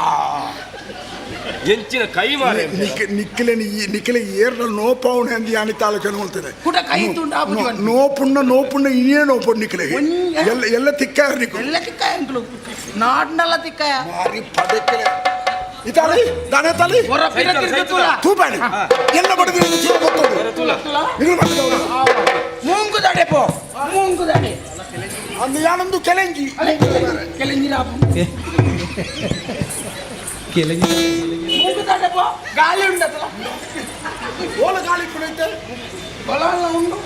ಎಂಚಿನ ಕೈ ಮಾರೆ. ನಿಕ್ಕಿಲೆ ನಿಕ್ಕಿಲೆ ಏರ್ನ ನೋಪಾವಣೆ ಅಂದು ಯಾನಿ ತಾಲೂಕು ಹೇಳ್ತದೆ. ಕುಟ ಕೈ ತುಂಡು ಆಪುಜಿ. ನೋಪುಣ್ಣ ನೋಪುಣ್ಣ ಇನ್ನೇ ನೋಪುಣ್ಣ ನಿಕ್ಕಿಲೆ ಎಲ್ಲ ಎಲ್ಲ ತಿಕ್ಕಾರ ನಿಕ್ಕು. ಎಲ್ಲ ತಿಕ್ಕಾಯ ಅಂಕ್ಲು ನಾಡ್ನಲ್ಲ ತಿಕ್ಕಾಯ. ಮಾರಿ ಪದಕ್ಕೆಲೆ ಇತಾಲಿ ದಾನೆ ತಾಲಿ ಹೊರ ಪಿರ ತಿರುಗುತ್ತಲ್ಲ. ತೂಪಾಣಿ ಎಲ್ಲ ಬಡದಿ ಇದು ಬಡದವ್ರು. ಮೂಂಗುದಡೆ ಪೋ ಮೂಂಗುದಡೆ. ಅಂದು ಯಾನೊಂದು ಕೆಲೆಂಜಿ. ಕೆಲೆಂಜಿ ರಾಪು ಮೂಂಗುದಡೆ ಪೋ ಗಾಳಿ ಉಂಡತ್ತಲ್ಲ. ಓಲ ಗಾಳಿ ಕುಡಿತೆ. ಹೊಲ ಉಂಡು.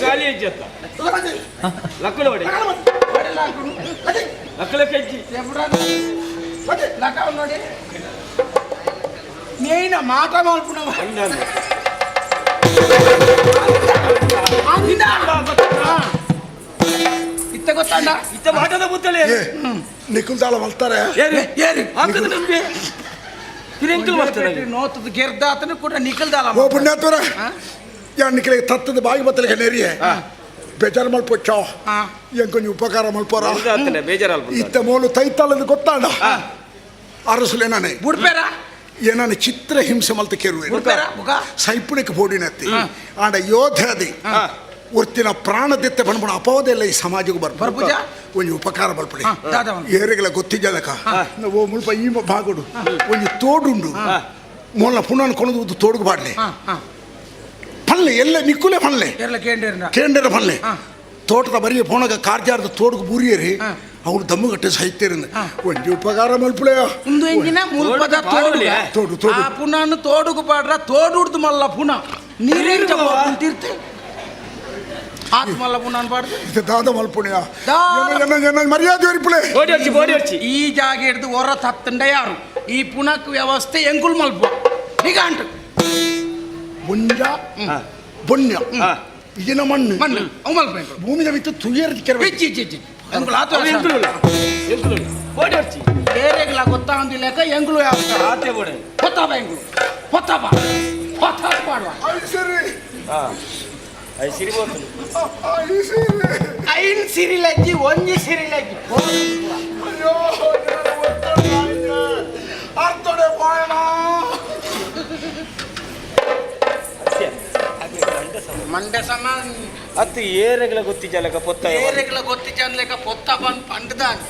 ಗಾಳಿ ಹೆಜ್ಜತ್ತ ಲಕ್ಕುಲ ಹೊಡೆ ಲಕ್ಕುಲ ಕೆಜ್ಜಿ. ಲಕ್ಕ ನೋಡಿ ನೇನ ಮಾಟ ಮಾಡ್ಪುಣ ಇತ್ತ ಗೊತ್ತಾಂಡ. ಇತ್ತ ಮಾಟದ ಬುತ್ತಲೆ. ನಿಖುಲ್ ತಾಳ ಮಲ್ತಾರೆ. ಏರಿ ಹಾಕದ ನಂಬಿ ಹಿರಿಂಕಲ್ ಮಾಡ್ತಾರೆ. ನೋತದ ಗೆರ್ದಾತನು ಕೂಡ ನಿಖಲ್ದಾಲ. ಓ ಪುಣ್ಯಾತ್ಮರ ಯಾ ನಿಖಲೆ ತತ್ತದ ಬಾಯಿ ಬತ್ತಲಿಗೆ ನೆರಿಯೆ ಬೇಜಾರು ಮಲ್ಪೊಚ್ಚೋ ಎಂಕೊಂಜಿ ಉಪಕಾರ ಮಲ್ಪೋರ. ಬೇಜಾರಲ್ಪ. ಇತ್ತ ಮೋಲು ತೈತಾಳದ ಗೊತ್ತಾಂಡ ಅರಸುಲೆ ನಾನೇ ಬುಡ್ಪೇರ ಏನಾನ ಚಿತ್ರ ಹಿಂಸೆ ಮಲ್ತ ಕೇರುವೆ. ಬುಡ್ಪೇರ ಬುಕ ಸೈಪುಣಿಗೆ ಬೋಡಿನತ್ತಿ ಆಂಡ ಯೋಧದಿ ಒರ್ತಿನ ಪ್ರಾಣದೆತ್ತೆ ಪಣಪಣ ಅಪವಾದ ಈ ಸಮಾಜಕ್ಕೆ ಬರ್ಪುಜ? ಒಂಜಿ ಉಪಕಾರ ಬರ್ಪಡಿ. ದಾದ ಏರೆಗಳ ಗೊತ್ತಿಜಲಕ ಓ ಮುಲ್ಪ ಈ ಭಾಗಡು ಒಂಜಿ ತೋಡುಂಡು ಮೊಲ್ಲ ಪುನಃ ಕೊಣದು ತೋಡುಗು ಬಾಡ್ಲೆ ಪಲ್ಲೆ ಎಲ್ಲ ನಿಕ್ಕುಲೆ ಪಲ್ಲೆ ಎರ್ಲ ಕೇಂದ್ರ ಕೇಂದ್ರ ಪಲ್ಲೆ ತೋಟದ ಬರಿಯ ಪೋಣಗ ಕಾರ್ಜಾರದ ತೋಡುಗು ಬೂರಿಯರಿ ಅವಳು ದಮ್ಮುಗಟ್ಟೆ ಸಾಹಿತ್ಯರಿಂದ ಒಂಜಿ ಉಪಕಾರ ಮಲ್ಪುಳೆ. ಉಂದು ಎಂಜಿನ ಮುಲ್ಪದ ತೋಡು. ತೋಡು ತೋಡು. ಆ ಪುನಃ ತೋಡುಗು ಪಾಡ್ರ ತೋಡುಡ್ದು ಮಲ್ಲ ಪುನಃ ನೀರೇಂಚ ತೀರ್ತೆ ಆತ್ಮಲ್ಲ ಪುನಃ ಪಾಡ್ದು. ಇದು ದಾದ ಮಲ್ಪುಣಿಯ ಮರ್ಯಾದೆ ಒರಿಪುಳೆ. Body ಹೊಡ್ಚಿ body ಹೊಡ್ಚಿ. ಈ ಜಾಗ ಹಿಡ್ದು ಹೊರ ತತ್ತಂಡ ಯಾರು ಈ ಪುನಕ್ ವ್ಯವಸ್ಥೆ ಎಂಕುಲ್ ಮಲ್ಪ ನಿಗಾಂಟು ಬುಂಜ ಬೊಣ್ಯ ಇದಿನ ಮಣ್ಣು ಮಣ್ಣು ಅವು ಮಲ್ಪ ಭೂಮಿದ ಬಿತ್ತು ತುಯ್ಯರ್ ಇಚ್ಚಿ ಇಚ್ಚಿ ಇಚ್ಚಿ ಎಂಕುಲ್ ಆತು ಅವು ಎಂಕುಲು ಎಂಕುಲು ಬೋಡಿ ಹೊಡ್ಚಿ. ಬೇರೆಗಳ ಗೊತ್ತಾಂದಿಲ್ಲ ಎಂಕುಲು ಯಾವ ಆತೆ ಬೋಡೆ ಹೊತ್ತಾಪ ಎಂಕುಲು ಹೊತ್ತಾಪ ಹೊತ್ತಾಪ ಪಾಡುವ. ಸರಿ. I ಸಿರಿ ಬೋತನು. ಐನ್ ಸಿರಿಲಜ್ಜಿ ಒಂಜಿ ಸಿರಿಲಜ್ಜಿ. ಅಯ್ಯೋ ಅರ್ಥಡೆ ಬಾಯಣ. ಮಂಡೆ ಸಮ ಅತ್ತು ಏರೆಗಳ ಗೊತ್ತಿಜಲಕ ಪೊತ್ತ ಏರೆಗಳ ಗೊತ್ತಿಜನ್ಲೆಕ ಪೊತ್ತ ಬಂದ್ ಪಂಡದಾನ್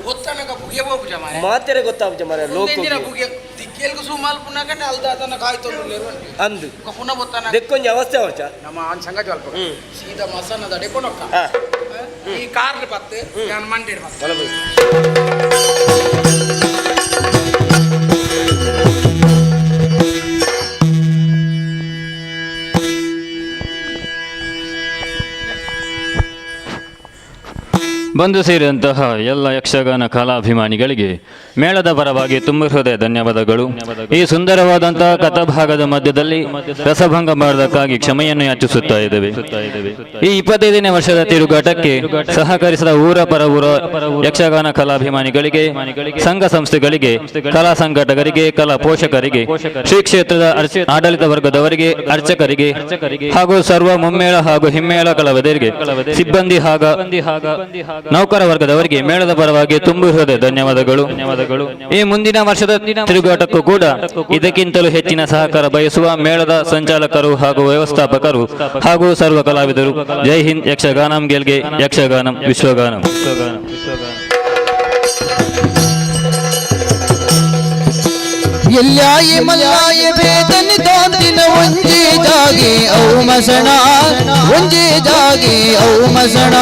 ಪೊತ್ತನಕ ಬುಗೆ ಬೋಪುಜ ಮಾರೆ ಮಾತೆರೆ ಗೊತ್ತಾಪುಜ ಮಾರೆ ಲೋಕ ಉಂದೆಂಜಿನ ಬುಗೆ ದಿಕ್ಕೇಲ್ಗು ಸುಮಾಲ್ ಪುನಕನೆ ಅಲ್ದಾತನ ಕಾಯ್ತೊಂದುಲ್ಲೇರು ಅಂದು ಪುನಃ ಪೊತ್ತನ ದೆಕ್ಕೊಂಜಿ ಅವಸ್ಥೆ ಅವರ್ಚ ನಮ್ಮ ಆನ್ ಸಂಘ ಜ್ವಲ್ಪ ಸೀದಾ ಮಸನದ ಅಡೆಕೊನೊಕ್ಕ ಈ ಕಾರ್ ಪತ್ತು ನಾನು ಮಂಡಿ ಪತ್ತು. ಬಂದು ಸೇರಿದಂತಹ ಎಲ್ಲ ಯಕ್ಷಗಾನ ಕಲಾಭಿಮಾನಿಗಳಿಗೆ ಮೇಳದ ಪರವಾಗಿ ತುಂಬ ಹೃದಯ ಧನ್ಯವಾದಗಳು. ಈ ಸುಂದರವಾದಂತಹ ಕಥಾಭಾಗದ ಮಧ್ಯದಲ್ಲಿ ರಸಭಂಗ ಮಾಡೋದಕ್ಕಾಗಿ ಕ್ಷಮೆಯನ್ನು ಯಾಚಿಸುತ್ತಾ ಇದ್ದೇವೆ. ಈ 25ನೇ ವರ್ಷದ ತಿರುಗಾಟಕ್ಕೆ ಸಹಕರಿಸಿದ ಊರ ಪರ ಊರ ಯಕ್ಷಗಾನ ಕಲಾಭಿಮಾನಿಗಳಿಗೆ, ಸಂಘ ಸಂಸ್ಥೆಗಳಿಗೆ, ಕಲಾ ಸಂಘಟಕರಿಗೆ, ಕಲಾ ಪೋಷಕರಿಗೆ, ಶ್ರೀ ಕ್ಷೇತ್ರದ ಆಡಳಿತ ವರ್ಗದವರಿಗೆ, ಅರ್ಚಕರಿಗೆ ಹಾಗೂ ಸರ್ವ ಮುಮ್ಮೇಳ ಹಾಗೂ ಹಿಮ್ಮೇಳ ಕಲಾವಿದರಿಗೆ, ಸಿಬ್ಬಂದಿ ಹಾಗೂ ನೌಕರ ವರ್ಗದವರಿಗೆ ಮೇಳದ ಪರವಾಗಿ ತುಂಬು ಹೃದಯ ಧನ್ಯವಾದಗಳು. ಈ ಮುಂದಿನ ವರ್ಷದ ತಿರುಗಾಟಕ್ಕೂ ಕೂಡ ಇದಕ್ಕಿಂತಲೂ ಹೆಚ್ಚಿನ ಸಹಕಾರ ಬಯಸುವ ಮೇಳದ ಸಂಚಾಲಕರು ಹಾಗೂ ವ್ಯವಸ್ಥಾಪಕರು ಹಾಗೂ ಸರ್ವ ಕಲಾವಿದರು. ಜೈ ಹಿಂದ್. ಯಕ್ಷಗಾನಂ ಗೆಲ್ಗೆ, ಯಕ್ಷಗಾನಂ ವಿಶ್ವಗಾನಂ. ಎಲ್ಲಾಯಿ ಮಲ್ಲಾಯಿ ಬೇದನಿ ದಾಂತಿನ ಒಂಜಿ ಜಾಗಿ ಔ ಮಸಣ ಒಂಜಿ ಜಾಗಿ ಔ ಮಸಣ.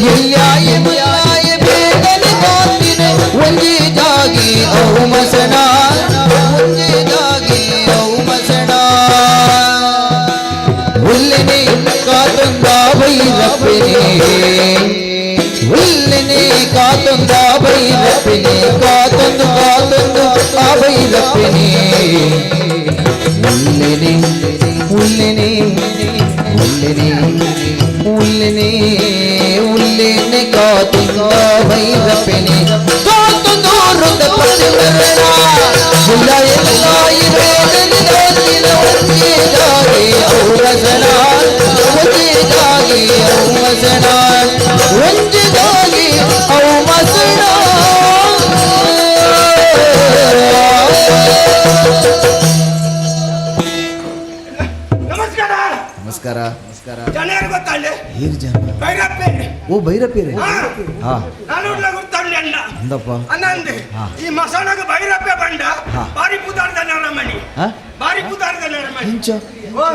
ಎಲ್ಲಾಯಿ ಮಲ್ಲಾಯಿ ಬೇದನಿ ದಾಂತಿನ ಒಂಜಿ ಜಾಗಿ ಔ ಮಸಣ ಒಂಜಿ ಜಾಗಿ ಔ ಮಸಣ. ಉಲ್ಲಿನಿ ಕಾತುಂದ ಭೈರಪ್ಪಿನಿ ಉಲ್ಲಿನಿ ಕಾತುಂದ ಭೈರಪ್ಪಿನಿ ಕಾತೊಂದು ಕಾತೊಂದು ಆ ಭೈರಪ್ಪಿನಿ ಉಲ್ಲಿನಿ ಉಲ್ಲಿನಿ ಉಲ್ಲಿನಿ ಉಲ್ಲಿನಿ ಉಲ್ಲಿನಿ ಕಾತುಂದ ಭೈರಪ್ಪಿನಿ ಕಾತೊಂದು ವೃಂದ ಪತಿಮರಣ. ಎಲ್ಲಾಯಿ ಬೇದನಿ ದಾಂತಿನ ಒಂಜಿ ಜಾಗಿ ಔ ಮಸಣ ಒಂಜಿ ಜಾಗಿ ಔ ಮಸಣ ಒಂಜಿ ಜಾಗಿ ಔ ಮಸಣ. ನಮಸ್ಕಾರ ನಮಸ್ಕಾರ ನಮಸ್ಕಾರ. ಜನರು ಗೊತ್ತಾಳೆ ಏರ್ ಜನ ಭೈರಪ್ಪೆ. ಓ ಭೈರಪ್ಪೇರೆ. ಹಾ ನಾನು ಗೊತ್ತಾಳೆ ಅಣ್ಣ ಅಂದಪ್ಪ ಅನ್ನಂದೆ ಈ ಮಸಾಲಾಗ ಭೈರಪ್ಪೆ ಬಂಡ ಬಾರಿ ಪೂತಾಡ್ದ ನರಮಣಿ ಹಾ ಬಾರಿ ಪೂತಾಡ್ದ ನರಮಣಿ ಇಂಚ ಓ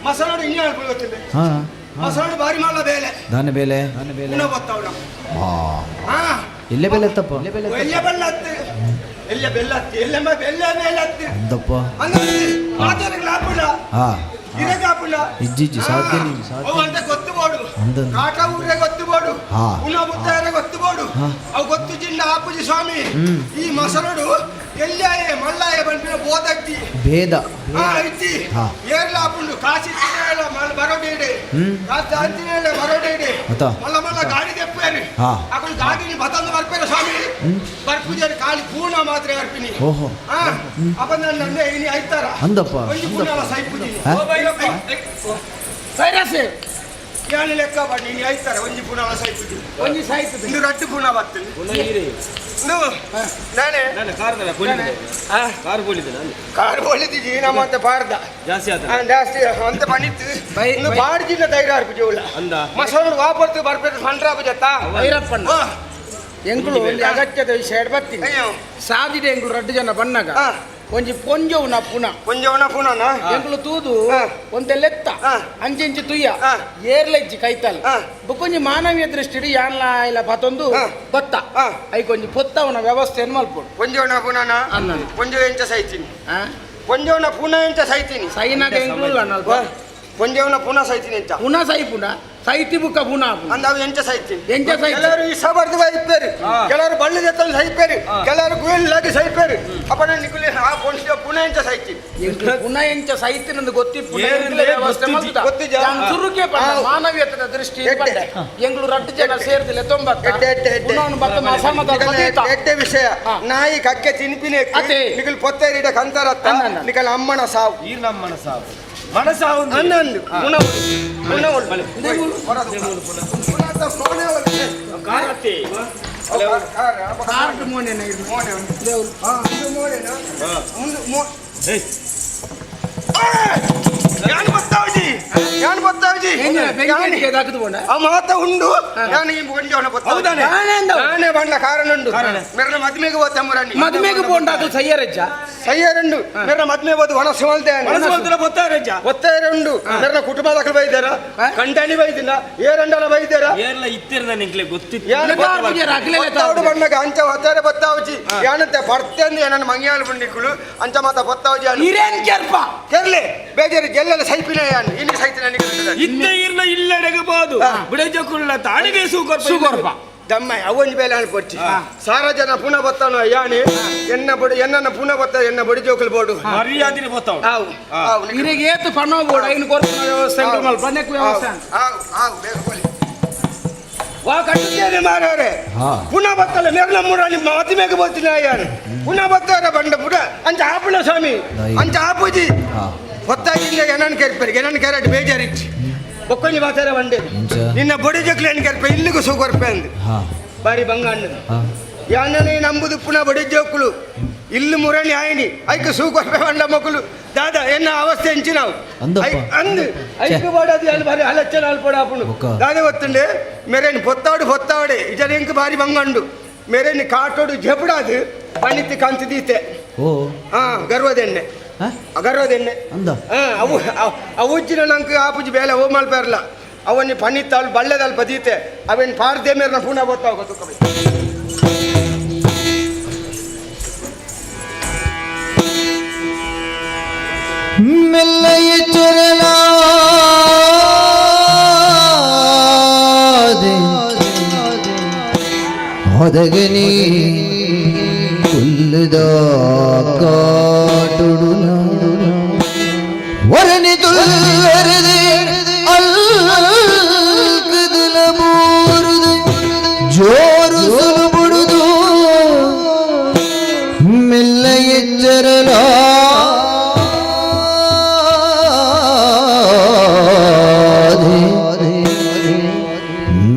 ಮಸಾಲೋಡು ಇನ್ಯಾರು ಗೊತ್ತಿಲ್ಲ ಹಾ ಮಸಾಲೋಡು ಬಾರಿ ಮಾಲ ಬೇಲೆ ದಾನ ಬೇಲೆ ಪುನಃ ಗೊತ್ತವನ. ಹಾ ಹಾ ಎಲ್ಲೇ ಬೆಲೆ ಎತ್ತಪ್ಪ ಎಲ್ಲ ಬೆಲ್ಲ ಹತ್ತಿ ಎಲ್ಲ ಬೆಲ್ಲ ಹತ್ತಿ ಎಲ್ಲ ಬೆಲ್ಲ ಮೇಲೆ ಹತ್ತಿ ಅಂದಪ್ಪ ಅನ್ನಂದೆ ಮಾತಾಡಕ್ಕೆ ಲಾಪುಲ್ಲ ಹಾ ಇದಕ್ಕೆ ಆಪುಲ್ಲ ಇಜ್ಜಿಜ್ಜಿ ಸಾಧ್ಯ ಅವು ಅಂತ ಗೊತ್ತು ಬೋಡು ಅಂದಂದು. ಕಾಟ ಊರೇ ಗೊತ್ತು ಬೋಡು ಹಾ. ಪುನಃ ಬುತ್ತಾರೆ ಗೊತ್ತು ಬೋಡು ಹಾ. ಅವು ಗೊತ್ತು ಜಿಂಡ ಆಪುಜಿ ಸ್ವಾಮಿ. ಈ ಮಸರುಡು ಎಲ್ಲಾಯೆ ಮಲ್ಲಾಯ ಬಂಪಿನ ಬೋದಕ್ತಿ ಭೇದ ಹಾ ಇತ್ತಿ ಹಾ. ಏರ್ಲ ಆಪುಂಡು ಕಾಸಿ ತಿನ್ನೇಳ ಮಲ್ಲ ಬರೋಡೆ ಇಡೆ ಕಾಸಿ ಅಂತಿನೇಳ ಬರೋಡೆ ಇಡೆ ಅತ್ತ. ಮಲ್ಲ ಮಲ್ಲ ಗಾಡಿ ತೆಪ್ಪೇರಿ ಹಾ. ಅಕುಲು ಗಾಡಿని ಬತಂದು ಬರ್ಪೇರ ಸ್ವಾಮಿ ಬರ್ಪುಜಾರಿ ಖಾಲಿ ಪೂರ್ಣ ಮಾತ್ರ ಅರ್ಪಿನಿ ಓಹೋ. ಹಾ ಅಪ್ಪ ನನ್ನ ಇನಿ ಐತಾರ ಅಂದಪ್ಪ. ಒಂಜಿ ಪೂರ್ಣ ಸೈಪುಜಿನಿ ಹಾ? ಸೈರಸ್ ಯಾನು ಲೆಕ್ಕ ಬನ್ನಿ ಇನಿ ಐತಾರ ಒಂಜಿ ಪೂರ್ಣ ಸೈಪುಜಿ ಒಂಜಿ ಸಾಯ್ತದೆ ಇಂದು ರಟ್ಟು ಪೂರ್ಣ ಬರ್ತದೆ ಇಂದು ನಾನೇ ಕಾರ್ ಬೋಲಿದೆ ನಾನು ಕಾರ್ ಬೋಲಿದ್ದೀಜಿ ನಮ್ಮ ಅಂತ ಪಾರ್ದ ಜಾಸ್ತಿ ಆತ ಆ, ಜಾಸ್ತಿ ಅಂತ ಪಣಿತ್ತು ಇನ್ನು ಬಾಡ್ಜಿನ ಧೈರ್ಯ ಅರ್ಪುಜಿ ಉಳ್ಳ ಅಂದ ಮಸರು ವಾಪರ್ತು ಬರ್ಪೇರು ಸಂಡ್ರಾಪುಜತ್ತಾ ಭೈರಪ್ಪಣ್ಣ ಎಂಕುಲು ಒಂಜಿ ಅಗತ್ಯದ ವಿಷಯ ಬರ್ತೀನಿ ಅಯ್ಯೋ ಸಾದಿಡೆ ಎಂಕುಲು ರಡ್ಡು ಜನ ಬಣ್ಣಗ ಹಾ. ಒಂಜಿ ಪೊಂಜೋವುನ ಪುನ ಪೊಂಜೋನ ಪುನನ ಎಂಕುಲು ತೂದು ಹಾ. ಒಂತೆ ಲೆತ್ತ ಹಾ. ಅಂಚೆಂಚಿ ತುಯ್ಯ ಹಾ. ಏರ್ಲೆಜ್ಜಿ ಕೈತಲ್ ಹಾ. ಬೊಕ್ಕೊಂಜಿ ಮಾನವೀಯ ದೃಷ್ಟಿಡ್ ಯಾನ್ಲ ಇಲ್ಲ ಪತೊಂದು ಹಾ. ಗೊತ್ತ ಹಾ. ಐಕೊಂಜಿ ಪೊತ್ತವನ ವ್ಯವಸ್ಥೆಯನ್ನು ಮಲ್ಪೊಡು ಪೊಂಜೋನ ಪುನನ ಅನ್ನನು. ಪೊಂಜೋ ಎಂಚ ಸೈತೀನಿ ಆ? ಪೊಂಜೋನ ಪುನ ಎಂಚ ಸೈತೀನಿ ಸೈನಾಗ ಎಂಕುಲು ಅಲ್ಪ ಪೊಂಜೋನ ಪುನ ಸೈತೀನಿ ಎಂಚ ಪುನ ಸೈಪುನ ಸೈತಿ ಬುಕ್ಕ ಪುನ ಆಪುಂಡು. ಅಂದ ಅವು ಎಂಚ ಸೈತೀನಿ ಎಂಚ ಸೈತಿ? ಕೆಲವರು ಈ ಸಬರ್ದು ಸೈಪೇರು ಕೆಲವರು ಬಳ್ಳಿ ಜೊತೆ ಸೈಪೇರು ಕೆಲವರು ಗುಯಲ್ಲಾಗಿ ಸೈಪೇರು ಅಪ್ಪ ನಿಕುಲಿ ಆ ಪೊಂಜೋ ಪುನ ಎಂಚ ಸೈತೀನಿ ಎಂಕ್ಲು ಪುನ ಎಂಚ ಸೈತಿನಂದು ಗೊತ್ತಿಪ್ಪು ಏರಿಂದೇ ವ್ಯವಸ್ಥೆ ಗೊತ್ತಿಜ್ಜಿ. ಮಲ್ತ. ಗೊತ್ತಿಜ್ಜಾ? ಯಾನ್ ಸುರುಕೆ ಪಂಡ ಹಾ. ಮಾನವೀಯತೆದ ದೃಷ್ಟಿ ಎಡ್ಡೆ. ಪಂಡೆ ಎಂಗ್ಳು ರಡ್ಡು ಜನ ಸೇರ್ದಿಲ್ಲ ತೊಂಬತ್ತ ಎಡ್ಡೆ, ಎಡ್ಡೆ, ಎಡ್ಡೆ. ಪುನಃ ಬತ್ತ ಮಸಮದ ನಿಕಲೆ ಎಡ್ಡೆ ವಿಷಯ ಹಾ. ನಾಯಿ ಕಕ್ಕೆ ತಿನ್ಪಿನೆ ಅದೇ. ನಿಕಲ್ ಪೊತ್ತೇರಿಡ ಕಂತಾರತ್ತ ಅನ್ನ, ಅನ್ನ. ನಿಕಲ್ ಅಮ್ಮನ ಸಾವು ಈ ನಮ್ಮ ಮನಸಾವು ಮನಸಾವು ಅನ್ನಂದು ಪುನ ಪುನ ಕಾರತ್ತೆ ಕಾರ್ಡ್ ಮೋನೆನ ಇದು. ಯಾನ್ ಬತ್ತಾವಜಿ ಯಾನ್ ಬತ್ತಾವಜಿ ಎಂಜಿನ ಬೆಂಕಿ ದಾಕದು ಪೋಂಡ ಆ ಮಾತ ಉಂಡು ಯಾನ್ ಈ ಒಂಜೋನ ಬತ್ತಾವಜಿ ನಾನೇ ಬಂಡ ಕಾರಣ ಉಂಡು ಮೆರನ ಮದ್ಮೆಗೆ ಹೋದ ತಮ್ಮರಣ್ಣಿ ಮದುವೆಗೆ ಪೋಂಡ ಅಕಲ್ ಸಯ್ಯರಜ್ಜ ಸಯ್ಯರುಂಡು ಮೆರನ ಮದ್ಮೆ ಹೋದ ಒಣಸು ಮಲ್ತೆ ಮನಸ್ಸು ಮಲ್ತನ ಬೊತ್ತಾರಜ್ಜ ಒತ್ತೆರುಂಡು ಮೆರನ ಕುಟುಂಬದ ಬೈದಾರ ಕಂಡನಿ ಬೈದಿಲ್ಲ ಏರಂಡಲ ಬೈದಾರ ಏರ್ಲ ಇತ್ತಿರ್ದ ನಿಂಕ್ಲೆ ಗೊತ್ತಿತ್ತು ಯಾನ್ ಬತ್ತಾವಡು ಬಣ್ಣಗ ಅಂಚ ಒತ್ತಾರೆ ಬತ್ತಾವಜಿ ಯಾನಂತೆ ಬರ್ತೇಂದು ಏನನ್ನ ಮಂಗ್ಯಾಲ ಬಂಡಿಕುಳು ಅಂಚ ಮಾತ ಬತ್ತಾವಜಿ ಇರೇನ್ ಕೆರ್ಪ ಕೆರ್ಲೆ ಬೇಜಾರು ಗೆಲ್ಲಲ ಸೈಪಿನ ಯಾನ್ ಇನ್ನು ಸೈತಿನ ನಿಕುಲು ಇತ್ತ ಇರ್ಲ ಇಲ್ಲಡೆಗಬಹುದು ಬಿಡಜಕುಳ್ಳ ತಾಳಿಗೆ ಸೂಕೊರ್ಪ ಸುಗೊರ್ಪ ದಮ್ಮ ಅವೊಂಜಿ ಬೇಲೆ ಅನ್ಕೊಚ್ಚಿ ಸಾರ ಜನ ಪುನಃ ಬತ್ತಾನು ಯಾಣಿ ಎನ್ನ ಬಡಿ ಎನ್ನನ್ನ ಪುನಃ ಬತ್ತ ಎನ್ನ ಬಡಿ ಜೋಕುಲು ಬೋಡು ಮರ್ಯಾದಿನ ಬತ್ತಾವ ಆವು ಆವು ಇರೆಗೆ ಏತು ಪಣ ಬೋಡು ಐನು ಕೊರ್ಪುನ ವ್ಯವಸ್ಥೆ ಎಂಕುಲು ಮಲ್ಪ ನೆಕ್ ವ್ಯವಸ್ಥೆ ಆವು ಆವು ಬೇಗ ಬೋಲಿ ವಾ ಕಟ್ಟಿದ್ದೇನೆ ಮಾರವ್ರೆ ಹಾ. ಪುನಃ ಬತ್ತಲ್ಲ ಮೇರ್ನ ಮೂರಲ್ಲಿ ಮಾತಿ ಮೇಗ ಬೋತೀನಿ ಯಾನು ಪುನಃ ಬತ್ತಾರ ಬಂಡ ಪುಡ ಅಂಚ ಆಪುಣ ಸ್ವಾಮಿ ದೈ. ಅಂಚ ಆಪುಜಿ ಹಾ. ಹೊತ್ತಾಗಿಂದ ಏನನ್ ಕೇರ್ಪೇರಿ ಏನನ್ ಕೇರಟ್ ಬೇಜಾರಿಚ್ಚಿ ಬೊಕ್ಕೊಂಜಿ ಮಾತಾರ ಬಂಡೆ ನಿನ್ನ ಬೊಡಿ ಜಕ್ಲೇನ್ ಕರ್ಪೆ ಇಲ್ಲಿಗೂ ಸೂಕೊರ್ಪೆ ಅಂದು ಬಾರಿ ಬಂಗಾಂಡ ಯಾನನೇ ನಂಬುದು ಪುನಃ ಬಡಿ ಜೋಕುಲು ಇಲ್ಲು ಮುರಣಿ ಆಯ್ನಿ ಐಕ್ ಸೂಕೊರ್ಪೆ ಬಂಡ ಮಕ್ಕಳು ದಾದಾ ಎನ್ನ ಅವಸ್ಥೆ ಎಂಚಿನಾವು ಅಂದು ಐಕ್ ಬಾಡದು ಅಲ್ಲಿ ಬಾರಿ ಅಲಚ್ಚನ ಅಲ್ಪಡ ಆಪುಂಡು ದಾದೆ ಒತ್ತುಂಡೆ ಮೆರೇನ್ ಪೊತ್ತಾಡು ಪೊತ್ತಾಡೆ ಇಜನ ಎಂಕ್ ಬಾರಿ ಬಂಗಂಡು ಮೇರೇನ್ ಕಾಟೋಡು ಜಪಡಾದು ಪಣಿತಿ ಕಾಂತಿ ದೀತೆ ಓ ಹಾ ಗರ್ವದೆಣ್ಣೆ ಗರ್ವದೆಣ್ಣೆ ಅವು ಅವುಜ್ಜಿನ ನಂಗೆ ಆಪುಜಿ ಬೇಲೆ ಓ ಮಲ್ಪೇರ್ಲ ಅವನ್ನ ಪಣಿತ್ತಾಳು ಬಳ್ಳೆದಲ್ಪ ದೀತೆ ಅವೇನು ಪಾರ್ದೆ ಮೇರ್ನ ಪುನಃ ಗೊತ್ತಾಗ ತುಕ್ಕ. ಮೆಲ್ಲಯ ಚರಲಾದೆ ಹೊದಗನಿ ಕುಲ್ಲದ ಕಾಟುಡುಲ ವರಣಿ ತುಲ್ಲರದೆ ಅಲ್ಕದಲ ಮೂರುದು ಜೋರು ಸುಲುಬುಡುದು ಮೆಲ್ಲ ಎಚ್ಚರಲ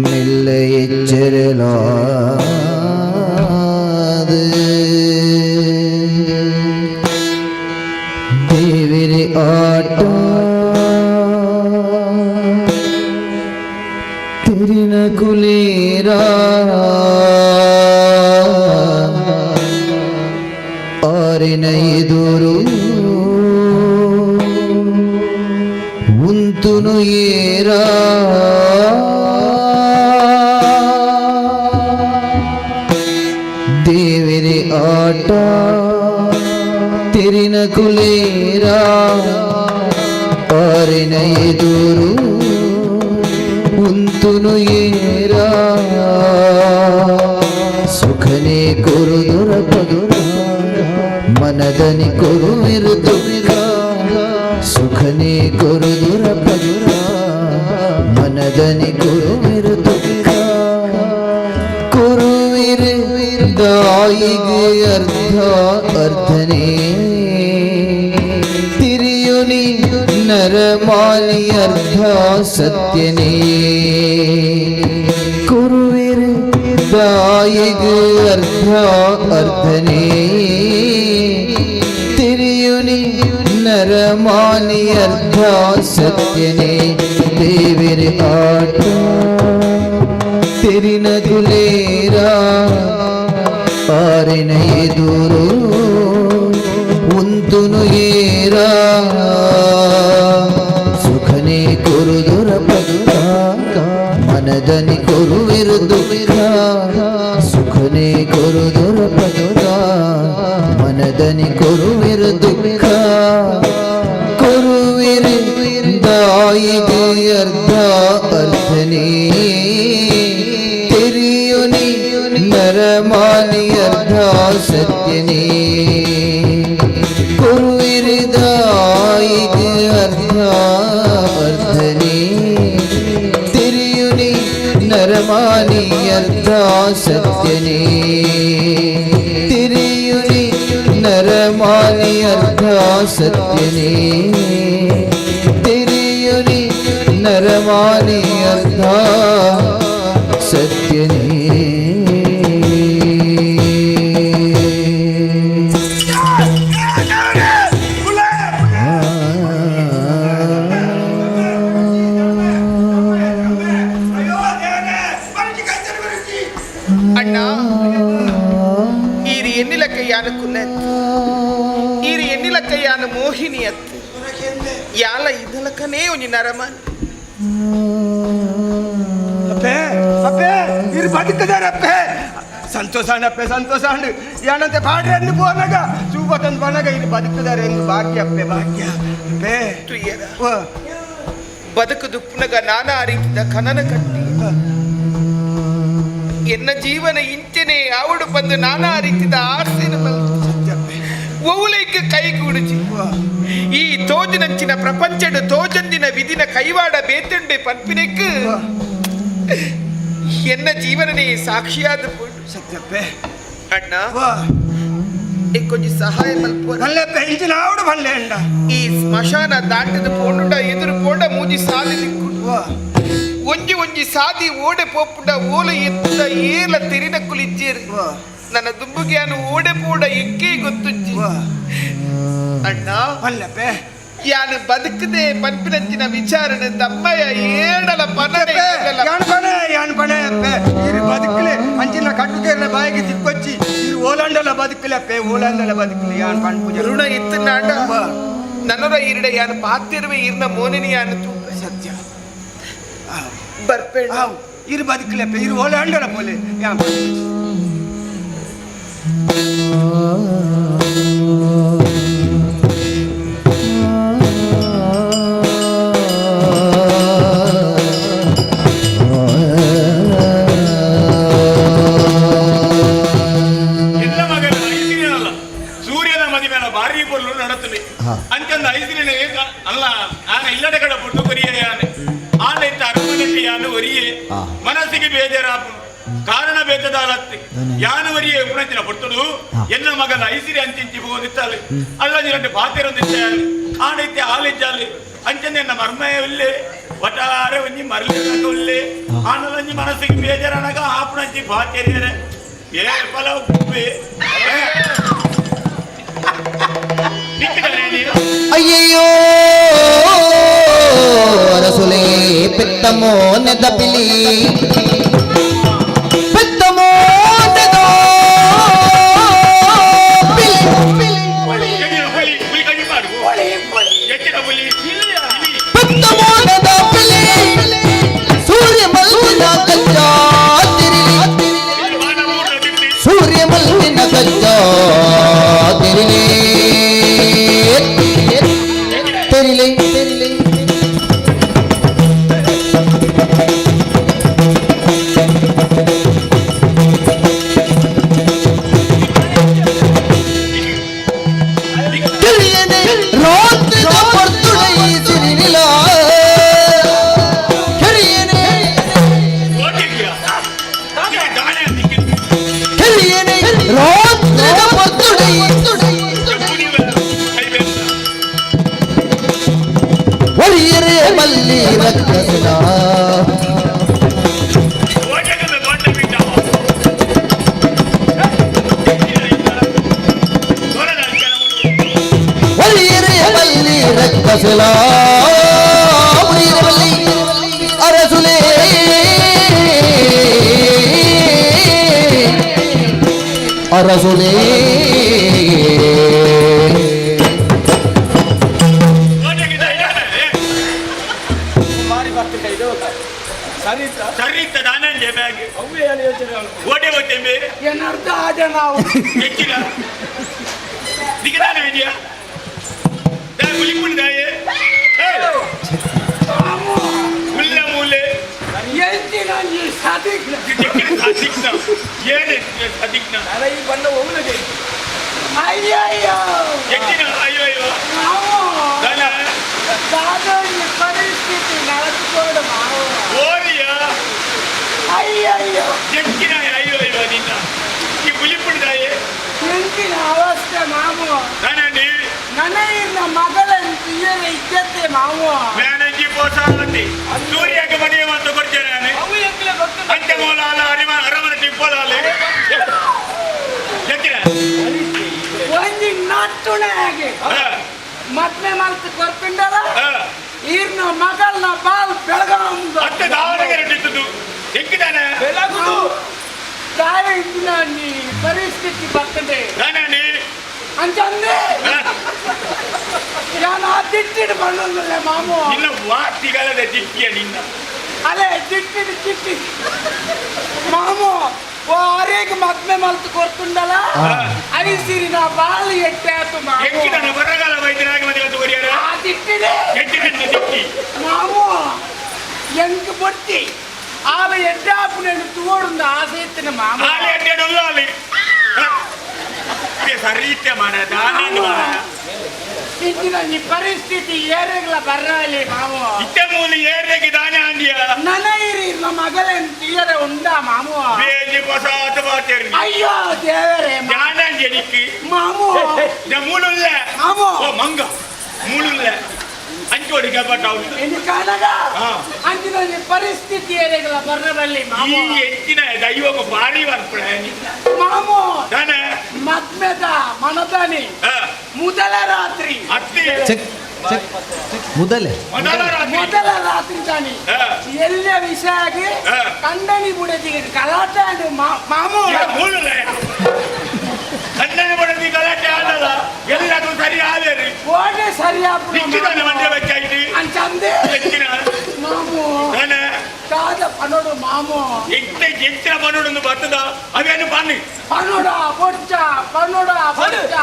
ಮೆಲ್ಲ ಎಚ್ಚರಲಾದೆ ದೇವಿರಿ ಆಟ ತಿರಿನ ಕುಲೇರ ಆರಿನ ಎದುರು ಉಂತುನು ಏರ ದೇವಿರಿ ಆಟ ತಿರಿನ ಕುಲೇರ ಆರಿನ ಎದುರು ಉಂತುನು ಏರ ಸುಖನೆ ಕುರುದುರ ಪದುರ ಮನದನಿ ಕುರುವಿರು ದುಃಖ ಸುಖನೆ ಕುರುದುರ ಪದುರ ಮನದನಿ ಕುರುವಿರು ದುಃಖ ಕುರುವಿರು ದಾಯಿಗೆ ಅರ್ಧ ಅರ್ಧನೇ ತಿರಿಯುನಿ ನರಮಾಲಿ ಅರ್ಧ ಸತ್ಯನೇ ಕುರುವಿರು ದಾಯಿಗೆ ಅರ್ಧ ಅರ್ಧನೇ ತಿರಿಯುನಿ ನರಮಾಲಿ ಅರ್ಧ ಸತ್ಯನೇ ದೇವಿರ ಆಟ ತಿರಿನ ದುಲೇರ ಆರಿನ ಎದುರು ಉಂತುನು ಏರ ಸುಖನೆ ಕುರುದುರ ಪದುರ ಮನದನಿ ಕುರುವಿರು ದುಃಖ ಸುಖನೆ ಕುರುದುರ ಪದುರ ಮನದನಿ ಕುರುವಿರು ದುಃಖ ಕುರುವಿರು ದಾಯಿಗೆ ಅರ್ಧ ಅರ್ಧನೇ ತಿರಿಯುನಿ ನರಮಾನಿ ಅರ್ಧ ಸತ್ಯನೇ ಕುರುವಿರಿದಾಯಿಗೆ ಅರ್ಧ ಅರ್ಧನೇ ತಿರಿಯುನಿ ನರಮಾನಿ ಅರ್ಧ ಸತ್ಯನೇ ತಿರಿಯುನಿ ನರಮಾನಿ ಅರ್ಧ ಸತ್ಯನೇ ತಿರಿಯುನಿ ನರಮಾನಿ ಅರ್ಧ ಸತ್ಯನೇ. ಅಣ್ಣ ಈರಿ ಎನ್ನಿಲಕ್ಕಯ್ಯಾನ ಕುನ್ನೆತ್ತು ಈರಿ ಎನ್ನಿಲಕ್ಕಯ್ಯಾನ ಮೋಹಿನಿಯತ್ತು ಯಾಲ ಇದಲಕನೇ ಒಂಜಿ ನರಮನ್. ಅಪ್ಪೆ ಅಪ್ಪೆ ಇರು ಬದುಕದಾರಪ್ಪೆ ಸಂತೋಷ ಅಪ್ಪೆ ಸಂತೋಷ ಅಂಡು ಏನಂತೆ ಪಾಡ್ರೆ ಅಂದು ಪೋನಗ ಸೂಪ ತಂದು ಪೋನಾಗ ಇದು ಬದುಕದಾರೆ ಎಂದು ಭಾಗ್ಯ ಅಪ್ಪೆ ಭಾಗ್ಯ ಅಪ್ಪೆ. ತುಯ್ಯದ ಬದುಕು ದುಪ್ಪುನಗ ನಾನಾ ರೀತಿದ ಕನನ ಕಟ್ಟಿ ಎನ್ನ ಜೀವನ ಇಂಚನೆ ಆವಡು ಬಂದು ನಾನಾ ರೀತಿದ ಆಸೆನ ಒವುಲೈಕ್ ಕೈ ಕೂಡುಚಿ ಈ ತೋಜಿನಂಚಿನ ಪ್ರಪಂಚಡು ತೋಜಂದಿನ ವಿಧಿನ ಕೈವಾಡ ಬೇತುಂಡೆ ಪನ್ಪಿನೆಕ್ ಎನ್ನ ಜೀವನನೇ ಸಾಕ್ಷಿಯಾದ ಪೋಡು. ಸತ್ಯಪ್ಪೆ. ಅಣ್ಣ. ಇಂಕೊಂಜಿ ಸಹಾಯ ಮಲ್ಪುವ ಇಂಚಿನ ಆವಡು ಬಲ್ಲೆ ಅಂಡ ಈ ಸ್ಮಶಾನ ದಾಟದ ಪೋಂಡುಂಡ ಎದುರು ಪೋಂಡ ಮೂಜಿ ಸಾದಿ ದಿಕ್ಕು ಒಂಜಿ ಒಂಜಿ ಸಾದಿ ಓಡೆ ಪೋಪುಂಡ ಓಲ ಎತ್ತುಂಡ ಏಲ ತೆರಿನ ಕುಲಿಜ್ಜೇರು ನನ್ನ ದುಂಬುಗ್ಯಾನು ಓಡೆ ಪೋಡ ಎಕ್ಕೇ ಗೊತ್ತುಜ್ಜಿ ಅಣ್ಣ ಬಲ್ಲಪ್ಪೆ ಯಾನು ಬದುಕದೆ ಪನ್ಪಿನಂಚಿನ ವಿಚಾರಣೆ ತಮ್ಮಯ್ಯ ಏಡಲ ಪನಡೆ ಯಾನ್ ಪಣೆ ಯಾನ್ ಪಣೆ ಅಪ್ಪೆ ಇರು ಬದುಕಲೆ ಅಂಚಿನ ಕಟ್ಟುಕೇರ್ನ ಬಾಯಿಗೆ ತಿಕ್ಕೊಚ್ಚಿ ಇರು ಓಲಾಂಡಲ ಬದುಕಲೆ ಅಪ್ಪೆ ಓಲಾಂಡಲ ಬದುಕಲೆ ಯಾನ್ ಪಣ್ ಪೂಜೆ ಋಣ ಇತ್ತು ನಾಡ ನನ್ನೊರ ಈರಡೆ ಯಾನು ಪಾತಿರುವೆ ಇರ್ನ ಮೋನಿನಿ ಯಾನು ತೂಪೆ ಸತ್ಯ ಬರ್ಪೇಣ ಇರು ಬದುಕಲೆ ಅಪ್ಪೆ ಇರು ಓಲಾಂಡಲ ಪೋಲೆ ಯಾನ್ ಎಲ್ಲ ಮಗನ ಐಸಿರಿನಲ್ಲ ಸೂರ್ಯನ ಮದಿ ಮೇಲೆ ಭಾರಿ ಪೊರ್ಲು ನಡತಲಿ ಅಂಚಂದ ಐಸಿರಿನ ಏಕ ಅಲ್ಲ ಆನ ಇಲ್ಲಡೆ ಕಡೆ ಪುಟ್ಟು ಕೊರಿಯ ಯಾನೆ ಆನ ಇತ್ತ ಅರಮನೆಯಲ್ಲಿ ಯಾನು ಒರಿಯೆ ಮನಸ್ಸಿಗೆ ಬೇಜಾರಾಪುನು ಕಾರಣ ಬೇತದಾಲತ್ತಿ ಯಾನು ಒರಿಯೆ ಉಪನಂಚಿನ ಪೊರ್ತುಡು ಎನ್ನ ಮಗನ ಐಸಿರಿ ಅಂಚಿಂಚಿ ಹೋದಿತ್ತಾಲೆ ಅಲ್ಲ ಎರಡು ಪಾತಿರೊಂದಿತ್ತಾಲೆ ಆನ ಇತ್ತೆ ಆಲಿಜ್ಜಾಲಿ ಅಂಚಂದ ಎನ್ನ ಮರ್ಮಯವಿಲ್ಲೆ ಒಟ್ಟಾರೆ ಒಂಜಿ ಮರಲಿ ಉಲ್ಲೆ ಆನಲಂಜಿ ಮನಸ್ಸಿಗೆ ಬೇಜಾರನಗ ಆಪುಣಂಚಿ ಪಾತೆರಿಯರೆ ಏ ಪಲವು ಕುಪ್ಪೆ ಅಯ್ಯಯ್ಯೋ ಅರಸುಲೇ ಪೆತ್ತಮೋ ನೆದಪಿಲಿ ಪೆತ್ತಮೋ ನೆದೋ ಪೆತ್ತಮೋ ನೆದಪಿಲಿ ಸೂರ್ಯ ಮಲ್ಲಿನ ಕಚ್ಚಾ ತಿರಿಲಿ ಸೂರ್ಯ ಮಲ್ಲಿನ ಕಚ್ಚಾ ತಿರಿಲಿ ತೆರಿಲೆ ತೆರಿಲೆ ಕೆರಿಯನೆ ರಾತ್ರಿದ ಪರ್ತುಡೈ ಸಿರಿನಿಲ ಕೆರಿಯನೆ ಕೆರಿಯನೆ ರಾತ್ರಿದ ಪರ್ತುಡೈ ಒರಿಯರೆ ಮಲ್ಲಿ ರಕ್ಕಸನ ಒರಿಯರೆ ಮಲ್ಲಿ ರಕ್ಕಸಲ ಒರಿಯರೆ ಮಲ್ಲಿ ಅರಸುಲೇ ಅರಸುಲೇ ಸರಿ ಇತ್ತ ದಾನಂಜೆ ಬ್ಯಾಗ್ ಓಟೆ ಓಟೆಂಬೆ ಏನರ್ಥ ಆದ ನಾವು ಹೆಚ್ಚಿನ ದಿಗದಾನ ವಿದ್ಯಾ ದಾ ಗುಲಿಪುಣಿ ದಾಯೆ ಉಲ್ಲ ಮೂಲೆ ಎಂಚಿನ ಈ ಸದಿಕ್ನ ಸದಿಕ್ನ ಏನೇ ಸದಿಕ್ನ ಅಲ್ಲ ಈ ಬಣ್ಣ ಒಮ್ಮೆ ಅಯ್ಯಯ್ಯೋ ಹೆಚ್ಚಿನ ಅಯ್ಯೋ ಅಯ್ಯೋ ಮಾವು ದಾನ ದಾದ ಈ ಪರಿಸ್ಥಿತಿ ನಡೆದುಕೊಂಡು ಮಾವು ಓರಿಯ ಅಯ್ಯಯ್ಯೋ ಹೆಚ್ಚಿನ ಅಯ್ಯೋ ಅಯ್ಯೋ ನಿನ್ನ ಈ ಗುಲಿಪುಣಿ ದಾಯೆ ಎಂಚಿನ ಅವಸ್ಥೆ ಮಾವು ದಾನಂಡಿ ನನಗಿನ್ನ ಮಗಳನ್ನು ತೀಯರ ಇಜ್ಜತೆ ಮಾವು ಮ್ಯಾನಂಜಿ ಪೋಸಾವತಿ ಸೂರ್ಯಗೆ ಮನೆಯ ಮಾತು ಕೊಡ್ತೇನೆ ನಾನು ಅಂತೆ ಮೂಲ ಅಲ್ಲ ಅರಿಮ ಅರಮನೆ ಟಿಪ್ಪೋಲ ಅಲ್ಲಿ ಹೆಚ್ಚಿನ ಒಂಜಿ ನಟ್ಟುಣೆ ಆಗಿ ಮದ್ವೆ ಮಲ್ತ್ ಕೊರ್ಪಿಂಡಲ ಈರ್ನ ಮಗಲ್ನ ಬಾಲ್ ಬೆಳಗಾಂ ಅತ್ತೆ ದಾವಣಗೆರೆ ಇಟ್ಟಿದ್ದು ಹೆಕ್ಕಿದಾನೆ ಬೆಳಗುದು ದಾರಿ ಇಂದಿನ ನೀ ಪರಿಸ್ಥಿತಿ ಬರ್ತದೆ ದಾನಂಡಿ ಅಂತಂದ್ರೆ ನಾನು ಆ ದಿಟ್ಟಿಡು ಬಂದಲ್ಲ ಮಾಮು ನಿನ್ನ ವಾತಿಗಳದ ದಿಟ್ಟಿಯ ನಿನ್ನ ಅಲೆ ದಿಟ್ಟಿಡು ಚಿಟ್ಟಿ ಮಾಮು ವಾರಿಗೆ ಮದ್ವೆ ಮಲ್ತ್ ಕೊರ್ತುಂಡಲ ಐಸಿರಿನ ಬಾಲ್ ಎಟ್ಟೆ ಆತು ಮಾಮು ಹೆಕ್ಕಿದಾನೆ ಬರಗಾಲ ವೈದ್ಯರಾಗಿ ಮದುವೆ ತಗೋರಿಯಾರ ಆ ದಿಟ್ಟಿಡೆ ಹೆಚ್ಚಿನ ದಿಟ್ಟಿ ಮಾಮು ಎಂಕ್ ಬೊಟ್ಟಿ ಆಲ ಎಡ್ಡಾಪುನೆನು ತೋಡುಂದ ಆಸೆ ಇತ್ತಿನ ಮಾಮ ಆಲೆ ಎಡ್ಡೆಡುಲ್ಲ ಅಲ್ಲಿ ಸರೀತ್ಯ ಮಾಡ ದಾನಂದ ಮಾಡ ಇಂದಿನ ಈ ಪರಿಸ್ಥಿತಿ ಏರೆಗ್ಲ ಬರ್ರಾಲಿ ಮಾಮು ಇತ್ತೆ ಮೂಲಿ ಏರೆಗೆ ದಾನ ಅಂದಿಯ ನನೈರಿ ನಮ್ಮ ಮಗಲೇನ್ ತೀಯರೆ ಉಂಡ ಮಾಮು ಬೇಜಿ ಪೊಸಾತ ಬಾತೇರಿ ಅಯ್ಯೋ ದೇವರೇ ದಾನ ಜನಿಕ್ ಮಾಮು ಮೂಲುಲ್ಲ ಮಾಮು ಓ ಮಂಗ ಮೂಲುಲ್ಲ ಅಂಚೋಡಿ ಗಬ್ಬಟ ಎನ್ನಿಕಾನಗ ಅಂಚಿನ ಪರಿಸ್ಥಿತಿ ಏರೆಗಲ ಬರ್ರಬಲ್ಲಿ ಮಾಮು ಈ ಹೆಚ್ಚಿನ ದೈವಕ ಭಾರಿ ಬರ್ಪುಣ ಮಾಮು ದಾನೆ ಮದ್ಮೆದ ಮನದಾನಿ ಮೊದಲ ರಾತ್ರಿ ಅತ್ತಿ ಚೆಕ್ ಚೆಕ್ ಮೊದಲೇ ಮೊದಲ ರಾತ್ರಿ ತಾನಿ ಎಲ್ಲ ವಿಷಯ ಆಗಿ ಕಂಡನಿ ಬುಡದಿಗೆ ಗಲಾಟೆ ಆಂಡ್ ಮಾಮು ಕಂಡನಿ ಬುಡದಿ ಗಲಾಟೆ ಆದಲ್ಲ ಎಲ್ಲದೂ ಸರಿ ಆದೇರಿ ಓಡೆ ಸರಿ ನಿಶ್ಚಿತಾನೆ ಮಂಡ್ಯ ಬಚ್ಚಾಯ್ತು ಅಂಚಂದೆ ಹೆಚ್ಚಿನ ಮಾಮು ದಾನೆ ಕಾದ ಪನೋಡು ಮಾಮು ಎತ್ತ ಹೆಚ್ಚಿನ ಪನೋಡು ಬರ್ತದ ಅವೇನು ಬನ್ನಿ ಪನೋಡ ಬೊಡ್ಚ ಪನೋಡ ಬೊಡ್ಚ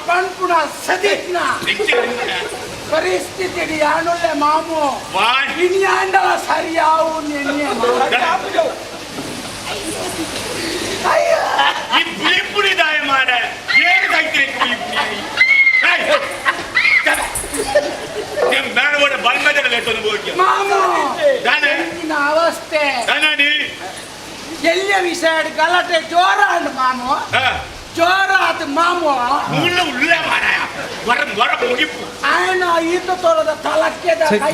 ಪನ್ಪುಣ ಸದಿತ್ನ ಪರಿಸ್ಥಿತಿ ಯಾನುಳ್ಳೆ ಮಾಮು ಇನ್ಯಾಂಡಲ ಸರಿಯಾವು ನಿನ್ನೆ ಈ ಪುಳಿ ಪುಳಿ ದಾಯ ಮಾಡ ಏನು ಕಾಯ್ತೀರಿ ಪುಳಿ ಪುಳಿ ಅವಸ್ಥೆ ಎಲ್ಲಿಯ ವಿಷಯ ಗಲಾಟೆ ಜೋರ ಅಂಡ್ ಮಾಮು ಜೋರ ಆತ ಮಾಮು ಉಳ್ಳ ಉಳ್ಳ ಮಾರಾಯ ವರ ವರ ಮುಗಿಪು ಆಯನ ಈತ ತೋರದ ತಲಕ್ಕೆದ ಕೈ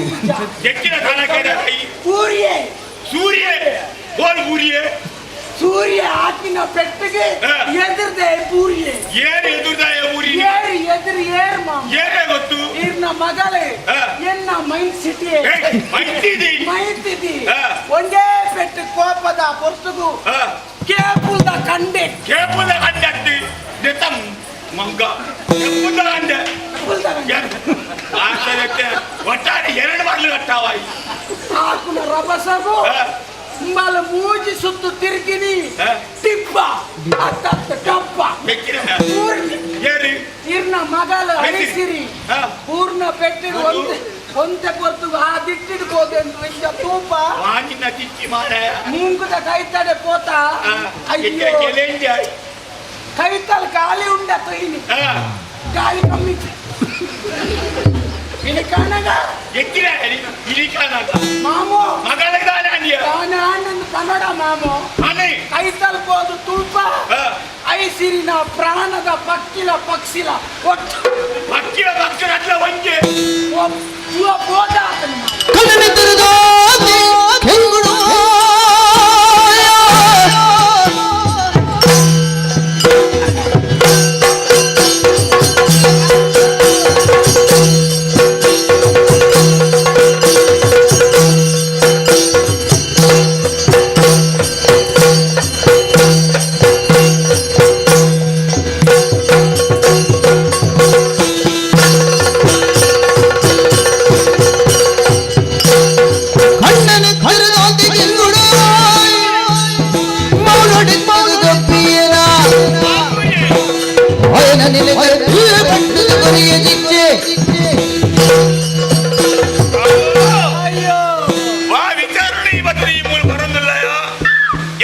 ಎಕ್ಕಿನ ತಲಕ್ಕೆದ ಕೈ ಸೂರ್ಯ ಸೂರ್ಯ ಗೋಲ್ ಸೂರ್ಯ ಸೂರ್ಯ ಹಾಕಿನ ಪೆಟ್ಟಿಗೆ ಎದುರ್ದೆ ಪೂರ್ಯ ಏರು ಎದುರ್ದಾಯ ಊರಿ ಏರು ಎದುರು ಏರ್ ಮಾಮ ಏರೇ ಗೊತ್ತು ಇರ್ನ ಮಗಳೇ ಎನ್ನ ಮೈಂಡ್ ಸಿಟಿ ಮೈತಿದಿ ಮೈತಿದಿ ಒಂದೇ ಪೆಟ್ಟು ಕೋಪದ ಪೊರ್ತುಗು ಕೇಪುಲ್ದ ಕಂಡೆ ಕೇಪುಲ್ದ ಕಂಡೆ ಅತ್ತಿ ನೆತಂ ಮಂಗ ಕೇಪುಲ್ದ ಕಂಡೆ ಆಶ್ಚರ್ಯಕ್ಕೆ ಒಟ್ಟಾರೆ ಎರಡು ಬಾಗಿಲು ಕಟ್ಟಾವಾಯಿ ಆಕುನ ರಭಸಗು ಮಲ ಮೂಜಿ ಸುತ್ತು ತಿರುಗಿನಿ ಟಿಬ್ಬ ಅತ್ತತ್ತ ಡಬ್ಬ ಇರ್ನ ಮಗಲ ಅಳಿಸಿರಿ ಪೂರ್ಣ ಪೆಟ್ಟಿಡು ಒಂದೇ ಒಂತೆ ಪೊರ್ತು ಆ ದಿಟ್ಟಿಡ್ಬೋದೆಂದು ಇಂಜ ತೂಪ ಮೂಂಗುದ ಕೈತಡೆ ಪೋತ ಅಯ್ಯೋ ಕೈತಲ್ ಖಾಲಿ ಉಂಡ ತೊಯ್ನಿ ಗಾಳಿ ಕಮ್ಮಿ ಇಳಿಕಾನಗ ಎಕ್ಕಿನ ಇಳಿಕಾನಗ ಮಾಮು ಮಗಳಿಗೆ ತಾನಾನಂದ್ ಕನ್ನಡ ಮಾಮು ಕೈತಲ್ ಪೋದು ತುಲ್ಪ ಐಸಿರಿನ ಪ್ರಾಣದ ಪಕ್ಕಿಲ ಪಕ್ಷಿಲ ಒಟ್ಟು ಪಕ್ಕಿಲ ಪಕ್ಷಿಲ ಅಟ್ಲ ಒಂಜೆ ಪೋದ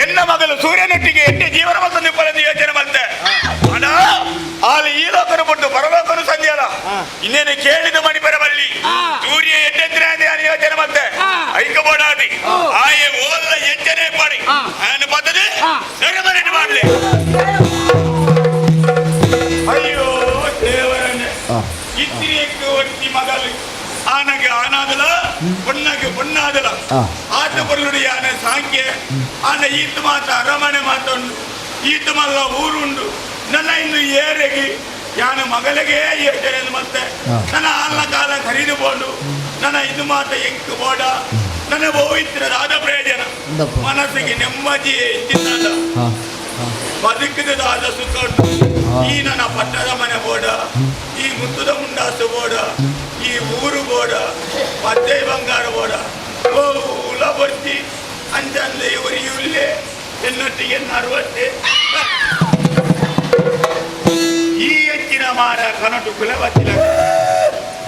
ಎನ್ನ ಮಗಳು ಸೂರ್ಯನೊಟ್ಟಿಗೆ ಎಟ್ಟೆ ಜೀವನ ಮತ್ತು ನಿಪ್ಪಲದ ಯೋಚನೆ ಬಂತೆ ಅಣ್ಣ ಆಲ ಈ ಲೋಕನು ಬಿಟ್ಟು ಪರಲೋಕನು ಸಂಜೆಯಲ್ಲ ಇನ್ನೇನು ಕೇಳಿದ ಮಣಿಪರವಲ್ಲಿ ಸೂರ್ಯ ಎಟ್ಟೆದ್ರೆ ಯೋಚನೆ ಬಂತೆ ಐಕ ಬೋಡಾದಿ ಆಯೆ ಓಲ್ಲ ಎಂಟನೇ ಪಾಡಿ ಆಯನ ಪದ್ಧತಿ ಸೆರೆಮನೆ ಮಾಡಲಿ. ಅಯ್ಯೋ ದೇವರನ್ನೇ ಇತ್ತಿರಿಯಕ್ಕೆ ಒಟ್ಟಿ ಮಗಲು ಆನಗೆ ಆನಾದಲ பொண்ணாக்கு பொண்ணாதல ಆತ பொருளுடைய ಆನೆ ಸಾಂಖ್ಯ ಆನೆ ಈತ ಮಾತ ಅರಮನೆ ಮಾತುಂಡು ಈತ ಮಲ್ಲ ಊರುಂಡು ನನ್ನ ಇನ್ನು ಏರೆಗೆ ಯಾನ ಮಗಳಿಗೆ ಯೋಚನೆ ಮತ್ತೆ ನನ್ನ ಆಲ್ನ ಕಾಲ ಖರೀದು ಬೋಂಡು ನನ್ನ ಇದು ಮಾತ ಎಂಕು ಬೋಡ ನನ್ನ ಬೋವಿತ್ರದಾದ ಪ್ರಯೋಜನ ಮನಸ್ಸಿಗೆ ನೆಮ್ಮದಿ ಇದ್ದಿದ್ದಾದ ಬದುಕಿದಾದ ಸುಖ ಉಂಟು. ಈ ನನ್ನ ಪಟ್ಟದ ಮನೆ ಬೋಡ ಈ ಮುತ್ತುದ ಮುಂಡಾಸು ಬೋಡ ಈ ಊರು ಬೋಡ ಪದ್ದೆ ಬಂಗಾರ ಬೋಡ ಓ ಉಲ ಬರ್ತಿ ಅಂಚಂದೆ ಇವರು ಇಲ್ಲೇ ಎನ್ನೊಟ್ಟಿಗೆ ಅರವತ್ತೆ ಈ ಹೆಚ್ಚಿನ ಮಾರ ಕನಟು ಕುಲವತ್ತಿಲ್ಲ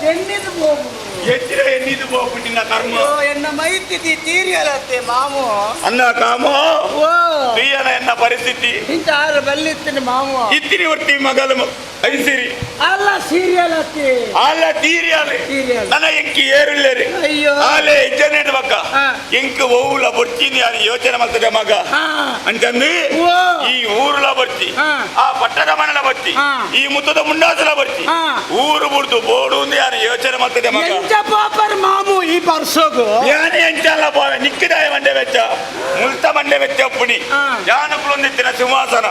ಎಣ್ಣಿದು ಹೋಗು ಹೆಚ್ಚಿನ ಎನ್ನಿದು ಹೋಗು ನಿನ್ನ ಕರ್ಮ ಎನ್ನ ಮೈತಿದಿ ತೀರಿಯಲತ್ತೆ ಮಾಮು ಅನ್ನ ಕಾಮೋ ಪ್ರಿಯನ ಎನ್ನ ಪರಿಸ್ಥಿತಿ ಇಂತ ಆರು ಬಲ್ಲಿತ್ತಿನ ಮಾಮು ಇತ್ತಿನಿ ಒಟ್ಟಿ ಮಗಲು ಐಸಿರಿ ಅಲ್ಲ ಸೀರಿಯಲ್ ಅತ್ತಿ ಅಲ್ಲ ತೀರಿಯಲ್ ನನ್ನ ಎಂಕಿ ಏರುಲ್ಲೇರಿ ಅಯ್ಯೋ ಆಲೆ ಇಜ್ಜನೇಡು ಬಕ್ಕ ಎಂಕ್ ಓವುಲ ಬೊರ್ಚಿನಿ ಯಾರು ಯೋಚನೆ ಮಾಡ್ತದೆ ಮಗ ಅಂತಂದು ಈ ಊರುಲ ಬರ್ತಿ ಆ ಪಟ್ಟದ ಮನಲ ಬರ್ತಿ ಈ ಮುತ್ತದ ಮುಂಡಾಸಲ ಬರ್ತಿ ಊರು ಬುಡ್ದು ಬೋಡು ಯಾರು ಯೋಚನೆ ಮಾಡ್ತದೆ ಮಗ ಎಂಚ ಪಾಪರ್ ಮಾಮು ಈ ಪರ್ಸೋಗು ಯಾನೆ ಎಂಚಲ್ಲ ಪೋವೆ ನಿಕ್ಕಿದಾಯ ಮಂಡೆ ವೆಚ್ಚ ಮುಲ್ತ ಮಂಡೆ ವೆಚ್ಚ ಒಪ್ಪುನಿ ಯಾನಕುಲೊಂದಿತ್ತಿನ ಸಿಂಹಾಸನ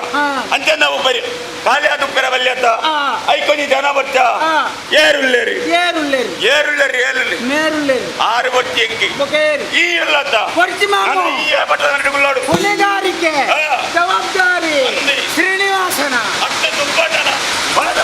ಅಂಚ ನಾವು ಬರಿ ಖಾಲಿ ಆದುಪ್ಪೆರ ಬಲ್ಯತ್ತ ಐಕೊಂಜಿ ಜನ ಬಚ್ಚ ಏರುಲ್ಲೇರಿ ಏರುಲ್ಲೇರಿ ಏರುಲ್ಲೇರಿ ಏರುಲ್ಲೇರಿ ಮೇರುಲ್ಲೇರಿ ಆರು ಬಚ್ಚಿ ಎಂಕಿ ಈ ಇಲ್ಲತ್ತ ಕೊರ್ಚಿ ಮಾಮು ಈ ಪಟ್ಟದ ನಡುಗುಳ್ಳೋಡು ಹೊಣೆಗಾರಿಕೆ ಜವಾಬ್ದಾರಿ ಶ್ರೀನಿವಾಸನ ಅತ್ತ ತುಂಬಾಟನ ಬಲದ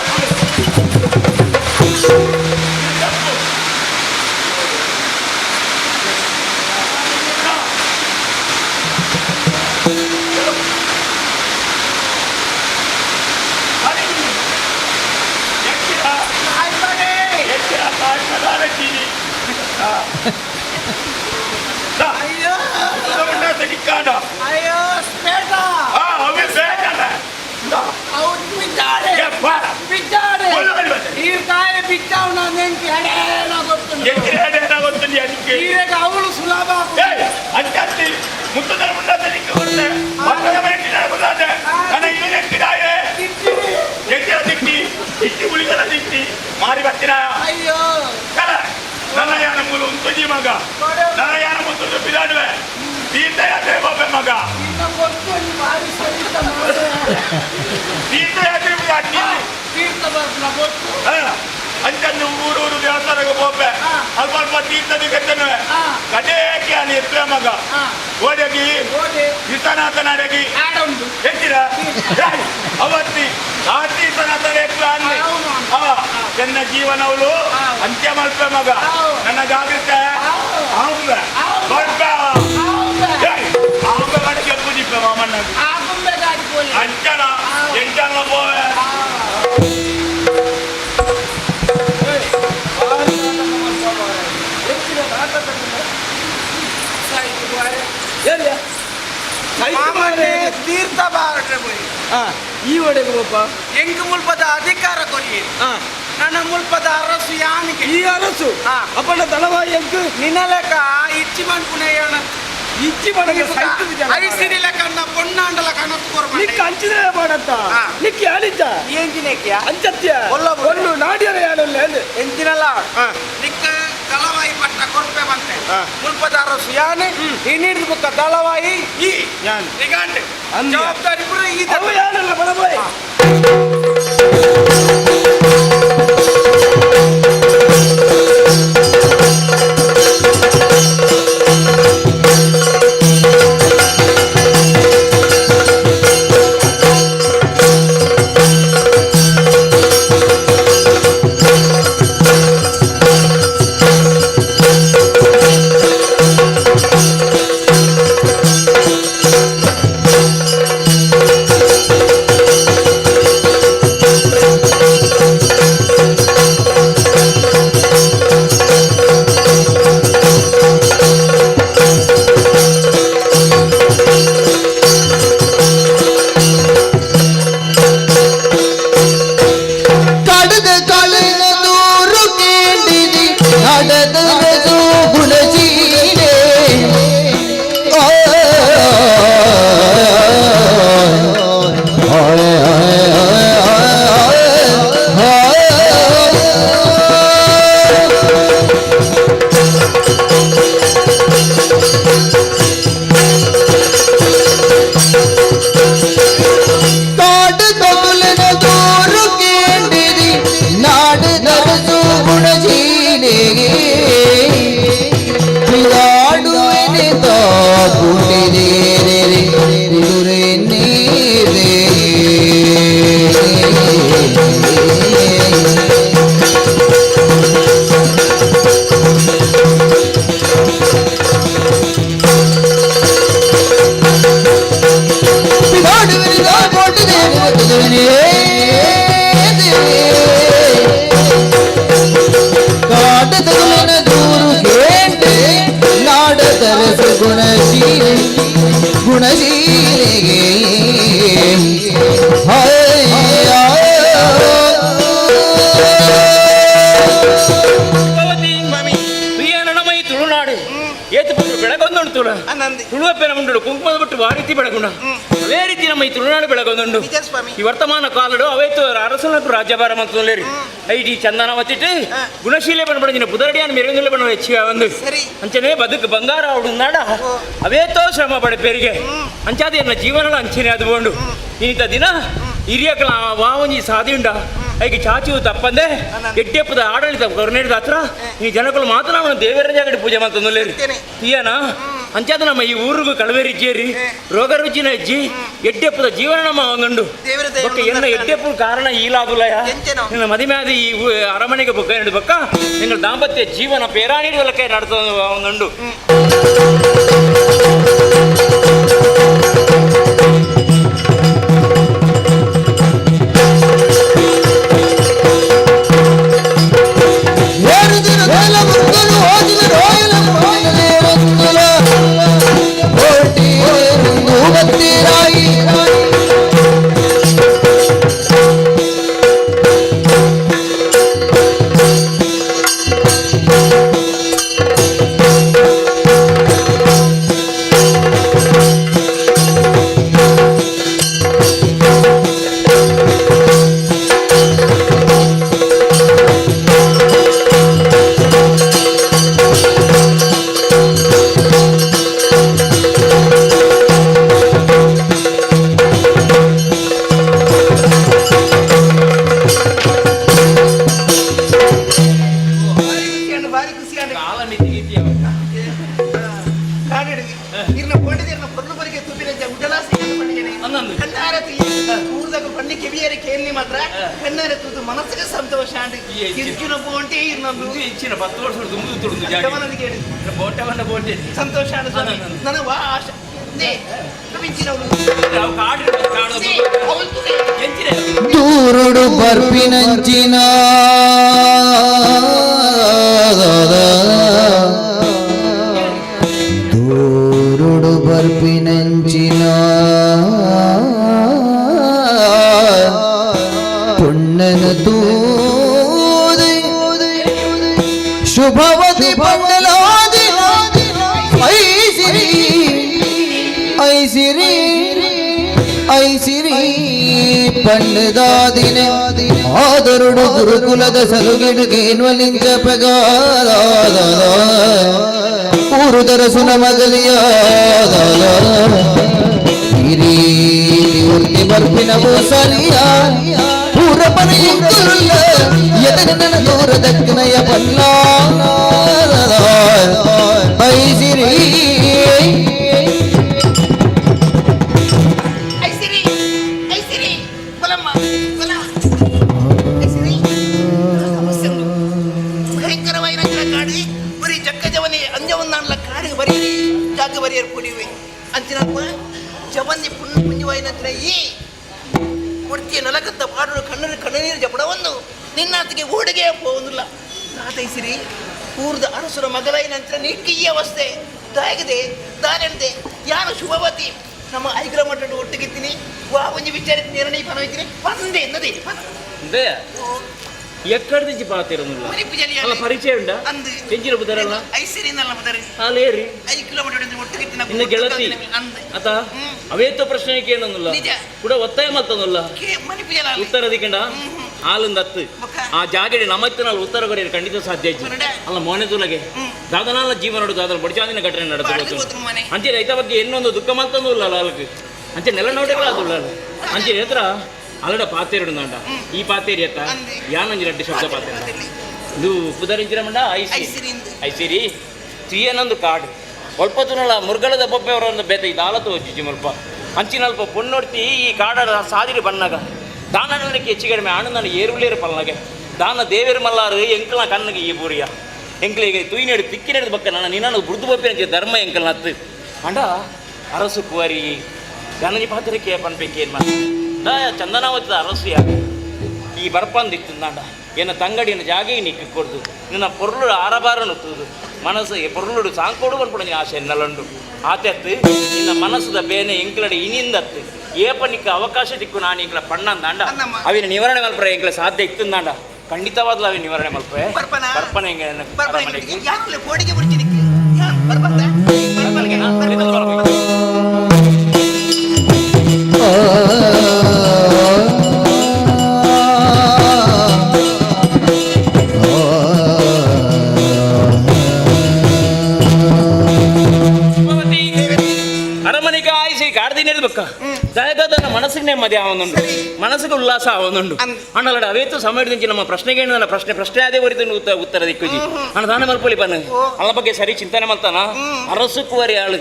ಅಯ್ಯೋ ಸ್ಪೇಟ ಅವ್ರು ಬಿದ್ದಾಡೆ ಬಿದ್ದಾಡೆ ಈ ಕಾಯ ಬಿದ್ದಾವನ ನೆಂಕಿ ಎಡೇನ ಗೊತ್ತು ಈರೆಗೆ ಅವಳು ಸುಲಭ ಮಾರಿ ಬರ್ತೀರಾ ಅಯ್ಯೋ ನನ್ನ ಯಾನ ಮೂಲ ಉಂತುಜಿ ಮಗ ನನ್ನ ಯಾನ ಮುತ್ತು ಬಿದಾಡುವೆ ತೀರ್ಥಯಾತ್ರೆ ಹೋಗ್ಬೆ ಮಗ ನಿನ್ನ ಗೊತ್ತು ಭಾರಿ ಸರಿತ ತೀರ್ಥಯಾತ್ರೆ ತೀರ್ಥ ಬರ್ಲ ಗೊತ್ತು ಅಂಚನ್ನು ಊರೂರು ದೇವಸ್ಥಾನಕ್ಕೆ ಹೋಗ್ಬೆ ಅಲ್ಪ ಅಲ್ಪ ತೀರ್ಥದ ಕಟ್ಟನುವೆ ಕಡೆಗೆ ಅಲ್ಲಿ ಎತ್ತುವೆ ಮಗ ಓಡಗಿ ವಿಶ್ವನಾಥನಾಡಗಿ ಎತ್ತಿರ ಅವತ್ತಿ ಆ ತೀರ್ಥನಾಥನ ಎತ್ತುವೆ ಅಲ್ಲಿ ನನ್ನ ಜೀವನವಳು ಅಂತ್ಯ ಮಲ್ಪೆ ಮಗ ನನ್ನ ಜಾಗೃತೆ ಆಂಬೆ ದೊಡ್ಡ ಆಂಬೆ ಕಡೆಗೆ ಪೂಜಿಪ್ಪೆ ಮಾಮಣ್ಣ ಅಂಚನ ಎಂಚನ ಪೋವೆ ತೀರ್ಥ ಬಾರಡ್ರೆ ಪೋಯಿ ಈ ಒಡೆಗೆ ಬೋಪ ಎಂಕ್ ಮುಲ್ಪದ ಅಧಿಕಾರ ಕೊರಿಯೆ ನನ್ನ ಮುಲ್ಪದ ಅರಸು ಯಾನಿಗೆ ಈ ಅರಸು ಅಪ್ಪನ ದಳವಾಯಿ ಎಂಕ್ ನಿನ್ನಲೆಕ ಇಚ್ಚಿ ಮನ್ಪುನೆ ಯಾನ ಇಚ್ಚಿ ಮನಗೆ ಸೈತು ಐಸಿರಿ ಲೆಕ್ಕ ಪೊನ್ನಾಂಡಲ ಕನಸು ಕೊರ್ಮ ನಿಕ್ಕ ಅಂಚಿದ್ರೆ ಮಾಡತ್ತ ನಿಕ್ಕ ಯಾನಿಜ್ಜ ಎಂಜಿನೇಕಿಯ ಅಂಚತ್ಯ ಒಲ್ಲು ನಾಡಿಯರ ಯಾನಲ್ಲ ಎಂಜಿನಲ್ಲ ನಿಕ್ಕ ದಳವಾಯಿ ಪಟ್ಟ ಕೊರ್ಪೆ ಬಂತೆ ಮುಲ್ಪದ ಅರಸು ಯಾನೆ ಹಿಡಿದು ಬುಕ್ಕ ದಳವಾಯಿ ಈ ನಿಗಾಂಡೆ ಜವಾಬ್ದಾರಿ ಪೂರ ಈ ಅವು ಯಾನಲ್ಲ ಬಲಬಾಯಿ ತುಳುನಾಡು ಏತು ಬೆಳಗೊಂದುಂಟು ತುಳುವಪ್ಪನ ಉಂಟು ಕುಂಕುಮದ ಬಿಟ್ಟು ಆ ರೀತಿ ಬೆಳಗುಂಡ ಅದೇ ರೀತಿ ನಮ್ಮ ಈ ತುಳುನಾಡು ಬೆಳಗೊಂದುಂಡು. ಈ ವರ್ತಮಾನ ಕಾಲಡು ಅವೇತು ಅರಸನ ರಾಜ್ಯಭಾರ ಮಂತ್ರಿ ಐಡಿ ಚಂದನ ವತ್ತಿಟ್ಟು ಗುಣಶೀಲೆ ಬಣ್ಣ ಬುದರಡಿಯಾನ ಮೆರವಣಿಗೆ ಬಣ್ಣ ಹೆಚ್ಚಿಗೆ ಒಂದು ಅಂಚನೆ ಬದುಕು ಬಂಗಾರ ಅವಡು ನಾಡ ಅವೇತೋ ಶ್ರಮ ಪಡೆಪೇರಿಗೆ ಅಂಚಾದ ಎನ್ನ ಜೀವನದ ಅಂಚನೆ ಅದು ಬೋಂಡು ಇಂಥ ದಿನ ಹಿರಿಯಕಲ ವಾವಂಜಿ ಸಾದಿ ಉಂಡ ಐಗೆ ಚಾಚು ತಪ್ಪಂದೆ ಎಡ್ಡೆಪ್ಪದ ಆಡಳಿತ ಕರುಣೇಡಿದ ಹತ್ರ ಈ ಜನಗಳು ಮಾತನಾಡ ದೇವರ ಜಾಗಡಿ ಪೂಜೆ ಮಾಡ್ತಂದು ತೀಯನ ಅಂಚಾದ ನಮ್ಮ ಈ ಊರಿಗೂ ಕಳವೇರಿ ಜೇರಿ ರೋಗ ರುಚಿನ ಹೆಜ್ಜಿ ಎಡ್ಡೆಪ್ಪದ ಜೀವನ ನಮ್ಮ ಅವಂಗಂಡು ಬೊಕ್ಕ ಎನ್ನ ಎಡ್ಡೆಪ್ಪು ಕಾರಣ ಈಲಾದುಲಯ ನಿನ್ನ ಮದಿಮ್ಯಾದ ಈ ಅರಮನೆಗೆ ಬೊಕ್ಕ ಎರಡು ಬೊಕ್ಕ ನಿನ್ನ ದಾಂಪತ್ಯ ಜೀವನ ಪೇರಾಣಿಡುವಲಕ್ಕೆ ನಡೆದ ಅವಂಗಂಡು. ದೂರುಡು ಬರ್ಪಿನಂಚಿನ ದೂರುಡು ಬರ್ಪಿನಂಚಿನ ಪುಣ್ಣನ ತೂದೆ ಶುಭವತಿ ಪಂಡಲಾದಿ ಐಸಿರಿ ಐಸಿರಿ ಐಸಿರಿ ಪಂಡದಾದಿನ ಆದರುಡು ಗುರುಕುಲದ ಸಲುಗಿಡುಗೇನ್ವಲಿಂಚ ಪಗಾದ ಊರುದರ ಸುನ ಮಗಲಿಯಾದ ಹಿರೀ ಉರ್ತಿ ಬರ್ಪಿನವು ಸರಿಯ ಊರಪನ ಇಂಕುಲ್ಲ ಎದನ ದೂರ ದಕ್ಕನಯ ಪಲ್ಲ ಐಸಿರಿ ಜವನ್ನಿ ಪುಣ್ಯ ಪುಣ್ಯವಾಯಿನಂತರ ಈ ಮೂರ್ತಿಯ ನಲಕತ್ತ ಪಾಡಲು ಕಣ್ಣರು ಕಣ್ಣನೀರು ಜಪಡವನ್ನು ನಿನ್ನಾತಿಗೆ ಓಡಿಗೆ ಹೋಗುದಿಲ್ಲ ತಾತೈಸಿರಿ ಊರ್ದ ಅರಸುರ ಮಗಲಾಯಿನಂತರ ನೀಕ್ಕಿ ಈ ಅವಸ್ಥೆ ದಾಯಗದೆ ದಾನೆಂದೆ ಯಾನು ಶುಭವತಿ ನಮ್ಮ ಐಗ್ರ ಮಠ ಒಟ್ಟಿಗಿತ್ತೀನಿ ವಾ ಒಂಜಿ ವಿಚಾರ ನಿರ್ಣಯ ಪನವಿದ್ದೀನಿ ಒಂದೇ ನದಿ ಎಕ್ಕಡ ದಿಂಚಿ ಪಾತಿರನುಲ್ಲ ಅಲ್ಲ ಪರಿಚಯ ಉಂಡ ಎಂಚಿನ ಬುದರಲ್ಲ ಐಸಿರಿನಲ್ಲ ಬುದರಿ ಅಲೇರಿ 5 ಕಿಲೋಮೀಟರ್ ಒಟ್ಟಿಗಿತ್ತಿನ ನಿನ್ನ ಗೆಳತಿ ಅತ ಅವೇತೋ ಪ್ರಶ್ನೆ ಕೇಳನುಲ್ಲ ಕೂಡ ಒತ್ತಾಯ ಮತ್ತನುಲ್ಲ ಉತ್ತರ ದಿಕ್ಕಂಡ ಹಾಲುಂದ ಹತ್ತು ಆ ಜಾಗಡೆ ನಮ್ಮತ್ತಿನ ಉತ್ತರ ಕೊರಿಯರು ಖಂಡಿತ ಸಾಧ್ಯ ಇಜ್ಜಿ ಅಲ್ಲ ಮೋನೆ ತುಲಗೆ ದಾದನಾಲ ಜೀವನೋಡು ದಾದನ ಬಡಿಚಾದಿನ ಘಟನೆ ನಡೆದು ಅಂಚೆ ರೈತ ಬಗ್ಗೆ ಇನ್ನೊಂದು ದುಃಖ ಮಲ್ತಂದು ಅಲ್ಲ ಅಲ್ಗೆ ಅಂಚೆ ನೆಲ ನೋಡಿಗಳ ಅದು ಅಂಚೆ ಹತ್ರ ಅಲ್ಲಡ ಪಾತೇರುಡು ನಾಂಡ ಈ ಪಾತೇರಿ ಅತ್ತ ಯಾನೊಂಜಿ ರಡ್ಡಿ ಶಬ್ದ ಪಾತೇರು ಇದು ಪುದರಿಂಚಿನ ಮಂಡ ಐಸಿರಿ ಐಸಿರಿ ತೀಯನೊಂದು ಕಾಡು ಒಲ್ಪ ತುನಲ ಮುರ್ಗಲದ ಬೊಬ್ಬೆಯವರೊಂದು ಬೇತ ಈ ದಾಲತು ಹೋಜಿಜಿ ಮುಲ್ಪ ಅಂಚಿನಲ್ಪ ಪೊನ್ನೊಡ್ತಿ ಈ ಕಾಡ ಸಾದಿರಿ ಬಣ್ಣಗ ದಾನಕ್ಕೆ ಹೆಚ್ಚು ಕಡಿಮೆ ಆಣು ನಾನು ಏರುಲೇರು ಪಲ್ನಗೆ ದಾನ ದೇವೇರು ಮಲ್ಲಾರು ಎಂಕಲ ಕಣ್ಣಿಗೆ ಈ ಬೂರಿಯ ಎಂಕ್ಲಿಗೆ ತುಯಿನೆಡು ತಿಕ್ಕಿನೆಡು ಬಕ್ಕ ನಾನು ನಿನ್ನನ್ನು ಬುರ್ದು ಬೊಪ್ಪೆ ಧರ್ಮ ಎಂಕಲ್ ನತ್ತು ಅಂಡ ಅರಸು ಕುವರಿ ಗಣನಿ ಪಾತ್ರಕ್ಕೆ ಪನ್ಪೇಕೇನು ಮಾಡ ಚಂದನಾವತಿದ ಅರಸು ಯಾಕೆ ಈ ಬರ್ಪಂದಿತ್ತುಂದಾಂಡ ಎನ್ನ ತಂಗಡಿನ ಜಾಗೆ ನಿಕ್ಕಿ ಕೊಡ್ದು ನಿನ್ನ ಪೊರ್ಲುಡು ಆರಬಾರನು ತೂದು ಮನಸ್ಸು ಪೊರ್ಲುಡು ಸಾಂಕೋಡು ಪನ್ಪುಡ ಆಸೆ ಎನ್ನಲುಂಡು ಆತೆತ್ತು ನಿನ್ನ ಮನಸ್ಸುದ ಬೇನೆ ಎಂಕ್ಲಡೆ ಇನಿಂದತ್ತು ಏಪ ನಿಕ್ಕ ಅವಕಾಶ ದಿಕ್ಕು ನಾನು ಎಂಕ್ಲ ಪಣ್ಣಂದಾಂಡ ಅವಿನ ನಿವಾರಣೆ ಮಲ್ಪರೆ ಎಂಕ್ಲ ಸಾಧ್ಯ ಇತ್ತುಂದಾಂಡ ಖಂಡಿತವಾದ್ಲ ಅವಿನ ನಿವಾರಣೆ ಮಲ್ಪೆ ಬರ್ಪನ ಎಂಗೆ ಅರಮನೆಗೆ. ಆದಿನೇರ್ಬೇಕ ದಾಯಗಾದನ ಮನಸ್ಸಿಗೆ ನೆಮ್ಮದಿ ಆವೊಂದುಂಡು ಮನಸ್ಸಿಗೆ ಉಲ್ಲಾಸ ಆವೊಂದುಂಡು ಅಣ್ಣಲಡ ಅವೇತು ಸಮಯದಿಂದ ನಮ್ಮ ಪ್ರಶ್ನೆಗೆ ನನ್ನ ಪ್ರಶ್ನೆ ಪ್ರಶ್ನೆ ಅದೇ ಹೊರಿತು ಉತ್ತರ ದಿಕ್ಕುಜಿ ಅಣ್ಣ ದಾನ ಮಲ್ಪೊಲಿ ಪನ್ನ ಅಲ್ಲ ಬಗ್ಗೆ ಸರಿ ಚಿಂತನೆ ಮಲ್ತಾನ ಅರಸುಕುವರಿ ಆಳು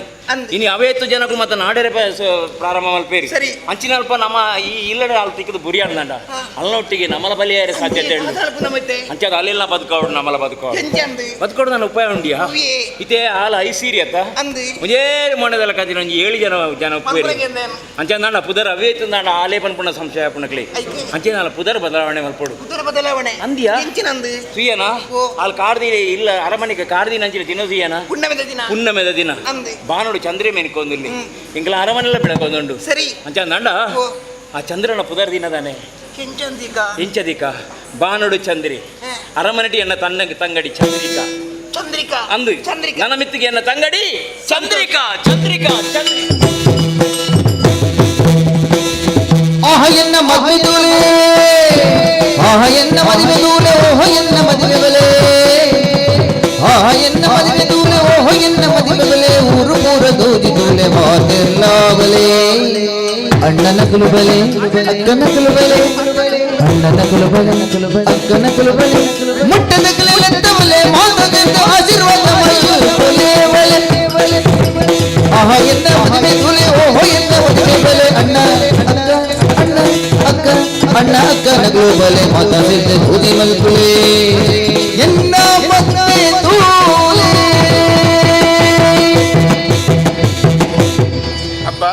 ಇನಿ ಅವೇತು ಜನಕ್ಕೂ ಮತ್ತೆ ನಾಡೆರೆ ಪ್ರಾರಂಭ ಮಲ್ಪೇರಿ ಅಂಚಿನ ಅಲ್ಪ ನಮ್ಮ ಈ ಇಲ್ಲಡೆ ಆಳು ತಿಕ್ಕದು ಬುರಿ ಅಣ್ಣಂಡ ಅಲ್ಲೊಟ್ಟಿಗೆ ನಮ್ಮಲ ಬಲಿಯಾರೆ ಸಾಧ್ಯತೆ ಉಂಟು ಅಂಚಾದ ಅಲ್ಲೆಲ್ಲ ಬದುಕೋಡು ನಮ್ಮಲ ಬದುಕೋಡು ಬದುಕೋಡು ನನ್ನ ಉಪಾಯ ಉಂಡಿಯಾ ಇದೇ ಹಾಲು ಐಸೀರಿ ಅತ್ತ ಒಂಜೇ ಮೊಣೆದಲ್ಲ ಕದಿನ ಒಂಜಿ 7 ಜನ ಜನ ಉಪ್ಪೇರಿ ಅಂಚೆ ನಾಡ ಪುದರ್ ಅವೇತು ನಾಡ ಆಲೆ ಪನ್ಪುಣ ಸಂಶಯ ಪುಣಕ್ಲಿ ಅಂಚೆ ನಾಳ ಪುದರ್ ಬದಲಾವಣೆ ಮಲ್ಪೋಡು ಪುದರ್ ಬದಲಾವಣೆ ಅಂದಿಯಾ ಎಂಚಿನಂದು ಸುಯ್ಯನ ಅಲ್ಲಿ ಕಾರ್ದಿ ಇಲ್ಲ ಅರಮನೆಗೆ ಕಾರ್ದಿ ನಂಚಿನ ದಿನ ಸುಯ್ಯನ ಪುಣ್ಣಮೆದ ದಿನ ಪುಣ್ಣಮೆದ ದಿನ ಬಾನೋಡು ಚಂದ್ರೆ ಮೇನ್ಕೊಂದಿಲ್ಲಿ ಇಂಕಲ ಅರಮನೆಲ್ಲ ಬೆಳಕೊಂದುಂಡು ಸರಿ ಅಂಚೆ ನಾಡ ಆ ಚಂದ್ರನ ಪುದರ್ ದಿನದಾನೆ ಎಂಚದಿಕ ಬಾನೋಡು ಚಂದ್ರಿ ಅರಮನೆಟಿ ಎನ್ನ ತನ್ನ ತಂಗಡಿ ಚಂದ್ರಿಕಾ ಚಂದ್ರಿಕಾ ಅಂದು ಚಂದ್ರಿಕಾ ನನ್ನ ಮಿತ್ತಿಗೆ ಎನ್ನ ತಂಗಡಿ ಚಂದ್ರಿಕಾ ಚಂದ್ರಿಕಾ ಚಂದ್ರಿಕಾ ಆಹ ಎನ್ನ ಮದುವೆ ದೂಲೆ ಆಹ ಎನ್ನ ಮದುವೆ ದೂಲೆ ಓಹ ಎನ್ನ ಮದುವೆ ಬಲೆ ಆಹ ಎನ್ನ ಮದುವೆ ದೂಲೆ ಓಹ ಎನ್ನ ಮದುವೆ ಬಲೆ ಊರು ಮೂರ ದೋಜಿ ದೂಲೆ ಮಾತೆರ್ಲಾವಲೆ ಅಣ್ಣನ ಕುಲುಬಲೆ ಅಕ್ಕನ ಕುಲುಬಲೆ ಅಣ್ಣನ ಕುಲುಬಲೆ ಅಕ್ಕನ ಕುಲುಬಲೆ ಮುಟ್ಟದ ಕುಲೆತ್ತವಲೆ ಮಾತದಿಂದ ಆಶೀರ್ವಾದ ಮಲ್ಪೊಲೆ ಬಲೆ ಆಹ ಎನ್ನ ಮದುವೆ ದೂಲೆ ಓಹೋ ಎನ್ನ ಮದುವೆ ಬಲೆ ಅಣ್ಣ ಅಕ್ಕ ಅಣ್ಣ ಅಕ್ಕ ಅಣ್ಣ ಅಕ್ಕನ ಬಲೆ ಮಾತಾ ಸಿದ್ಧ ದೂದಿ ಮಲ್ಪುಲೆ ಎನ್ನ ಮದುವೆ ದೂಲೆ. ಅಪ್ಪ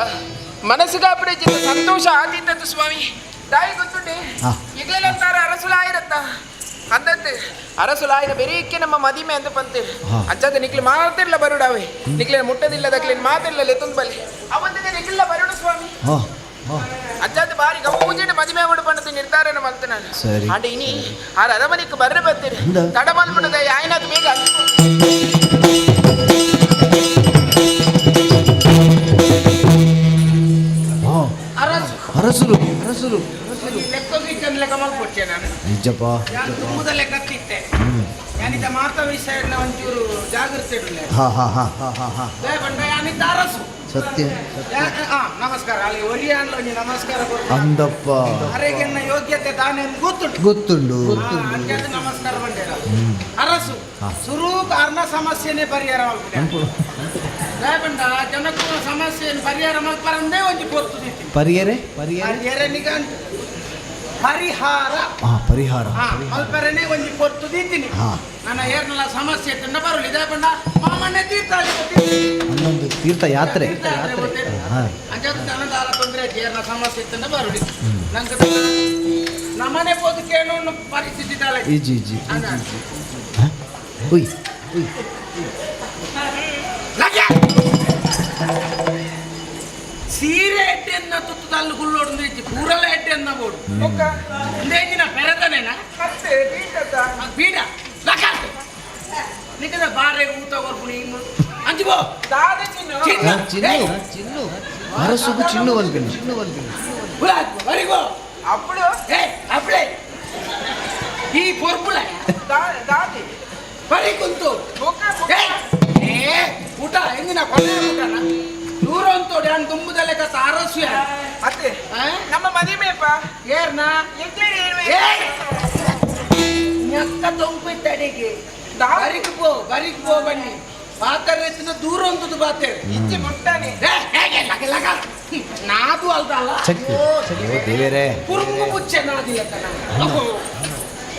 ಮನಸ್ಸಿಗಾಪಡೆ ಚಿತ್ತ ಸಂತೋಷ ಆದಿತ್ತದ್ದು ಸ್ವಾಮಿ ತಾಯಿ ಗೊತ್ತುಂಡೆ ಈಗಲೆಲ್ಲ ಅರಸುಲಾಯಿರತ್ತ ಅಂದಂತೆ ಅರಸುಲಾಯಿನ ಬೆರೀಕೆ ನಮ್ಮ ಮದಿಮೆ ಅಂತ ಬಂತೇವೆ ಅಜ್ಜದ ನಿಕ್ಲಿ ಮಾತಿರ್ಲ ಬರುಡಾವೆ ನಿಕ್ಲೆ ಮುಟ್ಟದಿಲ್ಲ ದಕ್ಲಿನ ಮಾತಿರ್ಲ ಲೆತ್ತೊಂದು ಬಲಿ ಅವಂತಿದೆ ನಿಕ್ಲಿಲ್ಲ ಬರುಡು ಸ್ವಾಮಿ ಅಜ್ಜದ ಬಾರಿ ಗೌಜಿನ ಮದಿಮೆ ಬಿಡು ಪಂಡದ ನಿರ್ಧಾರನ ಮಂತ ನಾನು ಅಂಡ ಇನಿ ಆ ಅರಮನೆಗೆ ಬರ್ರೆ ಬರ್ತೀರಿ ತಡ ಮಲ್ಪುಣದ ಆಯ್ನಾದ ಬೇಗ ಅರಸುಲು ಅರಸುಲು ಲೆಕ್ಕ ಮಲ್ಪೊಟ್ಟೆ ನಾನು ನಿಜಪ್ಪ ಯಾನ್ ತುಂಬುದ ಲೆಕ್ಕತ್ತಿತ್ತೆ ಯಾನಿತ ಮಾತ ವಿಷಯ ಒಂಚೂರು ಜಾಗೃತಿ ಇರಲಿ ಹಾ ಹಾ ಹಾ ಹಾ ಹಾ ಹಾ ಬಂಡ ಯಾನಿತ ಅರಸು ಸತ್ಯ ನಮಸ್ಕಾರ ಅಲ್ಲಿ ಒರಿಯಾನ್ಲ ಒಂಜಿ ನಮಸ್ಕಾರ ಕೊಡ್ತು ಅಂದಪ್ಪ ಅರೆಗೆನ್ನ ಯೋಗ್ಯತೆ ತಾನೇ ಗೊತ್ತುಂಟು ಗೊತ್ತುಂಡು ಅಂಚಾದ ನಮಸ್ಕಾರ ಬಂಡೇರ ಅರಸು ಸುರೂಕ್ ಅರ್ನ ಸಮಸ್ಯೆನೇ ಪರಿಹಾರ ಮಲ್ಪುಂಡು ಬಂಡ ಜನಕ್ಕೂ ಸಮಸ್ಯೆಯನ್ನು ಪರಿಹಾರ ಮಲ್ಪರಂದೇ ಒಂಜಿ ಪೊರ್ತು ಪರಿಯರೆ ಪರಿಯರೆ ಪರಿಹಾರ ನಿಗಂಟು ಪರಿಹಾರ ಪರಿಹಾರ ಮಲ್ಪರನೇ ಒಂಜಿ ಪೊರ್ತು ದೀತೀನಿ ನನ್ನ ಏರ್ನಲ್ಲ ಸಮಸ್ಯೆ ತಂಡ ಬರಲಿ ಇದೇ ಬಂಡ ಮಾಮನ್ನೇ ತೀರ್ಥ ಹನ್ನೊಂದು ತೀರ್ಥ ಯಾತ್ರೆ ಅಂಚಾದ ಜನದಾಲ ತೊಂದರೆ ಏರ್ನ ಸಮಸ್ಯೆ ತಂಡ ಬರಲಿ ನಂಗೆ ನಮ್ಮನೆ ಹೋದ ಕೇಳೋ ಪರಿಸ್ಥಿತಿ ದಾಲೆ ಇಜಿ ಇಜಿ ಉಯ್ ಉಯ್ ಸೀರೆ ಎಡ್ಡೆನ್ನ ತುತ್ತದಲ್ಲಿ ಗುಲ್ಲೋಡು ಇಜ್ಜಿ ಪೂರಲ ಎಡ್ಡೆನ್ನ ಬೋಡು ಇಂದೇಜಿನ ಪೆರದನೇನ ಬೀಡ ಲಕಾತ್ ನಿಕದ ಬಾರೆ ಊತ ಕೊರ್ಪುಣಿ ಅಂಜಿಬೋ ಚಿನ್ನು ಚಿನ್ನು ಅರಸುಗು ಚಿನ್ನು ಅನ್ಪಿನ ಬರಿಗೋ ಅಪ್ಪಳು ಏ ಅಪ್ಪಳೆ ಈ ಪೊರ್ಪುಳೆ ದಾದಿ ಬರಿ ಕುಂತು ಏ ಊಟ ಎಂದಿನ ಕೊನೆ ಊಟನ ದೂರ ಅಂತೋಡಿ ನಾನು ತುಂಬುದಲ್ಲ ಕಸ ಅರಸು ಅತ್ತೆ ನಮ್ಮ ಮದಿಮೆಪ್ಪ ಏರ್ನ ನೆಕ್ಕ ತೊಂಪಿತ್ತಡಿಗೆ ಬರಿಕ್ ಪೋ ಬರಿಕ್ ಪೋ ಬನ್ನಿ ಪಾತರ್ ಎತ್ತಿನ ದೂರ ಅಂತದ್ದು ಬಾತೇವೆ ಇಚ್ಚೆ ಮುಟ್ಟಾನೆ ನಾದು ಅಲ್ದಲ್ಲ ದೇವರೇ ಕುರುಂಗು ಮುಚ್ಚೆ ನಾದಿಲ್ಲ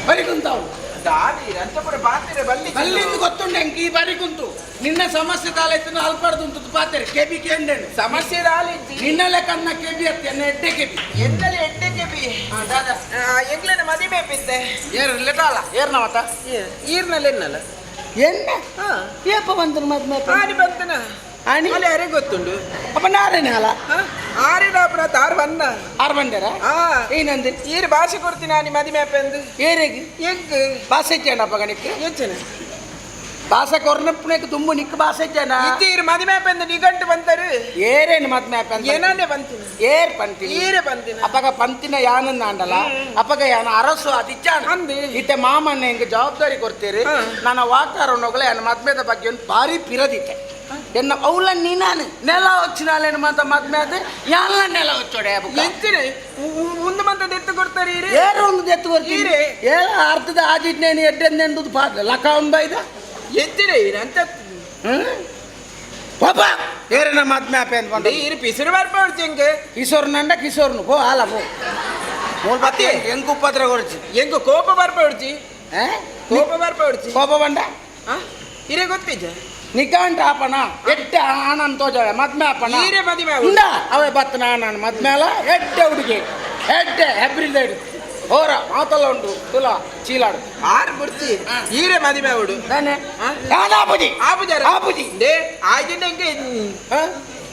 ಬರಿಕುಂತಾವು ದಾದಿ ರಂಚಪುರ ಬಾತಿರೆ ಬಲ್ಲಿ ಅಲ್ಲಿಂದ ಗೊತ್ತುಂಟು ಎಂಕ್ ಈ ಬಾರಿ ಕುಂತು ನಿನ್ನ ಸಮಸ್ಯೆ ತಾಲೈತನ ಅಲ್ಪಡ್ದು ಪಾತೆರೆ ಕೆಬಿ ಕೇಂಡೇನು ಸಮಸ್ಯೆ ದಾಲಿಜ್ಜಿ ನಿನ್ನ ಲೆಕ್ಕನ್ನ ಕೆಬಿ ಅತ್ತಿ ಎನ್ನ ಎಡ್ಡೆ ಕೆಬಿ ಎನ್ನಲೆ ಎಡ್ಡೆ ಕೆಬಿ ದಾದಾ ಎಂಗ್ಲೇನ ಮದಿಮೆ ಬಿದ್ದೆ ಏರ್ ಲೆಟಾಲ ಏರ್ನವತ ಈರ್ನಲ್ಲಿ ಎನ್ನಲ್ಲ ಎಣ್ಣೆ ಏಪ ಬಂತನ ಮದ್ಮೆ ಆನಿ ಬಂತನ ಆನಿ ಅಲ್ಲಿ ಅರೆ ಗೊತ್ತುಂಡು ಅಪ್ಪ ನಾರೇನೆ ಅಲ್ಲ ಆರೆ ಡಾಪ್ರ ತಾರ್ ಬನ್ನ ಆರ್ ಬಂದೇರ ಏನಂದೆ ಈರ್ ಭಾಷೆ ಕೊಡ್ತೀನಿ ಆನಿ ಮದಿಮೆ ಅಪ್ಪಂದು ಏರೆಗ್ ಎಂಕ್ ಭಾಷೆ ಇಚ್ಚೇನಪ್ಪ ಗಣಿಕ್ ಎಂಚನೆ ಭಾಷೆ ಕೊರ್ನಪ್ಪನೆಕ್ ದುಂಬು ನಿಕ್ ಭಾಷೆ ಇಚ್ಚೇನ ಇತ್ತೀರ್ ಮದಿಮೆ ಅಪ್ಪಂದು ನಿಗಂಟು ಬಂದರು ಏರೇನು ಮದ್ಮೆ ಅಪ್ಪ ಏನಾನೆ ಬಂತೀನಿ ಏರ್ ಪಂತಿನಿ ಈರೆ ಬಂತಿನ ಅಪ್ಪಗ ಪಂತಿನ ಯಾನನ್ನ ಅಂಡಲ ಅಪ್ಪಗ ಯಾನ ಅರಸು ಅದಿಚ್ಚಾನ ಇತ್ತೆ ಮಾಮಣ್ಣ ಹಿಂಗ ಜವಾಬ್ದಾರಿ ಕೊಡ್ತೀರಿ ನನ್ನ ವಾತಾವರಣಗಳ ಯಾನ ಮದ್ಮೆದ ಬಗ್ಗೆ ಒಂದು ಭಾರಿ ಪಿರದಿತ್ತೆ ಎನ್ನ ಅವಳ ನೀನಾನು ನೆಲ వచ్చినాಲೇನು ಮಾತ ಮದ್ಮೆ ಅದು ಯಾನ್ಲ ನೆಲ వచ్చೋಡೆ ಎಂಚಿನೆ ಒಂದು ಮಂತ ದೆತ್ತು ಕೊಡ್ತಾರೆ ಇರೆ ಏರು ಒಂದು ದೆತ್ತು ಕೊಡ್ತೀರಿ ಏಳ ಅರ್ಥದ ಆಜಿಟ್ನೇನು ಎಡ್ಡೆಂದು ಪಾದ ಲಕ್ಕ ಉಂಬೈದ ಎಂಚಿನೆ ಇರೆ ಅಂತ ಪಾಪ ಏರನ ಮದ್ಮೆ ಆಪೆ ಅಂತ ಬಂದ ಇರು ಪಿಸುರು ಬರ್ಪ ಹೊಡ್ಚಿ ಕಿಶೋರ್ನಂಡ ಕಿಶೋರ್ನು ಪೋ ಅಲ್ಲ ಪೋ ಅತ್ತೆ ಎಂಕು ಉಪದ್ರ ಕೊಡ್ಚಿ ಎಂಕು ಕೋಪ ಬರ್ಪ ಹೊಡ್ಚಿ ಕೋಪ ಬರ್ಪ ಹೊಡ್ಚಿ ಕೋಪ ಬಂಡ ಇರೆ ಗೊತ್ತಿಜ್ಜ ನಿಕಾಂಟ ಆಪಣ ಎಟ್ಟೆ ಆನಂದ್ ತೋಜಾಳೆ ಮದ್ಮೆ ಆಪಣ ಈರೆ ಮದಿಮೆ ಇಂದ ಅವೇ ಬತ್ತನ ನಾನು ಮದ್ಮೇಲ ಎಟ್ಟೆ ಹುಡುಗಿ ಎಟ್ಟೆ ಹೆಬ್ರಿಲ್ ಹೋರ ಮಾತಲ್ಲ ಉಂಟು ತುಲಾ ಚೀಲಾಡು ಆರು ಬಿಡ್ತಿ ಈರೆ ಮದಿಮೆ ಅವಡು ನಾನೇ ಆಪುಜಿ ಆಪುಜಾರ ಆಪುಜಿ they ಆಯ್ತಿಂದ ಹೆಂಗೆ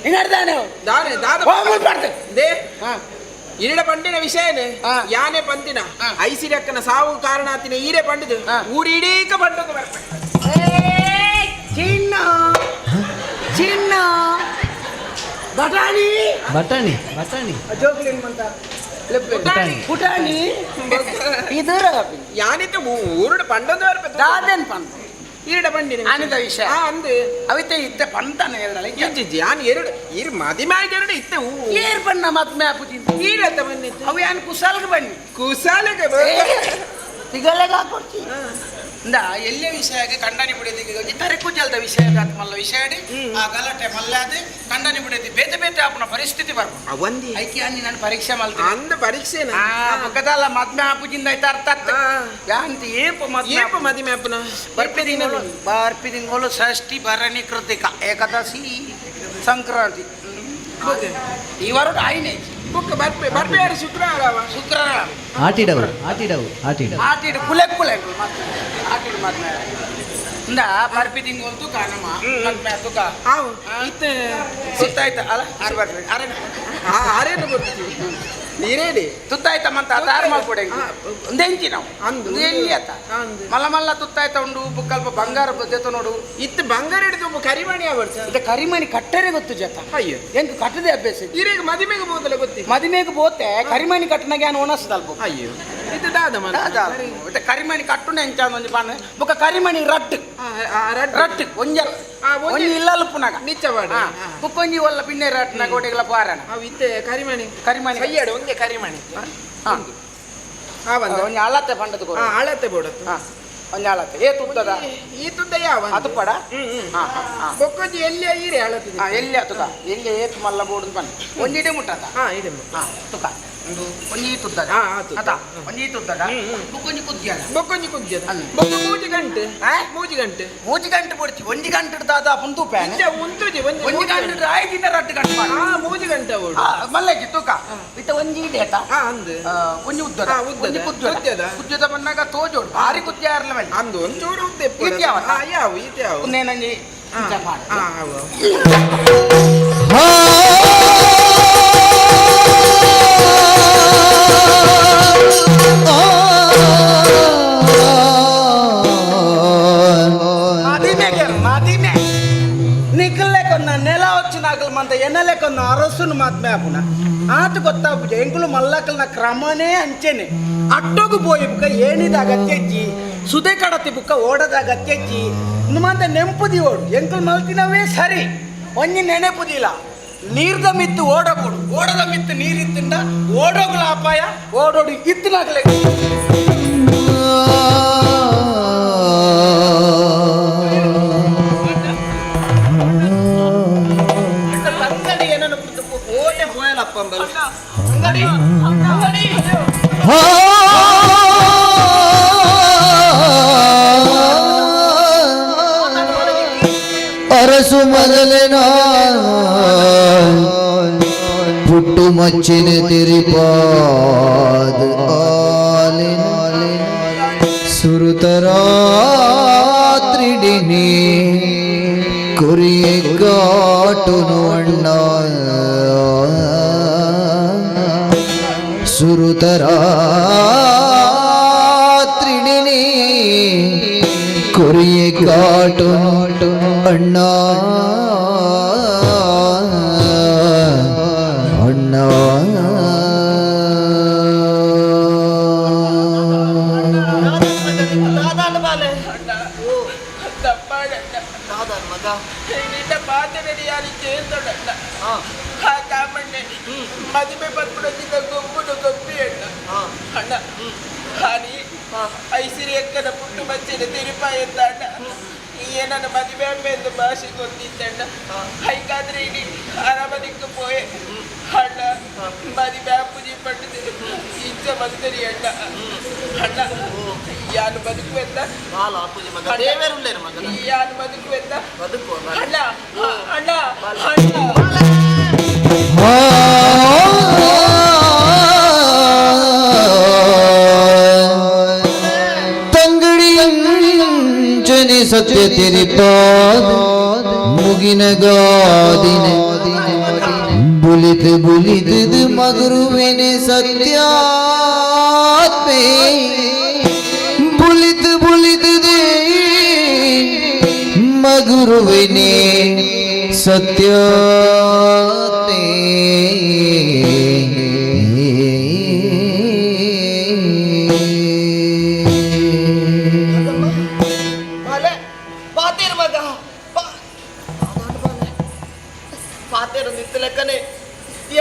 ಇನ್ನಡ್ದಾನೆ ದಾನೆ ದಾದ ಮಾಡ್ತೆ they ಈರಡ ಪಂಡಿನ ವಿಷಯನೇ ಯಾನೆ ಪಂತಿನ ಐಸಿರಕ್ಕನ ಸಾವು ಕಾರಣ ಆತಿನ ಈರೆ ಪಂಡಿದು ಊರಿಡೀಕ ಪಂಡದು ಬರ್ಪ ಚಿನ್ನ ಚಿನ್ನ ಬಟಾಣಿ ಬಟಾಣಿ ಬಟಾಣಿ ಜೋಕ್ಲಿನ್ ಮಂತ ಪುಟಾಣಿ ಪುಟಾಣಿ ಇದರ ಯಾನಿತ ಊರುಡ ಪಂಡೊಂದು ಬರ್ಪ ದಾದೆನ್ ಪಂಡ ಈರಡ ಪಂಡಿನ ಆನಿದ ವಿಷಯ ಅಂದು ಅವಿತೆ ಇತ್ತೆ ಪಂತಾನೆ ಎರಡಲ್ಲ ಇಜ್ಜಿ ಯಾನ್ ಎರಡು ಇರು ಮದಿಮೆ ಎರಡು ಇತ್ತೆ ಏರ್ ಬಣ್ಣ ಮದ್ಮೆ ಆಪುಜಿ ಈರತ್ತ ಬಂದಿತ್ತು ಅವು ಯಾನ್ ಕುಸಾಲ್ಗೆ ಬನ್ನಿ ಕುಸಾಲಗೆ ತಿಗಲೆಗೆ ಹಾಕೊಡ್ತಿ ಇಂದ ಎಲ್ಲೇ ವಿಷಯಕ್ಕೆ ಕಂಡನಿ ಬಿಡೋದಿಗೆ ತರಕು ಜಲ್ದ ವಿಷಯ ಮಲ್ಲ ವಿಷಯ ಆ ಗಲಾಟೆ ಮಲ್ಲಾದೆ ಕಂಡನಿ ಬಿಡೋದಿ ಬೇತೆ ಬೇತೆ ಆಪುನ ಪರಿಸ್ಥಿತಿ ಬರ್ಬೋದು ಅವಂದಿ ಐಕೆ ಅನ್ನಿ ನಾನು ಪರೀಕ್ಷೆ ಮಲ್ತೀನಿ ಅಂದ ಪರೀಕ್ಷೆ ಆ ಪಕ್ಕದಲ್ಲ ಮದ್ಮೆ ಆಪುಜಿಂದ ಆಯ್ತು ಅರ್ಥ ಆಗ್ತದೆ ಯಾಂತ ಏಪ ಮದ್ಮೆ ಏಪ ಮದಿಮೆ ಆಪುನ ಬರ್ಪಿ ತಿಂಗಳು ಬರ್ಪಿ ತಿಂಗಳು ಷಷ್ಠಿ ಭರಣಿ ಕೃತಿಕ ಏಕಾದಶಿ ಸಂಕ್ರಾಂತಿ ಈ ವಾರ ಆಯ್ನೆ ಬುಕ್ ಬರ್ಪೆ ಬರ್ಪೆ ಯಾರು ಶುಕ್ರವಾರ ಶುಕ್ರವಾರ ಆಟಿಡವು ಆಟಿಡವು ಆಟಿಡವು ಆಟಿಡು ಕುಲೆ ಕುಲೆ ಆಟಿಡು ಮದ್ಮೆ ಇಂದ ಬರ್ಪಿ ತಿಂಗಳು ತುಕ ನಮ್ಮ ಮದ್ಮೆ ತುಕ ಆವು ಇತ್ತೆ ಸುತ್ತಾಯ್ತ ಅಲ್ಲ ಆರು ಬರ್ಪೆ ಆರೇನು ಆರೇನು ಬರ್ತೀವಿ ನೀರೇಡಿ ತುತ್ತಾಯ್ತ ಮಂತ ಆರು ಮಾಡ್ಕೊಡೆ ಒಂದೆಂಚಿ ನಾವು ಅಂದು ಎಲ್ಲಿ ಆತ ಮಲ್ಲ ಮಲ್ಲ ತುತ್ತಾಯ್ತ ಉಂಡು ಬುಕ್ಕಲ್ಪ ಬಂಗಾರ ಬದ್ಯತ ನೋಡು ಇತ್ತು ಬಂಗಾರ ಹಿಡಿದು ಕರಿಮಣಿ ಅವರ್ಸ ಮತ್ತೆ ಕರಿಮಣಿ ಕಟ್ಟರೆ ಗೊತ್ತು ಜತ ಅಯ್ಯೋ ಎಂಕ್ ಕಟ್ಟದೆ ಅಭ್ಯಾಸ ಈರೇಗ ಮದಿಮೆಗೆ ಬೋದಲ್ಲ ಗೊತ್ತಿ ಮದಿಮೆಗೆ ಬೋತೆ ಕರಿಮಣಿ ಕಟ್ಟನಾಗ ಏನು ಒಣಸದಲ್ಪ ಅಯ್ಯೋ ಇದು ದಾದ ದಾದ ಮತ್ತೆ ಕರಿಮಣಿ ಕಟ್ಟುನ ಎಂಚ ಒಂಜಿ ಪಾನ್ ಬೊಕ್ಕ ಕರಿಮಣಿ ರಟ್ಟು ರಟ್ಟು ಒಂಜ ಒಂಜಿ ಇಲ್ಲಲ್ಪುನಾಗ ನಿಚ್ಚವಾಡ ಬುಕ್ಕೊಂಜಿ ಒಲ್ಲ ಪಿನ್ನೆ ರಟ್ಟನಾಗ ಒಡೆಗಳ ಪಾರಣ ಅವು ಇತ್ತೆ ಕರಿಮಣಿ ಕರಿಮಣಿ ಸಯ್ಯಾಡು ಒಂದೇ ಕರಿಮಣಿ ಹಾಂ ಒಂಜಿ ಅಳತೆ ಪಂಡದ ಅಳತೆ ಬೋಡತ್ತು ಒಂಜಿ ಅಳತೆ ಏ ತುದ್ದದ ಈ ತುದ್ದ ಯಾವ ಅದು ಪಡ ಬೊಕ್ಕೊಂಜಿ ಎಲ್ಲಿ ಈರೆ ಅಳತೆ ಎಲ್ಲಿ ತುಕ ಎಲ್ಲಿ ಏತ್ ಮಲ್ಲ ಬೋಡು ಬನ್ನಿ ಒಂಜಿ ಇಡೆ ಮುಟ್ಟದ ಹಾಂ ಇದೆ ಹಾಂ ತುಕ ಒಂದು ಒಂಜಿ ತುದ್ದದ ಅತ ಒಂಜಿ ತುದ್ದದ ಬೊಕ್ಕೊಂಜಿ ಕುದ್ಯದ ಬೊಕ್ಕೊಂಜಿ ಕುದ್ಯದ ಬೊಕ್ಕ ಮೂಜಿ ಗಂಟೆ ಮೂಜಿ ಗಂಟೆ ಮೂಜಿ ಗಂಟೆ ಪೊಡ್ಚಿ ಒಂಜಿ ಗಂಟೆ ದಾದ ಪುಂತು ಪ್ಯಾನ್ ಉಂತುಜಿ ಒಂಜಿ ಒಂಜಿ ಗಂಟೆ ಆಯ್ತಿನ ರಟ್ಟು ಗಂಟೆ ಆ ಮೂಜಿ ಗಂಟೆ ಅವಳು ಮಲ್ಲಜ್ಜಿ ತೂಕ ಇತ್ತ ಒಂಜಿ ಇಡೆ ಆತ ಅಂದು ಒಂಜಿ ಉದ್ದದ ಒಂಜಿ ಕುದ್ಯದ ಕುದ್ಯದ ಬಂದಾಗ ತೋಜೋಡು ಭಾರಿ ಕುದ್ಯ ಇರಲ್ಲ ಬನ್ನಿ ಅಂದು ಒಂಚೂರು ಉದ್ದ ಈತ ಯಾವ ಯಾವ ಈತ ಯಾವ ಒಂದೇನಂಜಿ ಮದಿಮೆ ನಿಕ್ಕಲೇಕೊನ್ನ ನೆಲ వచ్చినాకలు ಮಂತ ಎನ್ನಲೇಕೊನ್ನ ಅರಸುನು ಮದ್ಮೆ ಆಪುನ ಆತ ಗೊತ್ತಾಪುಜ ಎಂಕುಲು ಮಲ್ಲಕಲ್ನ ಕ್ರಮನೇ ಅಂಚೆನೆ ಅಟ್ಟೋಗು ಪೋಯಿ ಬುಕ್ಕ ಏನಿದ ಅಗತ್ಯಜ್ಜಿ ಸುದೆ ಕಡತಿ ಬುಕ್ಕ ಓಡದ ಅಗತ್ಯಜ್ಜಿ ಮಂತ ನೆಂಪುದಿ ಓಡು ಎಂಕುಲು ಮಲ್ತಿನವೇ ಸರಿ ಒಂಜಿ ನೆನೆಪುದಿಲ್ಲ ನೀರ್ದ ಮಿತ್ತು ಓಡಕೂಡು ಓಡದ ಮಿತ್ತು ನೀರಿತ್ತಿಂದ ಓಡೋಗ್ಲ ಅಪಾಯ ಓಡೋಡು ಇತ್ತಿನಾಗಲೇ ಅರಸು ಮೊದಲಿನ ಪುಟ್ಟು ಮಚ್ಚಿನ ತಿರಿಪಾದ ಆಲಿನ ಸುರುತರಾತ್ರಿಡಿನಿ ಕುರಿಯ ಘಾಟುನು ಅಣ್ಣ ಸುರುತರಾತ್ರಿಡಿನಿ ಕುರಿಯ ಘಾಟುನು ಅಣ್ಣ ಅಣ್ಣ ಚೇತೊಡಣ್ಣ ಆ ಕಾಮಣ್ಣೆ ಮದುವೆ ಪನ್ಪುಡದಿಂದ ಗೊಬ್ಬುಡು ಗೊಬ್ಬಿ ಅಣ್ಣ. ಅಣ್ಣ, ಹಾನಿ ಐಸಿರಿ ಎಕ್ಕನ ಪುಟ್ಟು ಬಚ್ಚಿನ ತಿರುಪಾಯ ಅಂತ ಅಣ್ಣ. ಈ ನನ್ನ ಮದುವೆ ಎಂದು ಭಾಷೆ ಗೊತ್ತಿತ್ತಣ್ಣ. ಹೈಕಾದ್ರೆ ಇಡೀ ಅರಮನೆಗೆ ಪೋಯೆ ಅಣ್ಣ. ಮದುವೆ ಪೂಜೆ ಪಟ್ಟದೆ ಇಂಚ ಮಂತರಿ ಅಣ್ಣ. ಅಣ್ಣ, ಯಾನು ಬದುಕುವೆಂತ? ಯಾನು ಬದುಕುವೆಂತ? ಅಣ್ಣ, ಅಣ್ಣ, ಅಣ್ಣ. ತಂಗಡಿ ಸತ್ಯ ತಿರಿಪಾದ ಮುಗಿನ ಗಾದಿನ ಬುಲಿತು ಬುಲಿತದು ಮಗುರುವಿನ ಸತ್ಯಾತ್ಮೆ ಬುಲಿತು ಬುಲಿತದೆ ಮಗುರುವಿನೇ ಸತ್ಯಾತ್ಮೆ. ಬಾಲೆ ಪಾತೇರು ಮಗ ಪಾತೇರು ನಿತ್ತು ಲೆಕ್ಕನೆ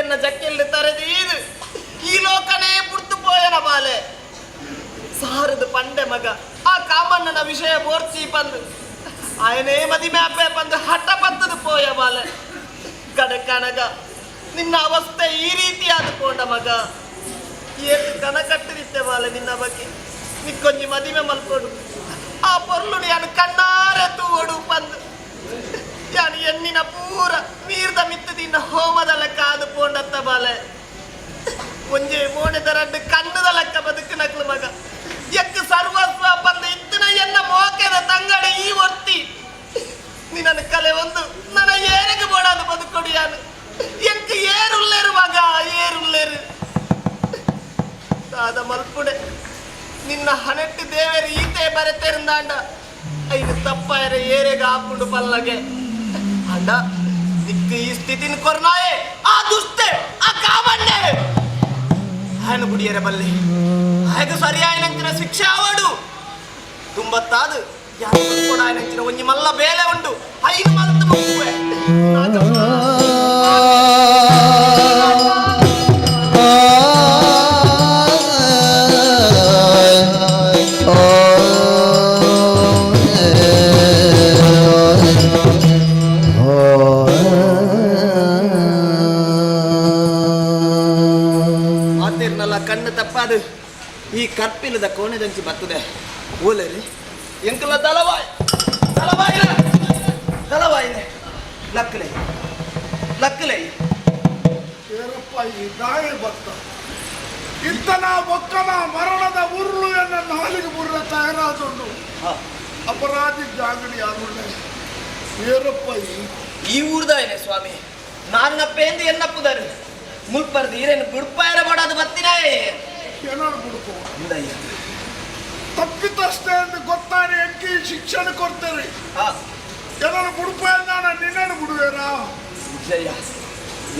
ಎನ್ನ ಜಕ್ಕೆಲ್ಲಿ ತರೆದೀದು ಈ ಲೋಕನೇ ಪುಡ್ತು ಪೋಯನ ಬಾಲೆ. ಸಾರದು ಪಂಡೆ ಮಗ, ಆ ಕಾಮಣ್ಣನ ವಿಷಯ ಬೋರ್ಚಿ ಬಂದು ಆಯನೇ ಮದಿಮೆ ಅಪ್ಪೆ ಬಂದು ಹಠ ಪತ್ತದು ಪೋಯ ಬಾಲೆ. ಕಡೆ ಕನಗ ನಿನ್ನ ಅವಸ್ಥೆ ಈ ರೀತಿಯಾದ ಪೋಂಡ ಮಗ. ಏತು ಕನ ಕಟ್ಟಿದಿತ್ತೆ ಬಾಲೆ ನಿನ್ನ ಬಗ್ಗೆ. ನಿಕ್ಕೊಂಜಿ ಮದಿಮೆ ಮಲ್ಕೊಡು, ಆ ಪೊರ್ಲು ಯಾನು ಕಣ್ಣಾರೆ ತೂವಡು ಬಂದು ಯಾನು ಎಣ್ಣಿನ ಪೂರ ನೀರ್ದ ಮಿತ್ತದಿನ್ನ ಹೋಮದ ಲೆಕ್ಕ ಆದು ಪೋಂಡತ್ತ ಬಾಲೆ. ಒಂಜೆ ಮೋಣೆದ ರಡ್ಡು ಕಣ್ಣುದ ಲೆಕ್ಕ ಬದುಕು ನಕ್ಲು ಮಗ. ಎಕ್ಕು ಸರ್ವಸ್ವ ಬಂದು ಇತ್ತಿನ ಎನ್ನ ಮೋಕೆದ ತಂಗಡೆ ಈ ಒರ್ತಿ ನಿನ್ನ ಕಲೆ ಒಂದು ನನ್ನ ಏರಿಗೆ ಬೋಡಾದು ಬದುಕೊಡು ಯಾನು. ಎಂಕ್ ಏರುಲ್ಲೇರು ಮಗ, ಏರುಲ್ಲೇರು ದಾದ ಮಲ್ಪುಡೆ. ನಿನ್ನ ಹಣೆಟ್ಟು ದೇವರು ಈತೆ ಬರೆತೆರಿಂದಾಂಡ ಐದು ತಪ್ಪಾಯರ ಏರೆಗ ಆಪುಂಡು ಪಲ್ಲಗೆ. ಅಂಡ ನಿಕ್ಕ ಈ ಸ್ಥಿತಿನ ಕೊರ್ನಾಯೆ ಆ ದುಷ್ಟೆ ಆ ಕಾಮಣ್ಣೆ ఆయన ಗುಡಿಯರ ಬಲ್ಲೆ ಆಯಗ ಸರಿಯಾಯನಂಚಿನ ಶಿಕ್ಷೆ ಆವಡು ತುಂಬತ್ತಾದು ಯಾರು ಕೂಡ ఆయనంచిన ಒಂಜಿ ಮಲ್ಲ ಬೇಲೆ ಉಂಡು ಐನು ಮಲ್ತು ಮುಕ್ಕುವೆ. ಮಾತಿರ್ನಲ್ಲ ಕಣ್ಣು ತಪ್ಪಾದು ಈ ಕರ್ಪಿಲದ ಕೋಣೆದಂಚಿ ಬರ್ತದೆ. ಓಲೇರಿ ಎಂಕಲ ದಳವಾಯ್ ದಳವಾಯಿನ ದಳವಾಯಿನ ಲಕ್ಕಲೆ ಲಕ್ಕಲೆ. ಏರಪ್ಪ, ಈ ದಾಳಿ ಭಕ್ತ ಇಂತನ ಒಕ್ಕನ ಮರಣದ ಉರುಳು ಎನ್ನ ನಾಲಿಗೆ ಮುರ್ರ ತಯಾರಾದುಂಡು. ಅಪರಾಧಿ ಜಾಗಡಿ ಯಾರುಳ್ಳೆ ಏರಪ್ಪ ಈ ಊರ್ದಾಯನೆ ಸ್ವಾಮಿ ನಾನ್ನಪ್ಪೇಂದು ಎನ್ನಪ್ಪುದಾರು ಮುಲ್ಪರ್ದು ಈರೇನು ಬುಡ್ಪಾಯರ ಬಡಾದು ಬತ್ತಿನಾಯೇ. ಏನಾರು ಬುಡ್ಕೋ ತಪ್ಪಿತಷ್ಟೇ ಎಂದು ಗೊತ್ತಾನೆ ಎಂಕಿ ಶಿಕ್ಷಣ ಕೊಡ್ತಾರೆ. ಏನಾರು ಬುಡ್ಪಾಯ ನಾನು ನಿನ್ನನ್ನು ಬಿಡುವೇರಾ? ಜಯ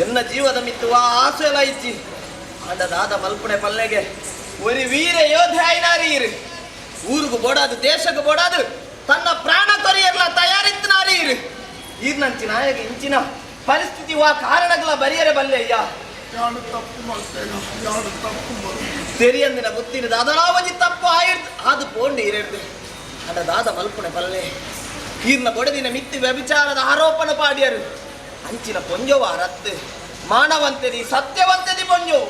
ಎನ್ನ ಜೀವದ ಮಿತ್ತು ಆ ಆಸೆ ಎಲ್ಲ ಇಚ್ಚಿ ಆಂಡದಾದ ಮಲ್ಪುಣೆ ಪಲ್ಲೆಗೆ ಒರಿ ವೀರ ಯೋಧೆ ಆಯ್ನಾರಿ. ಊರಿಗೂ ಬೋಡಾದು ದೇಶಕ್ಕೂ ಬೋಡಾದು ತನ್ನ ಪ್ರಾಣ ಕೊರಿಯರ್ಲ ತಯಾರಿತ್ತನಾರಿ. ಈರ್ನಂಚಿನ ನಾಯಕ ಇಂಚಿನ ಪರಿಸ್ಥಿತಿ ವಾ ಕಾರಣಗಳ ಬರಿಯರೆ ಬಲ್ಲೆ ಅಯ್ಯ. ಯಾರು ತಪ್ಪು ಮಾಡ್ತೇನೆ, ಯಾರು ತಪ್ಪು ತೆರಿಯಂದಿನ ಬುತ್ತಿನ ದಾದರಾವಜಿ ತಪ್ಪು ಆಯಿರ್ದು ಅದು ಪೋಂಡು ಈರೆಡ್ದು ಅಂಡ ದಾದ ಮಲ್ಪುಣೆ ಪಲ್ಲೆ ಈರ್ನ ಬೊಡದಿನ ಮಿತ್ತಿ ವ್ಯಭಿಚಾರದ ಆರೋಪಣ ಪಾಡಿಯರು ಅಂಚಿನ ಪೊಂಜೋವ ರತ್ತು ಮಾನವಂತೆದಿ ಸತ್ಯವಂತೆದಿ ಪೊಂಜೋವು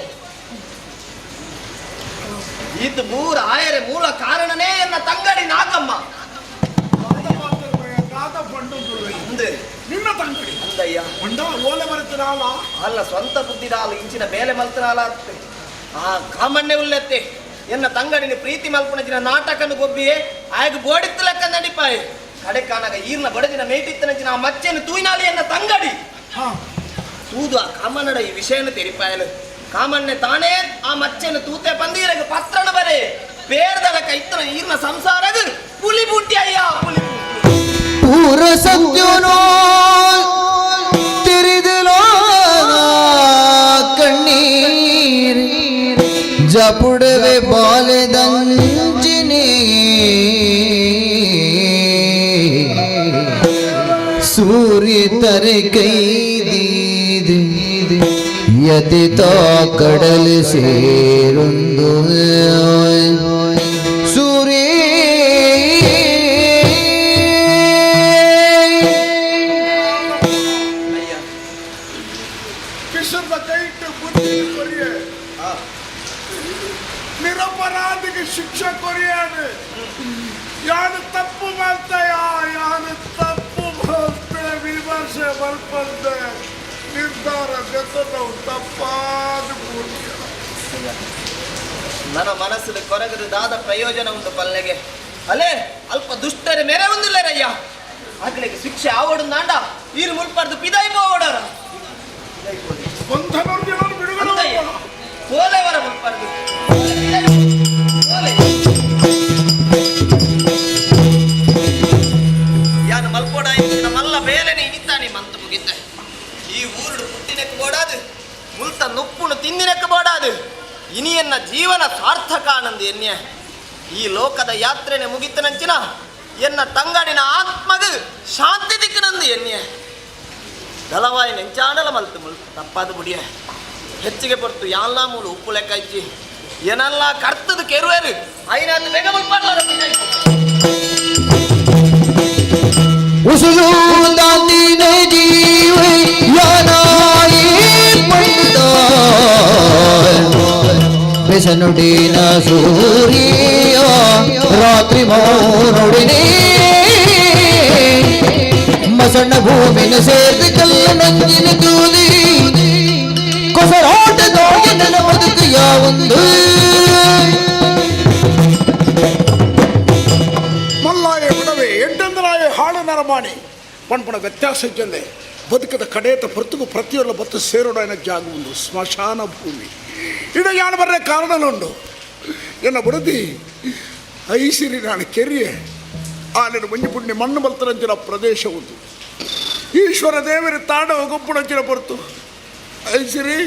ಈತ ಮೂರ ಆಯರೆ ಮೂಲ ಕಾರಣನೇ ಎನ್ನ ತಂಗಡಿ ನಾಗಮ್ಮ. ನಿನ್ನ ತಂಗಡಿ ಅಂದಯ್ಯ ಹೊಂಡ ಓಲೆ ಬರುತ್ತಿರಾಲ ಅಲ್ಲ ಸ್ವಂತ ಬುದ್ಧಿದಾಲ ಇಂಚಿನ ಬೇಲೆ ಮಲ್ತನಾಲ ಆ ಕಾಮಣ್ಣೆ ಉಲ್ಲೆತ್ತೆ ಎನ್ನ ತಂಗಡಿನ ಪ್ರೀತಿ ಮಲ್ಪುಣಜಿನ ನಾಟಕನು ಗೊಬ್ಬಿಯೇ ಆಯಗ ಬೋಡಿತ್ತು ಲೆಕ್ಕ ನಡಿಪಾಯಿ ಕಡೆ ಕಾನಾಗ ಈರ್ನ ಬಡದಿನ ಮೇಟಿತ್ತನಂಚಿನ ಆ ಮಚ್ಚೆಯನ್ನು ತೂಯಿನಾಲಿ ಎನ್ನ ತಂಗಡಿ ತೂದು ಆ ಕಾಮಣ್ಣಡ ಈ ವಿಷಯನ ತೆರಿಪಾಯಲು ಕಾಮಣ್ಣೆ ತಾನೇ ಆ ಮಚ್ಚೆಯನ್ನು ತೂತೆ ಬಂದು ಪತ್ರಣ ಬರೆ ಬೇರ್ದಲ ಕೈತನ ಈರ್ನ ಸಂಸಾರಗ ಪುಲಿ ಬುಟ್ಟಿ ಅಯ್ಯ ಪುಲಿ. ಪೂರ ಸತ್ಯನೋ ತಿರಿದಲೋ ಕಣ್ಣೀರ್ ಜಪುಡವೆ ಬಾಲೆದಂಜಿನಿ ಸೂರ್ಯ ಭೂಮಿ ತರೆ ಕೈದೀದಿ ಯತಿತ ಕಡಲು ಸೇರುಂದು ಸೂರೇ ಕಿಶೋರ್ನ ಕೈಟ್ಟು ಬುದ್ಧಿ ಕೊರಿಯೆ ನಿರಪರಾಧಿಗೆ ಶಿಕ್ಷೆ ಕೊರಿಯಾನೆ. ಯಾನು ತಪ್ಪು ಮಾಡ್ತಾಯ, ಯಾನು ತಪ್ಪು ಮಾಡ್ತೆ ವಿಮರ್ಶೆ ಬರ್ಪಂದೆ ನಿರ್ಧಾರ ನಾವು ತಪ್ಪಾದ ಪೂರ್ತಿ. ನನ್ನ ಮನಸ್ಸು ಕೊರಗದು ದಾದ ಪ್ರಯೋಜನ ಉಂಟು ಪಲ್ಲೆಗೆ. ಅಲ್ಲೇ ಅಲ್ಪ ದುಷ್ಟರ ಮೇರೆ ಒಂದಿಲ್ಲರಯ್ಯ, ಆಗ್ಲಿಕ್ಕೆ ಶಿಕ್ಷೆ ಆವಡು ನಾಂಡ ಈರು ಮುಲ್ಪಾರ್ದು ಪಿದಾಯಿ ಹೋಡೋರ ಕೋಲೆವರ ಮುಲ್ಪಾರ್ದು ಯಾನು ಮಲ್ಪೋಡ ಮಲ್ಲ ಬೇಲೆನೆ ಇನಿತಾನೆ ಮಂತು ಮುಗಿದ್ದೆ. ಈ ಊರುಡು ಪುಟ್ಟಿನಕ್ಕೆ ಬೋಡಾದು, ಮುಲ್ತ ನುಪ್ಪುನು ತಿಂದಿನಕ್ಕೆ ಬೋಡಾದು, ಇನಿಯನ್ನ ಜೀವನ ಸಾರ್ಥಕ ಆನಂದ ಎನ್ಯ. ಈ ಲೋಕದ ಯಾತ್ರೆನೆ ಮುಗಿತನಂಚಿನ ಎನ್ನ ತಂಗಡಿನ ಆತ್ಮಗು ಶಾಂತಿ ದಿಕ್ಕನಂದು ಎನ್ಯ. ದಳವಾಯಿ ನೆಂಚಾಣಲ ಮಲ್ತು ಮುಲ್ ತಪ್ಪಾದ ಬುಡಿಯ ಹೆಚ್ಚಿಗೆ ಪೊರ್ತು ಯಾನ್ಲಾ ಮೂಲು ಉಪ್ಪು ಲೆಕ್ಕ ಇಚ್ಚಿ ಏನೆಲ್ಲ ಕರ್ತದ ಕೆರುವೇರು ಐನಾತು ಬೇಗ ಮುಲ್ಪಾಡ್ಲಾರ. ಉಸುಲು ದಾಂದಿನ ಜೀವ ಯಾನಾಯಿ ಪಂಡಿತ ಬಿಸನುಡಿನ ಸೂರ್ಯ ರಾತ್ರಿ ಮೌನುಡಿನೇ ಮಸಣ್ಣ ಭೂಮಿನ ಸೇರ್ದು ಕಲ್ಲು ನಂಜಿನ ತೂಲಿ ಕೊಸರಾಟದೊಳಗೆ ನನ್ನ ಬದುಕು ಯಾವೊಂದು. ಮಲ್ಲಾಯ ಬಿಡವೆ ಎಡ್ಡಂದರಾಯ ಹಾಳು ನರಮಾಣಿ ಪಣ್ಪಣ ವ್ಯತ್ಯಾಸ ಇದ್ದಂದೆ ಬದುಕದ ಕಡೇತ ಪ್ರತಿಗೂ ಪ್ರತಿಯೊಲ್ಲ ಬತ್ತು ಸೇರೋಡ ಜಾಗ ಒಂದು ಸ್ಮಶಾನ ಭೂಮಿ. ಇಡ ಯಾನು ಬರ್ರೆ ಕಾರಣಲುಂಡು ಎನ್ನ ಬುಡದಿ ಐಸಿರಿ ನಾನು ಕೆರಿಯೆ ಆನೆನು ಮಂಜು ಪುಣ್ಯ ಮಣ್ಣು ಬಲ್ತರಂಚಿನ ಪ್ರದೇಶ ಉಂಟು. ಈಶ್ವರ ದೇವರ ತಾಂಡವ ಗೊಪ್ಪುಣಂಚಿನ ಪೊರ್ತು ಐಸಿರಿ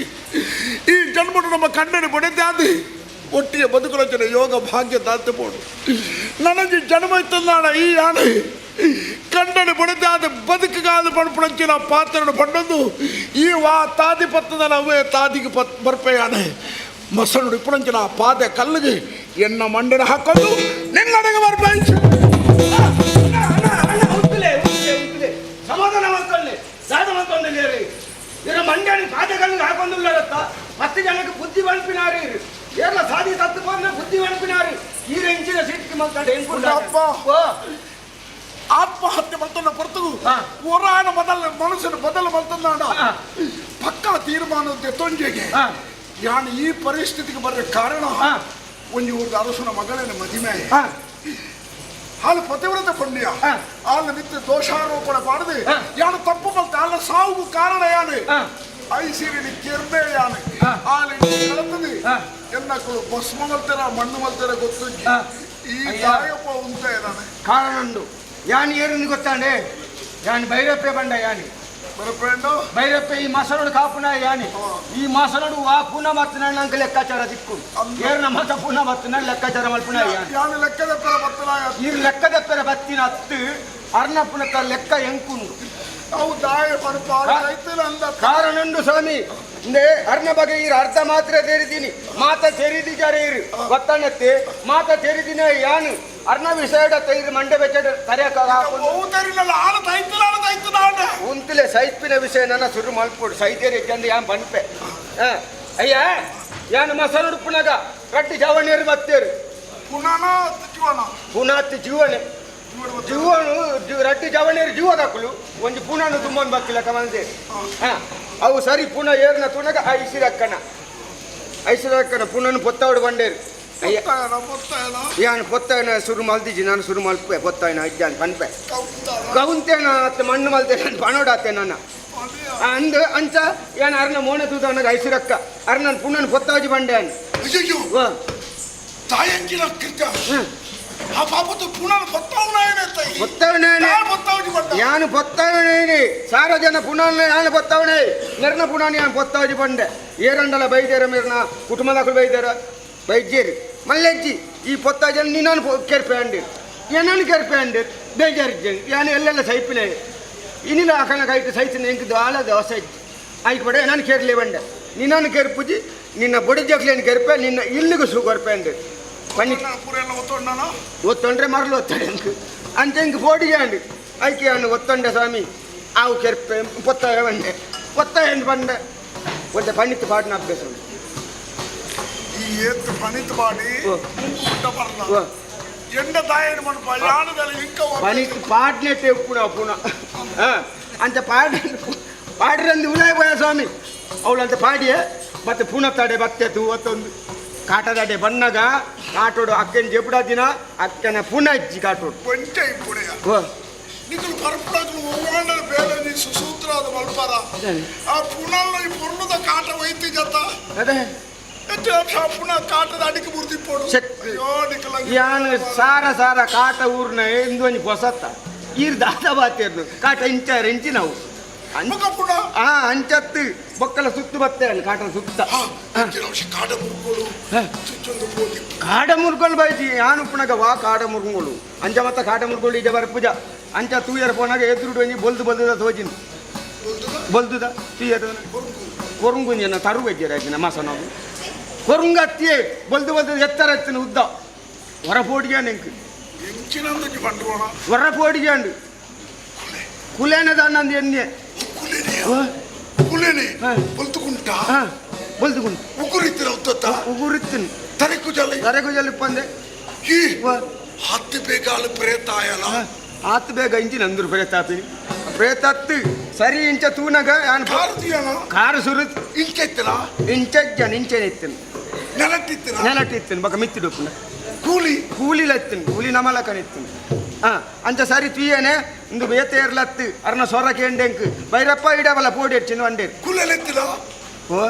ಈ ಜನ್ಮಡು ನಮ್ಮ ಕಣ್ಣನ್ನು ಬಡಿದಾದಿ ಒಟ್ಟಿಗೆ ಬದುಕುಲಂಚಿನ ಯೋಗ ಭಾಗ್ಯ ದಾತೆ ಬೋಡು. ನನಗೆ ಜನ್ಮ ಇತ್ತಂದಾಣ ಈ ಯಾನೆ ಕಣ್ಣನ್ನು ಬಡಿದಾದ ಬದುಕುಗಾದ ಪಣಪುಣಂಚಿನ ಪಾತ್ರನು ಪಂಡೊಂದು ಈ ವಾ ತಾದಿ ಪತ್ತದ ಅವೇ ತಾದಿಗೆ ಪತ್ ಬರ್ಪೆಯಾನೆ ಮಸಣು ಇಪ್ಪುಣಂಚಿನ ಪಾದೆ ಕಲ್ಲಿಗೆ ಎನ್ನ ಮಂಡಿನ ಹಾಕೊಂಡು ನಿನ್ನಡೆಗೆ ಬರ್ಪೆ. ಸಮಾಧಾನ ಮಾಡ್ಕೊಳ್ಳಿ, ದಾದ ಮಾಡ್ಕೊಂಡಿದ್ದೀರಿ. ಇದರ ಮಂಡ್ಯನ ಪಾದಗಳನ್ನು ಹಾಕೊಂಡಿಲ್ಲರತ್ತ 10 ಜನಕ್ಕೆ ಬುದ್ಧಿ ಬಣ್ಪಿನಾರಿ, ಏರ್ಲ ಸಾದಿ ತತ್ತು ಬಂದ್ರೆ ಬುದ್ಧಿ ಬಣ್ಪಿನಾರಿ. ಈ ರೆಂಚಿನ ಸಿಟ್ಟು ಮಾಡ್ಕೊಂಡು ಹೆಂಗ್ ಆತ್ಮಹತ್ಯೆ ಮಲ್ತನ್ನ ಪೊರ್ತುಗು ಒರಾನ ಮೊದಲ ಮನಸ್ಸಿನ ಬದಲು ಮಲ್ತಂದಾಣ ಪಕ್ಕಾ ತೀರ್ಮಾನ ತೊಂಜೆಗೆ ಯಾನು ಈ ಪರಿಸ್ಥಿತಿಗೆ ಬರೋ ಕಾರಣ ಒಂಜಿ ಊರ್ದ ಅರಸನ ಮಗಳೇನ ಮದಿಮೆ ಹಾಲು ಪತಿವ್ರತ ಪುಣ್ಯ ಆಲ ನಿತ್ಯ ದೋಷಾರೋಪಣೆ ಮಾಡದೆ ಯಾನು ತಪ್ಪು ಮಲ್ತ ಆಲ ಸಾವು ಕಾರಣ ಯಾನು ಐಸಿರಿ ಕೆರ್ದೆ ಯಾನು ಆಲ ಕಳತದೆ ಎನ್ನಕ್ಕಳು ಭಸ್ಮ ಮಲ್ತಾರ ಮಣ್ಣು ಮಲ್ತಾರ ಗೊತ್ತು ಈ ತಾಯಪ್ಪ ಉಂಟೆ ನಾನು ಕಾರಣ ಉಂಡು. ಯಾನ್ ಏರುಂದು ಗೊತ್ತಾಂಡೆ, ಯಾನ್ ಭೈರಪ್ಪೆ ಬಂಡ, ಯಾನಿ ಭೈರಪ್ಪೆ ಈ ಮಸರುಡು ಕಾಪುನ ಯಾನಿ ಈ ಮಸರುಡು ಆ ಪುನಃ ಮತ್ತನ ನಂಗೆ ಲೆಕ್ಕಾಚಾರ ದಿಕ್ಕು ಏರ್ನ ಮತ ಪುನಃ ಮತ್ತನ ಲೆಕ್ಕಾಚಾರ ಮಲ್ಪುನ ಯಾನು ಲೆಕ್ಕದ ಪೆರ ಬತ್ತನ ಈ ಲೆಕ್ಕದ ಪೆರ ಬತ್ತಿನ ಹತ್ತು ಅರ್ಣ ಪುನಕ ಲೆಕ್ಕ ಎಂಕುಂಡು ಅವು ದಾಯ ಪಡ್ಪ ಕಾರಣ ಉಂಡು ಸ್ವಾಮಿ. ಇಂದೇ ಅರ್ಣ ಬಗ್ಗೆ ಈ ಅರ್ಧ ಮಾತ್ರ ಸೇರಿದ್ದೀನಿ, ಮಾತ ಸೇರಿದಿದ್ದಾರೆ ಇರು ಗೊತ್ತಾನತ್ತೆ ಮಾತ ಸೇರಿದಿನ ಯಾನು ಅರ್ಣ ವಿಷಯಡ ತೈರು ಮಂಡೆ ಬೆಚ್ಚ ತರೆಯಕ ಉಂತಲೆ ಸೈಪಿನ ವಿಷಯ ನನ್ನ ಸುರು ಮಲ್ಪೋಡು ಸೈತೇರಿ ಇದ್ದಂದು ಯಾನ್ ಬನ್ಪೆ. ಅಯ್ಯ ಯಾನು ಮಸರುಡು ಪುನಗ ರಟ್ಟಿ ಜವಣಿಯರು ಬತ್ತೇರು ಪುನಾತ್ ಜೀವನೆ ಜೀವನು ರಟ್ಟಿ ಜವಣಿಯರು ಜೀವದಾಕುಲು ಒಂಜಿ ಪುನಾನು ತುಂಬೊಂದು ಬತ್ತಿಲ್ಲ ಕಮಂದೆ. ಅವು ಸರಿ ಪುನಃ ಏರ್ನ ತುಣಗ ಐಸಿರಕ್ಕನ ಐಸಿರಕ್ಕನ ಪುನನು ಪೊತ್ತಾವಡು ಬಂಡೇರು. ಯಾನು ಪೊತ್ತಾಯನ ಸುರು ಮಲ್ದಿಜಿ ನಾನು ಸುರು ಮಲ್ಪೆ ಪೊತ್ತಾಯನ ಇದ್ದಾನೆ ಪನ್ಪೆ ಕೌಂತೇನ ಅತ್ತ ಮಣ್ಣು ಮಲ್ತೆ ನಾನು ಪಣೋಡಾತೆ ನನ್ನ ಅಂದ ಅಂಚ ಯಾನು ಅರ್ನ ಮೋನೆ ತೂದವನಾಗ ಐಸಿರಕ್ಕ ಅರ್ನನ್ ಪುನನ್ ಪೊತ್ತಾಜಿ ಬಂಡೆ ತಾಯಂಚಿನ ಕೃತ್ಯ ಆ ಪಾಪದ ಪುನಃ ಪೊತ್ತಾವನೇನೆ ಪೊತ್ತಾವನೇನೆ ಯಾನು ಪೊತ್ತಾವನೇನೆ ಸಾರ ಜನ ಪುನಃ ಯಾನು ಪೊತ್ತಾವನೇ ನೆರ್ನ ಪುನಃ ಯಾನು ಪೊತ್ತಾವಜಿ ಬಂಡೆ ಏರಂಡಲ ಬೈದೇರ ಮೇರ್ನ ಕುಟುಂಬದಾಕಲು ಬೈದೇರ ಬೈಜೇರಿ ಮಲ್ಲೆಜ್ಜಿ ಈ ಪೊತ್ತಾಜನ ನೀನು ಕೆರ್ಪೆ ಅಂಡಿ ಏನನ್ನು ಕೆರ್ಪೆ ಅಂಡಿ ಬೇಜಾರಿದ್ದೇನೆ ಯಾನು ಎಲ್ಲೆಲ್ಲ ಸೈಪಿಲೆ ಇನಿಲ ಅಕನ ಕೈಟ್ ಸೈತಿನ ಎಂಕ್ ದಾಲ ದೋಸೆ ಐಕ್ ಬಡೆ ನಾನು ಕೇರ್ಲಿ ಬಂಡೆ ನಿನ್ನನ್ನು ಕೆರ್ಪುಜಿ ನಿನ್ನ ಬೊಡಿ ಜಕ್ಲೇನು ಕೆರ್ಪೆ ನಿನ್ನ ಇಲ್ಲಿಗೂ ಸೂ ಕೊರ್ಪೆ ಅಂದೆ ಪನಿ ಒತ್ತೊಂಡ್ರೆ ಮರಲು ಒತ್ತಡೆ ಅಂಕ ಅಂತ ಇಂಕ್ ಫೋಡಿಗೆ ಅಂಡು ಐಕೆ ಅನ್ನು ಒತ್ತೊಂಡೆ ಸ್ವಾಮಿ ಆವು ಕೆರ್ಪೆ ಪೊತ್ತಾಯ ಬಂಡೆ ಪೊತ್ತಾಯ ಬಂಡೆ ಒತ್ತೆ ಪಣಿತ್ತು ಪಾಡಿನ ಅಭ್ಯಾಸ ಉಂಟು. ಈ ಏತ್ ಪಣಿತ್ ಮಾಡಿ ಊಟ ಬರಲ್ಲ ಎಂಡ ತಾಯನ ಮನಪ ಯಾಣದಲ್ಲಿ ಇಂಕ ಪಣಿತ್ ಪಾಡ್ನೆಟ್ಟೆ ಪುಣ ಪುಣ ಅಂತ ಪಾಡ್ ಪಾಡ್ರಂದು ಉಲಾಯ ಪೋಯ ಸ್ವಾಮಿ ಅವಳಂತ ಪಾಡಿಯೇ ಮತ್ತೆ ಪುಣತಾಡೆ ಬತ್ತೆ ತೂ ಒತ್ತೊಂದು ಕಾಟದಾಡೆ ಬಣ್ಣಗ ಕಾಟೋಡು ಅಕ್ಕನ ಜೆಪುಡ ದಿನ ಅಕ್ಕನ ಪುಣ ಇಜ್ಜಿ ಕಾಟೋಡು ಒಂಟೆ ಇಪ್ಪುಡೆಯ ನಿಕುಲು ಪರ್ಪಡಗಳು ಒವ್ವಾಂಡಲ ಬೇಲೆ ನೀ ಸುಸೂತ್ರಾದ ಮಲ್ಪರ ಆ ಪುಣಲ್ಲ ಈ ಪೊರ್ಲುದ ಕಾಟ ವೈತಿ ಜತ ಅದೇ ಪುಣ ಕಾಟದ ಅಡಿಕೆ ಮುರಿದಿಪ್ಪೋಡು ಅಯ್ಯೋ ನಿಕಲ ಯಾನು ಸಾರ ಸಾರ ಕಾಟ ಊರ್ನ ಇಂದು ಒಂಜಿ ಪೊಸತ್ತ ಈರ್ ದಾದ ಬಾತಿರ್ನು ಕಾಟ ಇಂಚಾರ ಇಂಚಿ ನಾವು ಅಂಚತ್ತು ಬೊಕ್ಕಲ ಸುತ್ತು ಬತ್ತೆ ಅಲ್ಲಿ ಕಾಟ ಸುತ್ತ ಕಾಟ ಮುರ್ಗೋಳು ಚುಚ್ಚೊಂದು ಪೋದಿ ಕಾಡ ಮುರ್ಗೋಳು ಬೈಜಿ ಯಾನು ಉಪ್ಪುನಗ ವಾ ಕಾಡ ಮುರ್ಗೋಳು ಅಂಚ ಮತ್ತ ಕಾಟ ಮುರ್ಗೋಳು ಈಜ ಬರ್ಪುಜ ಅಂಚ ತೂಯರ ಪೋನಾಗ ಎದುರುಡು ಒಂಜಿ ಬೊಲ್ದು ಬೊಲ್ದುದ ತೋಜಿನ ಬೊಲ್ದುದ ತೂಯರ ಕೊರುಂಗುಂಜನ ತರು ಬಜ್ಜರ ಆಯ್ತಿನ ಮಾಸನವು ಕೊರುಂಗತ್ತಿಯೇ ಬೊಲ್ದು ಬೊಲ್ದು ಎತ್ತರ ಎತ್ತಿನ ಉದ್ದ ಹೊರ ಪೋಡಿಗೆ ನೆಂಕು ಎಂಚಿನಂದು ಬಂಡ್ರೋಣ ಹೊರ ಪೋಡಿಗೆ ಅಂಡು ಕುಲೇನ ದಾನಂದು ಎಣ್ಣೆ ಕುಲೇನೆ ಬೊಲ್ತುಗುಂಟ ಬೊಲ್ತುಗುಂಟ ಉಗುರಿತ್ತಿನ ಉದ್ದತ್ತ ಉಗುರಿತ್ತಿನ ತರೆಕುಜಲ ತರೆಕುಜಲ ಪಂದೆ ಈ ಹತ್ತು ಬೇಗಾಲ ಪ್ರೇತ ಆಯಲ ಆತು ಬೇಗ ಇಂಚಿನ ಅಂದ್ರು ಪ್ರೇತ ಆಪಿನಿ ಪ್ರೇತತ್ತು ಸರಿ ಇಂಚ ತೂನಗ ಯಾನ್ ಕಾರು ಸುರು ಇಂಚೆತ್ತಿನ ಇಂಚಜ್ಜನ ಇಂಚೆನೆ ಇತ್ತಿನ ನೆಲಟ್ಟಿತ್ತಿನ ನೆಲಟ್ಟಿತ್ತಿನ ಬಕ ಮಿತ್ತಿಡುಪ್ಪುನ ಕೂಲಿ ಕೂಲಿಲ ಇತ್ತಿನ ಕೂಲಿ ನಮಲಕನ ಇತ್ತಿನ ಅಂಚ ಸರಿ ತುಯ್ಯನೆ ಇಂದು ಬೇತೇರ್ಲತ್ತು ಅರ್ನ ಸೊರ ಕೇಂಡೆಂಕ್ ಬೈರಪ್ಪ ಇಡವಲ್ಲ ಪೋಡಿ ಅಡ್ಚಿನ ವಂಡೇರು ಕೂಲೆಲೆತ್ತಿನ ಓ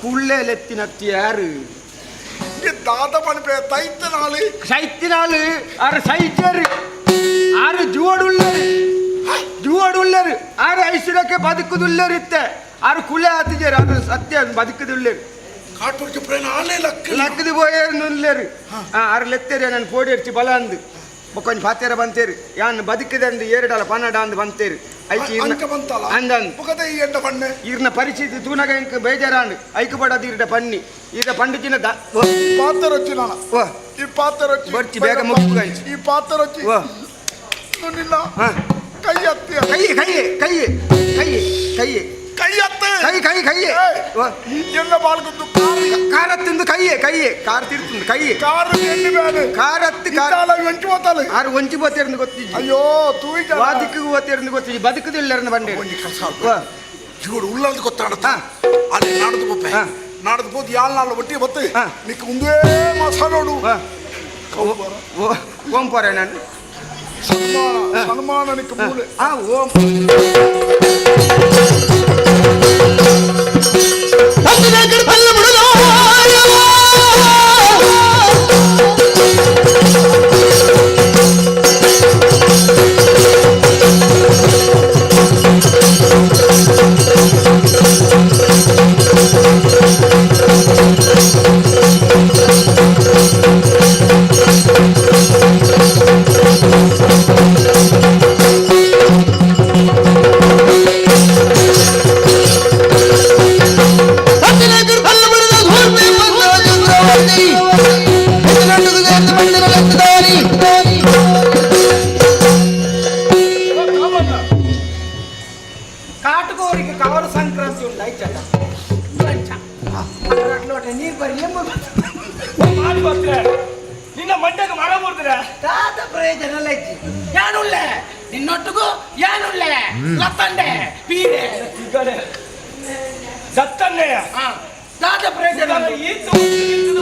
ಕುಳ್ಳೆಲೆತ್ತಿನತ್ತಿ ಯಾರು ದಾದ ಪಣಿಪೆ ತೈತನಾಳು ಸೈತಿನಾಳು ಆರು ಸೈಚರು ಆರು ಜುವಡುಳ್ಳರು ಜುವಡುಳ್ಳರು ಆರು ಐಶ್ವರ್ಯಕ್ಕೆ ಬದುಕುದುಳ್ಳರು ಇತ್ತೆ ಆರು ಕುಲೆ ಆತಿಜರು ಆರು ಸತ್ಯ ಬದುಕುದುಳ್ಳರು ಕಾಟುರ್ಜಿ ಪ್ರೇಣ ಆಲೇ ಲಕ್ಕ ಲಕ್ಕದು ಪೋಯೇರು ಆರು ಲೆತ್ತೇರಿ ನಾನು ಪೋಡಿ ಅಡ್ಚಿ ಬಲ ಅಂದು ಬೊಕ್ಕೊಂಜಿ ಪಾತೇರ ಬಂತೇರು ಯಾನ್ ಬದುಕಿದೆ ಅಂದು ಏರಡಲ ಪನ್ನಡ ಅಂದು ಬಂತೇರು ಐಕಿ ಅಂಕ ಬಂತಲ್ಲ ಅಂದಂದು ಮುಖದ ಈ ಎಂಡ ಬಣ್ಣೆ ಈರ್ನ ಪರಿಸ್ಥಿತಿ ತೂನಗ ಇಂಕ್ ಬೇಜಾರಾಂಡ್ ಐಕು ಬಡದು ಈರ್ಡ ಪನ್ನಿ ಈರ್ಡ ಪಂಡಿತಿನ the ಪಾತರೊಚ್ಚಿ ನಾನು ಈ ಪಾತರೊಚ್ಚಿ ಬರ್ಚಿ ಬೇಗ ಮುಗ್ಗು ಈ ಪಾತರೊಚ್ಚಿ ನಿನ್ನ ಕೈ ಹತ್ತಿ ಕೈ ಕೈ ಕೈ ಕೈ ಕೈ ಕೈ ಹತ್ತೆ ಕೈ ಕೈ ಕೈ ಎಲ್ಲ ಬಾಳ್ಕೊಂಡು ಕಾರತ್ತಿಂದು ಕೈಯೇ ಕೈಯೇ ಕಾರ್ ತಿರ್ತುಂದು ಕೈಯೇ ಕಾರು ಎಣ್ಣೆ ಬೇಡ ಕಾರತ್ತು ಕಾರ್ ಒಂಚಿ ಹೋತಾಳೆ ಆರು ಒಂಚಿ పోతేರಂದು ಗೊತ್ತಿಜ್ಜಿ ಅಯ್ಯೋ ತೂಯಿ ವಾ ದಿಕ್ಕಿಗೆ ಹೋತೇರಂದು ಗೊತ್ತಿಜ್ಜಿ ಬದುಕುದಿಲ್ಲರನ್ನ ಬಂಡೆ ಒಂಜಿ ಕೆಲಸ ಜೀವಡು ಉಳ್ಳಂದು ಗೊತ್ತಾಡತ್ತ ಅಲ್ಲಿ ನಾಡದು ಬೊಪ್ಪೆ ನಾಡದು ಪೋದು ಯಾಳ್ ನಾಳು ಒಟ್ಟಿ ಬತ್ತು ನಿಕ್ಕ ಒಂದೇ ಮಸಾಲೋಡು ಓಂ ಪೋರೆ ನಾನು ಸನ್ಮಾನ ಸನ್ಮಾನ ನಿಕ್ಕ ಮೂಲೆ ಓಂ ಕಾಟುಕೋರಿಗೆ ಕವರ ಸಂಕ್ರಾಂತಿ ಉಂಟು ಐಚಟ ನೀರು ಬರಿ ನಿನ್ನ ಮಂಡ್ಯಕ್ಕೆ ಮರ ಮುರಿದ್ರೆ ತಾತ ಪ್ರಯೋಜನ ಲೈಚಿ ಯಾನುಳ್ಳೆ ನಿನ್ನೊಟ್ಟಿಗೂ ಯಾನುಳ್ಳೆ ಲತ್ತಂಡೆ ಪೀರೆ ದತ್ತಣ್ಣೆಯ ತಾತ ಪ್ರಯೋಜನ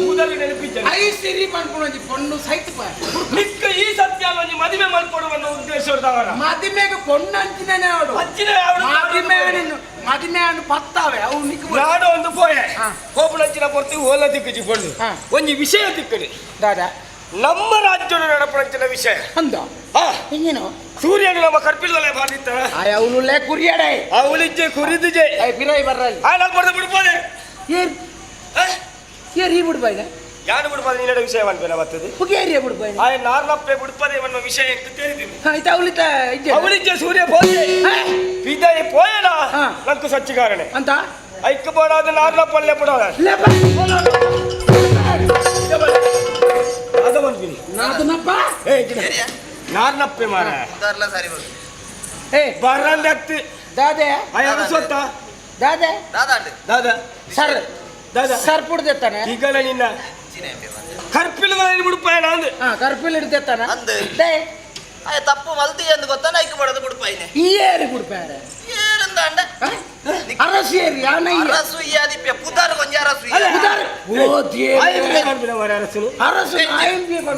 ಮುದಲಿ ನೆನಪಿದ್ದ I ಸಿರಿ ಪನ್ಪುಣೊಂಜಿ ಪೊಣ್ಣು ಸೈತ್ ನಿಕ್ಕ ಈ ಸತ್ಯ ಒಂಜಿ ಮದುವೆ ಮಲ್ಕೊಡುವ ಉದ್ದೇಶ ಮದಿಮೆಗೆ ಪೊಣ್ಣು ಅಂಚಿನೇ ಅವಡು ಅಂಚಿನೇ ಅವಡು. ಮದಿಮೆ ಮದಿಮೆ ಅನ್ನು ಪತ್ತಾವೆ ಅವು ನಿಕ್ಕ ನಾಡು ಒಂದು ಪೋಯೆ ಕೋಪುಳಂಚಿನ ಪೊರ್ತು ಓಲ ದಿಕ್ಕುಜಿ ಪೊಣ್ಣು ಒಂಜಿ ವಿಷಯ ದಿಕ್ಕುಡಿ ದಾದಾ ನಮ್ಮ ರಾಜ್ಯದ ನಡಪಡಂಚಿನ ವಿಷಯ ಅಂದ ಹಿಂಗೇನು ಸೂರ್ಯನ ನಮ್ಮ ಕರ್ಪಿಲ್ಲಲೆ ಬಾಧಿತ್ತ ಆಯ್ ಅವನುಲ್ಲೇ ಕುರಿಯಡೆ ಅವಳಿಜ್ಜೆ ಕುರಿದಿಜೆ ಆಯ್ ಪಿರೈ ಬರ್ರಲ್ಲಿ ಆ ನಾನು ಬರ್ದು ಬಿಡ್ಬೋದೆ ಏರ್ ಏರ್ ಈ ಬಿಡ್ಬಾಯ್ದ ಯಾನು ಬಿಡ್ಪದ ನಿನ್ನಡ ವಿಷಯ ಪನ್ಪೇನ ಬರ್ತದೆ ಪುಗೇರಿಯ ಬಿಡ್ಪಾಯ ಆಯ ನಾರ್ನಪ್ಪೆ ಬಿಡ್ಪದೆ ಮನ್ನ ವಿಷಯ ಎಂತ ತಿಳಿದಿನಿ ಆಯ್ತಾ ಅವಳಿತ ಅವಳಿಜ್ಜೆ ಸೂರ್ಯ ಪೋಯೆ ಪಿದಾಯಿ ಪೋಯನ ನಂಕು ಸಚ್ಚಿ ಕಾರಣೆ ಅಂತ ಐಕ್ ಬೋಡಾದ ನಾರ್ನಪ್ಪಲ್ಲೇ ಬಿಡೋದ ಅದ ಬಂದ್ಬಿನಿ ನಾದನಪ್ಪ ನಾರ್ನಪ್ಪೆ ಮಾರ ಸರಿ ಬರು ಏ ಬರಂದತ್ತು ದಾದೆ ಆಯ ಅರಸೊತ್ತ ದಾದೆ ದಾದಾಂಡ್ ದಾದಾ ಸರ್ ದಾದಾ ಸರ್ ಪುಡ್ದೆತ್ತಾನೆ ಈಗಲ ನಿನ್ನ ಕರ್ಪಿಲ್ ಬಿಡುಪಾಯ ಅಂದ್ ಕರ್ಪಿಲ್ ಹಿಡ್ದೆತ್ತಾನ ಅಂದ್ ಆಯ ತಪ್ಪು ಮಲ್ತಿ ಎಂದು ಗೊತ್ತಾನ ಐಕ್ ಬಡದು ಬಿಡುಪಾಯಿನೆ ಏರಿ ಬಿಡುಪಾಯ ಏರಂದಾಂಡ ಅರಸು ಏರಿ ಯಾನ ಅರಸು ಇಯಾದಿಪ್ಯ ಪುದಾರ್ ಕೊಂಜ ಅರಸು ಪುದಾರ್ ಓ ದೇವ ಅರಸು ಅರಸು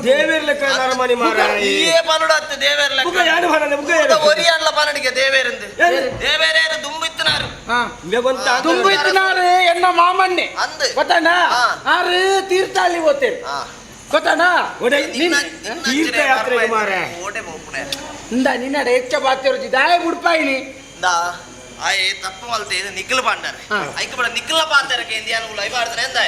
ದೇವೇರ್ಲೆಕ್ಕ ನರಮನಿ ಮಾರ ಏ ಪನುಡತ್ತು ದೇವೇರ್ಲೆಕ್ಕ ಬುಕ್ಕ ಯಾನು ಪನನೆ ಬುಕ್ಕ ಯಾರು ಒರಿಯನ್ಲ ಪನಡಿಗೆ ದೇವೇರಂದು ದೇವೇರೇರು ದುಂಬಿತ್ತನಾರು ದುಂಬಿತ್ತನಾರು ಎನ್ನ ಮಾಮಣ್ಣೆ ಅಂದ್ ಗೊತ್ತಾನ ಆರು ತೀರ್ಥಹಳ್ಳಿ ಓದ್ತೇನೆ ಗೊತ್ತಾನ ತೀರ್ಥಯಾತ್ರೆಗೆ ಮಾರ ಓಡೆ ಬೋಪುಣೆ ಇಂದ ನಿನ್ನಡ ಹೆಚ್ಚ ಬಾತಿರೋಜಿ ದಾಯ ಬುಡ್ಪಾಯಿನಿ ದಾ ಆಯೆ ತಪ್ಪು ಮಲ್ತೆ ಇದು ನಿಖಿಲ್ ಪಾಂಡಾರೆ ಐಕ್ ಬಡ ನಿಖಿಲ ಪಾಂಡಾರಕ್ಕೆ ಇಂದಿಯಾನು ಉಲೈ ಬಾಡ್ತಾರೆ ಎಂದ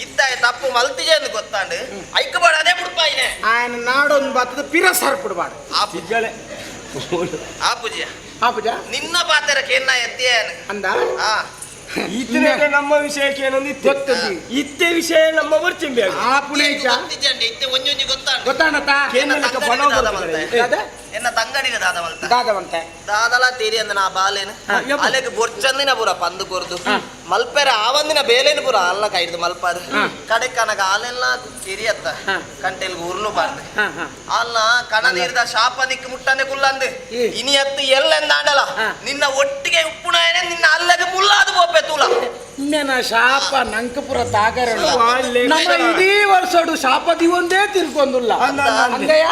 ಇತ್ತಾಯ ತಪ್ಪು ಮಲ್ತಿಜೆ ಎಂದು ಗೊತ್ತಾಂಡು ಐಕ್ ಬಡ ಅದೇ ಬುಡ್ಪಾಯಿನೆ ఆయన ನಾಡೊಂದು ಬಾತದ ಪಿರ ಸರ್ಪುಡ್ಬಾಡ ಆ ಪೂಜೆ ಆ ಪೂಜೆ ನಿನ್ನ ಪಾತ್ರಕ್ಕೆ ಎನ್ನ ಎತ್ತಿಯೇನು ಅಂದ ಇತ್ತನೇ ನಮ್ಮ ವಿಷಯಕ್ಕೆ ಏನೊಂದು ಇತ್ತು ಇತ್ತೆ ವಿಷಯ ನಮ್ಮ ಬರ್ಚಿಂಬೆ ಆ ಪುಣೆ ಇತ್ತೆ ಒಂಜೊಂಜಿ ಗೊತ್ತಾಂಡು ಗೊತ್ತಾಣತ ಎನ್ನ ತಂಗಡಿನ ದಾದ ಮಲ್ತ ದಾದವಂತೆ ದಾದಲ ತೇರಿ ಅಂದ ನಾ ಬಾಲೇನು ಅಲೆಗ್ ಬೊರ್ಚಂದಿನ ಪೂರ ಪಂದು ಕೊರ್ದು ಮಲ್ಪೆರ ಆವಂದಿನ ಬೇಲೇನು ಪೂರ ಅಲ್ಲ ಕೈಡ್ದು ಮಲ್ಪಾದು ಕಡೆ ಕನಗ ಆಲೆಲ್ಲ ಕಿರಿಯತ್ತ ಕಂಟೆಲ್ಗ ಉರ್ಲು ಬಾರ್ದು ಅಲ್ಲ ಕಣ ನೀರ್ದ ಶಾಪ ನಿಕ್ ಮುಟ್ಟನೆ ಕುಲ್ಲಂದು ಇನಿ ಅತ್ತು ಎಲ್ಲೆಂದಾಂಡಲ ನಿನ್ನ ಒಟ್ಟಿಗೆ ಉಪ್ಪುನಾಯನೆ ನಿನ್ನ ಅಲ್ಲಗೆ ಮುಲ್ಲಾದು ಬೋಪೆ ತೂಲ ನಿನ್ನ ಶಾಪ ನಂಕಪುರ ತಾಗರ ನಮ್ಮ ಇಡೀ ವರ್ಷಡು ಶಾಪ ದಿವೊಂದೇ ತಿರ್ಕೊಂದುಲ್ಲ ಅಂದಯ್ಯ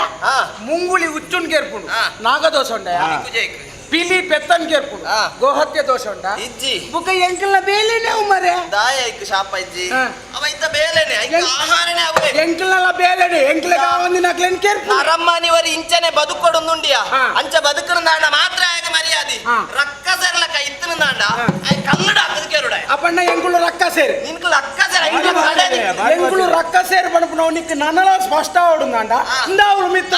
ಮುಂಗುಳಿ ಉಚ್ಚುನ್ ಕೇರ್ಪುಂಡು ನಾಗದೋಷ ಉಂಡಯ್ಯ ಪಿಲಿ ಪೆತ್ತನ್ ಕೇರ್ಪುಂಡು ಗೋಹತ್ಯೆ ದೋಷ ಉಂಡ ಇಜ್ಜಿ ಬುಕ್ಕ ಎಂಕಲ್ನ ಬೇಲೆನೆ ಉಮರೆ ದಾಯ ಐಕ್ ಶಾಪ ಇಜ್ಜಿ ಅವ ಇದ್ದ ಬೇಲೆನೆ ಐಕ್ ಆಹಾರನೆ ಅವೇ ಎಂಕಲ್ನಲ್ಲ ಬೇಲೆನೆ ಎಂಕಲ ಕಾವಂದಿನ ಅಕ್ಲೆನ್ ಕೇರ್ಪುಂಡು ಅರಮ್ಮನಿವರು ಇಂಚನೆ ಬದುಕೊಡುಂದುಂಡಿಯ ಅಂಚ ಬದುಕನ ದಾಂಡ ಮಾತ್ರ ಆಗ ಮರ್ಯಾದಿ ರಕ್ಕ ಸೇರ್ಲಕ್ಕ ಇತ್ತನ ದಾಂಡ I ಕಲ್ಲಡ ಹಾಕದ ಕೇರುಡ ಅಪ್ಪಣ್ಣ ಎಂಕುಲು ರಕ್ಕ ಸೇರಿ ನಿನ್ಕುಲು ರಕ್ಕ ಸೇರಿ ಎಂಕುಲು ರಕ್ಕ ಸೇರಿ ಪಣಪುನವು ನಿಕ್ ನನಲ ಸ್ಪಷ್ಟ ಆವಡುಂದಾಂಡ ಇಂದ ಅವಳು ಮಿತ್ತ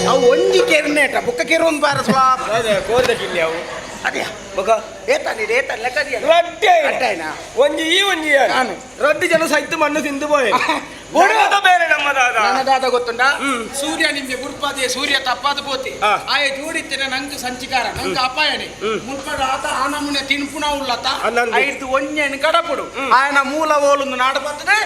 ಅವು ಒಂಜಿ ಕೆರ್ನೇಟ ಬುಕ್ಕ ಕೆರೊಂದು ಬಾರ ಸ್ವಾಪ ಅದೇ ಕೋರ್ದ ಕಿಲ್ಲಿ ಅವು ಅದೇ ಬೊಕ ಏತಾನಿ ಏತಾನಿ ಲೆಕ್ಕದಿಯ ರಡ್ಡೆ ಅಡ್ಡಾಯ್ನಾ ಒಂಜಿ ಈ ಒಂಜಿ ನಾನು. ರಡ್ಡು ಜನ ಸೈತು ಮಣ್ಣು ತಿಂದು ಪೋಯೆ ಬುಡದ ಬೇರೆ ನಮ್ಮ ದಾದ ನನ್ನ ಗೊತ್ತುಂಡ ಸೂರ್ಯ ನಿಮ್ಗೆ ಬುಡ್ಪಾದೆ ಸೂರ್ಯ ತಪ್ಪಾದ ಪೋತಿ ಆಯ ಜೋಡಿತ್ತಿನ ನಂಗೆ ಸಂಚಿಕಾರ ನಂಗೆ ಅಪಾಯನೆ ಮುಲ್ಪಡ ಆತ ಆ ನಮೂನೆ ತಿನ್ಪುಣ ಉಳ್ಳತ ಐದು ಒಂಜೆನ್ ಕಡಪುಡು ಆಯನ ಮೂಲ ಓಲೊಂದು ನಾಡು ಬರ್ತದೆ.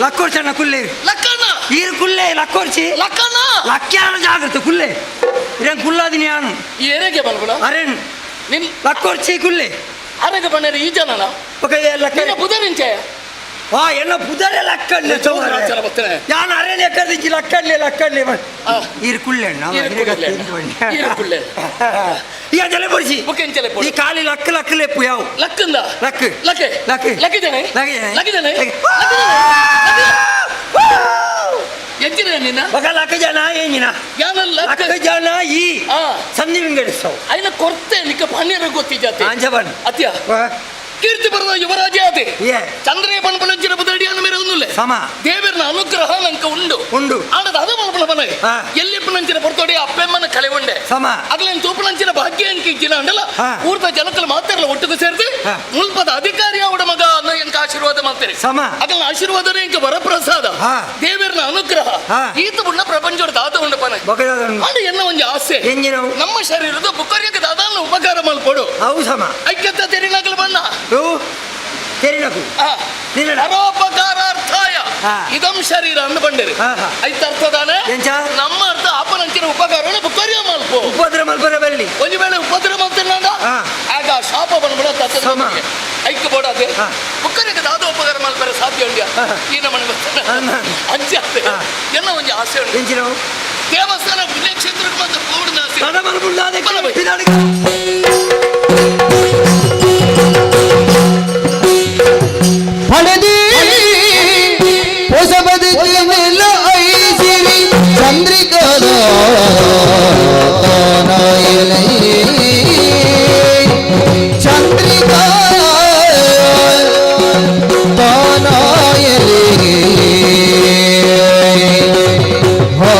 ಲಕ್ಕೋರ್ ಚನ್ನ ಕುಲ್ಲೇರಿ. ಇರು ಕುಲ್ಲೆ ಲಕ್ಕೋರ್ಚಿ ಲಕ್ಕನ ಲಕ್ಕ್ಯಾನ ಜಾಗ್ರತೆ ಕುಲ್ಲೆ ಇರೇನ್ ಕುಲ್ಲಾದಿನಿ ಯಾನು ಏರೆಗೆ ಬಲ್ಗುಣ ಅರೇನ್ ನಿನ್ ಲಕ್ಕೋರ್ಚಿ ಕುಲ್ಲೆ ಅರೆಗೆ ಬಣ್ಣರೆ ಈ ಜನನ ಒಕ ಲಕ್ಕ ನಿನ್ನ ಬುಧರಿಂಚೆ ವಾ ಎನ್ನ ಪುದರೆ ಲಕ್ಕಣ್ಣೆ ಆಚಾರ ಬರ್ತೇನೆ. ಯಾನ್ ಅರೇನ್ ಎಕ್ಕರ್ದಿಂಚಿ ಲಕ್ಕಣ್ಣೆ ಲಕ್ಕಣ್ಣೆ ಇರು ಕುಲ್ಲೆ ಈರು ಕುಲ್ಲೆ. ಈರು ಕುಲ್ಲೆ. ಈ ಅಂಜಲೆ ಪೊಡಿಸಿ ಬುಕ್ಕೆಂಚಲೆ ಈ ಕಾಲಿ ಲಕ್ಕ ಲಕ್ಕ ಲೆಪ್ಪು ಯಾವ ಲಕ್ಕಂದ ಲಕ್ ಲಕ್ಕೆ ಲಕ್ ಲಕ್ಕಿದ್ದೇನೆ ಲಕ್ಕಿದ್ದೇನೆ. ಲಕ್ಕಿದ್ದೇನೆ ಎಂಚಿನ ನಿನ್ನ ఒక ಲಕ್ಕ ಜನ ಏನಿನ ಯಾನ ಲಕ್ಕ ಲಕ್ಕ ಜನ ಈ ಸಂಧಿ ವಿಂಗಡಿಸವು ಐನ ಕೊರ್ತೆ ನಿಕ್ಕ ಪನ್ನೀರ ಗೊತ್ತಿಜಾತೆ ಆಂಜಬನ್ ಅತ್ಯ ಕೀರ್ತಿ ಬರದ ಯುವರಾಜ ಆತೆ ಚಂದ್ರೇ ಪನ್ಪಲಂಚಿನ ಬುದಡಿಯನ್ನು ಮೇರೆ ಒಂದುಲ್ಲೆ ಸಮ ದೇವರನ ಅನುಗ್ರಹ ನಂಕ ಉಂಡು ಉಂಡು ಆಂಡದ ಅದ ಮಲ್ಪನ ಬನ ಎಲ್ಲಿಪ್ಪನಂಚಿನ ಪೊರ್ತೋಡಿ ಅಪ್ಪೆಮ್ಮನ ಕಲೆ ಉಂಡೆ ಸಮ ಅಗಲೇನು ತೂಪನಂಚಿನ ಭಾಗ್ಯ ಅಂಕ ಇಜ್ಜಿನ ಅಂಡಲ ಊರ್ದ ಜನಕಲ್ ಮಾತಾರಲ್ಲ ಒಟ್ಟಿಗೆ ಸೇರ್ದು ಮುಲ್ಪದ ಅಧಿಕಾರಿ ಅವಡ ಮಗ ಅನ್ನೋ ಎಂಕ ಆಶೀರ್ವಾದ ಮಾಡ್ತಾರೆ ಸಮ ಅಗಲ ಆಶೀರ್ವಾದನೇ ಎಂಕ ವರಪ್ರಸಾದ ದೇವರನ ಅನುಗ್ರಹ ಈತ ಬುಣ್ಣ ಪ್ರಪಂಚದ ದಾತ ಉಂಡು ಪನ ಆಂಡ ಎನ್ನ ಒಂಜಿ ಆಸೆ ನಮ್ಮ ಶರೀರದ ಬುಕ್ಕರ್ಯಕ್ಕೆ ದಾದಾನ ಉಪಕಾರ ಮಲ್ಪೊಡು ಅವು ಸಮ ಐಕ್ಯತೆ ತೆರಿನಗಲು ಬಣ್ಣ ತೆರಿನಗು ಪರೋಪಕಾರಾರ್ಥಾಯ ಇದಂ ಶರೀರ ಅಂದು ಬಂಡಿರಿ ಐತ ಅರ್ಥದಾನೆ ನಮ್ಮ ಅರ್ಥ ಅಪನಂಚಿನ ಉಪಕಾರನ ಬುಕ್ಕರ್ಯ ಮಲ್ಪು ಉಪದ್ರ ಮಲ್ಪರ ಬಲ್ಲಿ ಒಂದು ವೇಳೆ ಉಪದ್ರ ಮಲ್ತಿಲ್ಲ ಆಗ ಶಾಪ ಬಂದ್ಬಿಡ ತತ್ತ ಐಕ್ಯ ಬೋಡಾದೆ ಬುಕ್ಕರ್ಯಕ್ಕೆ ದಾದ ಉಪಕಾರ ಮಲ್ಪರ ಸಾಧ್ಯ ಉಂಡ್ಯ ಈ ನಮ್ಮನೆ ಅಂಚಾತೆ ಎಲ್ಲ ಒಂಜಿ ಆಸೆ ಉಂಟು ದೇವಸ್ಥಾನ ಪುಣ್ಯಕ್ಷೇತ್ರಕ್ಕೆ ಬಂದು ಪೂರ್ಣ ಆಸೆ ಪಡೆದಿ ಹೊಸ ಬದುಕಿನೆಲ್ಲ ಐಸಿರಿ ಚಂದ್ರಿಕದ ತಾನಾಯಲೈ. ಚಂದ್ರಿಕಾ ತಾನಾಯಲೈ. ಹಾ,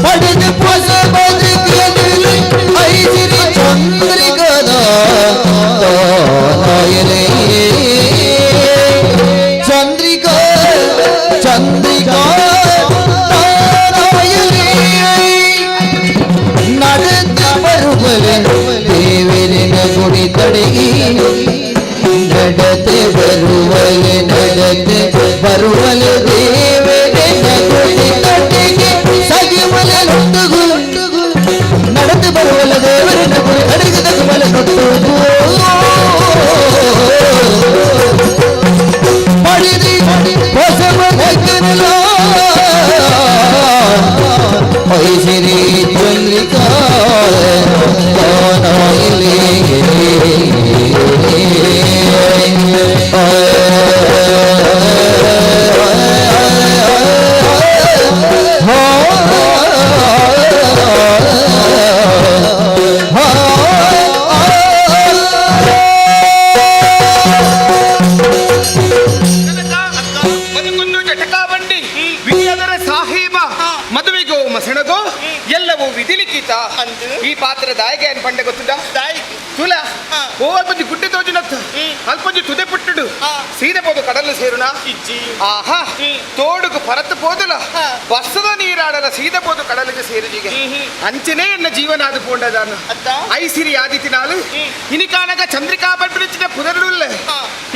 ಪಡೆದು ಹೊಸ ಬದುಕಿನಲ್ಲಿ ಐಸಿರಿ ಚಂದ್ರಿಕದ ತಾನಾಯಲೈ. ಚಂದ್ರಿಕಾ ಚಂದ್ರಿಕಾ ತಾನಾಯಲೈ. ನಡೆದು ಬರುವಲೆ ದೇವರಿನ ಗುಡಿ ತಡೆಗಿ ನಡತೆ ಬರುವಲೆ ನಡತೆ ಬರುವಲೆ ದೇವರಿನ ಗುಡಿ ತಡೆಗೆ ಸಗಿಮಲೆ ನೊಟ್ಟುಗು ನಡೆದು ಬರುವಲ ದೇವರಿನ ಗುಡಿ ತಡೆಗೆ ತಗುಮಲೆ ನೊಟ್ಟುಗು ಪಡೆದಿ ಹೊಸ ಬದುಕಿನಲ್ಲ ಐಸಿರಿ ಚಂದ್ರಿಕಾ ತಾನಾಯಿಲೆ. ಬದುಕೊಂದು ಜಟಕಾ ಬಂಡಿ ವಿಧಿಯದರ ಸಾಹೇಬ ಮದುವೆಗೋ ಮಸಣಗೋ ಎಲ್ಲವೂ ವಿಧಿಲಿಖಿತ ಈ ಪಾತ್ರ ದಾಯಿಗೆ ಅನ್ ಪಂಡೆ ಗೊತ್ತುಂಡ ತುಲ ಓ ಅಲ್ಪಂಜಿ ಗುಡ್ಡೆ ತೋಜಿನತ್ತು ಅಲ್ಪಂಜಿ ತುದೆ ಪುಟ್ಟುಡು ಸೀದೆ ಪೋದು ಕಡಲು ಸೇರುಣ ಆಹಾ ತೋಡುಗು ಪರತು ಪೋದುಲ ಬಸ್ಸದ ನೀರಾಡಲ ಸೀದೆ ಪೋದು ಕಡಲಿಗೆ ಸೇರುಜಿಗೆ ಅಂಚನೆ ಎನ್ನ ಜೀವನ ಅದು ಪೋಂಡದಾನು ಐಸಿರಿ ಆದಿತಿನಾಲು ಇನಿಕಾನಗ ಚಂದ್ರಿಕಾ ಪಂಪಿನ ಪುದರುಲ್ಲ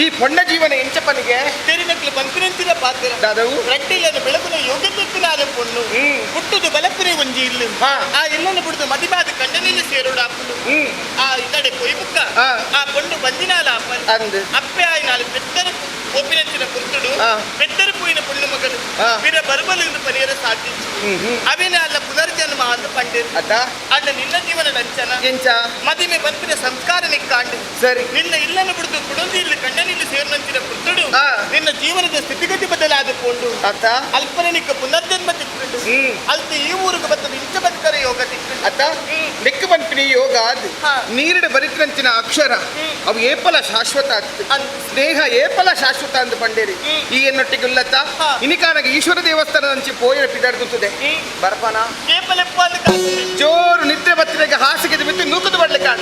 ಈ ಪೊಣ್ಣ ಜೀವನ ಎಂಚಪ್ಪನಿಗೆ ತೆರಿನಕ್ಲು ಪಂಪಿನಂತಿನ ಪಾತ್ರ ದಾದವು ರಡ್ಡಿಲ್ಲನು ಬೆಳಗುನ ಯೋಗ್ಯತೆತ್ತಿನಾದ ಪೊಣ್ಣು ಹುಟ್ಟುದು ಬಲಪುರಿ ಒಂಜಿ ಇಲ್ಲು ಆ ಇಲ್ಲನ್ನು ಬಿಡುದು ಮದಿಮಾದ ಕಂಡನಿಲ್ಲ ಸೇರೋಡು ಅಪ್ಪನು ಆ ಇತಡೆ ಪೊಯ್ಬುಕ್ಕ ಆ ಪೊಣ್ಣು ಬಂದಿನಾಲ ಅಪ್ಪನ್ ಅಪ್ಪೆ ಆಯ್ನಾಲು ಪೆತ್ತರ ಒಪ್ಪಿನಂಚಿನ ಪುರ್ತುಡು ಪೆತ್ತರ ಪೂಯಿನ ಪೊಣ್ಣು ಮಗನು ವೀರ ಬರುಬಲು ಎಂದು ಪರಿಹರ ಸಾಧಿಸು ಅವಿನ ಅಲ್ಲ ಪುನರ್ಜನ್ಮ ಅಂದು ಪಂಡಿರ್ ಅಣ್ಣ ನಿನ್ನ ಜೀವನ ನಂಚನ ಎಂಚ ಮದಿಮೆ ಪಂಪಿನ ಸಂಸ್ಕಾರ ನಿಕ್ಕಾಂಡು ಸರಿ ನಿನ್ನ ಇಲ್ಲನ್ನು ಬಿಡುದು ಕುಡೊಂದು ಇಲ್ಲಿ ಕಂಡನಿಲ್ಲಿ ಸೇರಿನಂಚಿನ ಪುರ್ತುಡು ನಿನ್ನ ಜೀವನದ ಸ್ಥಿತಿಗತಿ ಬದಲಾದುಕೊಂಡು ಅಲ್ಪನೆ ನಿಕ್ಕ ಪುನರ್ಜನ್ಮ ತಿಕ್ಕೊಂಡು ಅಲ್ತ ಈ ಊರಿಗೆ ಬತ್ತದ ಇಂಚ ಬದುಕರ ಯೋಗ ತಿಕ್ಕೊಂಡು ಅತ್ತ ನೆಕ್ಕು ಪನ್ಪಿನಿ ಯೋಗ ನಿಜವಾದ ನೀರಿಡ ಬರಿತಂಚಿನ ಅಕ್ಷರ ಅವು ಏಪಲ ಶಾಶ್ವತ ಸ್ನೇಹ ಏಪಲ ಶಾಶ್ವತ ಅಂದು ಪಂಡೇರಿ ಈ ಎನ್ನೊಟ್ಟಿಗೆ ಉಲ್ಲತ್ತ ಇನಿಕಾನಗ ಈಶ್ವರ ದೇವಸ್ಥಾನದ ಅಂಚಿ ಪೋಯರ ಪಿದಾಡ್ದುತ್ತದೆ ಬರ್ಪನ ಜೋರು ನಿದ್ರೆ ಬತ್ತಿನ ಹಾಸಿಗೆ ಬಿತ್ತು ನೂಕುದು ಬರ್ಲಿಕ್ಕೆ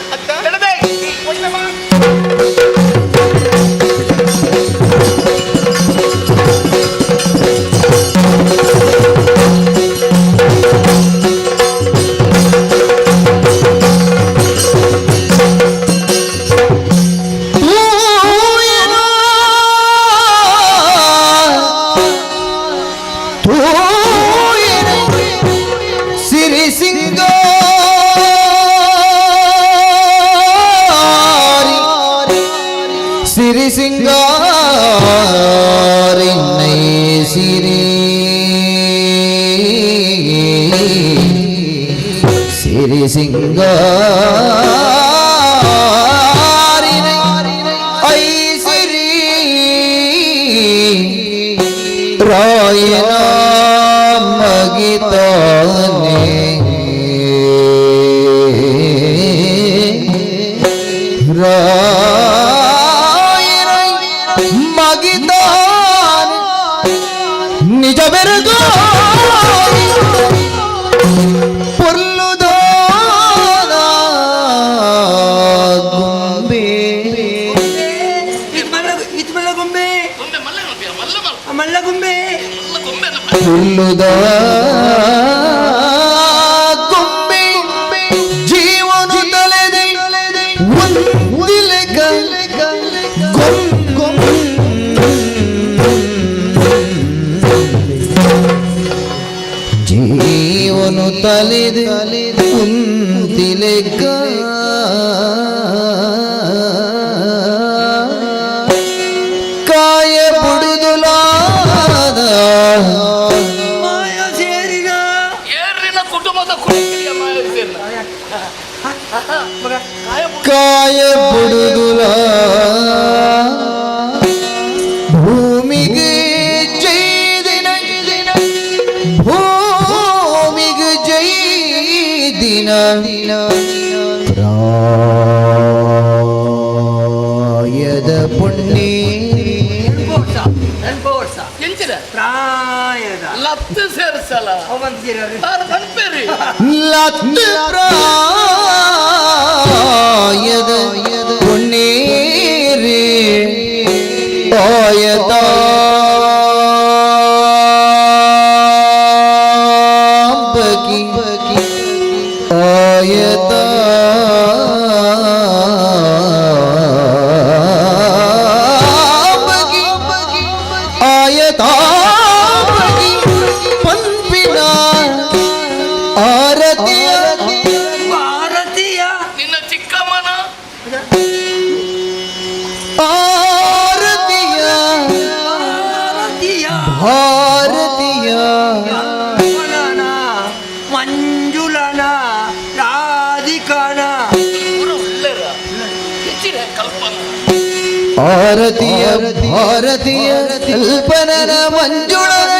ಭಾರತೀಯ ಕಲ್ಪನನ ಮಂಜುಳನ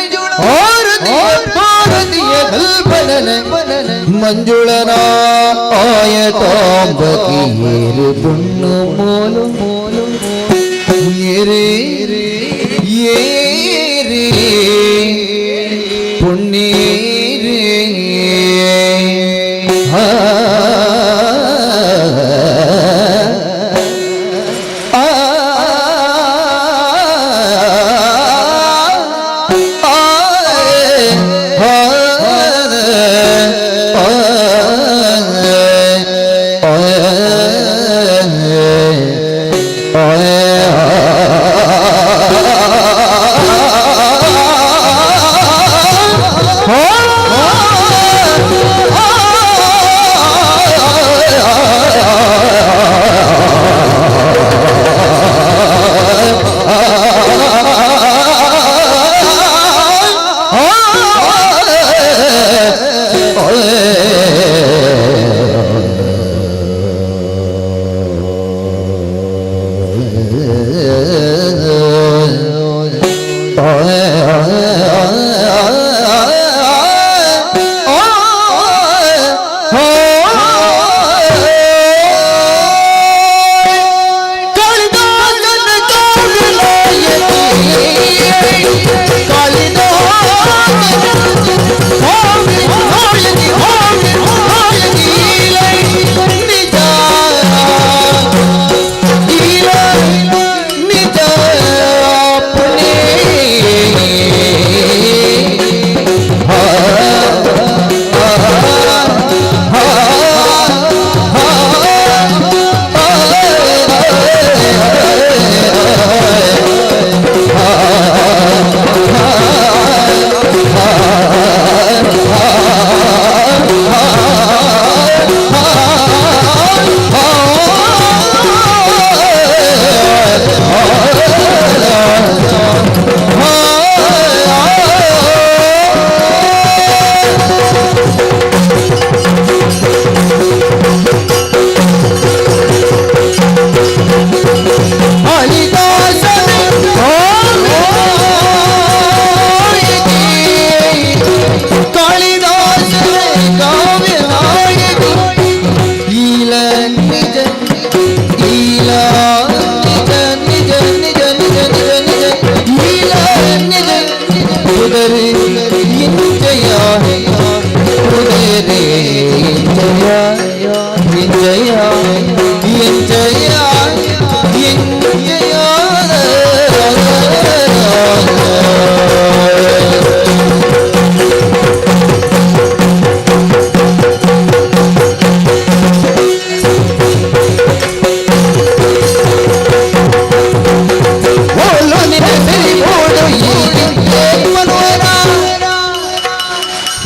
ಭಾರತೀಯ ಕಲ್ಪನನ ಮಂಜುಳನ ಆಯತಾಂಬಕಿ ಏರು ಪುಣ್ಣು ಮೋಲು ಮೋಲು ಏರೇ ಏರೇ ಪುಣ್ಯೇರೇ ಆ Oh,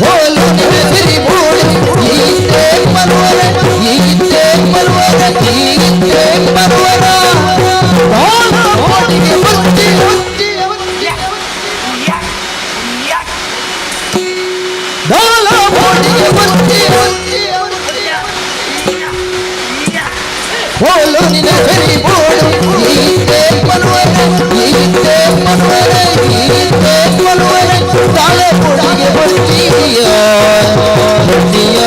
ಓಲು ನಿನ್ನ ಸಿರಿ ಬೂಡು ಈತೆ ಬರುವರ ಈತೆ ಬರುವರ ಈತೆ ಬರುವರ ದಾಲ ಕೋಟಿಗೆ ಬತ್ತಿ ದಾಲ ಕೋಟಿಗೆ ಬತ್ತಿ ಓಲು ನಿನ್ನ ಸಿರಿ ಬೂಡು ಈತೆ ಬರುವರ ಈತೆ ಬರುವರ ಈತೆ ಬರುವರ ದಾಲ ಕೋಟಿಗೆ ಬತ್ತೀಯ ಬತ್ತೀಯ.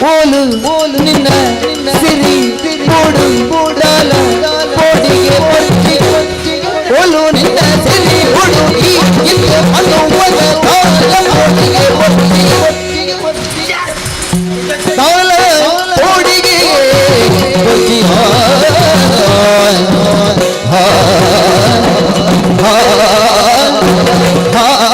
ಓಲು ಓಲು ನಿನ್ನ ಸಿರಿ ಬೋಡು ಬೋಡಾಲ ಕೋಡಿಗೆ ಬತ್ತಿ ಓಲು ನಿನ್ನ ಸಿರಿ ಬೋಡು ಈ ಇತ್ತ ಅನ್ನುವನ ತಾಲ ಕೋಡಿಗೆ ಬತ್ತಿ ತಾಲ ಕೋಡಿಗೆ ಬತ್ತಿ. ಹಾ ಹಾ ಹಾ ಹಾ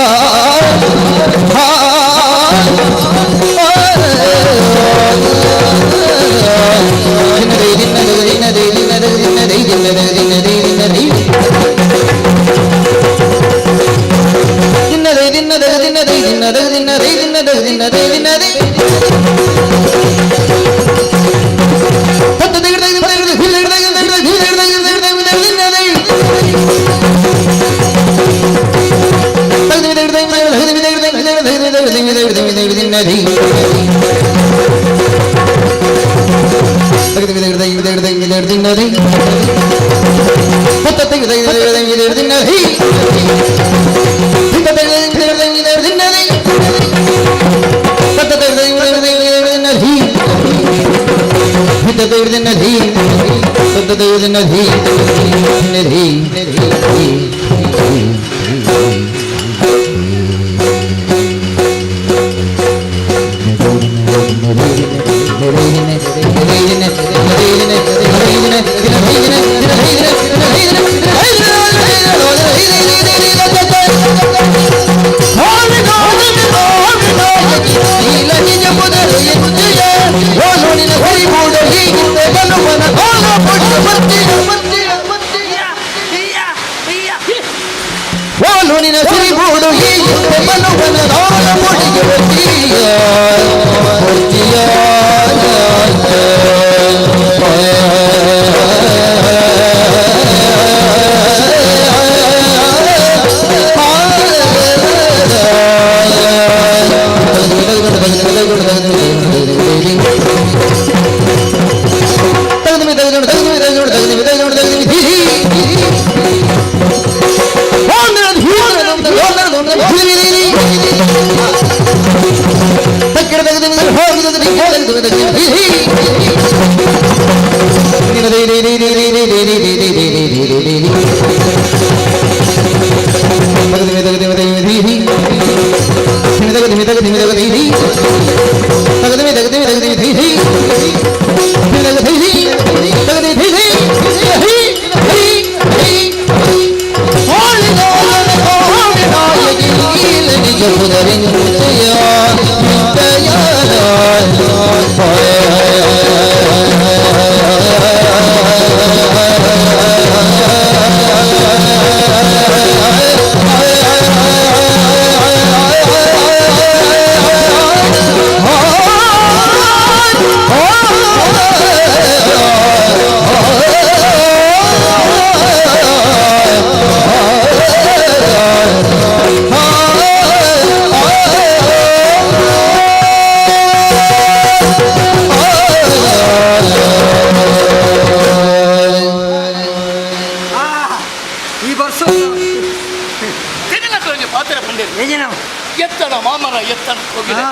ಎತ್ತನ ಮಾಮನ ಎತ್ತನ ಕೋಗಿಲೆ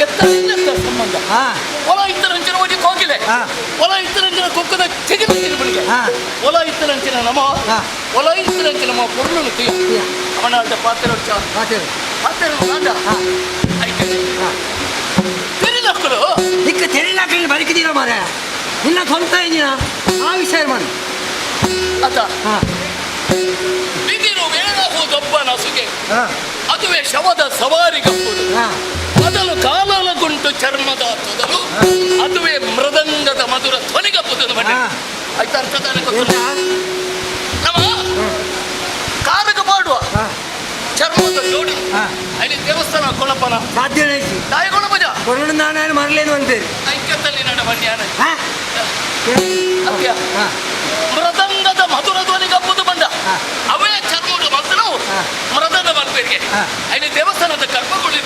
ಎತ್ತನ ಸಂಬಂಧ ಹೊಲ ಇತ್ತರ ಹೋಗಿ ಕೋಗಿಲೆ. ಒಲ ಇತ್ತರಂಚಿನ ಕೊಕ್ಕದ ಚಿಗಿನ ಬಿಡಿಗೆ ಒಲ ಇತ್ತರಂಚಿನ ನಮ ಒಲ ಇತ್ತರಂಚಿನ ನಮ್ಮ ಪೊರ್ಲು ತೀಯ ಅವನ ಪಾತ್ರ ಪಾತ್ರ ತೆರಿನಕ್ಕಳು ಇಕ್ಕ ತೆರಿನಾಕಲಿ ಬದುಕಿದೀರ ಮಾರ ನಿನ್ನ ಸ್ವಂತ ಇಂಜಿನ ಆ ವಿಷಯ ಮಾಡಿ ಅತ್ತ ಬಿದಿರು ವೇಣವು ದೊಬ್ಬನ ಸುಗೆ ಅದುವೇ ಶವದ ಸವಾರಿಗಪ್ಪುದು ಮೊದಲು ಕಾಲನಗುಂಟು ಚರ್ಮದ ತೊದಲು ಅದುವೇ ಮೃದಂಗದ ಮಧುರ ಧ್ವನಿಗಪ್ಪುದು ಬನ್ನಿ ಆಯ್ತಾ ಅರ್ಥ ತಾನೆ ಗೊತ್ತಿಲ್ಲ ನಮ್ಮ ಕಾಲಕ್ಕೆ ಪಾಡುವ ಚರ್ಮದ ಜೋಡಿ ಅಲ್ಲಿ ದೇವಸ್ಥಾನ ಕೊಳಪನ ಸಾಧ್ಯ ತಾಯಿ ಕೊಳಪಜ ಕೊರಡು ನಾನು ಮರಲೇನು ಅಂತೇಳಿ ಐಕ್ಯದಲ್ಲಿ ನಡ ಬನ್ನಿ ಅತ್ಯ ಮೃದಂಗದ ಮಧುರ ಧ್ವನಿಗಪ್ಪುದು ಬಂದ ಅವೇ ಚರ್ಮದ ಮೊದಲು ಮೃದಂಗ ಬರ್ಬೇಕೆ ಅಲ್ಲಿ ದೇವಸ್ಥಾನದ ಗರ್ಭಗುಡಿ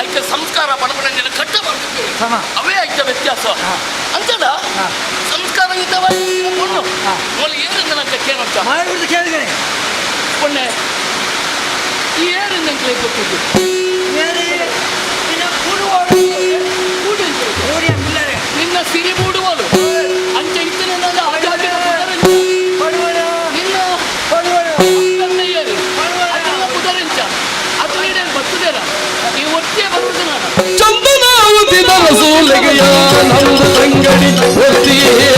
ಐಕ್ಯ ಸಂಸ್ಕಾರ ಪಡಪಡಂಜನ ಕಟ್ಟ ಬರ್ಬೇಕು ಅವೇ ಐಕ್ಯ ವ್ಯತ್ಯಾಸ ಅಂತಡ ಸಂಸ್ಕಾರ ಯುತವಾಗಿ ಪೊಣ್ಣು ಮೊದಲು ಏರಿಂದ ನಂಗೆ ಕೇಳಂತ ಕೇಳಿದರೆ ಪೊಣ್ಣೆ ಈ ಏರಿಂದ ನಂಗೆ ಗೊತ್ತಿದ್ದು ನಿನ್ನ ಸಿರಿ ಮೂಡುವಳು ಅಂಚೆ ಇತ್ತನೆ ನನ್ನ ಆಜಾದಿನ ನಿನ್ನ ಅಕ್ಕನ್ನಯ್ಯರು ಅದನ್ನ ಪುದರಿಂಚ ಅದು ಈಡೇನು ಬರ್ತದೇನ ಈ ಒಟ್ಟಿಗೆ ಬರ್ತದೆ ನಾನು ಚಂದನಾವತಿ ಸೂಲೆಗೆಯ ನಂದು ತಂಗಡಿ ಒತ್ತಿಯೇ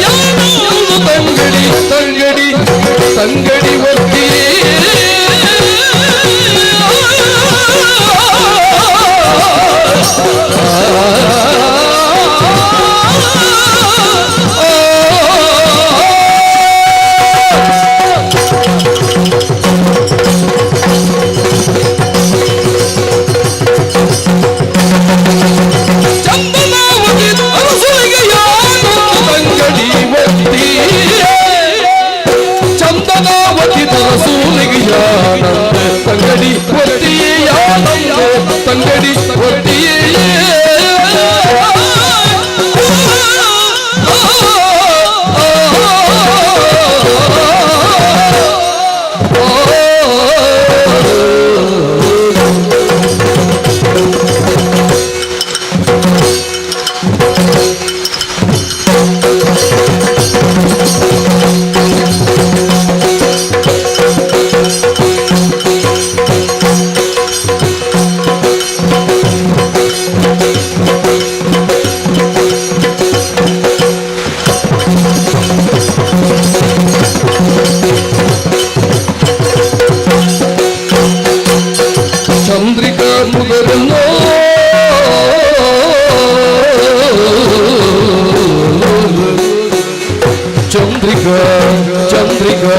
ಯಾನಂದು ತಂಗಡಿ ತಂಗಡಿ ತಂಗಡಿ ಒತ್ತಿಯೇ ಚಂದನಾವತಿ ಅರಸುಲಿಗೆ ತಂಗಡಿ ಒತ್ತಿಯೇ ಚಂದನಾವತಿ ತರಸೂಲಿಗೆ ತಂಗಡಿ ಒತ್ತಿಯೇ ತಂಗಡಿ ಒತ್ತಿಯೇ ಚಂದ್ರಿಕಾ ಮುಗರನ್ನೋ ಚಂದ್ರಿಕಾ ಚಂದ್ರಿಕಾ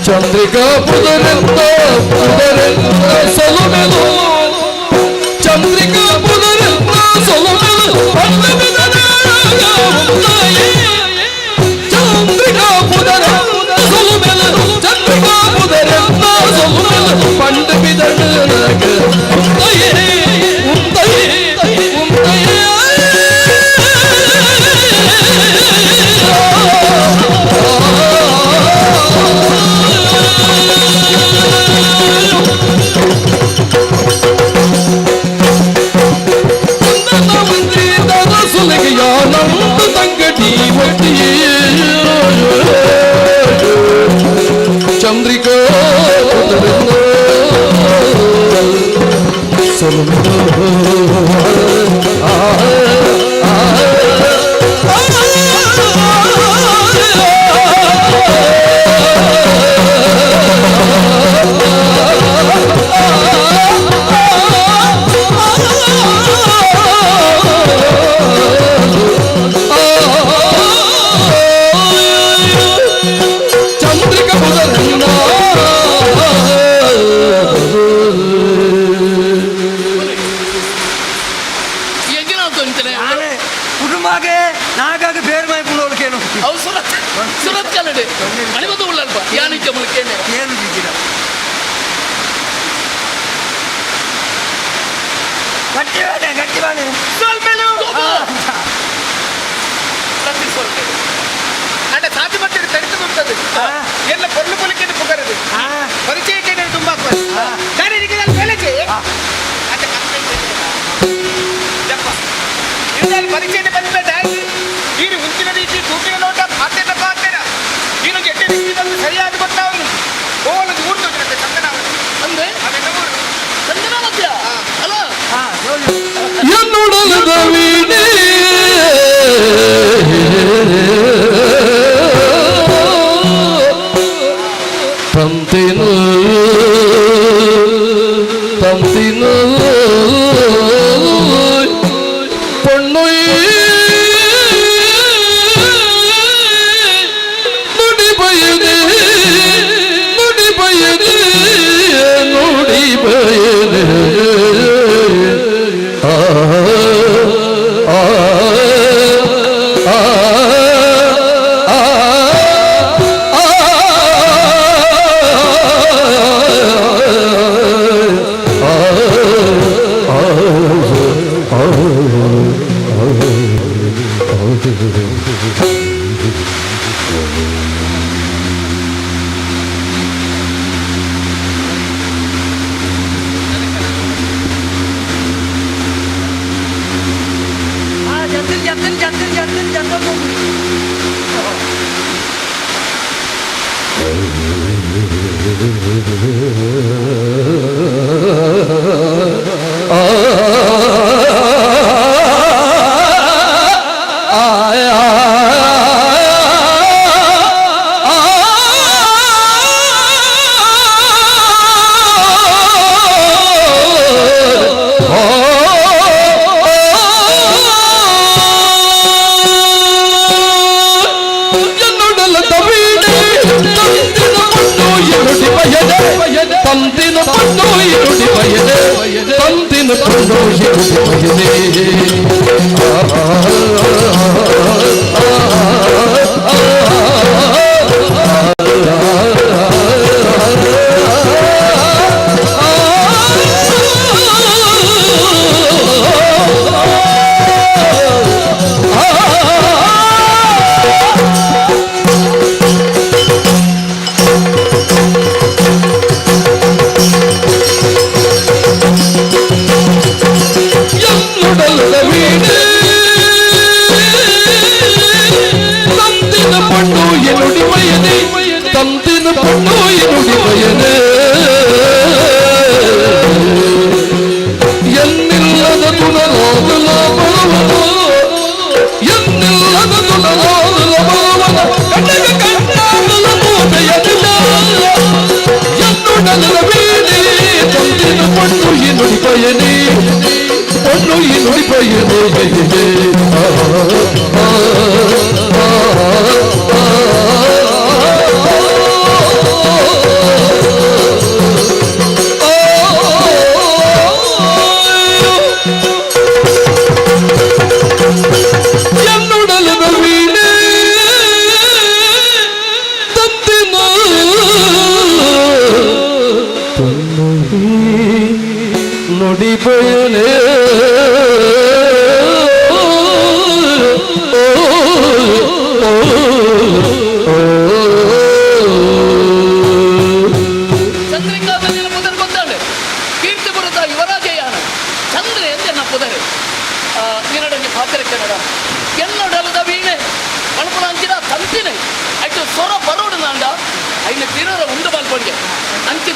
ಚಂದ್ರಿಕಾ ಪುದರೆಂದ ಪುದರೆಂದ ಸೊಲುಮೆಲು ಚಂದ್ರಿಕಾ ಪುದರೆಂದ ಸೊಲುಮೆಲು ಚಂದ್ರಿಕಾ ಪುದರೆಂದ ಸೊಲುಮೆಲು ಚಂದ್ರಿಕಾ ಪುದರೆಂದ ಸೊಲುಮೆಲು ಪಂಡ ಬಿದಡನಗ ಉಂದಯೇ ಉಂದಯೇ ಉಂದಯೇ ತಂಗಡಿ ಒಟ್ಟಿಯೇ ಚಂದ್ರಿಕಾ ಚಂದ್ರಿಕ ಕುಟುಂಬಕ್ಕೆ ನಾಗಾಗ ಬೇರೆ ಮೈ ಪುನೋಲ್ಕೇನು ಅವು ಸುರತ್ ಸುರತ್ ಕನ್ನಡ ಮಣಿಮದು ಉಳ್ಳಲ್ಪ ಯಾನಿಕ್ಕೆ ಮುಲ್ಕೇನೆ ಏನು ಬಿದ್ದಿಲ್ಲ ಗಟ್ಟಿ ಬಾನೆ ಗಟ್ಟಿ ಬಾನೆ ಅಣ್ಣ ಸಾತಿ ಮಟ್ಟಿಗೆ ತಡಿತು ಕೊಡ್ತದೆ ಎಲ್ಲ ಪೊರ್ಲು ಪೊಲಿಕೆ ಪುಗರದು ಪರಿಚಯಕ್ಕೆ ತುಂಬಾ ಸರಿ ನಿಮಗೆ ನಾನು ಬೆಳಗ್ಗೆ ಅಣ್ಣ ಕಂಪ್ಲೇಂಟ್ ಜಪ್ಪ. ಪರಿಚಯ ಬಂದ ದಾಯಿ ಈರು ಮುಂಚಿನ ರೀತಿ ತೂಪಿನ ನೋಟ ಪಾತೆನ ಪಾತೆನ ನೀನು ಎಟ್ಟೆ ರೀತಿ ಬಂದು ಸರಿಯಾದ ಗೊತ್ತಾವನು ಓಲು ಊರು ತೋಚಿನಂತೆ ಚಂದನಾವತಿ ಅಂದ್ರೆ ಅವೆಲ್ಲ ಊರು ಚಂದನಾವತಿಯ ಅಲ್ಲ ಎನ್ನುಡಲದ ವೀಣೆ ತಂತಿನು ತಂತಿನು பொண்ணு நுடி பயனே நுடி பயனே நுடி பயனே ஆ ஆ ஆ ಜತ್ತಿನ್ ಜತ್ತಿನ್ ಜತ್ತಿನ್ ಜತ್ತಿನ್ ಜತ್ತಿನ್. ತಂದಿನ ಪಣ್ಣು ಇರುಡಿ ಬಯದೆ ತಂದಿನ ಪಣ್ಣು ಇರುಡಿ ಬಯದೆ. ಎನ್ನುಡಲದ ವೀಣೆ ತಂದಿನ ಪಣ್ಣು ಎನ್ನುಡಿ ಬಯನೆ ತಂದಿನ ಪಣ್ಣು ಎನ್ನುಡಿ ಬಯನೆ. ಎನ್ನಿಲ್ಲದ ತುಲಲೋದಲ ಬರುವನು ಎನ್ನಿಲ್ಲದ ತುಲಲೋದಲ ಬರುವನ ಕಣ್ಣಗ ಕಣ್ಣಾಗಲ ಮೂಟೆಯದಿಲ್ಲ. ಎನ್ನುಡಲದ ವೀಣೆ ತಂದಿನ ಪಣ್ಣು ಎನ್ನುಡಿ ಬಯನೆ பொண்ணு நொடி பையனே. என்னுடல் வீணே தந்தின நொடி பயனே. ಚಂದ್ರಿಕಾ ಬೆನ್ನಿನ ಪುದರ್ ಗೊತ್ತಾಂಡೆ ಕೀರ್ತಿಪುರದ ಯುವರಾಜಯ್ಯನ ಚಂದ್ರೆ ಎಂತ ಪುದರೆ ನಿನ್ನಡೊಂಜಿ ಪಾತ್ರ ಕನ್ನಡ.